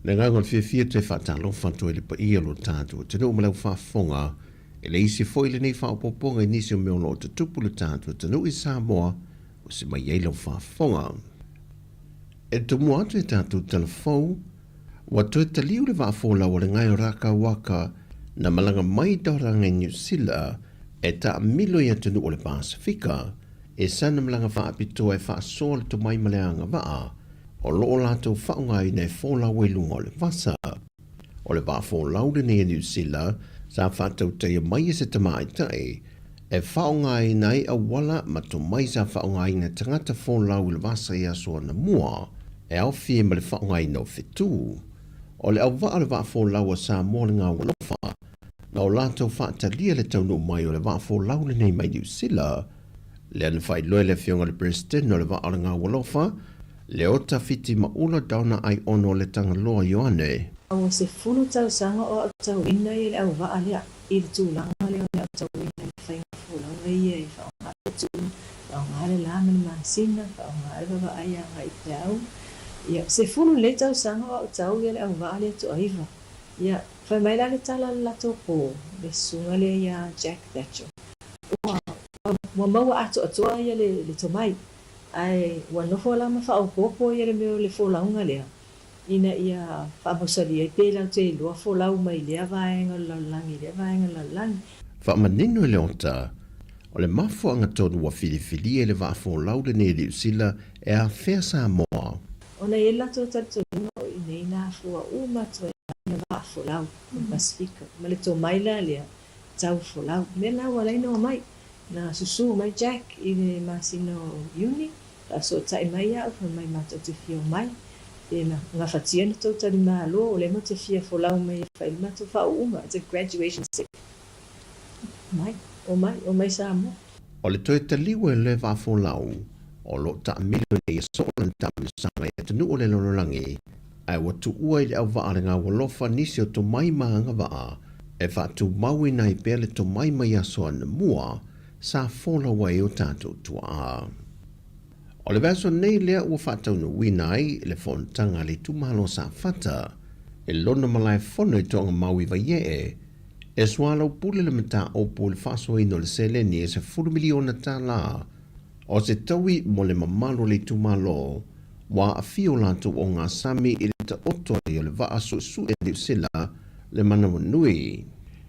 Le agaga o le fiafia toe faatalofa atu ai le paia o lo tatou atunuu ma lau faafofoga e le isi foi lenei faaopoopoga i nisi o mea o lo o tutupu le tatou atunuu i Samoa ua se mai ai lau faafofoga. E tomua atu e tatou tala fou, ua toe taliu le vaa folau a le Ngae o Rākau Waka na malaga mai i Tauranga i Niu Sila e taamilo i atunuu o le Pasefika e sana malaga faapitoa e faasoa le tomai ma le agavaa o lo o latou faaaogaina e folau ai luga o le vasa. O le vaa folau lenei a Niu Sila sa faatautaia mai e se tamaitai e faaaogaina ai auala ma tomai sa faaaogaina e tagata folau i le vasa i aso anamua e aofia ai ma le faaaogaina o fetu. O le auvaa o le vaa folau a Samoa le Gaualofa, na o latou faatalia le taunuu mai o le vaa folau lenei mai Niu Sila. Lea na faailoa e le Afioga i le Peresetene o le Vaa o le Gaualofa, Leota Fitimaula Donna Aiono le Tagaloa Ioane. Ua 10 tausaga o aotauina ia le auvaa lea i le tulaga lea o le aotauina i le faiga folauga ia e faaaoga le tui, faaaoga le la ma le masina, faaaoga le vavaai agai i peau. Ia, 10 lelei tausaga o aotau ia le auvaa lea toaiva. Ia, fai mai la le tala a le latou po, le susuga lea ia Jack Thatcher, ua, ua maua atoatoa ia le, le tomai, ae ua nofo la ma faaopoopo ia le mea o le folauga lea, ina ia faamausali ai pe latou te iloa folau mai lea vaega o le lalolagi i lea vaega o le lalolagi. Faamanino e Leota, o le mafuaaga tonu ua filifilia i le vaa folau lenei e Niu Sila e afea Samoa. Ona i ai le latou talitonuga o i inei na afua uma atu ai lava ia vaa folau o le Pasefika, ma le tomai la lea tau folau. O mea la ua ala ai ona omai, na susu mai Jack i le masina o Iuni, faasootai mai au, fai mai matou te fia omai, pe na gafatia na tou talimalo, o lea matou te fia folau mai e fai le matou faauuga, it's a graduation ceremony. Omai, omai, omai Samoa. O le toe taliu e le vaa folau, o lo o taamilo ina ia soo lana taamilosaga i atunuu o le lalolagi, ae ua tuua i le auvaa o le gaualofa nisi o tomai ma agavaa e faatumauina ai pea le tomai mai aso anamua sa folau ai o tatou tuaa. O le vaiaso nei lea ua faataunuuina ai le fonotaga a le itumalo Safata i lona malaefono i Toagamau i Vaiee, e soalaupule le mataupu i le faasoaina o le seleni e $10 miliona o se taui mo le mamalu o le itumalo ua aafia o latou ogasami i le taoto ai o le vaa suesue Niu Sila le manawanui.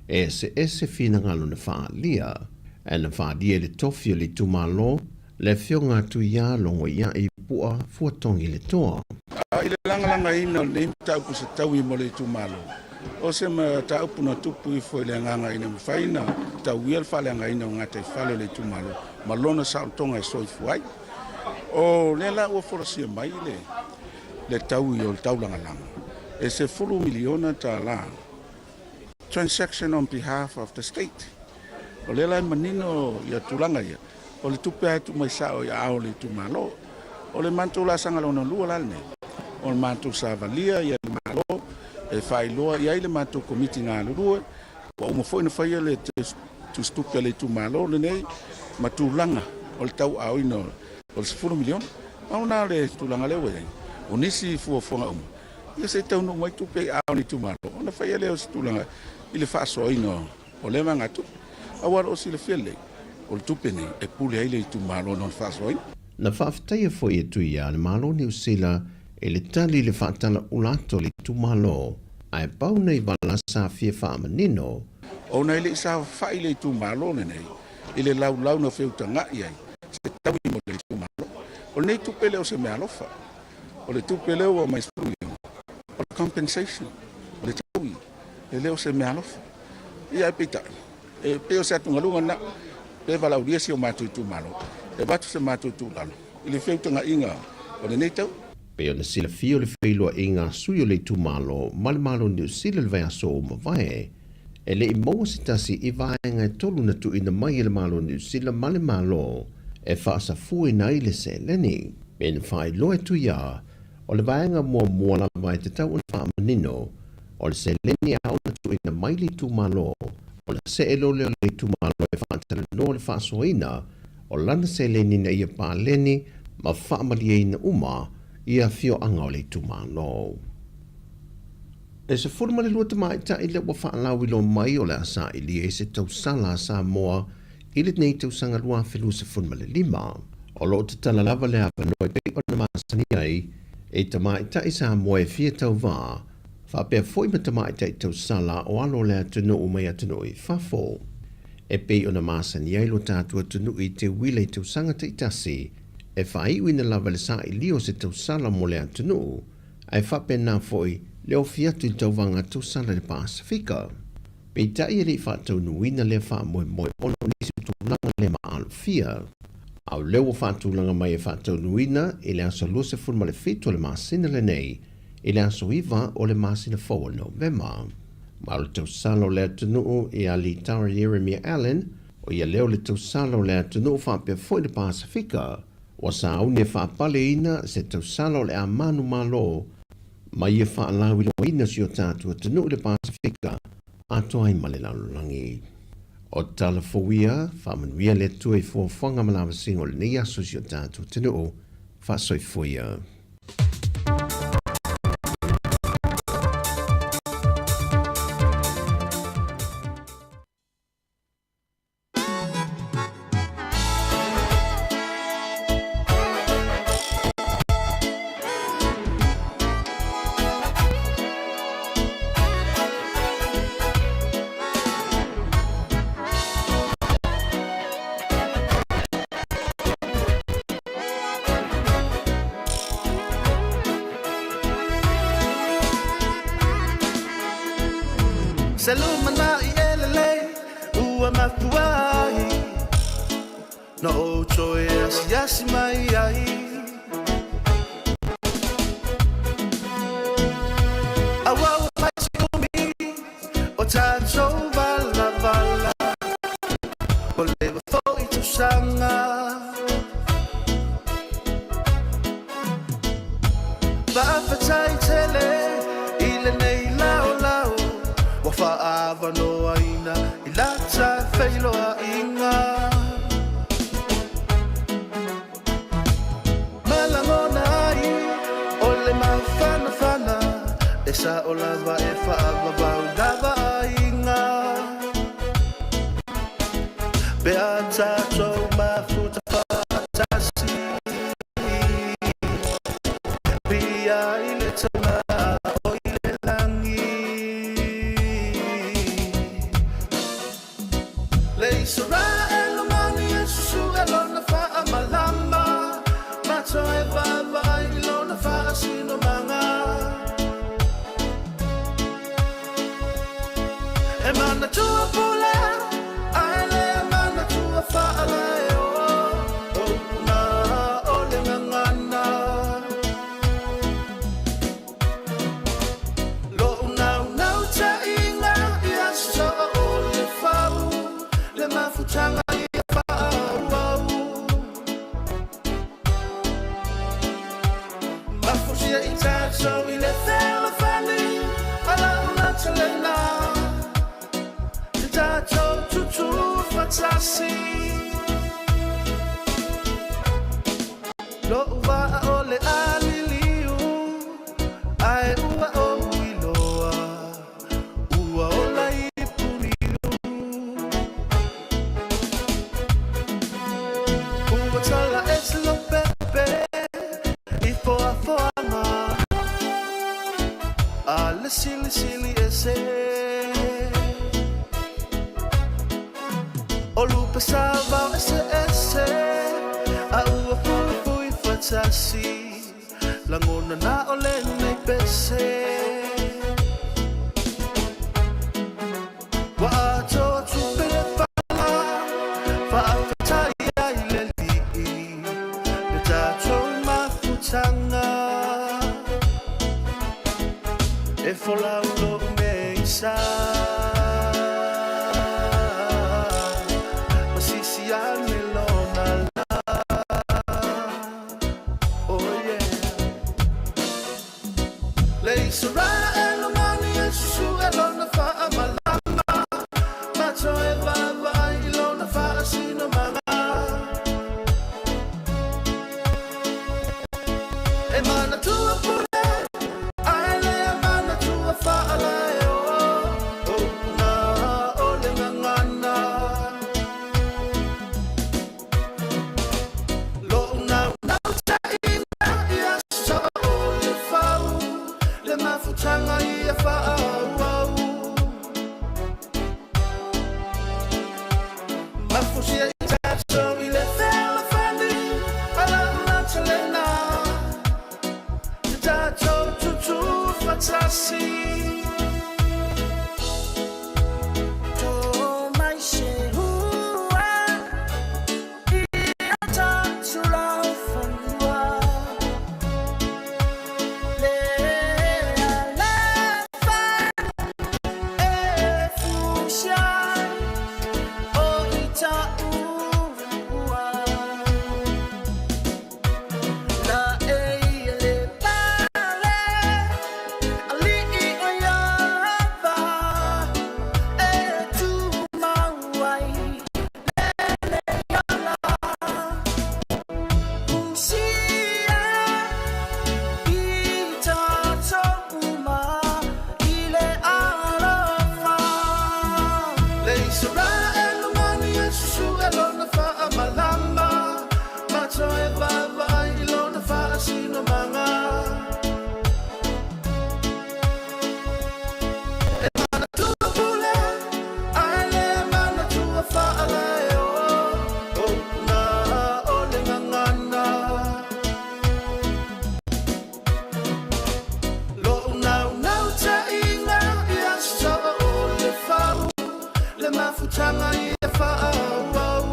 E eseese finagalo na faaalia, ae na faaalia i le tofi o le itumalo le Afioga a Tuia Logoia'i Pu'a Fuatogi le Toa. I le lagalagaina o lenei mataupu se taui mo le itumalo, o se mataupu na tupu ifo i le agaga ina mafai ona tauia le faaleagaina o gataifale o le itumalo ma lona saolotoga e soifua ai. O lea la ua folasia mai le le taui o le taulagalaga e $10 miliona, transaction on behalf of the state. O lea la e manino ia tulaga ia, o le tupe lava e tuu mai sao i aao o le itumalo. O le matou laasaga lona lua la lenei, o le matou savalia ia le Malo e faailoa i ai le matou komiti galulue, ua uma foi ona faia le tusitupe a le itumalo lenei ma tulaga o le tauaaoina o le $10 miliona. Pau lena o le tulaga lea ua i ai. O nisi fuafuaga uma, ia se i taunuu mai tupe i aao o le itumalo ona faia lea o se tulaga i le faasoaina o lea vaegatupe. Aua o lo o silafia lelei, o le tupe nei e pule ai le itumalo i lona faasoaina. Na faafetaia foi e Tuia le Malo Niu Sila i le tali i le faatalaula atu a le itumalo, ae pau nei vala sa fia faamanino. Ona e le i saofai le itumalo lenei i le laulau na feutaga'i ai se taui mo le itumalo. O lenei tupe le o se meaalofa. O le tupe lea ua aumai $10 miliona, o le compensation, o le taui, e le o se meaalofa. Ia ae peitai, e pei o se atugaluga lena, pe valaaulia si o matou itumalo, e avatu se matou tuualalo i le feutaga'iga o lenei tau. Pei ona silafia o le feiloaiga a sui o le itumalo ma le Malo Niu Sila i le vaiaso ua mavae, e le i maua se tasi i vaega e tolu na tuuina mai e le Malo Niu Sila ma le Malo e faasafuina ai le seleni. Pei ona faailoa e Tuia, o le vaega muamua lava e tatau ona faamanino, o le seleni e ao ona tuuina mai le itumalo, ona see loa lea o le itumalo e faatalanoa le faasoaina o lana seleni ina ia paleni ma faamalieina uma i afioaga o le itumalo. E 12 tamaitai lea ua faalauiloa mai o le a sailia i se tausala a Samoa i lenei tausaga 2025. O lo o tatala lava le avanoa e pei ona masani ai i tamaitai Samoa e fia tauvā, faapea foi ma tamaitai tausala o alo o le atunuu mai atunuu i fafo. E pei ona masani ai lo tatou atunuu i te uila i tausaga taitasi, e faaiuina lava le sailia o se tausala mo le atunuu, ae faapena foi le ofi atu i le tauvaga tausala i le Pasefika. Peitai e le i faataunuuina lea faamoemoe ona o nisi o tulaga le maalofia. A o lea ua faatulaga mai e faataunuuina i le aso 27 o le masina lenei i le aso 9 o le masina fou o Novema. Ma o le tausala o le atunuu ia Litara Yeremia Allen. O ia lea o le tausala o le atunuu faapea foi le Pasefika, ua sauni e faapaleina se tausala o le a manumalo ma ia faalauiloaina si o tatou atunuu i le Pasefika atoa ai ma le lalolagi. O tala fou ia, faamanuia le Atua i fuafuaga ma lavasiga o lenei aso i si o tatou atunuu. Faasoifua ia. Se lumanai e lelei ua mafua ai Na ou toe asiasi mai ai Aua ua fai si umi o tatou valavala Ua leva foi tausaga Faafetai tele i lenei laolao Ua faaavanoaina i lata feiloaiga Ma lagona ai o le mafanafana E sao lava e faavavau lava aiga Pe a tatou mafuta faatasi Pia i le tama o i le lagi Le Isaraelu mani e susue lona faamalama Ma toe vaavaai i lona faasinomaga E manatua pule ae le manatua faalaeo O upu na o le gagana Lo'u naunautaiga ia soa o le fau Le mafutaga ia faaauau Mafutia i tatou i le fealofani A lau lautalena Te tatou tutū faatasi Lo'u vaa o le a liliu Ae ua ou iloa Ua ola i Puniu Ua tala ese Lopepe I foafoaga A le silisili ese O lupe sa vao eseese A ua fuifui faatasi Lagona na o lenei pese Ua atoa tupe le fala Faafetai ai le Alii Le tatou mafutaga E folau lou meisa Ma sisi ane lona la Oh yeah Le Isaraelu mani e susue lona faamalama Ma toe vaavaai i lona faasinomaga E manatua pule ae le manatua faalaeo. mafutaga ia faaauau.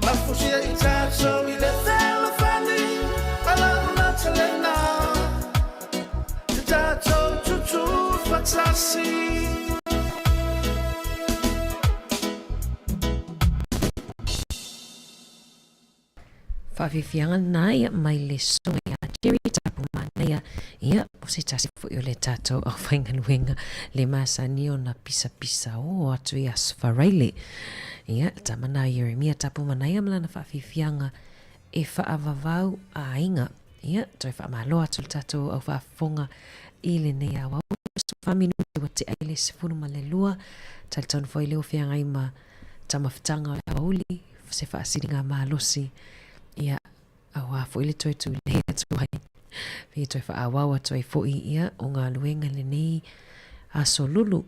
Mafusia i tatou i le fealofani ma lau matalena, te tatou tutū faatasi. Faafiafiaga lena ia mai le susuga ia Jerry Tapu Manaia, ia o se tasi foi o le tatou aufaigaluega le masani ona pisapisa oo atu i Aso Faraile. Ia, tama na Ieremia Tapu Manaia ma lana faafiafiaga e faavavau aiga. Ia, toe faamalo atu le tatou aufaafofoga i lenei aoao. Fa minute ua tea i le 12, talitonu foi lea ua feagai ma tamafutaga o le aoauli, se faasiliga malosi, ia, aua foi le toe tulei atu ai, pe toe faaauau atu ai foi, ia, o galuega lenei aso lulu.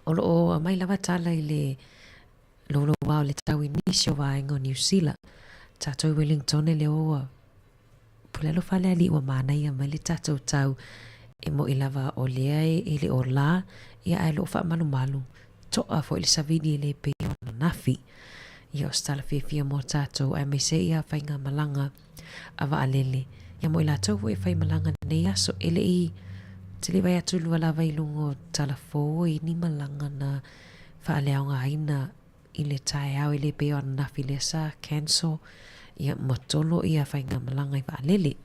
O lo o aumai lava tala i le louloua o le tau i nisi o vaega o Niu Sila. Tatou i Wellington e leo ua Pule alofa le Alii ua manaia mai le tatou tau e moʻi lava o lea e le o la, ia ae lo o faamalumalu toa foi le savili e le pei o ananafi. Ia o se tala fiafia mo tatou aemaise ia faigamalaga a vaalele. Ia mo i latou foi e fai malaga lenei aso e le i tele vai atu lua lava i luga o tala fou i ni malaga na faaleaogaina i le taeao e le pei o ananafi lea sa cancel ia ma tolo ia faigamalaga i vaalele.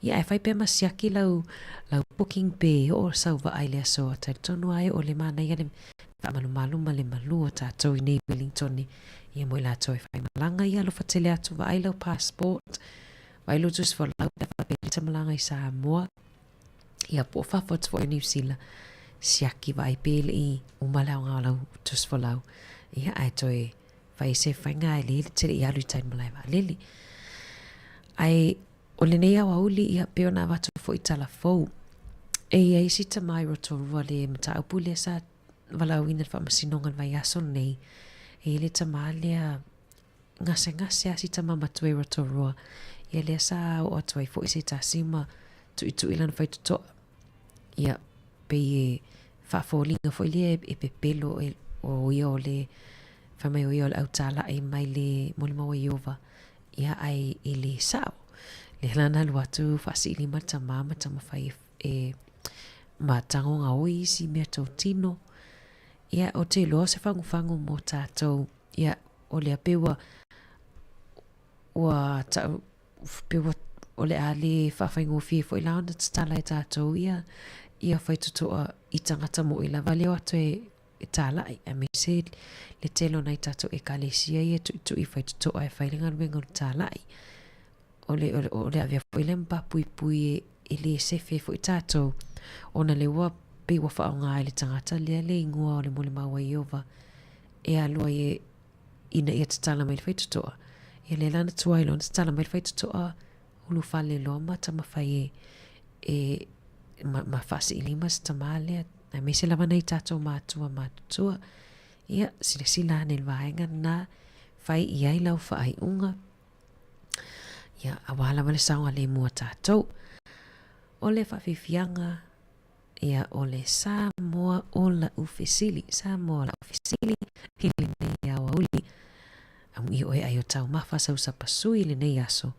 Ia ae fai pea ma siaki lau lau booking pe oo sau vaa i le aso a talitonu ai o le manaia le faamalumalu ma le malu o tatou i nei Wellington ia mo i latou e fai malaga ia alofa tele atu vaai lau passport vaai lou tusi folau pe a faapea lita malaga i Samoa ia po o fafo atu foi o Niu Sila siaki vaai pe le i uma le aoga o lau tusi folau ia ae toe fai se faiga ae le tele i alu i tai malae vaalele. Ae o lenei aoauli ia pei ona avatu foi tala fou. E i ai si tama i Rotorua le mataupu lea sa valaauina le faamasinoga i le vaiaso lenei. E i ai le tama lea gasegase a si tama matua i Rotorua. Ia lea sa oo atu ai foi se tasi ma tuitui lana faitotoa. Ia pei e faafoliga foi lea e pepelo e, o ia o le fai mai o ia o le autālaʻi mai le molimau a Ieova, ia ae e le sao. Lea la na alu atu faasiili ma le tama ma taumafai e, e ma tago gaoi isi mea totino. Ia, o te iloa o se fagufagu mo tatou. Ia, o lea pei ua, ua tau, pei ua, o le a le faafaigofie foi la ona tatala e tatou ia, ia faitotoa i tagata moʻi lava lea o atu e, e tālaʻi, aemaise le tele o nai tatou ekalesia ia e tuitui faitotoa e fai le galuega o le tālaʻi. O le, o le, o le avea foi lea ma papuipui e, e le sefe foi tatou, ona lea ua pei ua faaaoga e le tagata lea le ingoa o le molimau a Ieova e alu ai e, ina ia tatala mai le faitotoa. Ia lea la na tuai loa ona tatala mai le faitotoa, ulufale loa ma taumafai e, e ma, ma faasiilima se tama lea, aemaise lava nai tatou matua matutua. Ia, silasila ane i le vaega lena, fai i ai lau faaiuga, ia, aua lava le saogalemu a tatou. O le faafiafiaga, ia, o le Samoa o la'u fesili, Samoa o la'u fesili i lenei aoauli. Amuia oe ai o taumafa sau sapasui i lenei aso.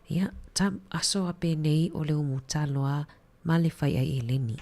Ia, ta aso a penei o le umu talo a ma le fai ai eleni.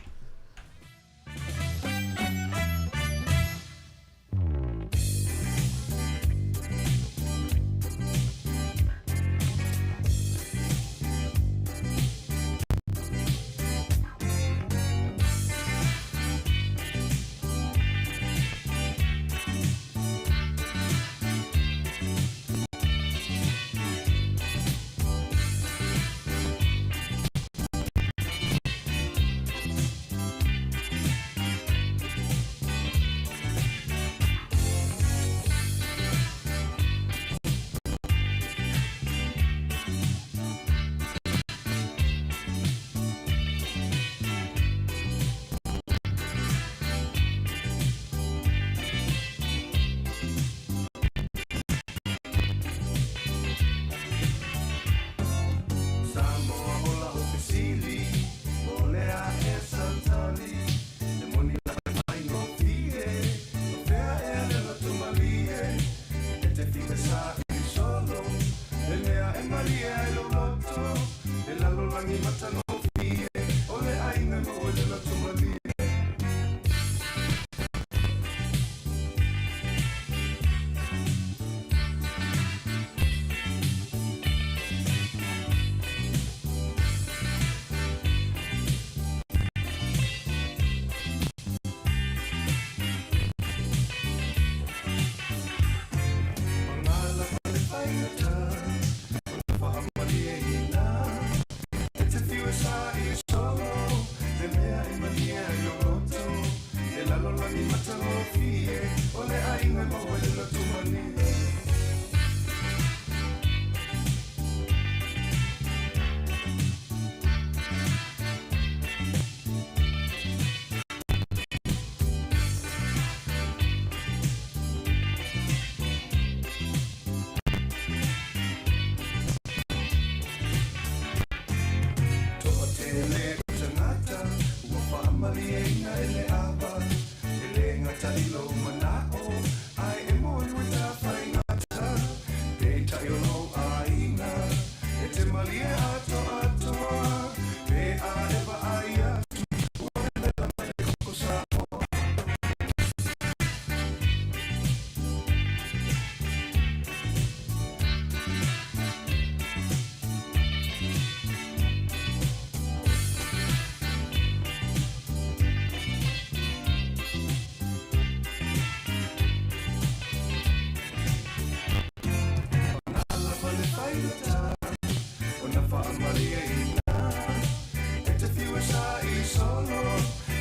saʻi solo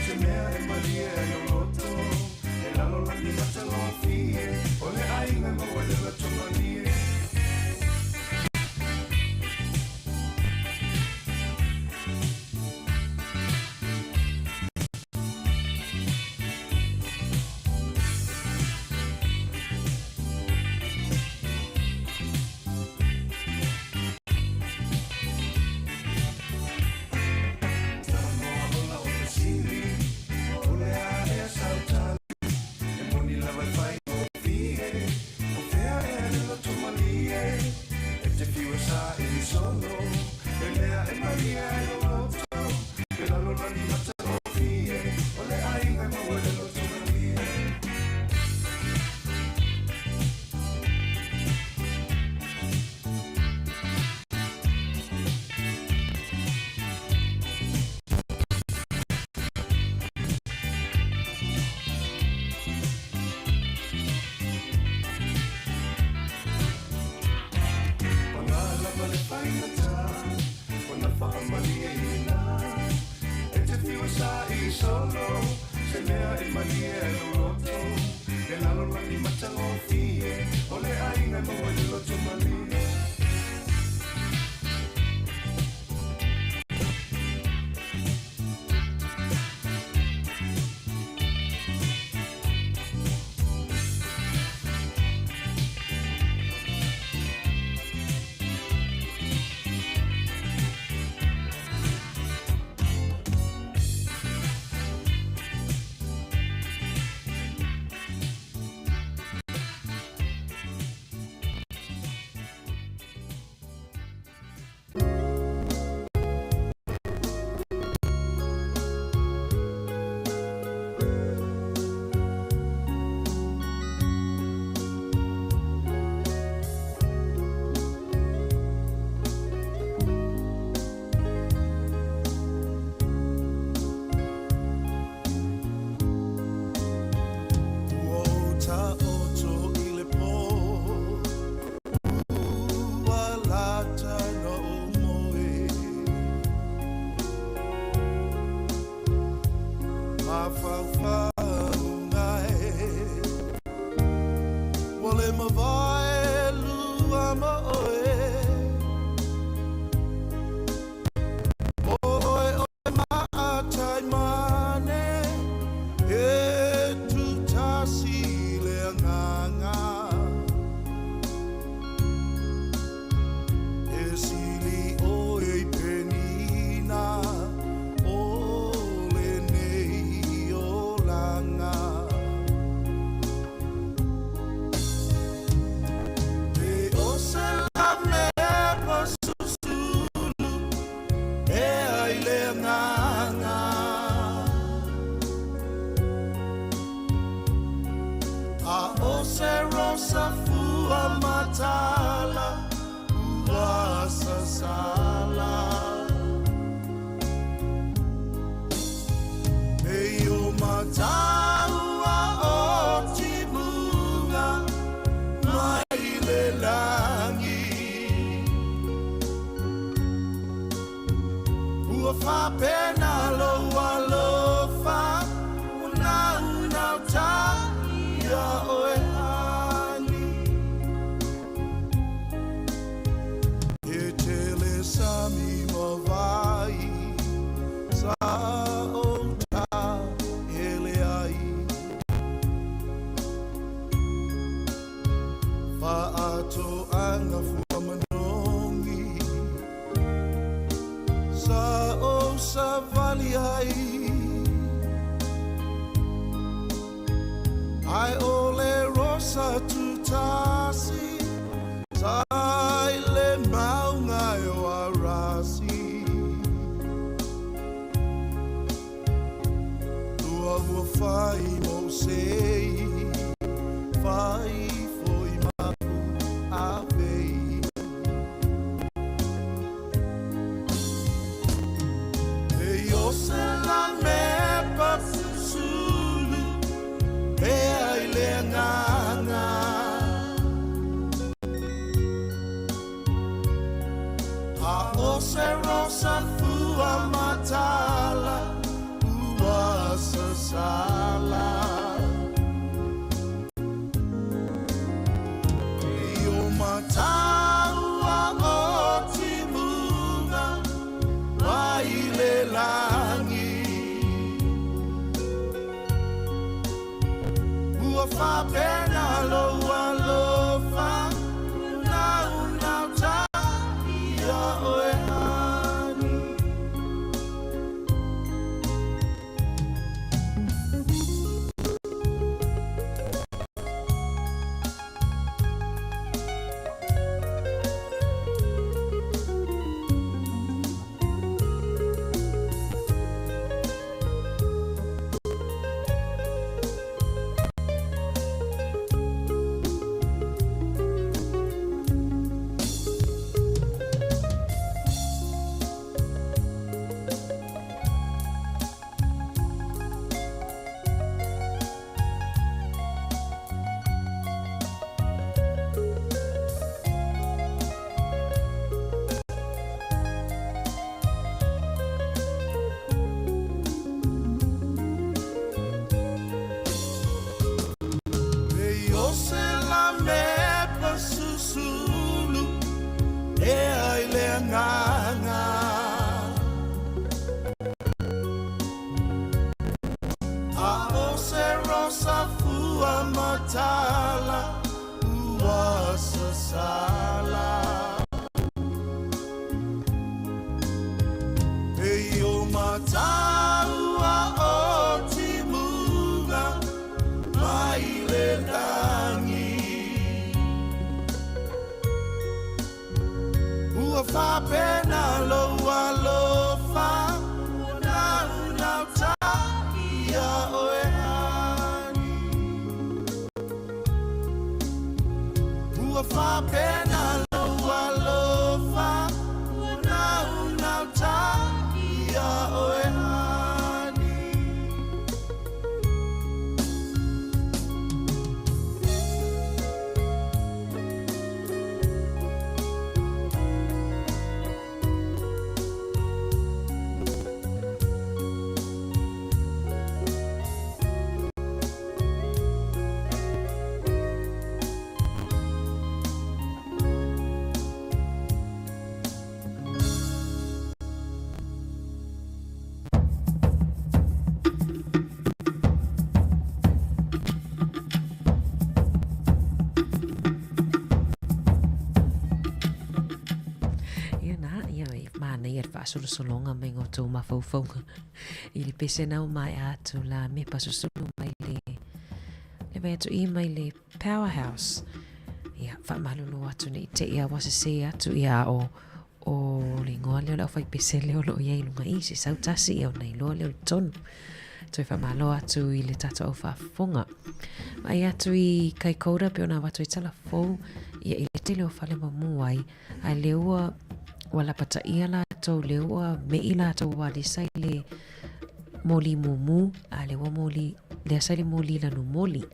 Se mea e malie ai lou loto E lalolagi matagofie O le aiga e maua ai le loto malie. Ua ou taoto i le pō, ua lata na ou moe. Mafaufauga e, ua le mavae lua ma oe. Oe oe Maataimane, e tutasi le agaga. E sili oe i Penina o lenei olaga. E o se lamepa susulu e ai le agaga. A o se rosa fua matala ua sasala. E o mataua o timuga mai le lagi. Ua faapena lou alofa ua naunauta ia oe honey. E tele sami ma vai sa outa hele ai. Faatoaga fua manogi sa ou savali ai. Ae o le rosa tutasi sa i le maunga e o Arasi. Lua ua fai mou sei, fai foi mapu avei. E o se la mepa susulu, e ai le agaga. A o se rosa fua matala. faapena lou alofa Unaunauta ia oe ani. E o se lamepa susulu e ai le agaga. A o se rosa fua matala ua sasala. E o mataua o timuga mai le lagi. Ua faapena lou alofa ua naunauta ia oe ani. Ua faapena lou alofa ua naunauta ia oe ani. Ia na, ia e mānaia le faasolosologa mai o outou mafaufauga i le pese na o maea atu la me pasusulu mai le le vai atu i mai le powerhouse. Ia, faamalulu atu nei te ia ua sesē atu ia o o le ingoa lea o le aufaipese lea o lo o i ai i luga i se sau tasi ia ona iloa lea o le tonu. Toe faamalo atu i le tatou au faafofoga. Vaai atu i Kaikoura pe ona avatu ai tala fou ia i le tele o fale mamu ai, a lea ua ua lapataia latou, lea ua me'i latou ua alesa i le moli mumu, a lea ua moli, lea sa i le moli lanu moli,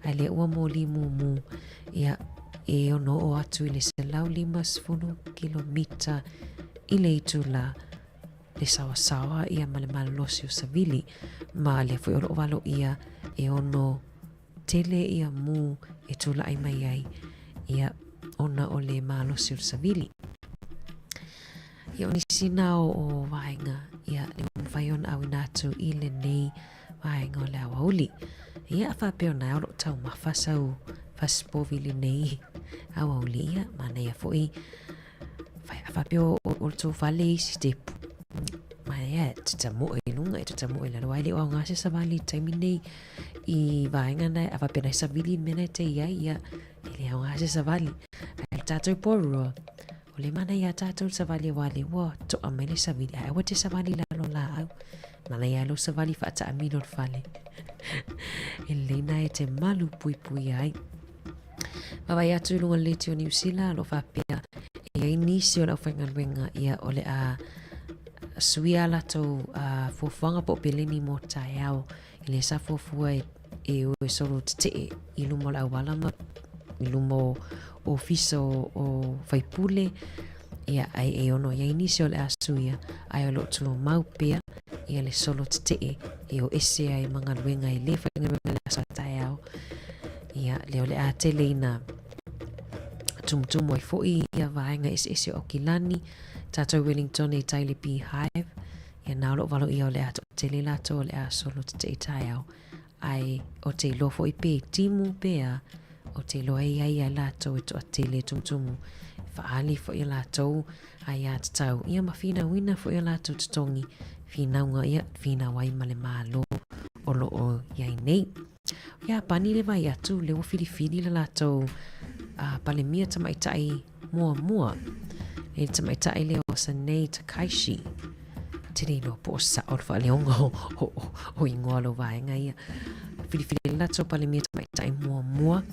a lea ua moli mumu, ia e ono oo atu i le 150 kilomita i le itula le saoasaoa ia ma le malolosi o savili, ma lea foi o lo o valoia e ono tele ia mū e tula'i mai ai ia ona o le malosi o le savili. Ia o nisi na o, o vaega ia le mafai ona auina atu i lenei vaega o le aoauli. Ia a faapea ona o lo o taumafa sau fasipovi i lenei aoauli ia manaia foi Whai, a faapea o, o, o le tou fale i sitepu. Ma ea, e te tamoe i luga, e te tamoe i lalo. Ai le o aoga se savali i taimi nei i vaenga nei, a faapea nai savili i mea nei te iai, ia, e le aoga se savali. Ai le tātou porua, o le mana ia tātou le savali wā le ua toa mai le savili. Ai aua te savali lalo laau. Mana ia lo savali whaataamilo le fale. E lei nai e te malu pui pui ai. Vaavaai atu i luga o le leti o Niu Sila, o lo o faapea e i ai nisi o le aufaigaluega ia o le a suia a latou uh, fuafuaga po o peleni mo taeao e le sa fuafua e, e o e solo tetee i luma o le auala ma i luma o ofisa o, o faipule ia ai e ono i ai nisi o le a suia ae o lo o tumau pea ia le solo tetee e o ese ai ma galuega e le faigaluega i le aso a taeao Ia, lea o le a tele ina tumutumu ai foi ia vaega eseese o Aukilani, tātou Wellington e tai le Beehive, ia nā o loo valo ia o le a toatele latou o le a solo tetee taeao. Ae ou te iloa foi pe timu pe a, ou te iloa e iai a latou e toatele e tumutumu, e faaali foi a latou aiatatau, ia ma finauina foi o latou totogi, finauga ia finau ai ma le Malo o lo o iai nei. O Iapani le vaai atu lea ua filifili le latou Palemia tamaitai muamua, e le tamaitai lea o Sanae Takaichi. Te le iloa po o sao le faaleoga o ingoa o lau vaega ia. Filifili le latou Palemia tamaitai muamua,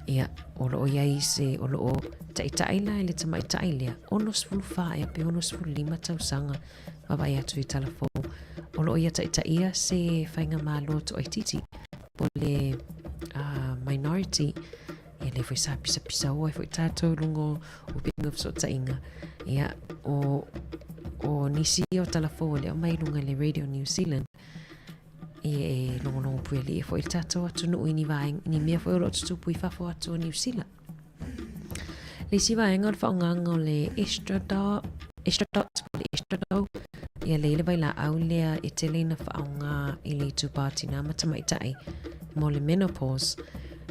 ia, o lo o iai se, o lo o taitai la e le tamaitai lea, 64 ea pe 65 tausaga vaavaai atu i tala fou, o lo o ia taitaia se faigamalo toaitiiti po o le minority. Ia lea foi sa pisapisaoa ai foi tatou i luga o upega o fesootaiga. Ia, o, o nisi ia o tala fou o lea aumai i luga i le Radio New Zealand, ia e logologo puialii foi le tatou atunuu i ni vaega, ni mea foi o lo o tutupu i fafo atu o Niu Sila. Le isi vaega o le faaaogaga o le estradot, estradot po o le estradol, ia lea i le vailaau lea e tele ina faaaoga i le itupa o tinā ma tamaitai mo le menopause.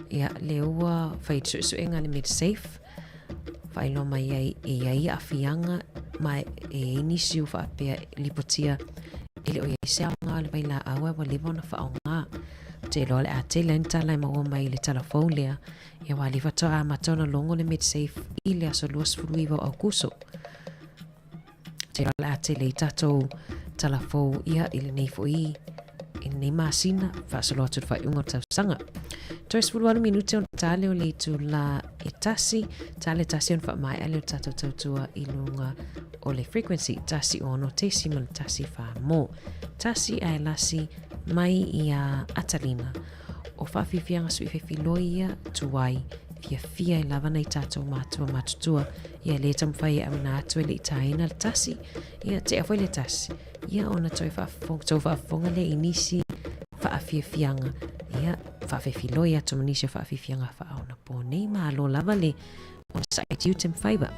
Ia, lea ua fai le suesuega a le MedSafe, faailoa mai ai e i ai aafiaga ma e i ai nisi ua faapea e lipotia e le o i ai se aoga o le vailaau ae ua leva ona faaaoga. Ou te iloa o le a tele ai ni tala e maua mai i le tala fou lea, ia aua o lea faatoa amata ona logo le MedSafe i le aso 29 o Aokuso. Ou te iloa o le a tele ai tatou tala fou ia i lenei foi i lenei masina faasolo atu i le faaiuga o le tausaga. Toe 18 minute ona ta lea o le itula e tasi, ta le tasi ona faamaea lea o le tatou tautua i luga o le frequency 16.14 mo. Tasi ae lasi mai ia Atalina. O faafiafiaga sui fefiloi ia tuai fiafia ai lava nai tatou matua matutua ia lē taumafai e auina atu e le i taina le tasi ia tea foi le tasi ia ona toe faafofoga tou faafofoga lea i nisi faafiafiaga ia faafefiloi atu ma nisi o faafiafiaga faaonapo nei malo lava le onosai tiute ma faiva.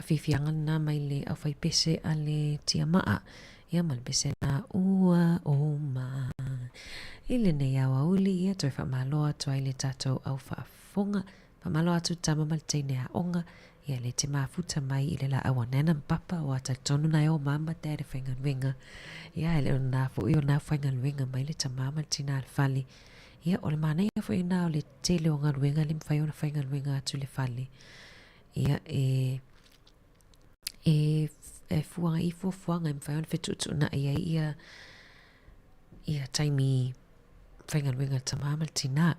faafiafiaga lena mai le aufaipese a le tiamaa, ia ma le pese na ua oma. I lenei aoauli, ia toe faamalo atu ai le tatou au faafofoga. Faamalo atu tama ma le teine aoga, ia le te mafuta mai i le laau a Nana ma Papa, aua talitonu na e o mama dad e faigaluega. Ia e le o lena foi o na faigaluega mai le tama ma le tina le fale. Ia o le manaia foi lena o le tele o galuega le mafai ona faigaluega atu i le fale. Ia e e e fuaga i fuafuaga e mafai ona fetuutuunai ai ia ia taimi faigaluega a le tama ma le tina.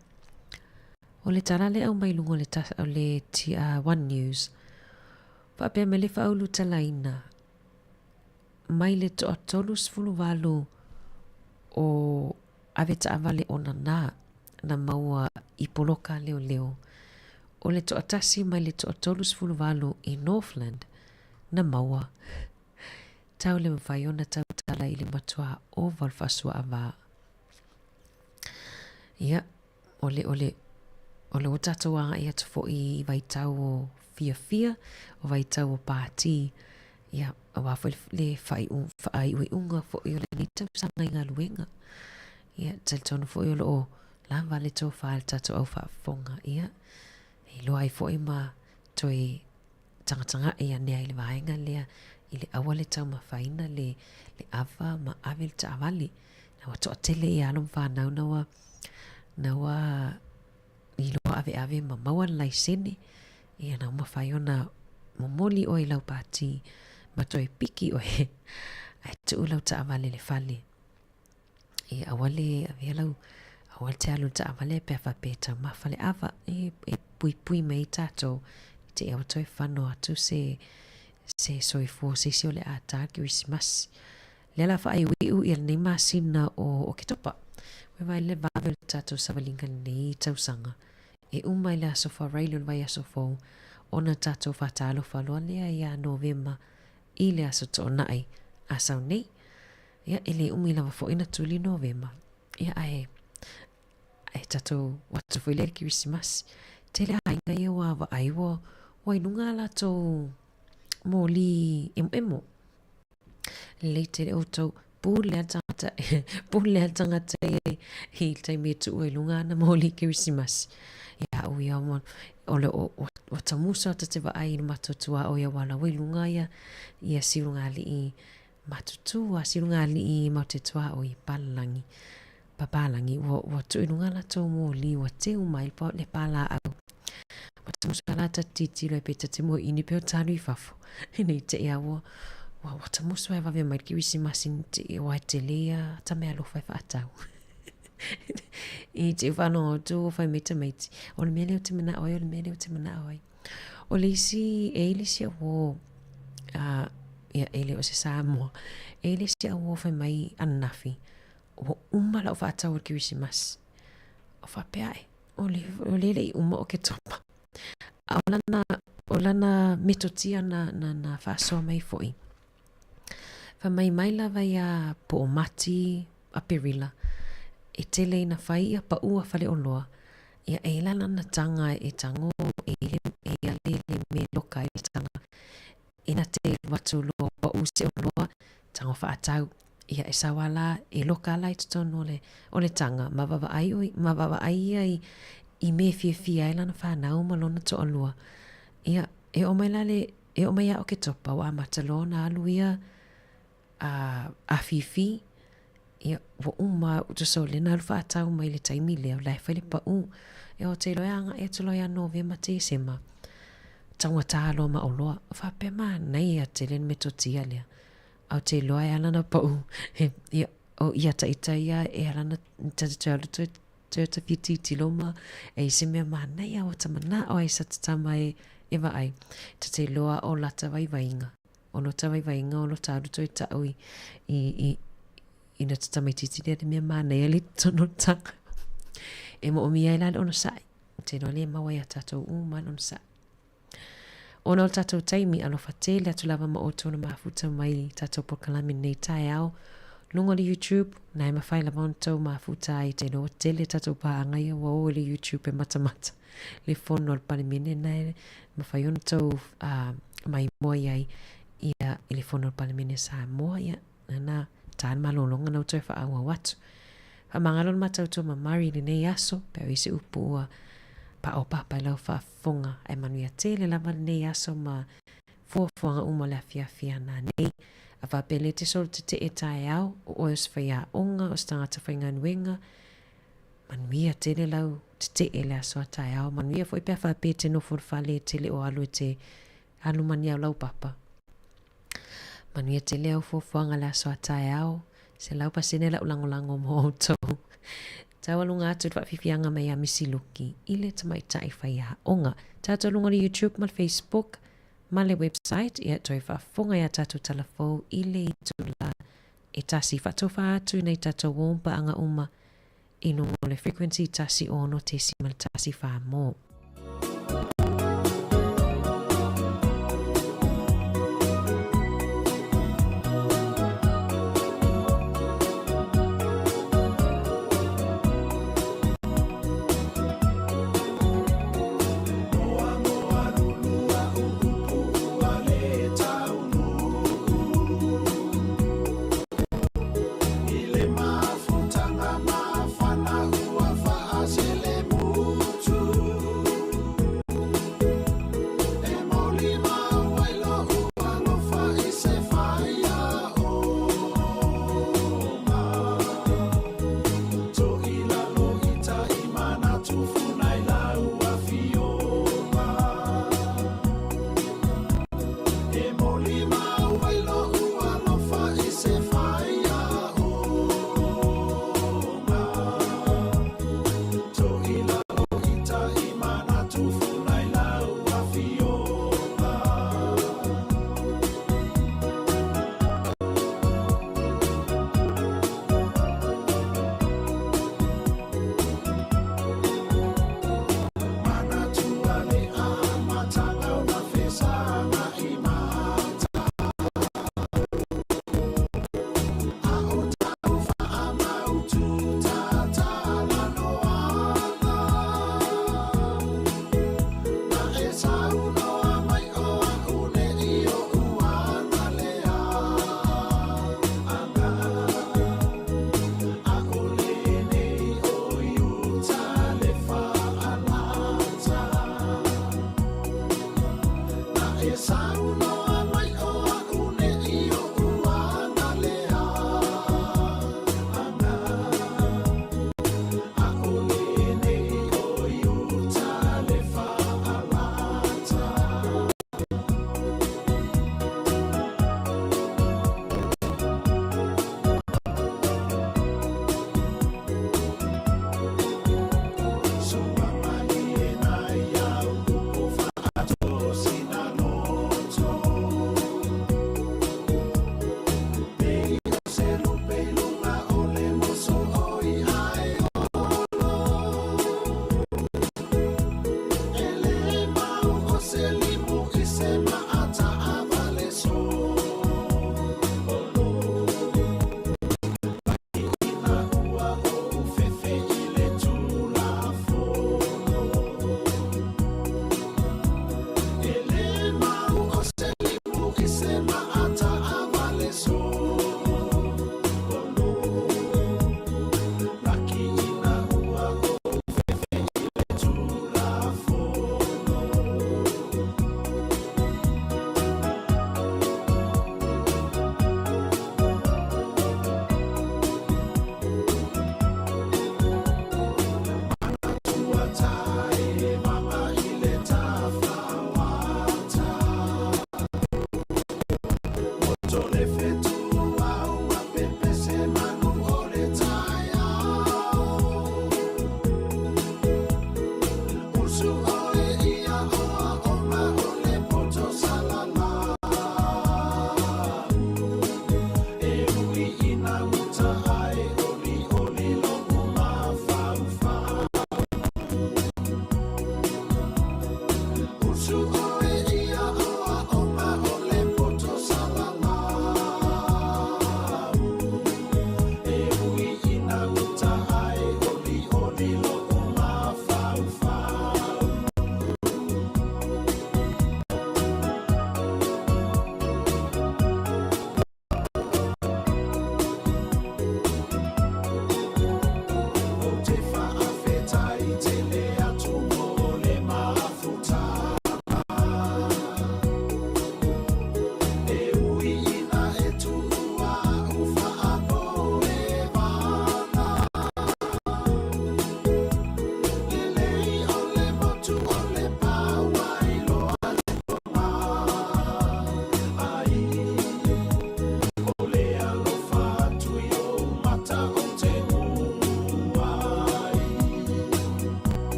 O le tala lea aumai luga o le, o le uh, One News, faapea mai le faaulutalaina mai le toa 38 o avetaavale onana na maua i poloka leoleo, o le toatasi mai le toa 38 i Northland na maua. Tau le mafai ona tautala i le matua ova o le faasuaava. Ia, o le, o le, o le ua tatou agai atu foi i vaitau o fiafia, o vaitau o pāti, ia, aua foi le faaiuiuga foi o lenei tausaga i galuega. Ia, talitonu foi o lo o lava le tofa a le tatou au faafofoga, ia, e iloa ai foi ma toe tagatagai ane ai i le vaega lea i le aua le taumafaina le, le ava ma ave le taavale. Na ua toatele ia alo ma fanau na ua, na ua iloa aveave ma maua le laisene, ia na ua mafai ona momoli oe i lau pati ma toe piki oe ae tuu lau taavale i le fale. E aua le avea lau, aua le te alu i le taavale pe a faapea e taumafa le ava, e, e puipui mai ai tatou i te i aua toe fano atu se, se soifua o se isi o le a tā le Kerisimasi. Lea la faaiuiu ia lenei masina o Oketopa. Ua vaai le vave o le tatou savaliga i lenei tausaga. E uma i le aso Faraile o le vaiaso fou ona tatou faatalofa loa lea ia Novema i le aso Toonai a sau nei. Ia, e le umi lava foi na tuli Novema. Ia, ae, ae tatou o atu foi lea i le Kerisimasi. Tele aiga ia ua vaai ua, ua i luga a latou moli emoemo. Lelei tele outou, pule lava le tagata, pule lava le tagata ia i le taimi e tuu ai i luga ana moli Kerisimasi. Ia au ia, o le, o, ua tamusa ta te vaai i le matou tuaoi aua la ua i luga ia, ia siugalii Matutu a silugalii mau te tuaoi palangi papalangi ua ua tuu i luga latou moli ua teu mai le palaau. Ua tamusa la ta titilo ai pe ta te moeini pe o tanu i fafo. Nei te ia ua ua ua tamusu ai vave mai le kerisimasi ni te ia ua tele ia ta meaalofa e faatau. I te whanau o tu o whai mai tamaiti. O le mea lea o te manao ai, o le mea lea o te manao ai. O le isi, e i le isi au a, ia, e le o se Samoa, e i le isi au fai mai ananafi, ua uma lau faatau o le Kerisimasi. O faapea e, o le, o le le i uma Oketopa. A o lana, o lana metotia na, na, na faasoa mai foi. Fai mai mai lava ia po o Mati, Aperila, e tele ina fai ia paʻu a faleoloa, ia e ila lana taga e tago e ile e ia le le me loka ai le taga. Ina te alu atu loa paʻu se oloa, tago faatau, ia e sau a la, e loka la i totonu o le, o le taga, ma vaavaai oi, ma vaavaai ia i, i me fiafia ai lana fanau ma lona toalua. Ia, e oo mai la le, e oo mai ia Oketopa, ua amata loa ona alu ia a afifi, ia, ua uma tusa o lea na alu faatau mai le taimi lea, o la e fai le pau. Ia o te iloa e agai atu loa ia Novema, Tesema, taugata loa ma oloa. Faapea manaia tele le metotia lea. A o te iloa e ala ona pau, ia, o ia ita ia e ala ona ta te toe alu toe toe ta fia tilotilo ma e i se mea manaia ua ta manao ai sa ta tama e, e vaai. Ta te iloa o lata vaivaiga. O lota vaivaiga o lota alu toe tau i, i, i, i na ta tamaitiiti lea le mea manaia le totonu o le taga. E moomia ai la le onosai. Te iloa lea e maua iā tatou uma le onosai. Ona o le tatou taimi, alofa tele atu lava ma outou na mafuta mai i tatou polokalame nei taeao. Luga o le YouTube, na e mafai lava ona tou mafuta ai te iloa tele tatou paaga ia ua o i le YouTube e matamata le fono a le Palemene na e mafai ona tou uh, maimoa i ai ia i le fono o le Palemene a Samoa, ia, nana, tā le malologa na ua toe faaauau atu. Faamagalo le matautua ma Murray i lenei aso, pe au i se upu ua paopapa i lau faafofoga, ae manuia tele lava lenei aso ma fuafuaga uma o le afiafi ana nei. A faapea le te solo tetee taeao, o oe o se faiaoga, o se tagata faigaluega, manuia tele lau tetee le aso a taeao, manuia foi pe a faapea e te nofo i le fale e te le o alu e te alu ma ni au laupapa. Manuia tele au fuafuaga le aso a taeao, 100% lau lagolago mo outou. Taualuga atu i le faafiafiaga mai ia Misi Luki i le tamaitai faiaoga. Tatou luga o le YouTube ma le Facebook ma le website, ia toe faafofoga i a tatou tala fou i le itula e tasi. Faatofa atu nei tatou warm paaga uma i luga o le frequency 16.14 mo.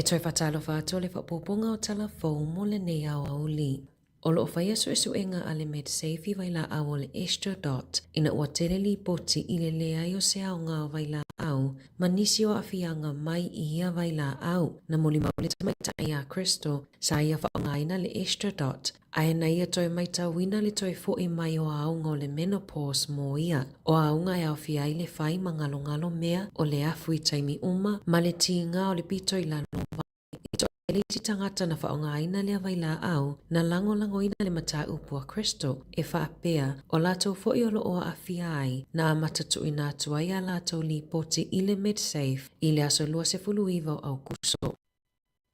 toe faatalofa atu le faaopoopoga o Tala Fou mo lenei aoauli. O lo o faia suesuega a le Medsafe i vailaau o le Estradot ina ua tele lipoti i le leai o se aoga o vailaau ma nisi o aafiaga mai i ia vailaau. Na molimau le tamaitai a Crystal sa ia faaaogaina le Estradot ae na ia toe maitauina le toe fo'i mai o aoga o le menopause mo ia. O aoga e aofia ai le fai ma ngalongalo mea o le afu i taimi uma ma le tiga o le pito i lalo o vai. I toatele isi tagata na faaaogaina lea vailaau, na lagolagoina le mataupu a Kristo, e faapea, o latou foi o lo o aafia ai, na amata tuuina atu ai a latou lipoti i le Medsafe i le aso 29 o Aukuso.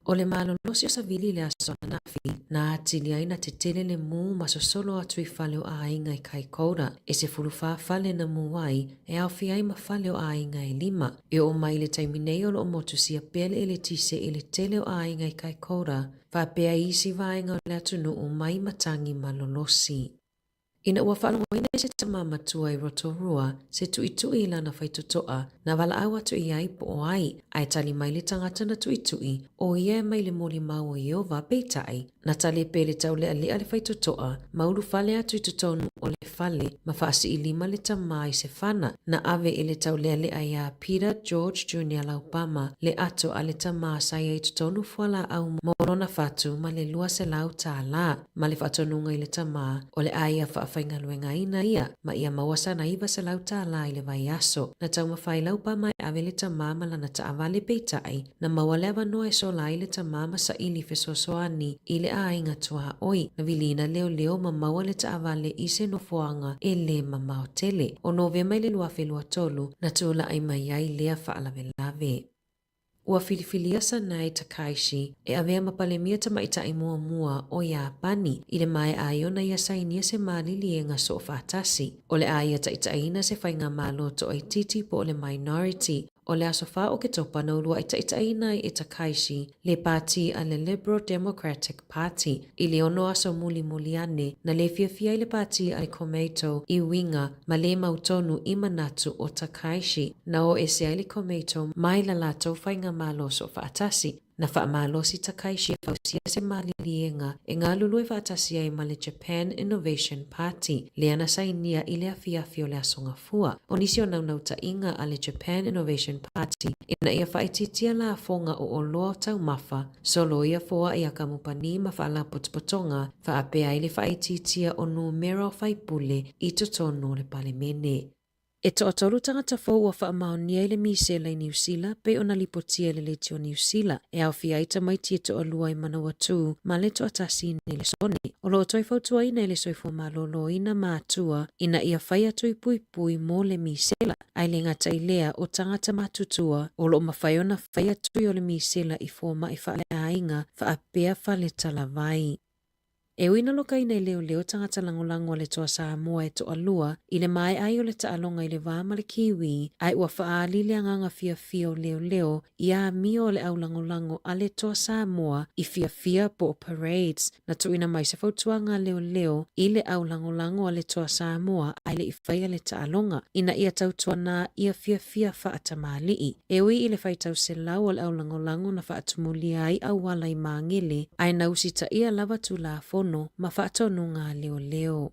O le malolosi o Savili i le aso ananafi, na atili ai na tetele le mū ma sosolo atu i fale o aiga i Kaikoura, e 14 fale na mū ai, e aofia ai ma fale o aiga e lima. E oo mai i le taimi nei o lo o motusia pea le eletise i le tele o aiga i Kaikoura, faapea i isi vaega o le atunuu mai Matangi ma Lolosi. Ina ua faalogoina e se tama matua i Rotorua se tuitui i lana faitotoa, na valaau atu i ai po o ai, ae tali mai le tagata na tuitui, o ia e mai le molimau o Ieova, peitai, Na talepe le taulealea le faitotoa, ma ulufale atu i totonu o le fale ma faasiilima le tama i se fana. Na ave e le taulealea iā Peter George Junior Laupama le ato a le tama sa ia i totonu fualaau mo lona fatu ma le 200 tālā, ma le faatonuga i le tama o le a ia faafaigaluegaina ia ma ia maua sana 900 tālā i le vaiaso. Na taumafai Laupama e ave le tama ma lana taavale peitai, Na maua le avanoa e sola ai le tama ma saili fesoasoani i le aiga tuaoi. Na viliina leoleo ma maua le taavale i se nofoaga e le mamao tele. O Novema i le 2023 na tulai mai ai lea faalavelave. Ua filifilia Sanae Takaishi e avea ma Palemia Tamaitai muamua o Iapani i le maea ai ona ia sainia se maliliega soofaatasi. O le a ia taitaiina se faigamalo toaitiiti po o le minority O le aso 4 o Oketopa na uluaʻi taʻitaʻiina ai e Takaishi le pātī a le Liberal Democratic Party i le ono aso mulimuli ane na lē fiafia ai le pātī a le Komeito i uiga ma lē mautonu i manatu o Takaishi na o ese ai le Komeito mai la latou faigamalo soofaatasi. Na faamalosi Takaishi e fausia se maliliega e galulue faatasi ai ma le Japan Innovation Party, lea na sainia i le afiafi o le Aso Gafua. O nisi o naunautaiga a le Japan Innovation Party ina ia faaitiitia lafoga o oloa o taumafa, soloia foai a kamupani ma faalapotopotoga, faapea ai le faaitiitia o numera o faipule i totonu o le Palemene. E toatolu tagata fou ua faamaonia i le misela i Niu Sila pei ona lipotia e le Leitio Niu Sila, e aofia ai tamaiti e toalua i Manawatū ma le toatasi i Nelesone. O lo o toe fautuaina e le Soifua Maloloina matua ina ia fai atu i puipui mo le misela, ae le gata i lea o tagata matutua o lo o mafai ona fai atu i o le misela i fomai faaleaiga faapea fale talavai. E ui na lokaina i leoleo tagata lagolago a le Toa Samoa e toalua i le maea ai o le taaloga i le va ma le Kiwi, ae ua faaali le agaga fiafia o leoleo i amio o le au lagolago a le Toa Samoa i fiafia po o parades. Na tuuina mai se fautuaga a leoleo i le au lagolago a le Toa Samoa ae le i faia le taaloga, ina ia tautuana ia fiafia faatamalii. E ui i le faitau selau o le aulagolago na faatumulia ai auala i Magele, ae na usitaia lava Tulafono ma faatonuga a leoleo.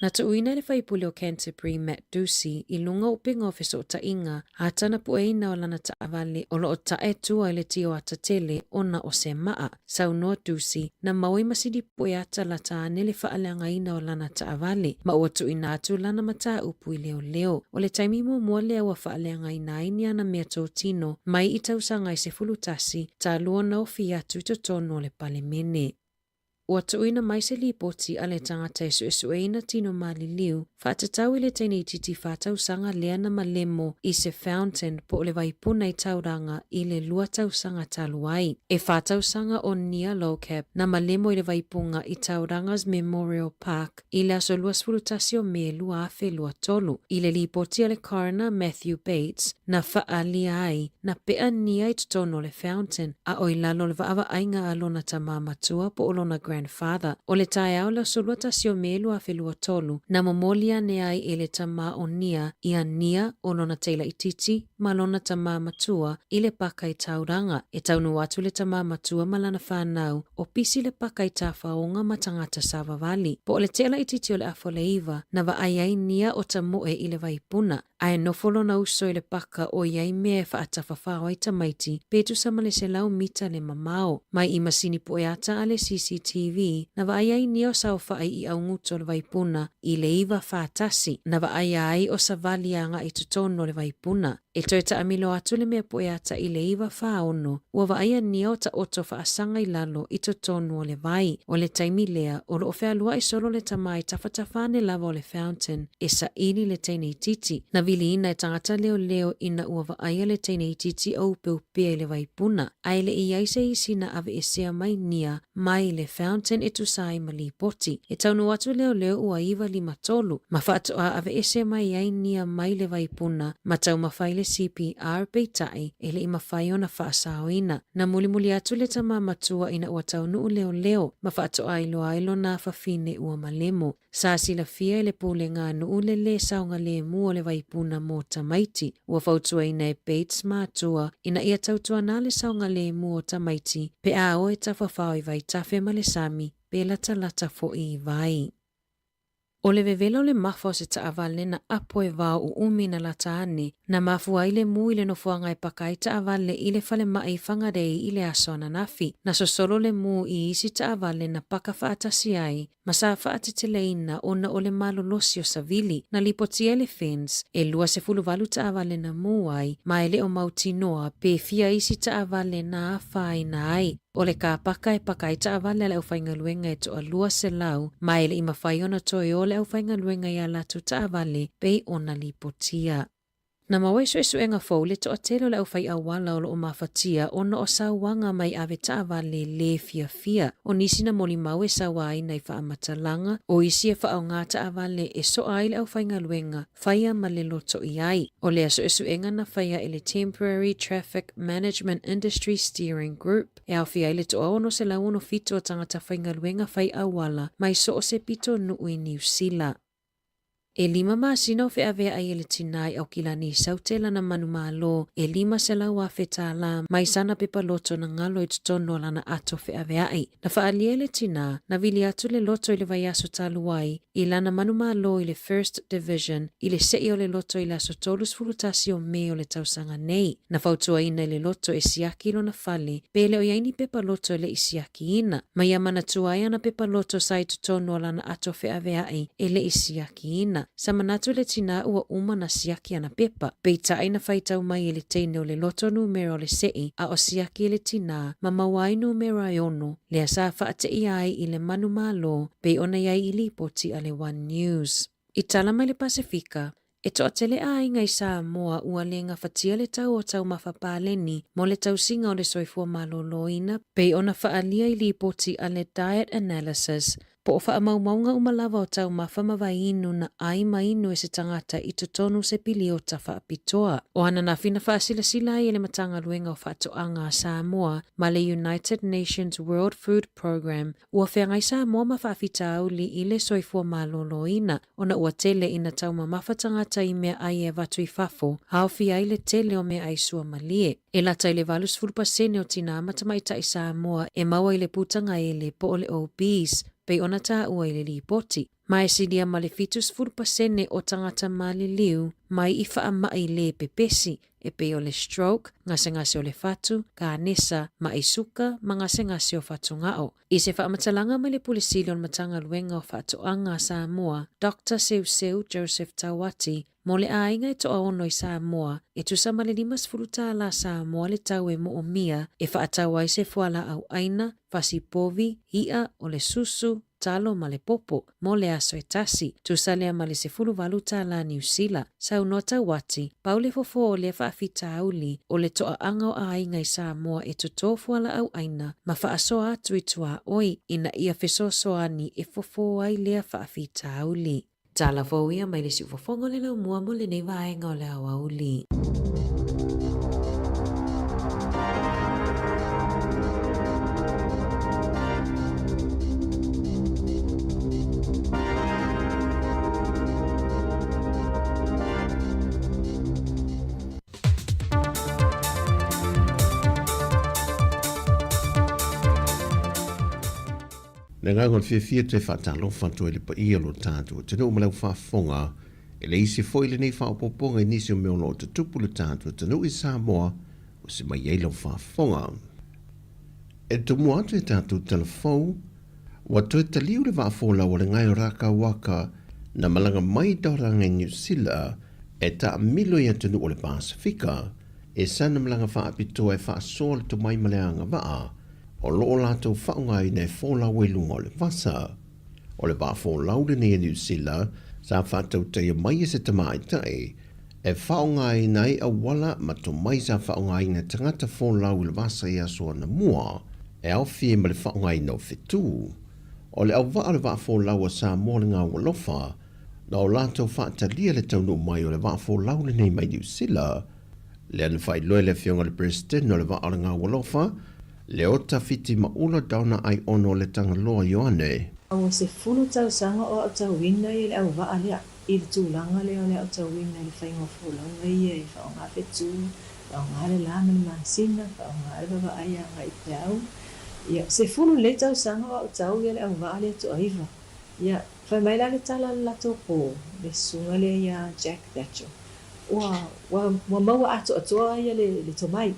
Na tuuina e le faipule o Canterbury Matt Doocey i luga o upega o fesootaiga a tana pueina o lana taavale o lo o tae tua i le tio ata tele ona o se maa. Saunoa Dusi, na maua i masini pue ata lata ane le faaleagaina o lana taavale, ma ua tuuina atu lana mataupu i leoleo. O le taimi muamua lea ua faaleagaina ai ni ana mea totino mai i tausaga e 11 talu ona ofi atu i totonu o le Palemene. Ua tuuina mai se lipoti a le tagata e suesueina tino maliliu Faatatau i le teine itiiti faatausaga lea na malemo i se fountain po o le vaipuna i Tauranga i le lua tausaga talu ai. E fa tausaga o Nia Lowcap na malemo i le vaipunga i Tauranga's Memorial Park i le aso 21 o Me 2023. I le lipoti a le coroner Matthew Bates na faaalia ai na pea Nia i totonu o le fountain a o i lalo o le vaavaaiga a lona tama matua po o lona grandfather. grandfather. O le taeao o le aso 21 o Me 2023, na momoli ane ai e le tama o Nia ia Nia o lona teila itiiti ma lona tama matua i le paka i Tauranga. E taunuu atu le tama matua ma lana fanau o pisi le paka i tafaoga ma tagata savavali. Po o le teʻa laitiiti o le afa o le iva, na vaai ai Nia o tamoe i le vaipuna. Ae nofo lona uso i le paka o i ai mea e faatafafao ai tamaiti pe tusa ma le 100 mita le mamao. Mai i masini pueata a le CCTV, na vaai ai Nia o saofai i auguto o le vaipuna i le iva fatasi, na vaaia ai o savali agai i totonu o le vaipuna. E toe taamilo atu le mea pueata i le iva faono, ua vaaia Nia o taoto faasaga i lalo i totonu o le vai. O le taimi lea, o loo fealuai solo le tama i tafatafa ane lava o le fountain e saili le teine itiiti. Na viliina e tagata leoleo ina ua vaaia le teine itiiti o upeupea i le vaipuna, ae le i ai se isi na aveesea mai Nia mai le fountain e tusa ai ma lipoti. E taunuu atu leoleo ua iva lima tolu, ma faatoa aveese mai ai Nia mai le vaipuna ma taumafai le CPR peitai e le i mafai ona faasaoina. Na mulimuli atu le tama matua ina ua taunuu leoleo ma faatoa iloa ai lona afafine ua malemo. Sa silafia e le Pulega a Nuu le lē saogalemu o le vaipuna mo tamaiti. Ua fautuaina e Bates matua ina ia tautuana le saogalemu o tamaiti pe a o e tafafao i vaitafe ma le sami pe latalata foi i vai. O le vevela o le mafa o se taavale na apo e vao uumi na lata ane, na mafua ai le mu i le nofoaga e paka ai taavale i le falemai i Whangarei i le aso ananafi. Na sosolo le mu i isi taavale na paka faatasi ai ma sa faateteleina ona o le malolosi o savili. Na lipotia e le FENS e 28 taavale na mu ai, ma e le o mautinoa pe fia isi taavale na afaina ai. O le kāpaka e paka ai taavale a le aufaigaluega e toalua selau, ma e le i mafai ona toe o le aufaigaluega i a latou taavale pei ona lipotia. Na maua i suesuega fou le toatele o le aufaiauala o lo o mafatia ona o sauaga mai ave taavale lē fiafia. O nisi na molimau e sauaina i faamatalaga, o isi e faaaoga taavale e soa ai le aufaigaluega, faia ma le loto i ai. O lea suesuega na faia e le Temporary Traffic Management Industry Steering Group, e aofia ai le toa 667 o tagata faigaluega fai auala mai so o se pito nuu i Niu Sila. E lima masina o feaveaʻai e le tinā i Aukilani i Saute lana manumalo e 500,000 tālā mai sana pepa loto na ngalo i totonu o lana ato feaveaʻai. Na faaalia e le tinā, na vili atu le loto i le vaiaso talu ai i lana manumalo i le First Division i le seʻi o le loto i le aso 31 o Me o le tausaga nei. Na fautuaina e le loto e siaki lona fale pe le o i ai ni pepa loto e le i siakiina. Ma ia manatua ai ana pepa loto sa i totonu o lana ato feaveaʻi e le i siakiina. Sa manatu le tinā ua uma na siaki ana pepa. Peitai na faitau mai e le teine o le loto numera o le seʻi a o siaki e le tinā ma maua ai numera e ono, lea sa faateia ai i le manumalo pei ona i ai i lipoti a le One News. I tala mai le Pasefika, e toatele aiga i Samoa ua le gafatia le tau o taumafa paleni mo le tausiga o le soifua malōlōina pei ona faaalia i lipoti a le Diet Analysis po o faamaumauga uma lava o taumafa ma vaiinu na ai ma inu e se tagata i totonu se piliota faapitoa. O ananafi na faasilasila ai e le Matagaluega o Faatoaga a Samoa ma le United Nations World Food Programme Ua feagai Samoa ma faafitauli i le soifua malōlōina ona ua tele ina taumamafa tagata i meaai e avatu i fafo, aofia ai le tele o meaai suamalie. E lata i le 80% o tinā ma tamaitai Samoa e maua i le putagaele po o le obese, pei ona taua i le lipoti. Ma e silia ma le 70% o tagata maliliu mai i faamai lē pepesi, e pei o le stroke, gasegase o le fatu, kanesa, maʻi suka ma gasegase o fatugao. I se faamatalaga mai le Pule Sili o le Matagaluega o Faatoaga a Samoa, Doctor Seuseu Joseph Tauati, mo le aiga e toaono i Samoa, e tusa ma le 50 tālā Samoa le tau e moomia e faatau ai se fualaau aina, fasi povi, i'a, o le susu, talo ma le popo, mo le aso e tasi, tusa lea ma le 18 tālā Niu Sila. Saunoa Tauati, pau le fofo o lea faafitauli o le toaaga o aiga i Samoa e totō fualaau aina ma faasoa atu i tuaoi ina ia fesoasoani e fofo ai lea faafitauli. Tala fou ia mai le siufofoga o le laumua mo lenei vaega o le aoauli. Le agaga o le fiafia toe faatalofa atu ai le paia o lo tatou atunuu ma lau faafofoga e le isi foi lenei faaopoopoga i nisi o mea o lo o tutupu i lo tatou atunuu i Samoa ua se mai ai lau faafofoga. E tomua atu e tatou tala fou, ua toe taliu le vaa folau a le Ngae o Rākauaka na malaga mai i Tauranga i Niu Sila e taamilo i atunuu o le Pasefika e sana malaga faapitoa e faasoa le tomai ma le agavaa o lo o latou faaaogaina e folau ai luga o le vasa. O le vaa folau lenei a Niu Sila sa faatautaia mai e se tamaitai e faaaogaina ai auala ma tomai sa faaaogaina e tagata folau i le vasa i aso anamua e aofia ai ma le faaaogaina o fetu. O le auvaa o le vaa folau a Samoa le Gaualofa na o latou faatalia le taunuu mai o le vaa folau lenei mai Niu Sila, lea na faailoa e le Afioga i le Peresetene o le Vaa o le Gaualofa, Leota Fitimaula Donna Aiono le Tagaloa Ioane. Ua 10 tausaga o aotauina ia le auvaa lea i le tulaga lea o le aotauina i le faiga o folauga ia e faaaoga fetu, faaaoga le la ma le masina, faaaoga le vavaai agai i peau. Ia, 10 lelei tausaga o aotau ia le auvaa lea toaiva. Ia, fai mai la le tala a le latou po, le susuga lea ia Jack Thatcher, ua, ua, ua maua atoatoa ia le, le tomai,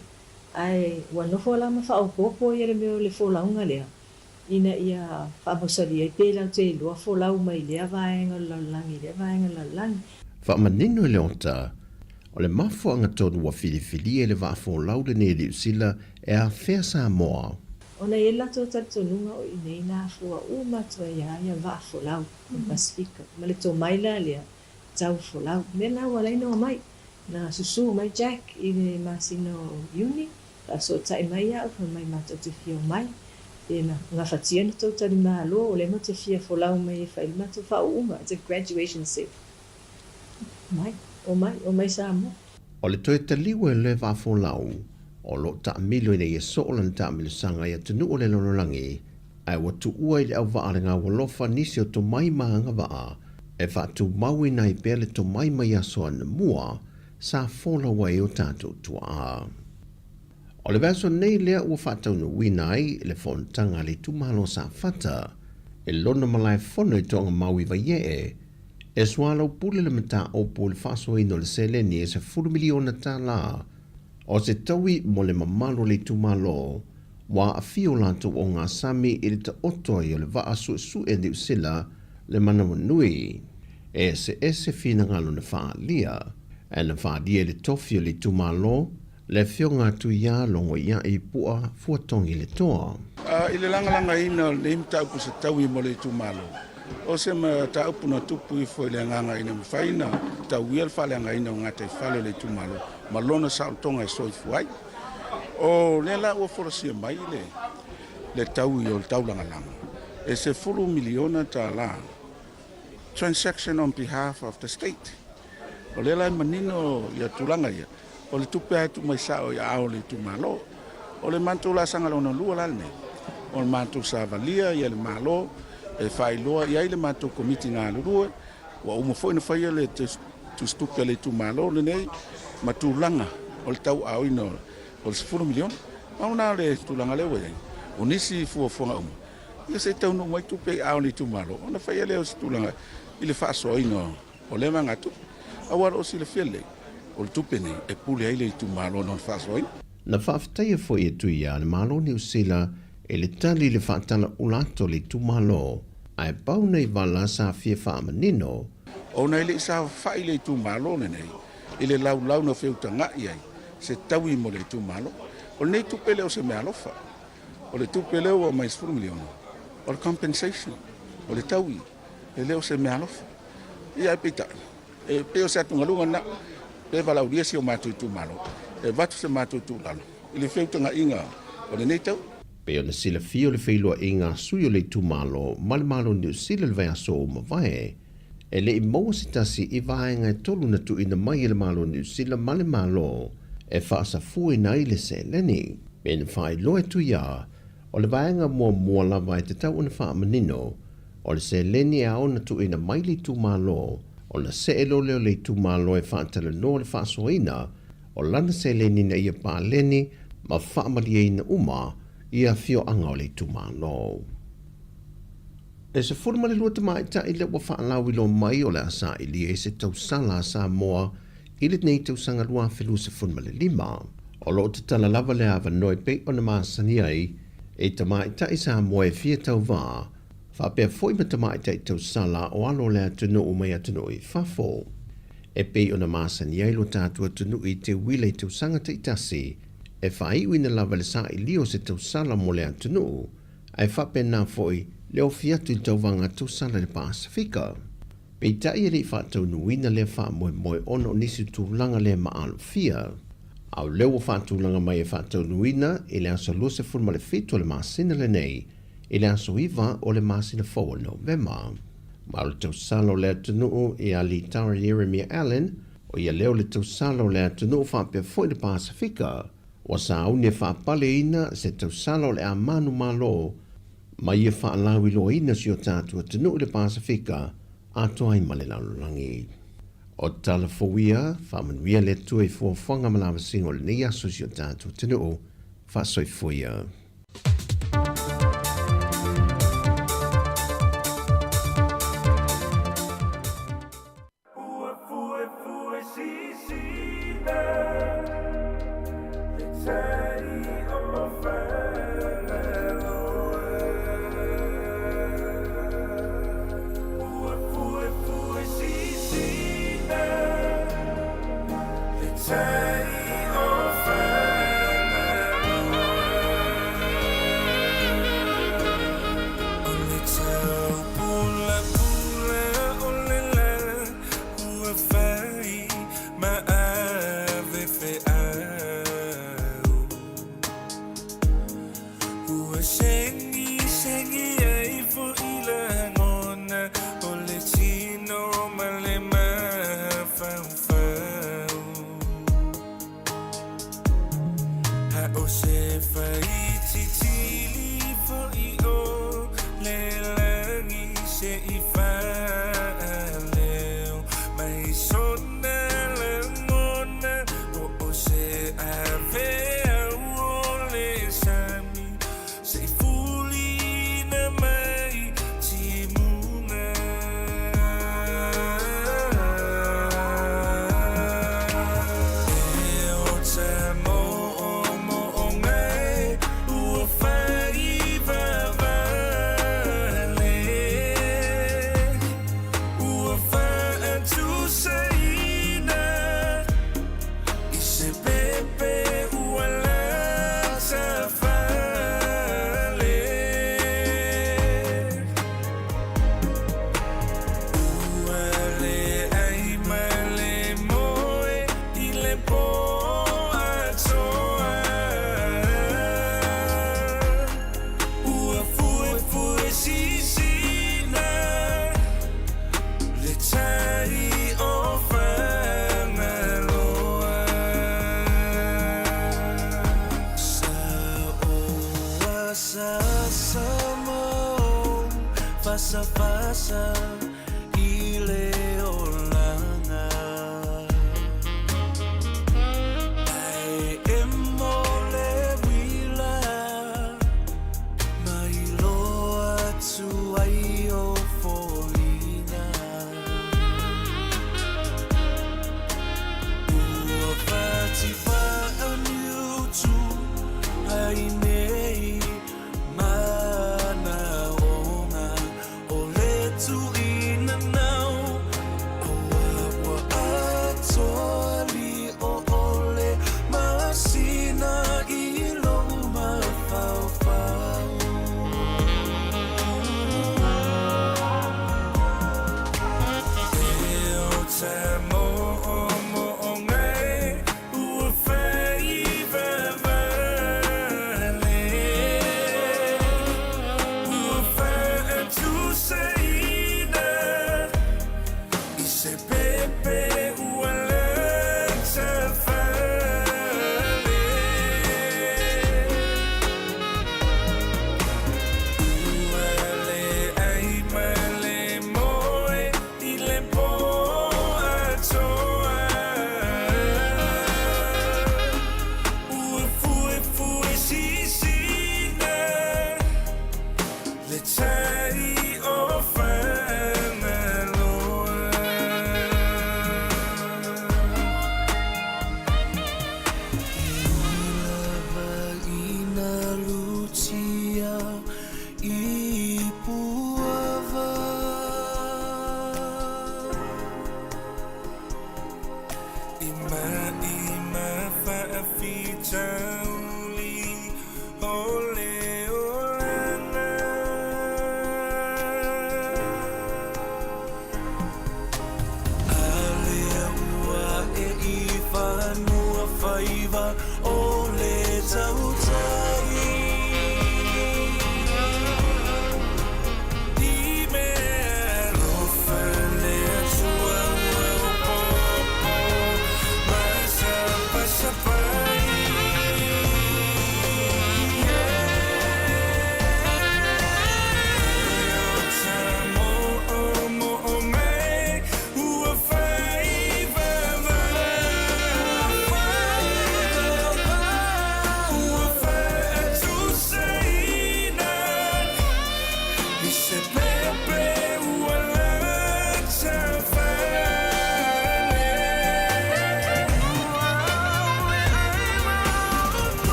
ae ua nofo la ma faaopoopo ia le mea o le folauga lea, ina ia faamausali ai pe latou te iloa folau mai lea vaega o le lalolagi i lea vaega o le lalolagi. Faamanino e Leota, o le mafuaaga tonu ua filifilia i le vaa folau lenei e Niu Sila e afea Samoa. Ona e i ai le latou talitonuga o i inei na afua uma atu ai lava ia vaa folau o le Pasefika, ma le tomai la lea tau folau. O le mea lena ua ala ai ona omai. Na susu mai Jack i le masina o Iuni, faasootai mai au, fai mai matou te fia omai. Pe na gafatia na tou talimalo, o lea matou te fia folau mai e fai le matou faauuga, it's a graduation set. Omai, omai, omai Samoa. O le toe taliu e le vaa folau, o lo o taamilo ina ia soo lana taamilosaga i atunuu o le lalolagi, ae ua tuua i le auvaa a le Gaualofa nisi o tomai ma agavaa e faatumauina ai pea le tomai mai aso anamua sa folau ai o tatou tuaa. O le vaiaso nei lea ua faataunuuina ai le fonotaga a le itumalo Safata e lona malaefono i Toagamau i Vaiee, e soalaupule le mataupu i le faasoaina o le seleni e $10 miliona tala o se taui mo le mamalu o le itumalo ua aafia o latou ogasami i le taoto ai o le vaa suesue a Niu Sila le manawanui. E eseese finagalo na faaalia, ae na faaalia i le tofi o le itumalo le Afioga a Tuia Logoia'i Pu'a Fuatogi le Toa. I le lagalagaina o lenei mataupu se taui mo le itumalo, o se mataupu na tupu ifo i le agaga ina mafai ona tauia le faaleagaina o gataifale o le itumalo ma lona saolotoga e soifua ai. O lea la ua folasia mai le le taui o le taulagalaga e $10 miliona transaction on behalf of the state. O lea la e manino ia tulaga ia, o le tupe lava e tuu mai sao i aao o le itumalo. O le matou laasaga lona lua la lenei, o le matou savalia ia le Malo e faailoa i ai le matou komiti galulue, ua uma foi ona faia le tusitupe a le itumalo lenei ma tulaga o le tauaaoina o le $10 miliona. Pau lena o le tulaga lea ua i ai. O nisi fuafuaga uma, ia se i taunuu mai tupe i aao o le itumalo ona faia lea o se tulaga i le faasoaina o lea vaegatupe. Aua o lo o silafia lelei, o le tupe nei e pule ai le itumalo i lona faasoaina. Na faafetaia foi e Tuia le Malo o Niu Sila i le tali i le faatalaula atu o le itumalo, ae pau nei vala sa fia faamanino. Ona e le i saofai le itumalo lenei i le laulau na feutaga'i ai se taui mo le itumalo. O lenei tupe le o se meaalofa. O le tupe lea ua aumai $10 miliona, o le compensation, o le taui, e le o se meaalofa. Ia ae peitai, e pei o se atugaluga lena, pe valaaulia si o matou itumalo, e avatu se matou tuualalo i le feutaga'iga o lenei tau. Pei ona silafia o le feiloaiga a sui o le itumalo ma le Malo o Niu Sila i le vaiaso ua mavae, e le i maua se tasi i vaega e tolu na tuuina mai e le Malo o Niu Sila ma le Malo e faasafuaina ai le seleni. Me na faailoa e Tuia, o le vaega muamua lava e tatau ona faamanino, o le seleni e ao ona tuuina mai le itumalo, ona see loa lea o le itumalo e faatalanoa le faasoaina o lana seleni ina ia paleni ma faamalieina uma i afioaga o le itumalo. E 12 tamaitai lea ua faalauiloa mai o le a sailia i se tausala a Samoa i lenei tausaga 2025. O lo o tatala lava le avanoa e pei ona masani ai e tamaitai Samoa e fia tauvā, faapea foi ma tamaitai tausala o alo o le atunuu mai atunuu i fafo. E pei ona masani ai lo tatou atunuu i te uila i tausaga taitasi, e faaiuina lava le sailia o se tausala mo le atunuu, ae faapena foi le ofi atu i le tauvaga tausala i le Pasefika. Peitai e le i faataunuuina lea faamoemoe ona o nisi tulaga le maalofia. A o lea ua faatulaga mai e faataunuuina i le aso 27 o le masina lenei i le aso 9 o le masina fou o Novema. Ma o le tausala o le atunuu ia Litara Ieremia Allan, o ia lea o le tausala o le atunuu faapea foi le Pasefika, Ua sauni e faapaleina se tausala o le a manumalo ma ia faalauiloaina si o tatou atunuu i le Pasefika atoa ai ma le lalolagi. O tala fou ia, faamanuia le Atua i fuafuaga ma lavasiga o lenei aso i si o tatou atunuu. Faasoifua ia.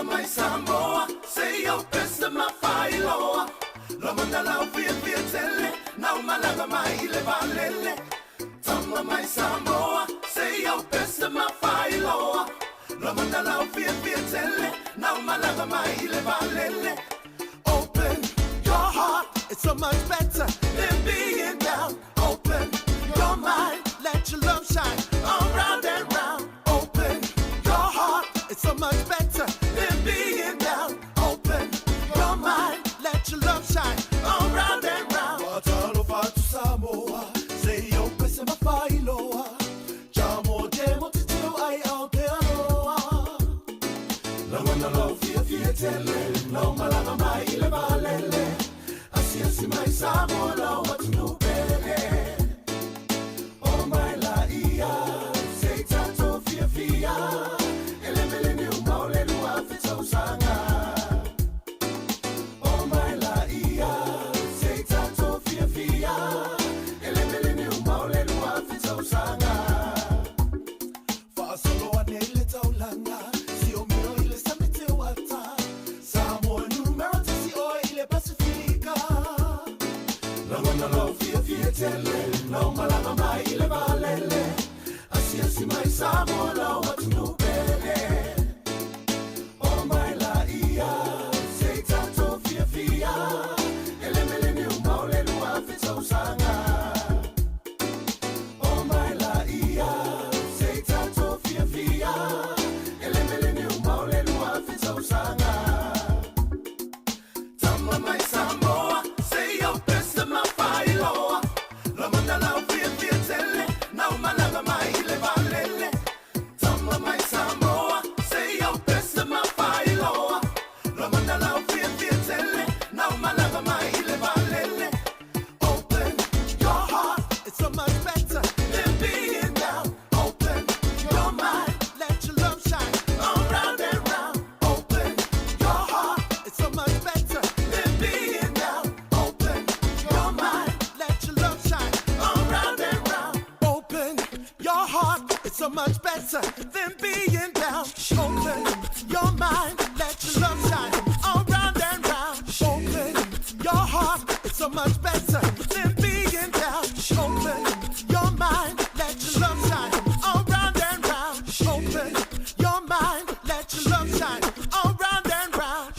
Tama mai Samoa, se i au pese mafailoa. Lagona lau fiafia tele, nau malaga mai i le vaalele. Tama mai Samoa, se i au pese mafailoa. Lagona lau fiafia tele, nau malaga mai i le vaalele. Open your heart, it's so much better than being down. Open your mind, let your love shine all round and round. Open your heart, it's so much better than being down. Open your mind, let your love shine all round and round. Faatalofa atu Samoa, se i ou pese mafailoa. Jamo jemo te teo ai Aotearoa. Lagona lou fiafia tele, nau malaga mai i le vaalele. Asiasi mai Samoa lau atunuu pele. Omai laia, se i tatou fiafia. E le meleniuma o le 2000 tausaga. Omai laia, se i tatou fiafia. E le meleniuma o le 2000 tausaga. Faasolo ane i le taulaga, siomio i le sami teuata. Samoa numera tasi oe i le Pasifika. Lagona lou fiafia tele, nau malaga mai i le vaalele. Asiasi mai Samoa lau atunuu pele. Omai laia, se i tatou fiafia. E le meleniuma o le 2000 tausaga. Omai laia, se i tatou fiafia. E le meleniuma o le 2000 tausaga. Tama mai Samoa, se i ou pese mafailoa. Lagona lau fiafia tele, nau malaga mai i le vaalele. Tama mai Samoa, se i ou pese mafailoa. Lagona lau fiafia tele, nau malaga mai i le vaalele. Open your heart, it's so much better than being down. Open your mind, let your love shine all round and round. Open your heart, it's so much better than being down. Open your mind, let your love shine all round and round. Open your heart, it's so much better than being down. Open your mind, let your love shine all round and round. Open your heart, it's so much better than being down. Open your mind, let your love shine all round and round. Open your mind, let your love shine all round and round.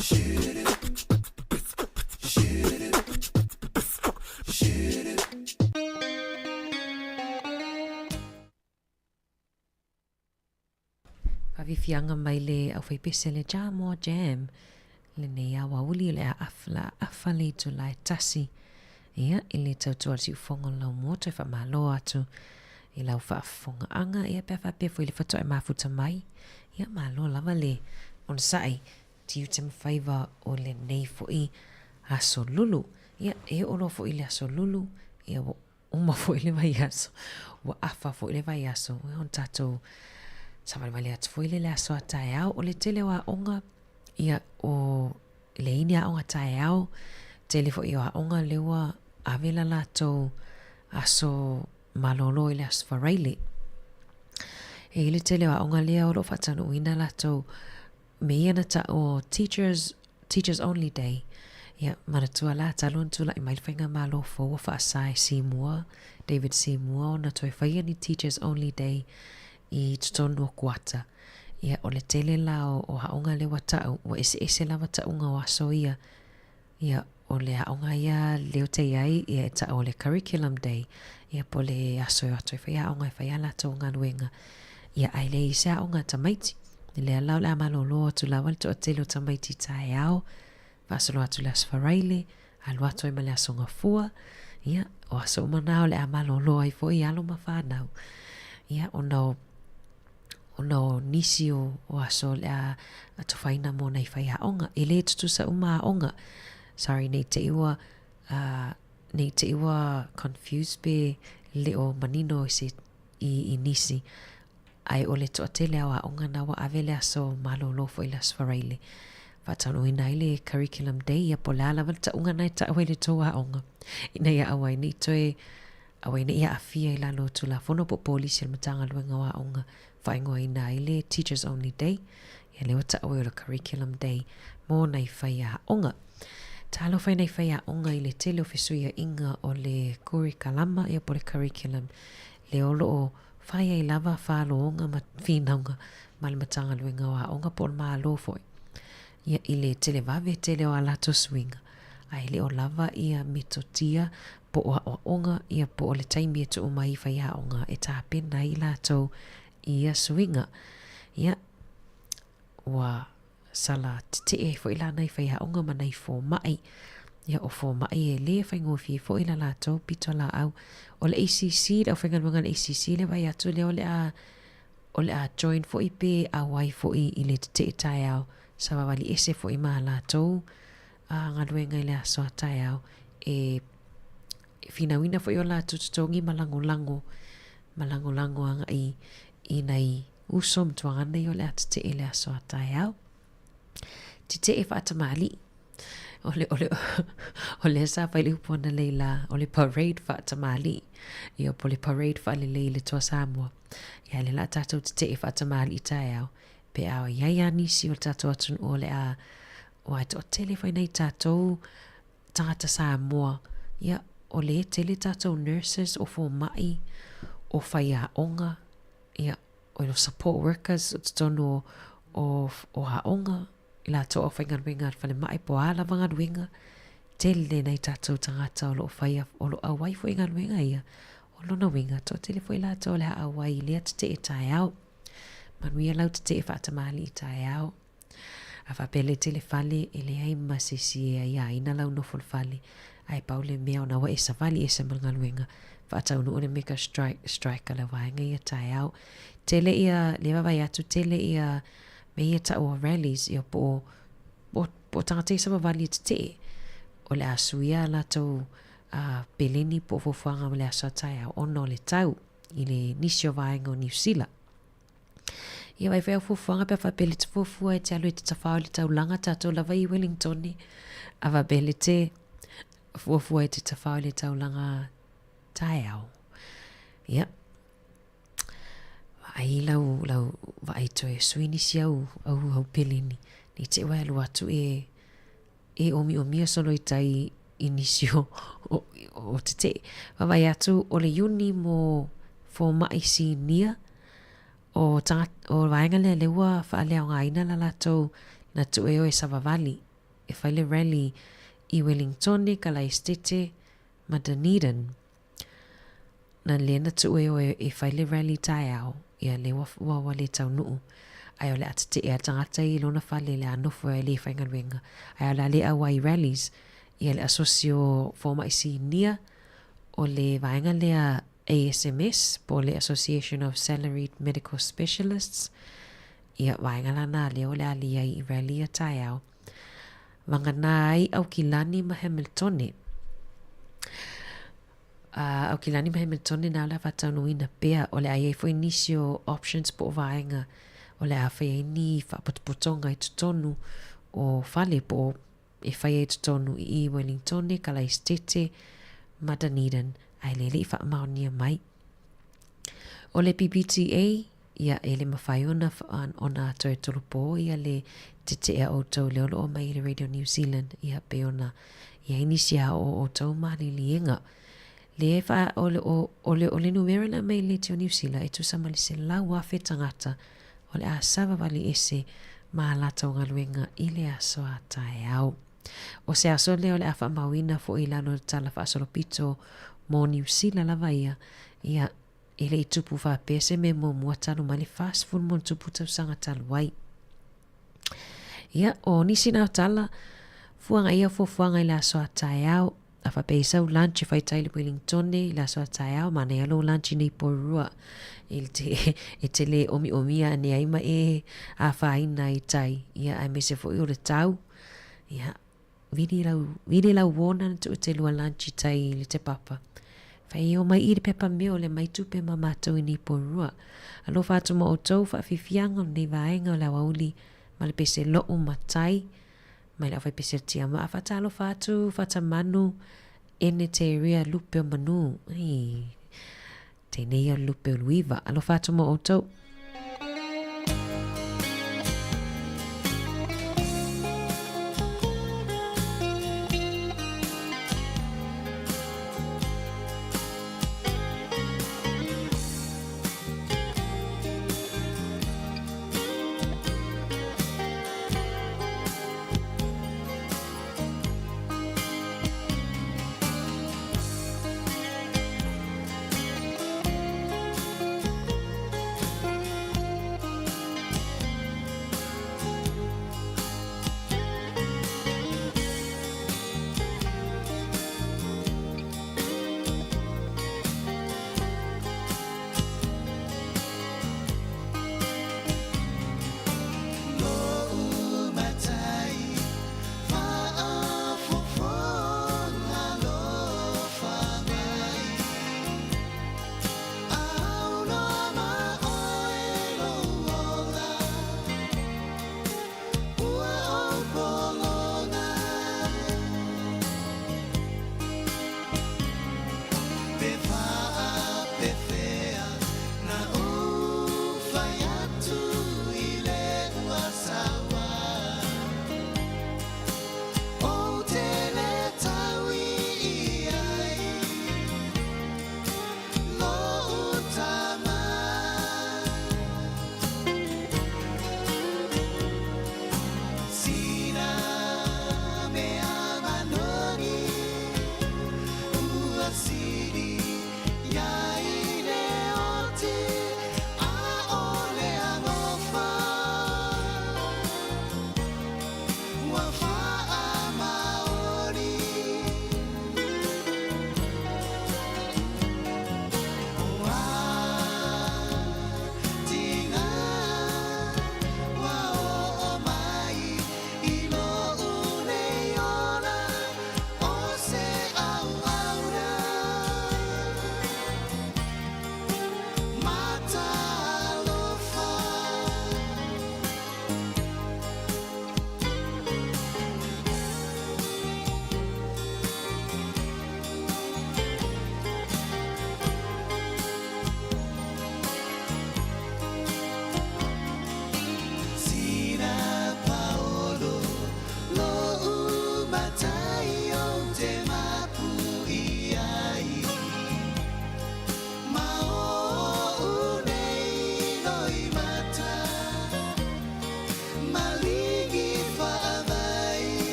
Faafiafiaga mai le aufaipese le Jamo Jam lenei aoauli o le aafa le itula e tasi ia i le tautua le siufogo o lau moto e faamalo atu i lau faafofogaaga ia pe a faapea foi le faatoa e mafuta mai ia malo lava le onosai tiute ma faiva o lenei foi aso lulu ia e oo loa foi le aso lulu ia ua uma foi le vaiaso, ua afa foi le vaiaso, ia ona tatou savalivali atu foi lea i le aso a taeao. O le tele o aoga, ia o leai ni aoga taeao, tele foi o aoga lea ua ave la latou aso malolo i le aso Faraile. E i ai le tele o aoga lea o lo o faataunuuina latou me ia na ta'u o Teachers, Teachers Only Day. Ia, manatua la, talu ona tula'i mai le Faigamalo fou ua fa'asā e Simua, David Simua ona toe faia ni Teachers Only Day i totonu o kuata. Ia, o le tele la o, o aoga lea ua ta'u, ua eseese lava ta'uga o aso ia. Ia, o le aoga ia lea ou te i ai, ia e ta'u o le Curriculum Day, ia po o le aso e o atu ai faiaoga e fai a latou galuega, ia ae leai se aoga a tamaiti. Lea la o le a malōlō atu lava le toatele o tamaiti taeao, faasolo atu i le Aso Faraile, alu atu ai ma le Aso Gafua, ia, o aso uma na o le a malōlō ai foi alo ma fanau. Ia, ona o ona o nisi o, o aso o le a atofaina mo nai faiaoga. E lē tutusa uma aoga. Sorry, nei te i ua, uh, nei te i ua confused pe le o manino i se, i, i nisi. Ae o le toatele o aoga na ua ave le aso malōlō foi le Aso Faraile. Faataunuuina ai le Curriculum Day, ia po o le a lava le tauga na e tau ai le tou aoga, ina ia aua ai nei toe. Aua ne i aafia i lalo o Tulafono po o Polisi a le Matagaluega o Aoga faaigoaina ai le Teachers Only Day, ia lea ua taua ai o le Curriculum Day mo nai faiaoga. Talofa i nai faiaoga i le tele o fesuiaiga o le kurikalama ia po o le curriculum lea o lo o fai ai lava faalooga ma finauga ma le Matagaluega o Aoga po o le Malo foi. Ia i le televave tele o a latou suiga, ae le o lava ia metotia po o aoaoga ia po o le taimi e tuu mai i faiaoga e tapena ai latou i ia suiga. Ia, ua sala tetee ai foi la nai faiaoga ma nai fomai. Ia, o fomai e lē faigofie foi la latou pitolaau. O le ACC, le aufaigaluega a le ACC le vaai atu lea o le a o le a join foi pe auai foi i le tetee taeao savavali ese foi ma latou galuega i le aso a taeao e finauina foi o latou totogi ma lagolago ma lagolago agai i nai uso ma tuagana ia o le a tetee i le aso a taeao. Tetee faatamalii. O le, o le, o lea sa fai le upu analeila, o le parade faatamalii. Ia po o le parade faalelei i le Toa Samoa. Ia lea la tatou tetee faatamalii taeao pe a i ai a nisi o le tatou atunuu o le a aua e toatele foi nai tatou tagata Samoa, ia, o lea e tele tatou nurses, o fomai, o faiaoga, ia, o support workers o totonu o, o, o aoga, i latou aufaigaluega a le falemai po o a lava galuega, tele nai tatou tagata o lo o faia, o lo o auai foi i galuega ia. O lona uiga, toatele foi latou o le a auai i lea tetee taeao. Manuia lau tetee faatamalii taeao. A faapea le tele fale, e leai ma se isi e aiaina lau nofo i le fale, ae pau le mea ona ua e savali ese ma le galuega, faataunuu le meka strike, strike a le vaega ia taeao. Tele ia, lea e vaavaai atu, tele ia mea ia tau o rallies, ia po o, po, po o tagata ia savavali e tetee, o le a suia a latou uh, peleni po o fuafuaga mo le aso a taeao ona o le tau i le nisi o vaega o Niu Sila. Ia vai foi au fuafuaga pe a faapea le te fuafua e te alu e te tawhao i le taulaga tatou lava i Wellington a faapea le te fuafua e te tawhao i le taulaga taeao. Ia. Vaai lau, lau, vaai toe sui nisi au, au, au peleni. Nei te ua e alu atu e, e omiomia solo i tai i nisi o, o, o tetee. Vaavaai atu, o le Iuni mo fomai sinia, o, tanga, o vaega lea lea ua faaleaogaina la latou na tuu e o e savavali, e fai le rally i Wellingtone, Kalaestete ma Dunedin. Na lea na tuu e oe e fai le rally taeao, ia lea ua, ua, ua le taunuu. Ae o le a tetee a le tagata i lona fale le a nofo ai le faigaluega. Ae o le a le auai i rallies, ia le asosi o fomai sinia, o le vaega lea ASMS, po o le Association of Salaried Medical Specialists, ia vaega la na lea o le a le ai i rally ia taeao. Vagana ai Aukilani ma Hamiltone. Uh, Aukilani ma Hamiltone na o le a faataunuuina pea o le a i ai foi nisi o options po o vaega o le a fai ai ni faapotopotoga i totonu o fale po o e fai ai totonu i i Wellingtone, Kalaistete ma Dunedin ae le le i faamaonia mai. O le PPTA, ia e le mawhai ona, ona toe tolopo ia le tetee a outou lea o lo o mai i le Radio New Zealand, ia pe ona i ai nisi a o outou maliliega. Le wha, o, le, o, o, le, o le numera na mai le tio New Zealand e tusa ma le 100,000 tagata o le a savavali ese ma a latou galuega i le aso a taeao. O se aso lea o le a faamauina foi i lalo o le tala faasolopito mo Niu Sila lava ia, ia, e le i tupu faapea se mea muamua talu mai le 40 ma ona tupu tausaga talu ai. Ia, o nisi na o tala, fuaga ia fuafuaga i le aso a taeao, a faapea i sau lunch e fai tai le Wellingtone i le aso a taeao, manaia lou lunch i nei Porirua, e te, e te le omiomia ane ai ma e afaina i tai, ia, aemaise foi o le tau, ia, vili lau, vili lau uona na tuu te lua lunch i tai i le te papa. Fai e o mai i le pepa mea o le mai tupe ma mātou i nei Porirua. Alofa atu ma outou whaafifianga o lenei vaega o le aoauli ma le pese lo'u ma tai, mai le aufaipese o Tiamaa. Faatalofa atu, faatamanu. Ene te ria lupe o manu. Ai, tēnei o lupe o luiva. Alofa atu mō outou.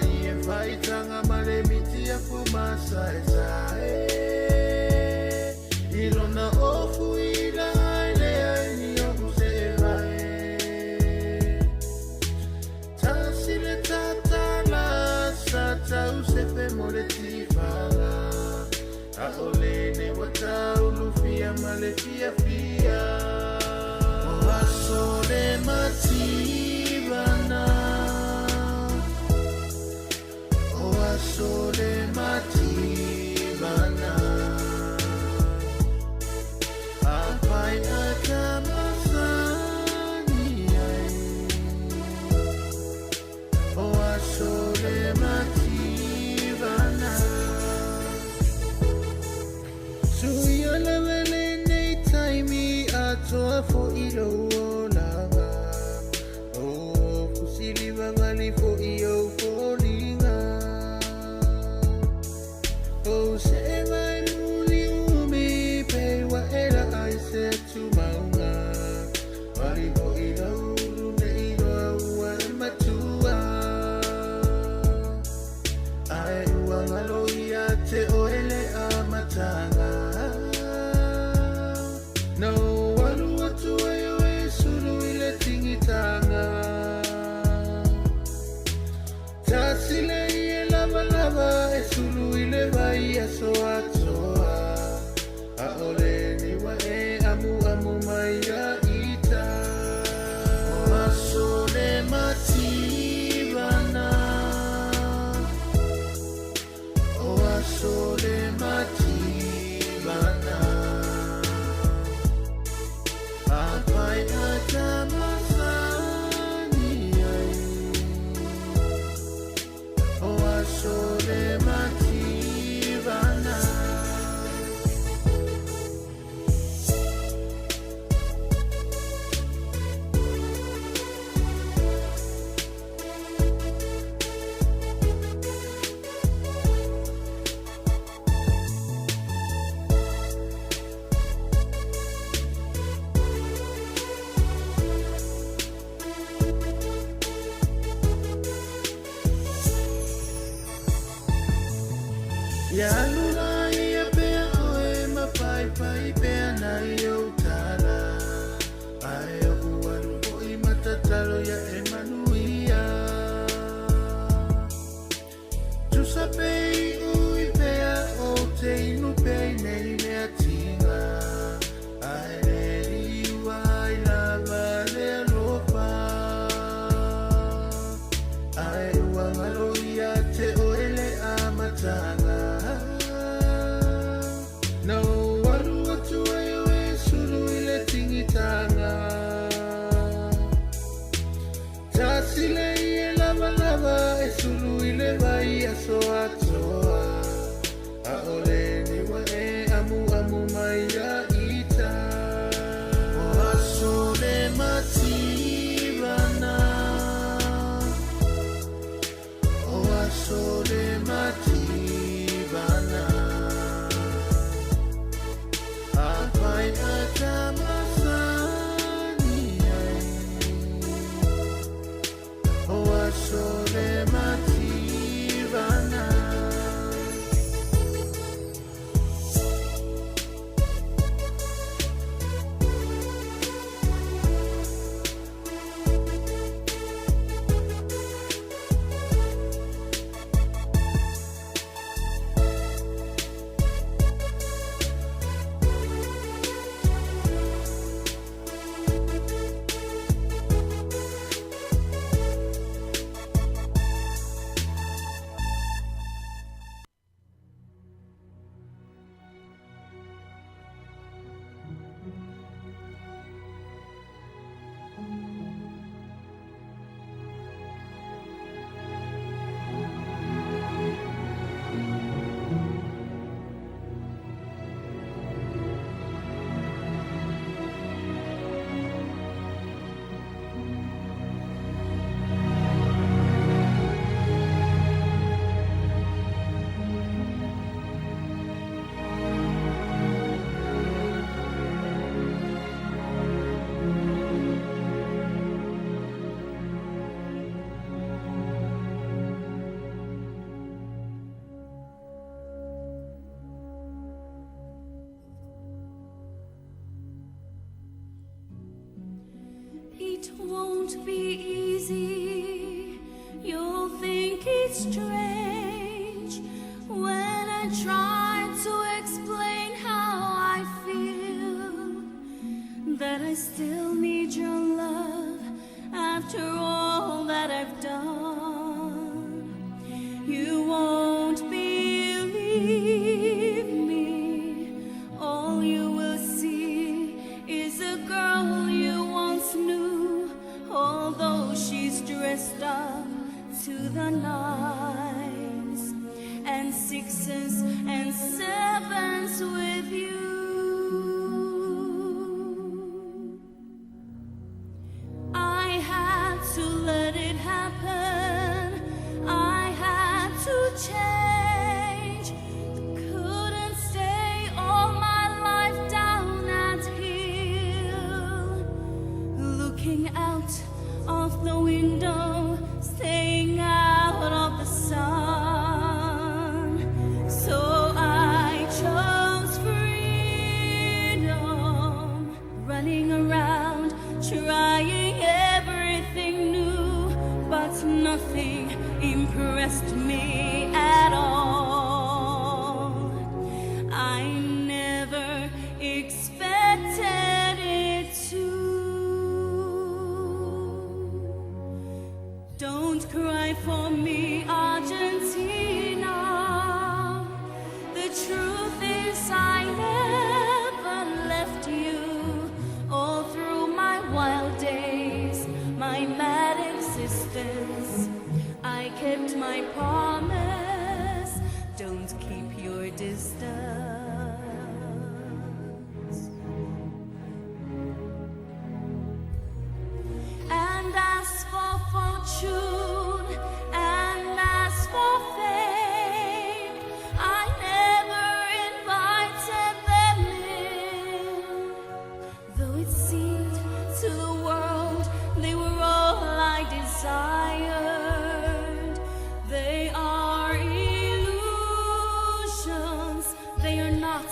mai e faitaga ma le miti afu masaesae i lona ofu ila ai leai ni oʻu seʻevae tasi le tatala sa tau sefe mo le tifaga ʻaʻole nei ua taulufia ma le fiafia o aso le mativana o aso le mativana afai atamasani ai o aso le mativana Tuia lava lenei taimi atoa foʻi lou olaga O fusilivavali foʻi ou foliga Ou seʻe mai muliumi pei ua e laʻa i se tumauga Vali foʻi lau ulu nei loa ua e matua Ae ua galo ia te oe le amataga Na ou alu atu ai oe e sulu i le tigitaga Tasi le ie lavalava e sulu i le vai aso atoa ʻAʻole ni ua e amuamu mai ia ita O aso le mativana O aso le mativana Afai atamasani ai O aso le mativana Ia alu la ia pea oe ma paipai pea nai ou tala Ae oʻu alu foʻi ma tatalo ia e manuia Tusa pe iʻu i pea o te inu pea i nei mea tiga Ae le liua ai lava le alofa Ae ua galo ia te oe le amataga Na ou alu atu ai oe e sulu i le tigitaga Tasi le ie lavalava e sulu i le vai aso atoa ʻAʻole ni ua e amuamu mai ia ita O aso le mativana O aso le mativana Afai atamasani ai O aso le mativana. won't be easy. You'll think it's strange when I try to explain how I feel that I still need your love after all that I've done. You won't believe me. All you will see is a girl you once knew, although she's dressed up to the nines and sixes and sevens with you. I had to let it happen. I had to change. Couldn't stay all my life down that hill. Looking out of the window, staying out of the sun. So I chose freedom, running around, trying everything new, but nothing impressed me at all. I never expected it to. Don't cry for me, Argentina. The truth is, I never left you. All through my wild days, my mad existence, I kept my promise. Don't keep your distance. And as for fortune, and as for fame, I never invited them in. Though it seemed to the world they were all I desired, they are illusions, they are not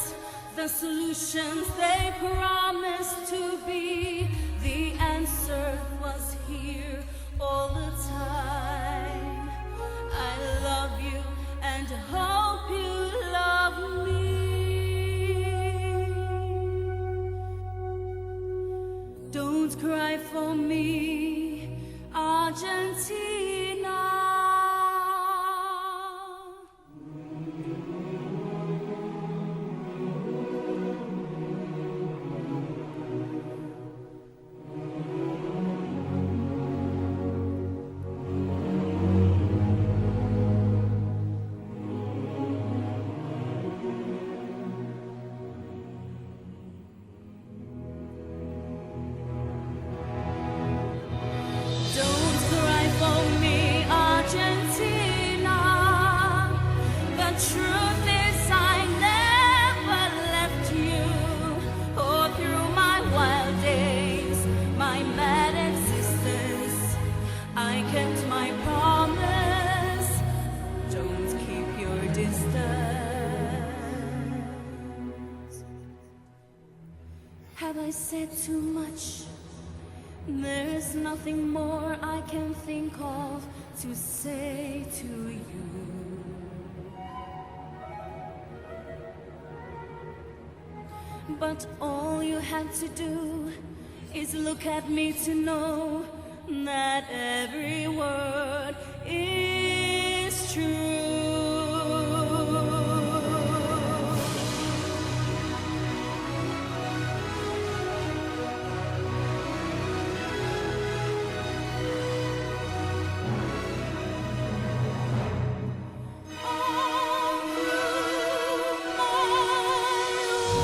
the solutions they promised to be. The answer was here all the time. I love you and hope you love me. Don't cry for me, Argentina. Don't cry for me, Argentina. The truth is, I never left you. All through my wild days, my mad existence, I kept my promise. Don't keep your distance. Have I said too much? There is nothing more I can think of to say to you. But all you had to do is look at me to know that every word is true. All through my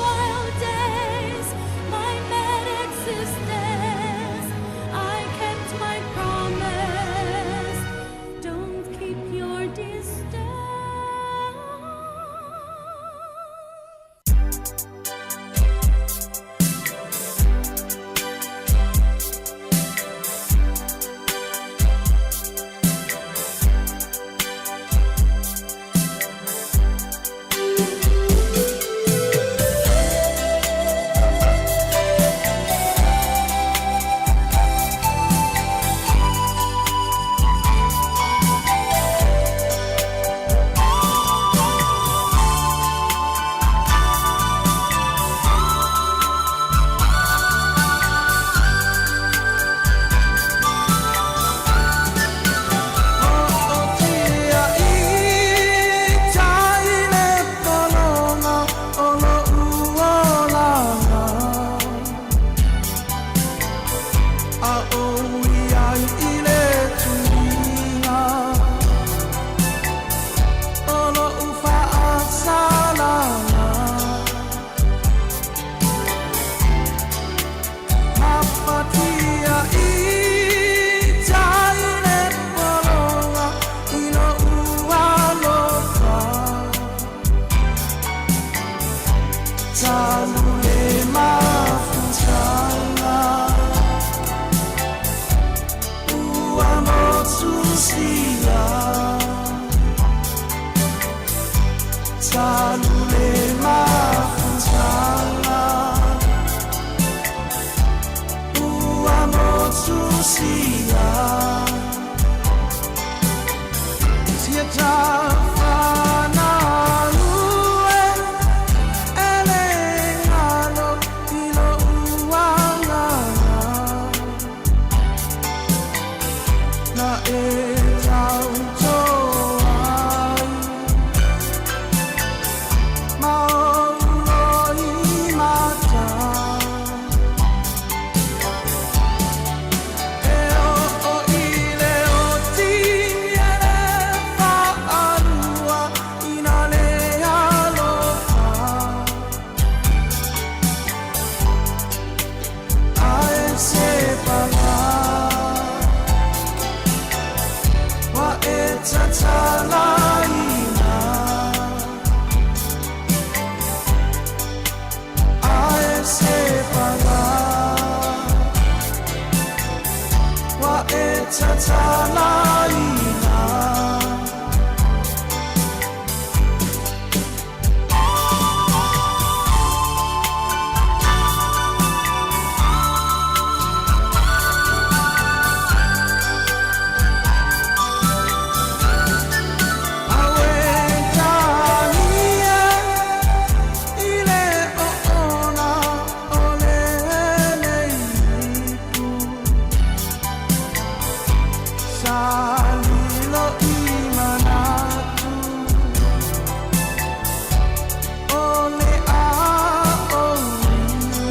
wild days, my mad existence, I kept my promise. Don't keep your distance. talu le mafutaga ua motusia. Tia tafanalu e e le galo i lo'u agaga na e tauto ai ma ou loimata e oo i le oti e le faalua ina le alofa ae se paga ua e tatalaina ae se paga ua e tatalaina. Auē i le oona o lenei ipu sa lilo i manatu o le aoinu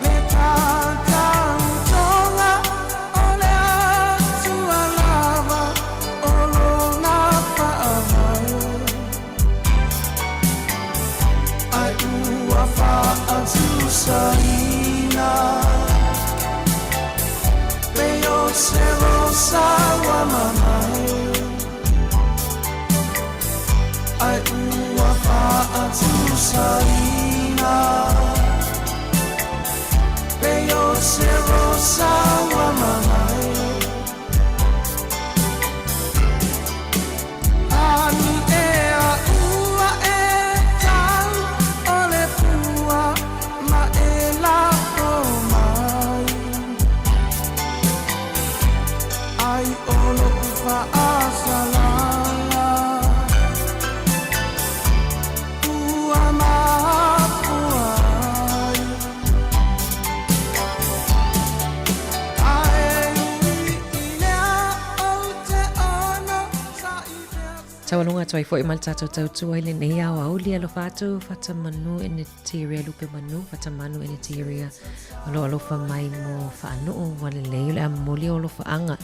le tatautoga o le Atua lava o lona faavae ai ua faatusaina pei o se rosa ua mamae ai ua faatusaina pei o se rosa ua mamae. Ani ea ua e tau o le pua ma e lako mai ai o lo'u faasalaga ua mafua ai ae ui i lea ou te ono sa'i pea. Taualoga atu ai foi ma le tatou tautua i lenei aoauli. Alofa atu Fatamanu Eneteria Lupe Manu, Fatamanu Eneteria o lo alofa mai mo Faanuu ua lelei o le a momoli o alofaaga.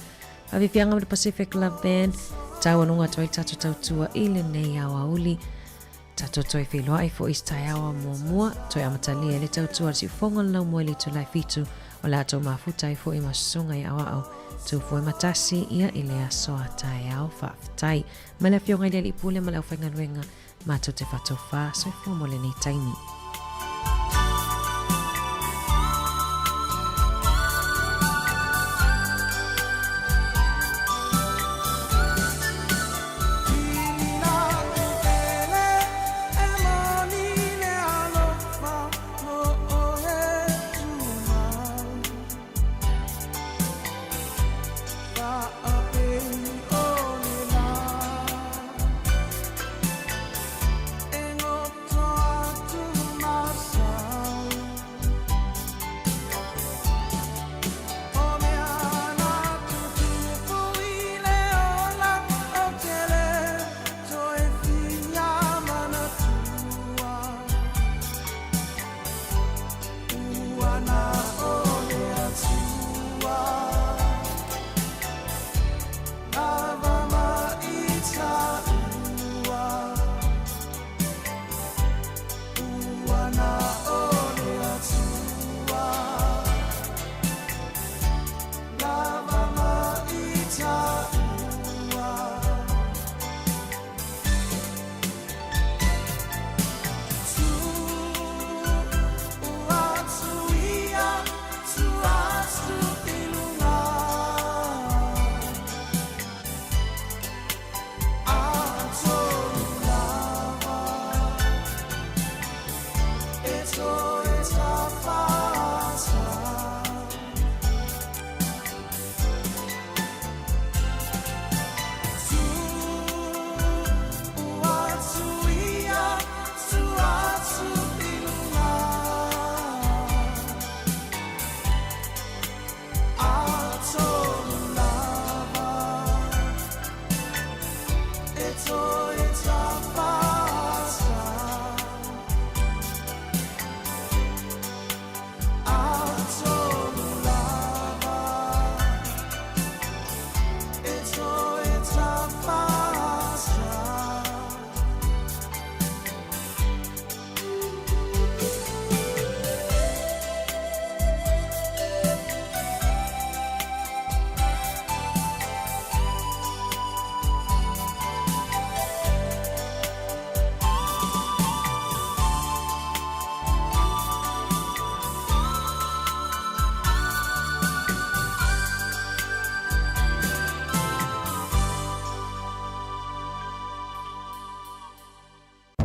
Faafiafiaga ma le Pacific Love Band, taualoga atu ai le tatou tautua i lenei aoauli. Tatou toe feiloai foi i se taeao a muamua, toe amatalia ai le tautua a le siufofoga o le laumua i le itula e fitu o le a tou mafuta ai foi ma susuga i aoao Tufue Matasi ia i le aso a taeao. Faafetai mai le Afioga i le Alii Pule ma le aufaigaluega matou te faatofa soifua mo lenei taimi.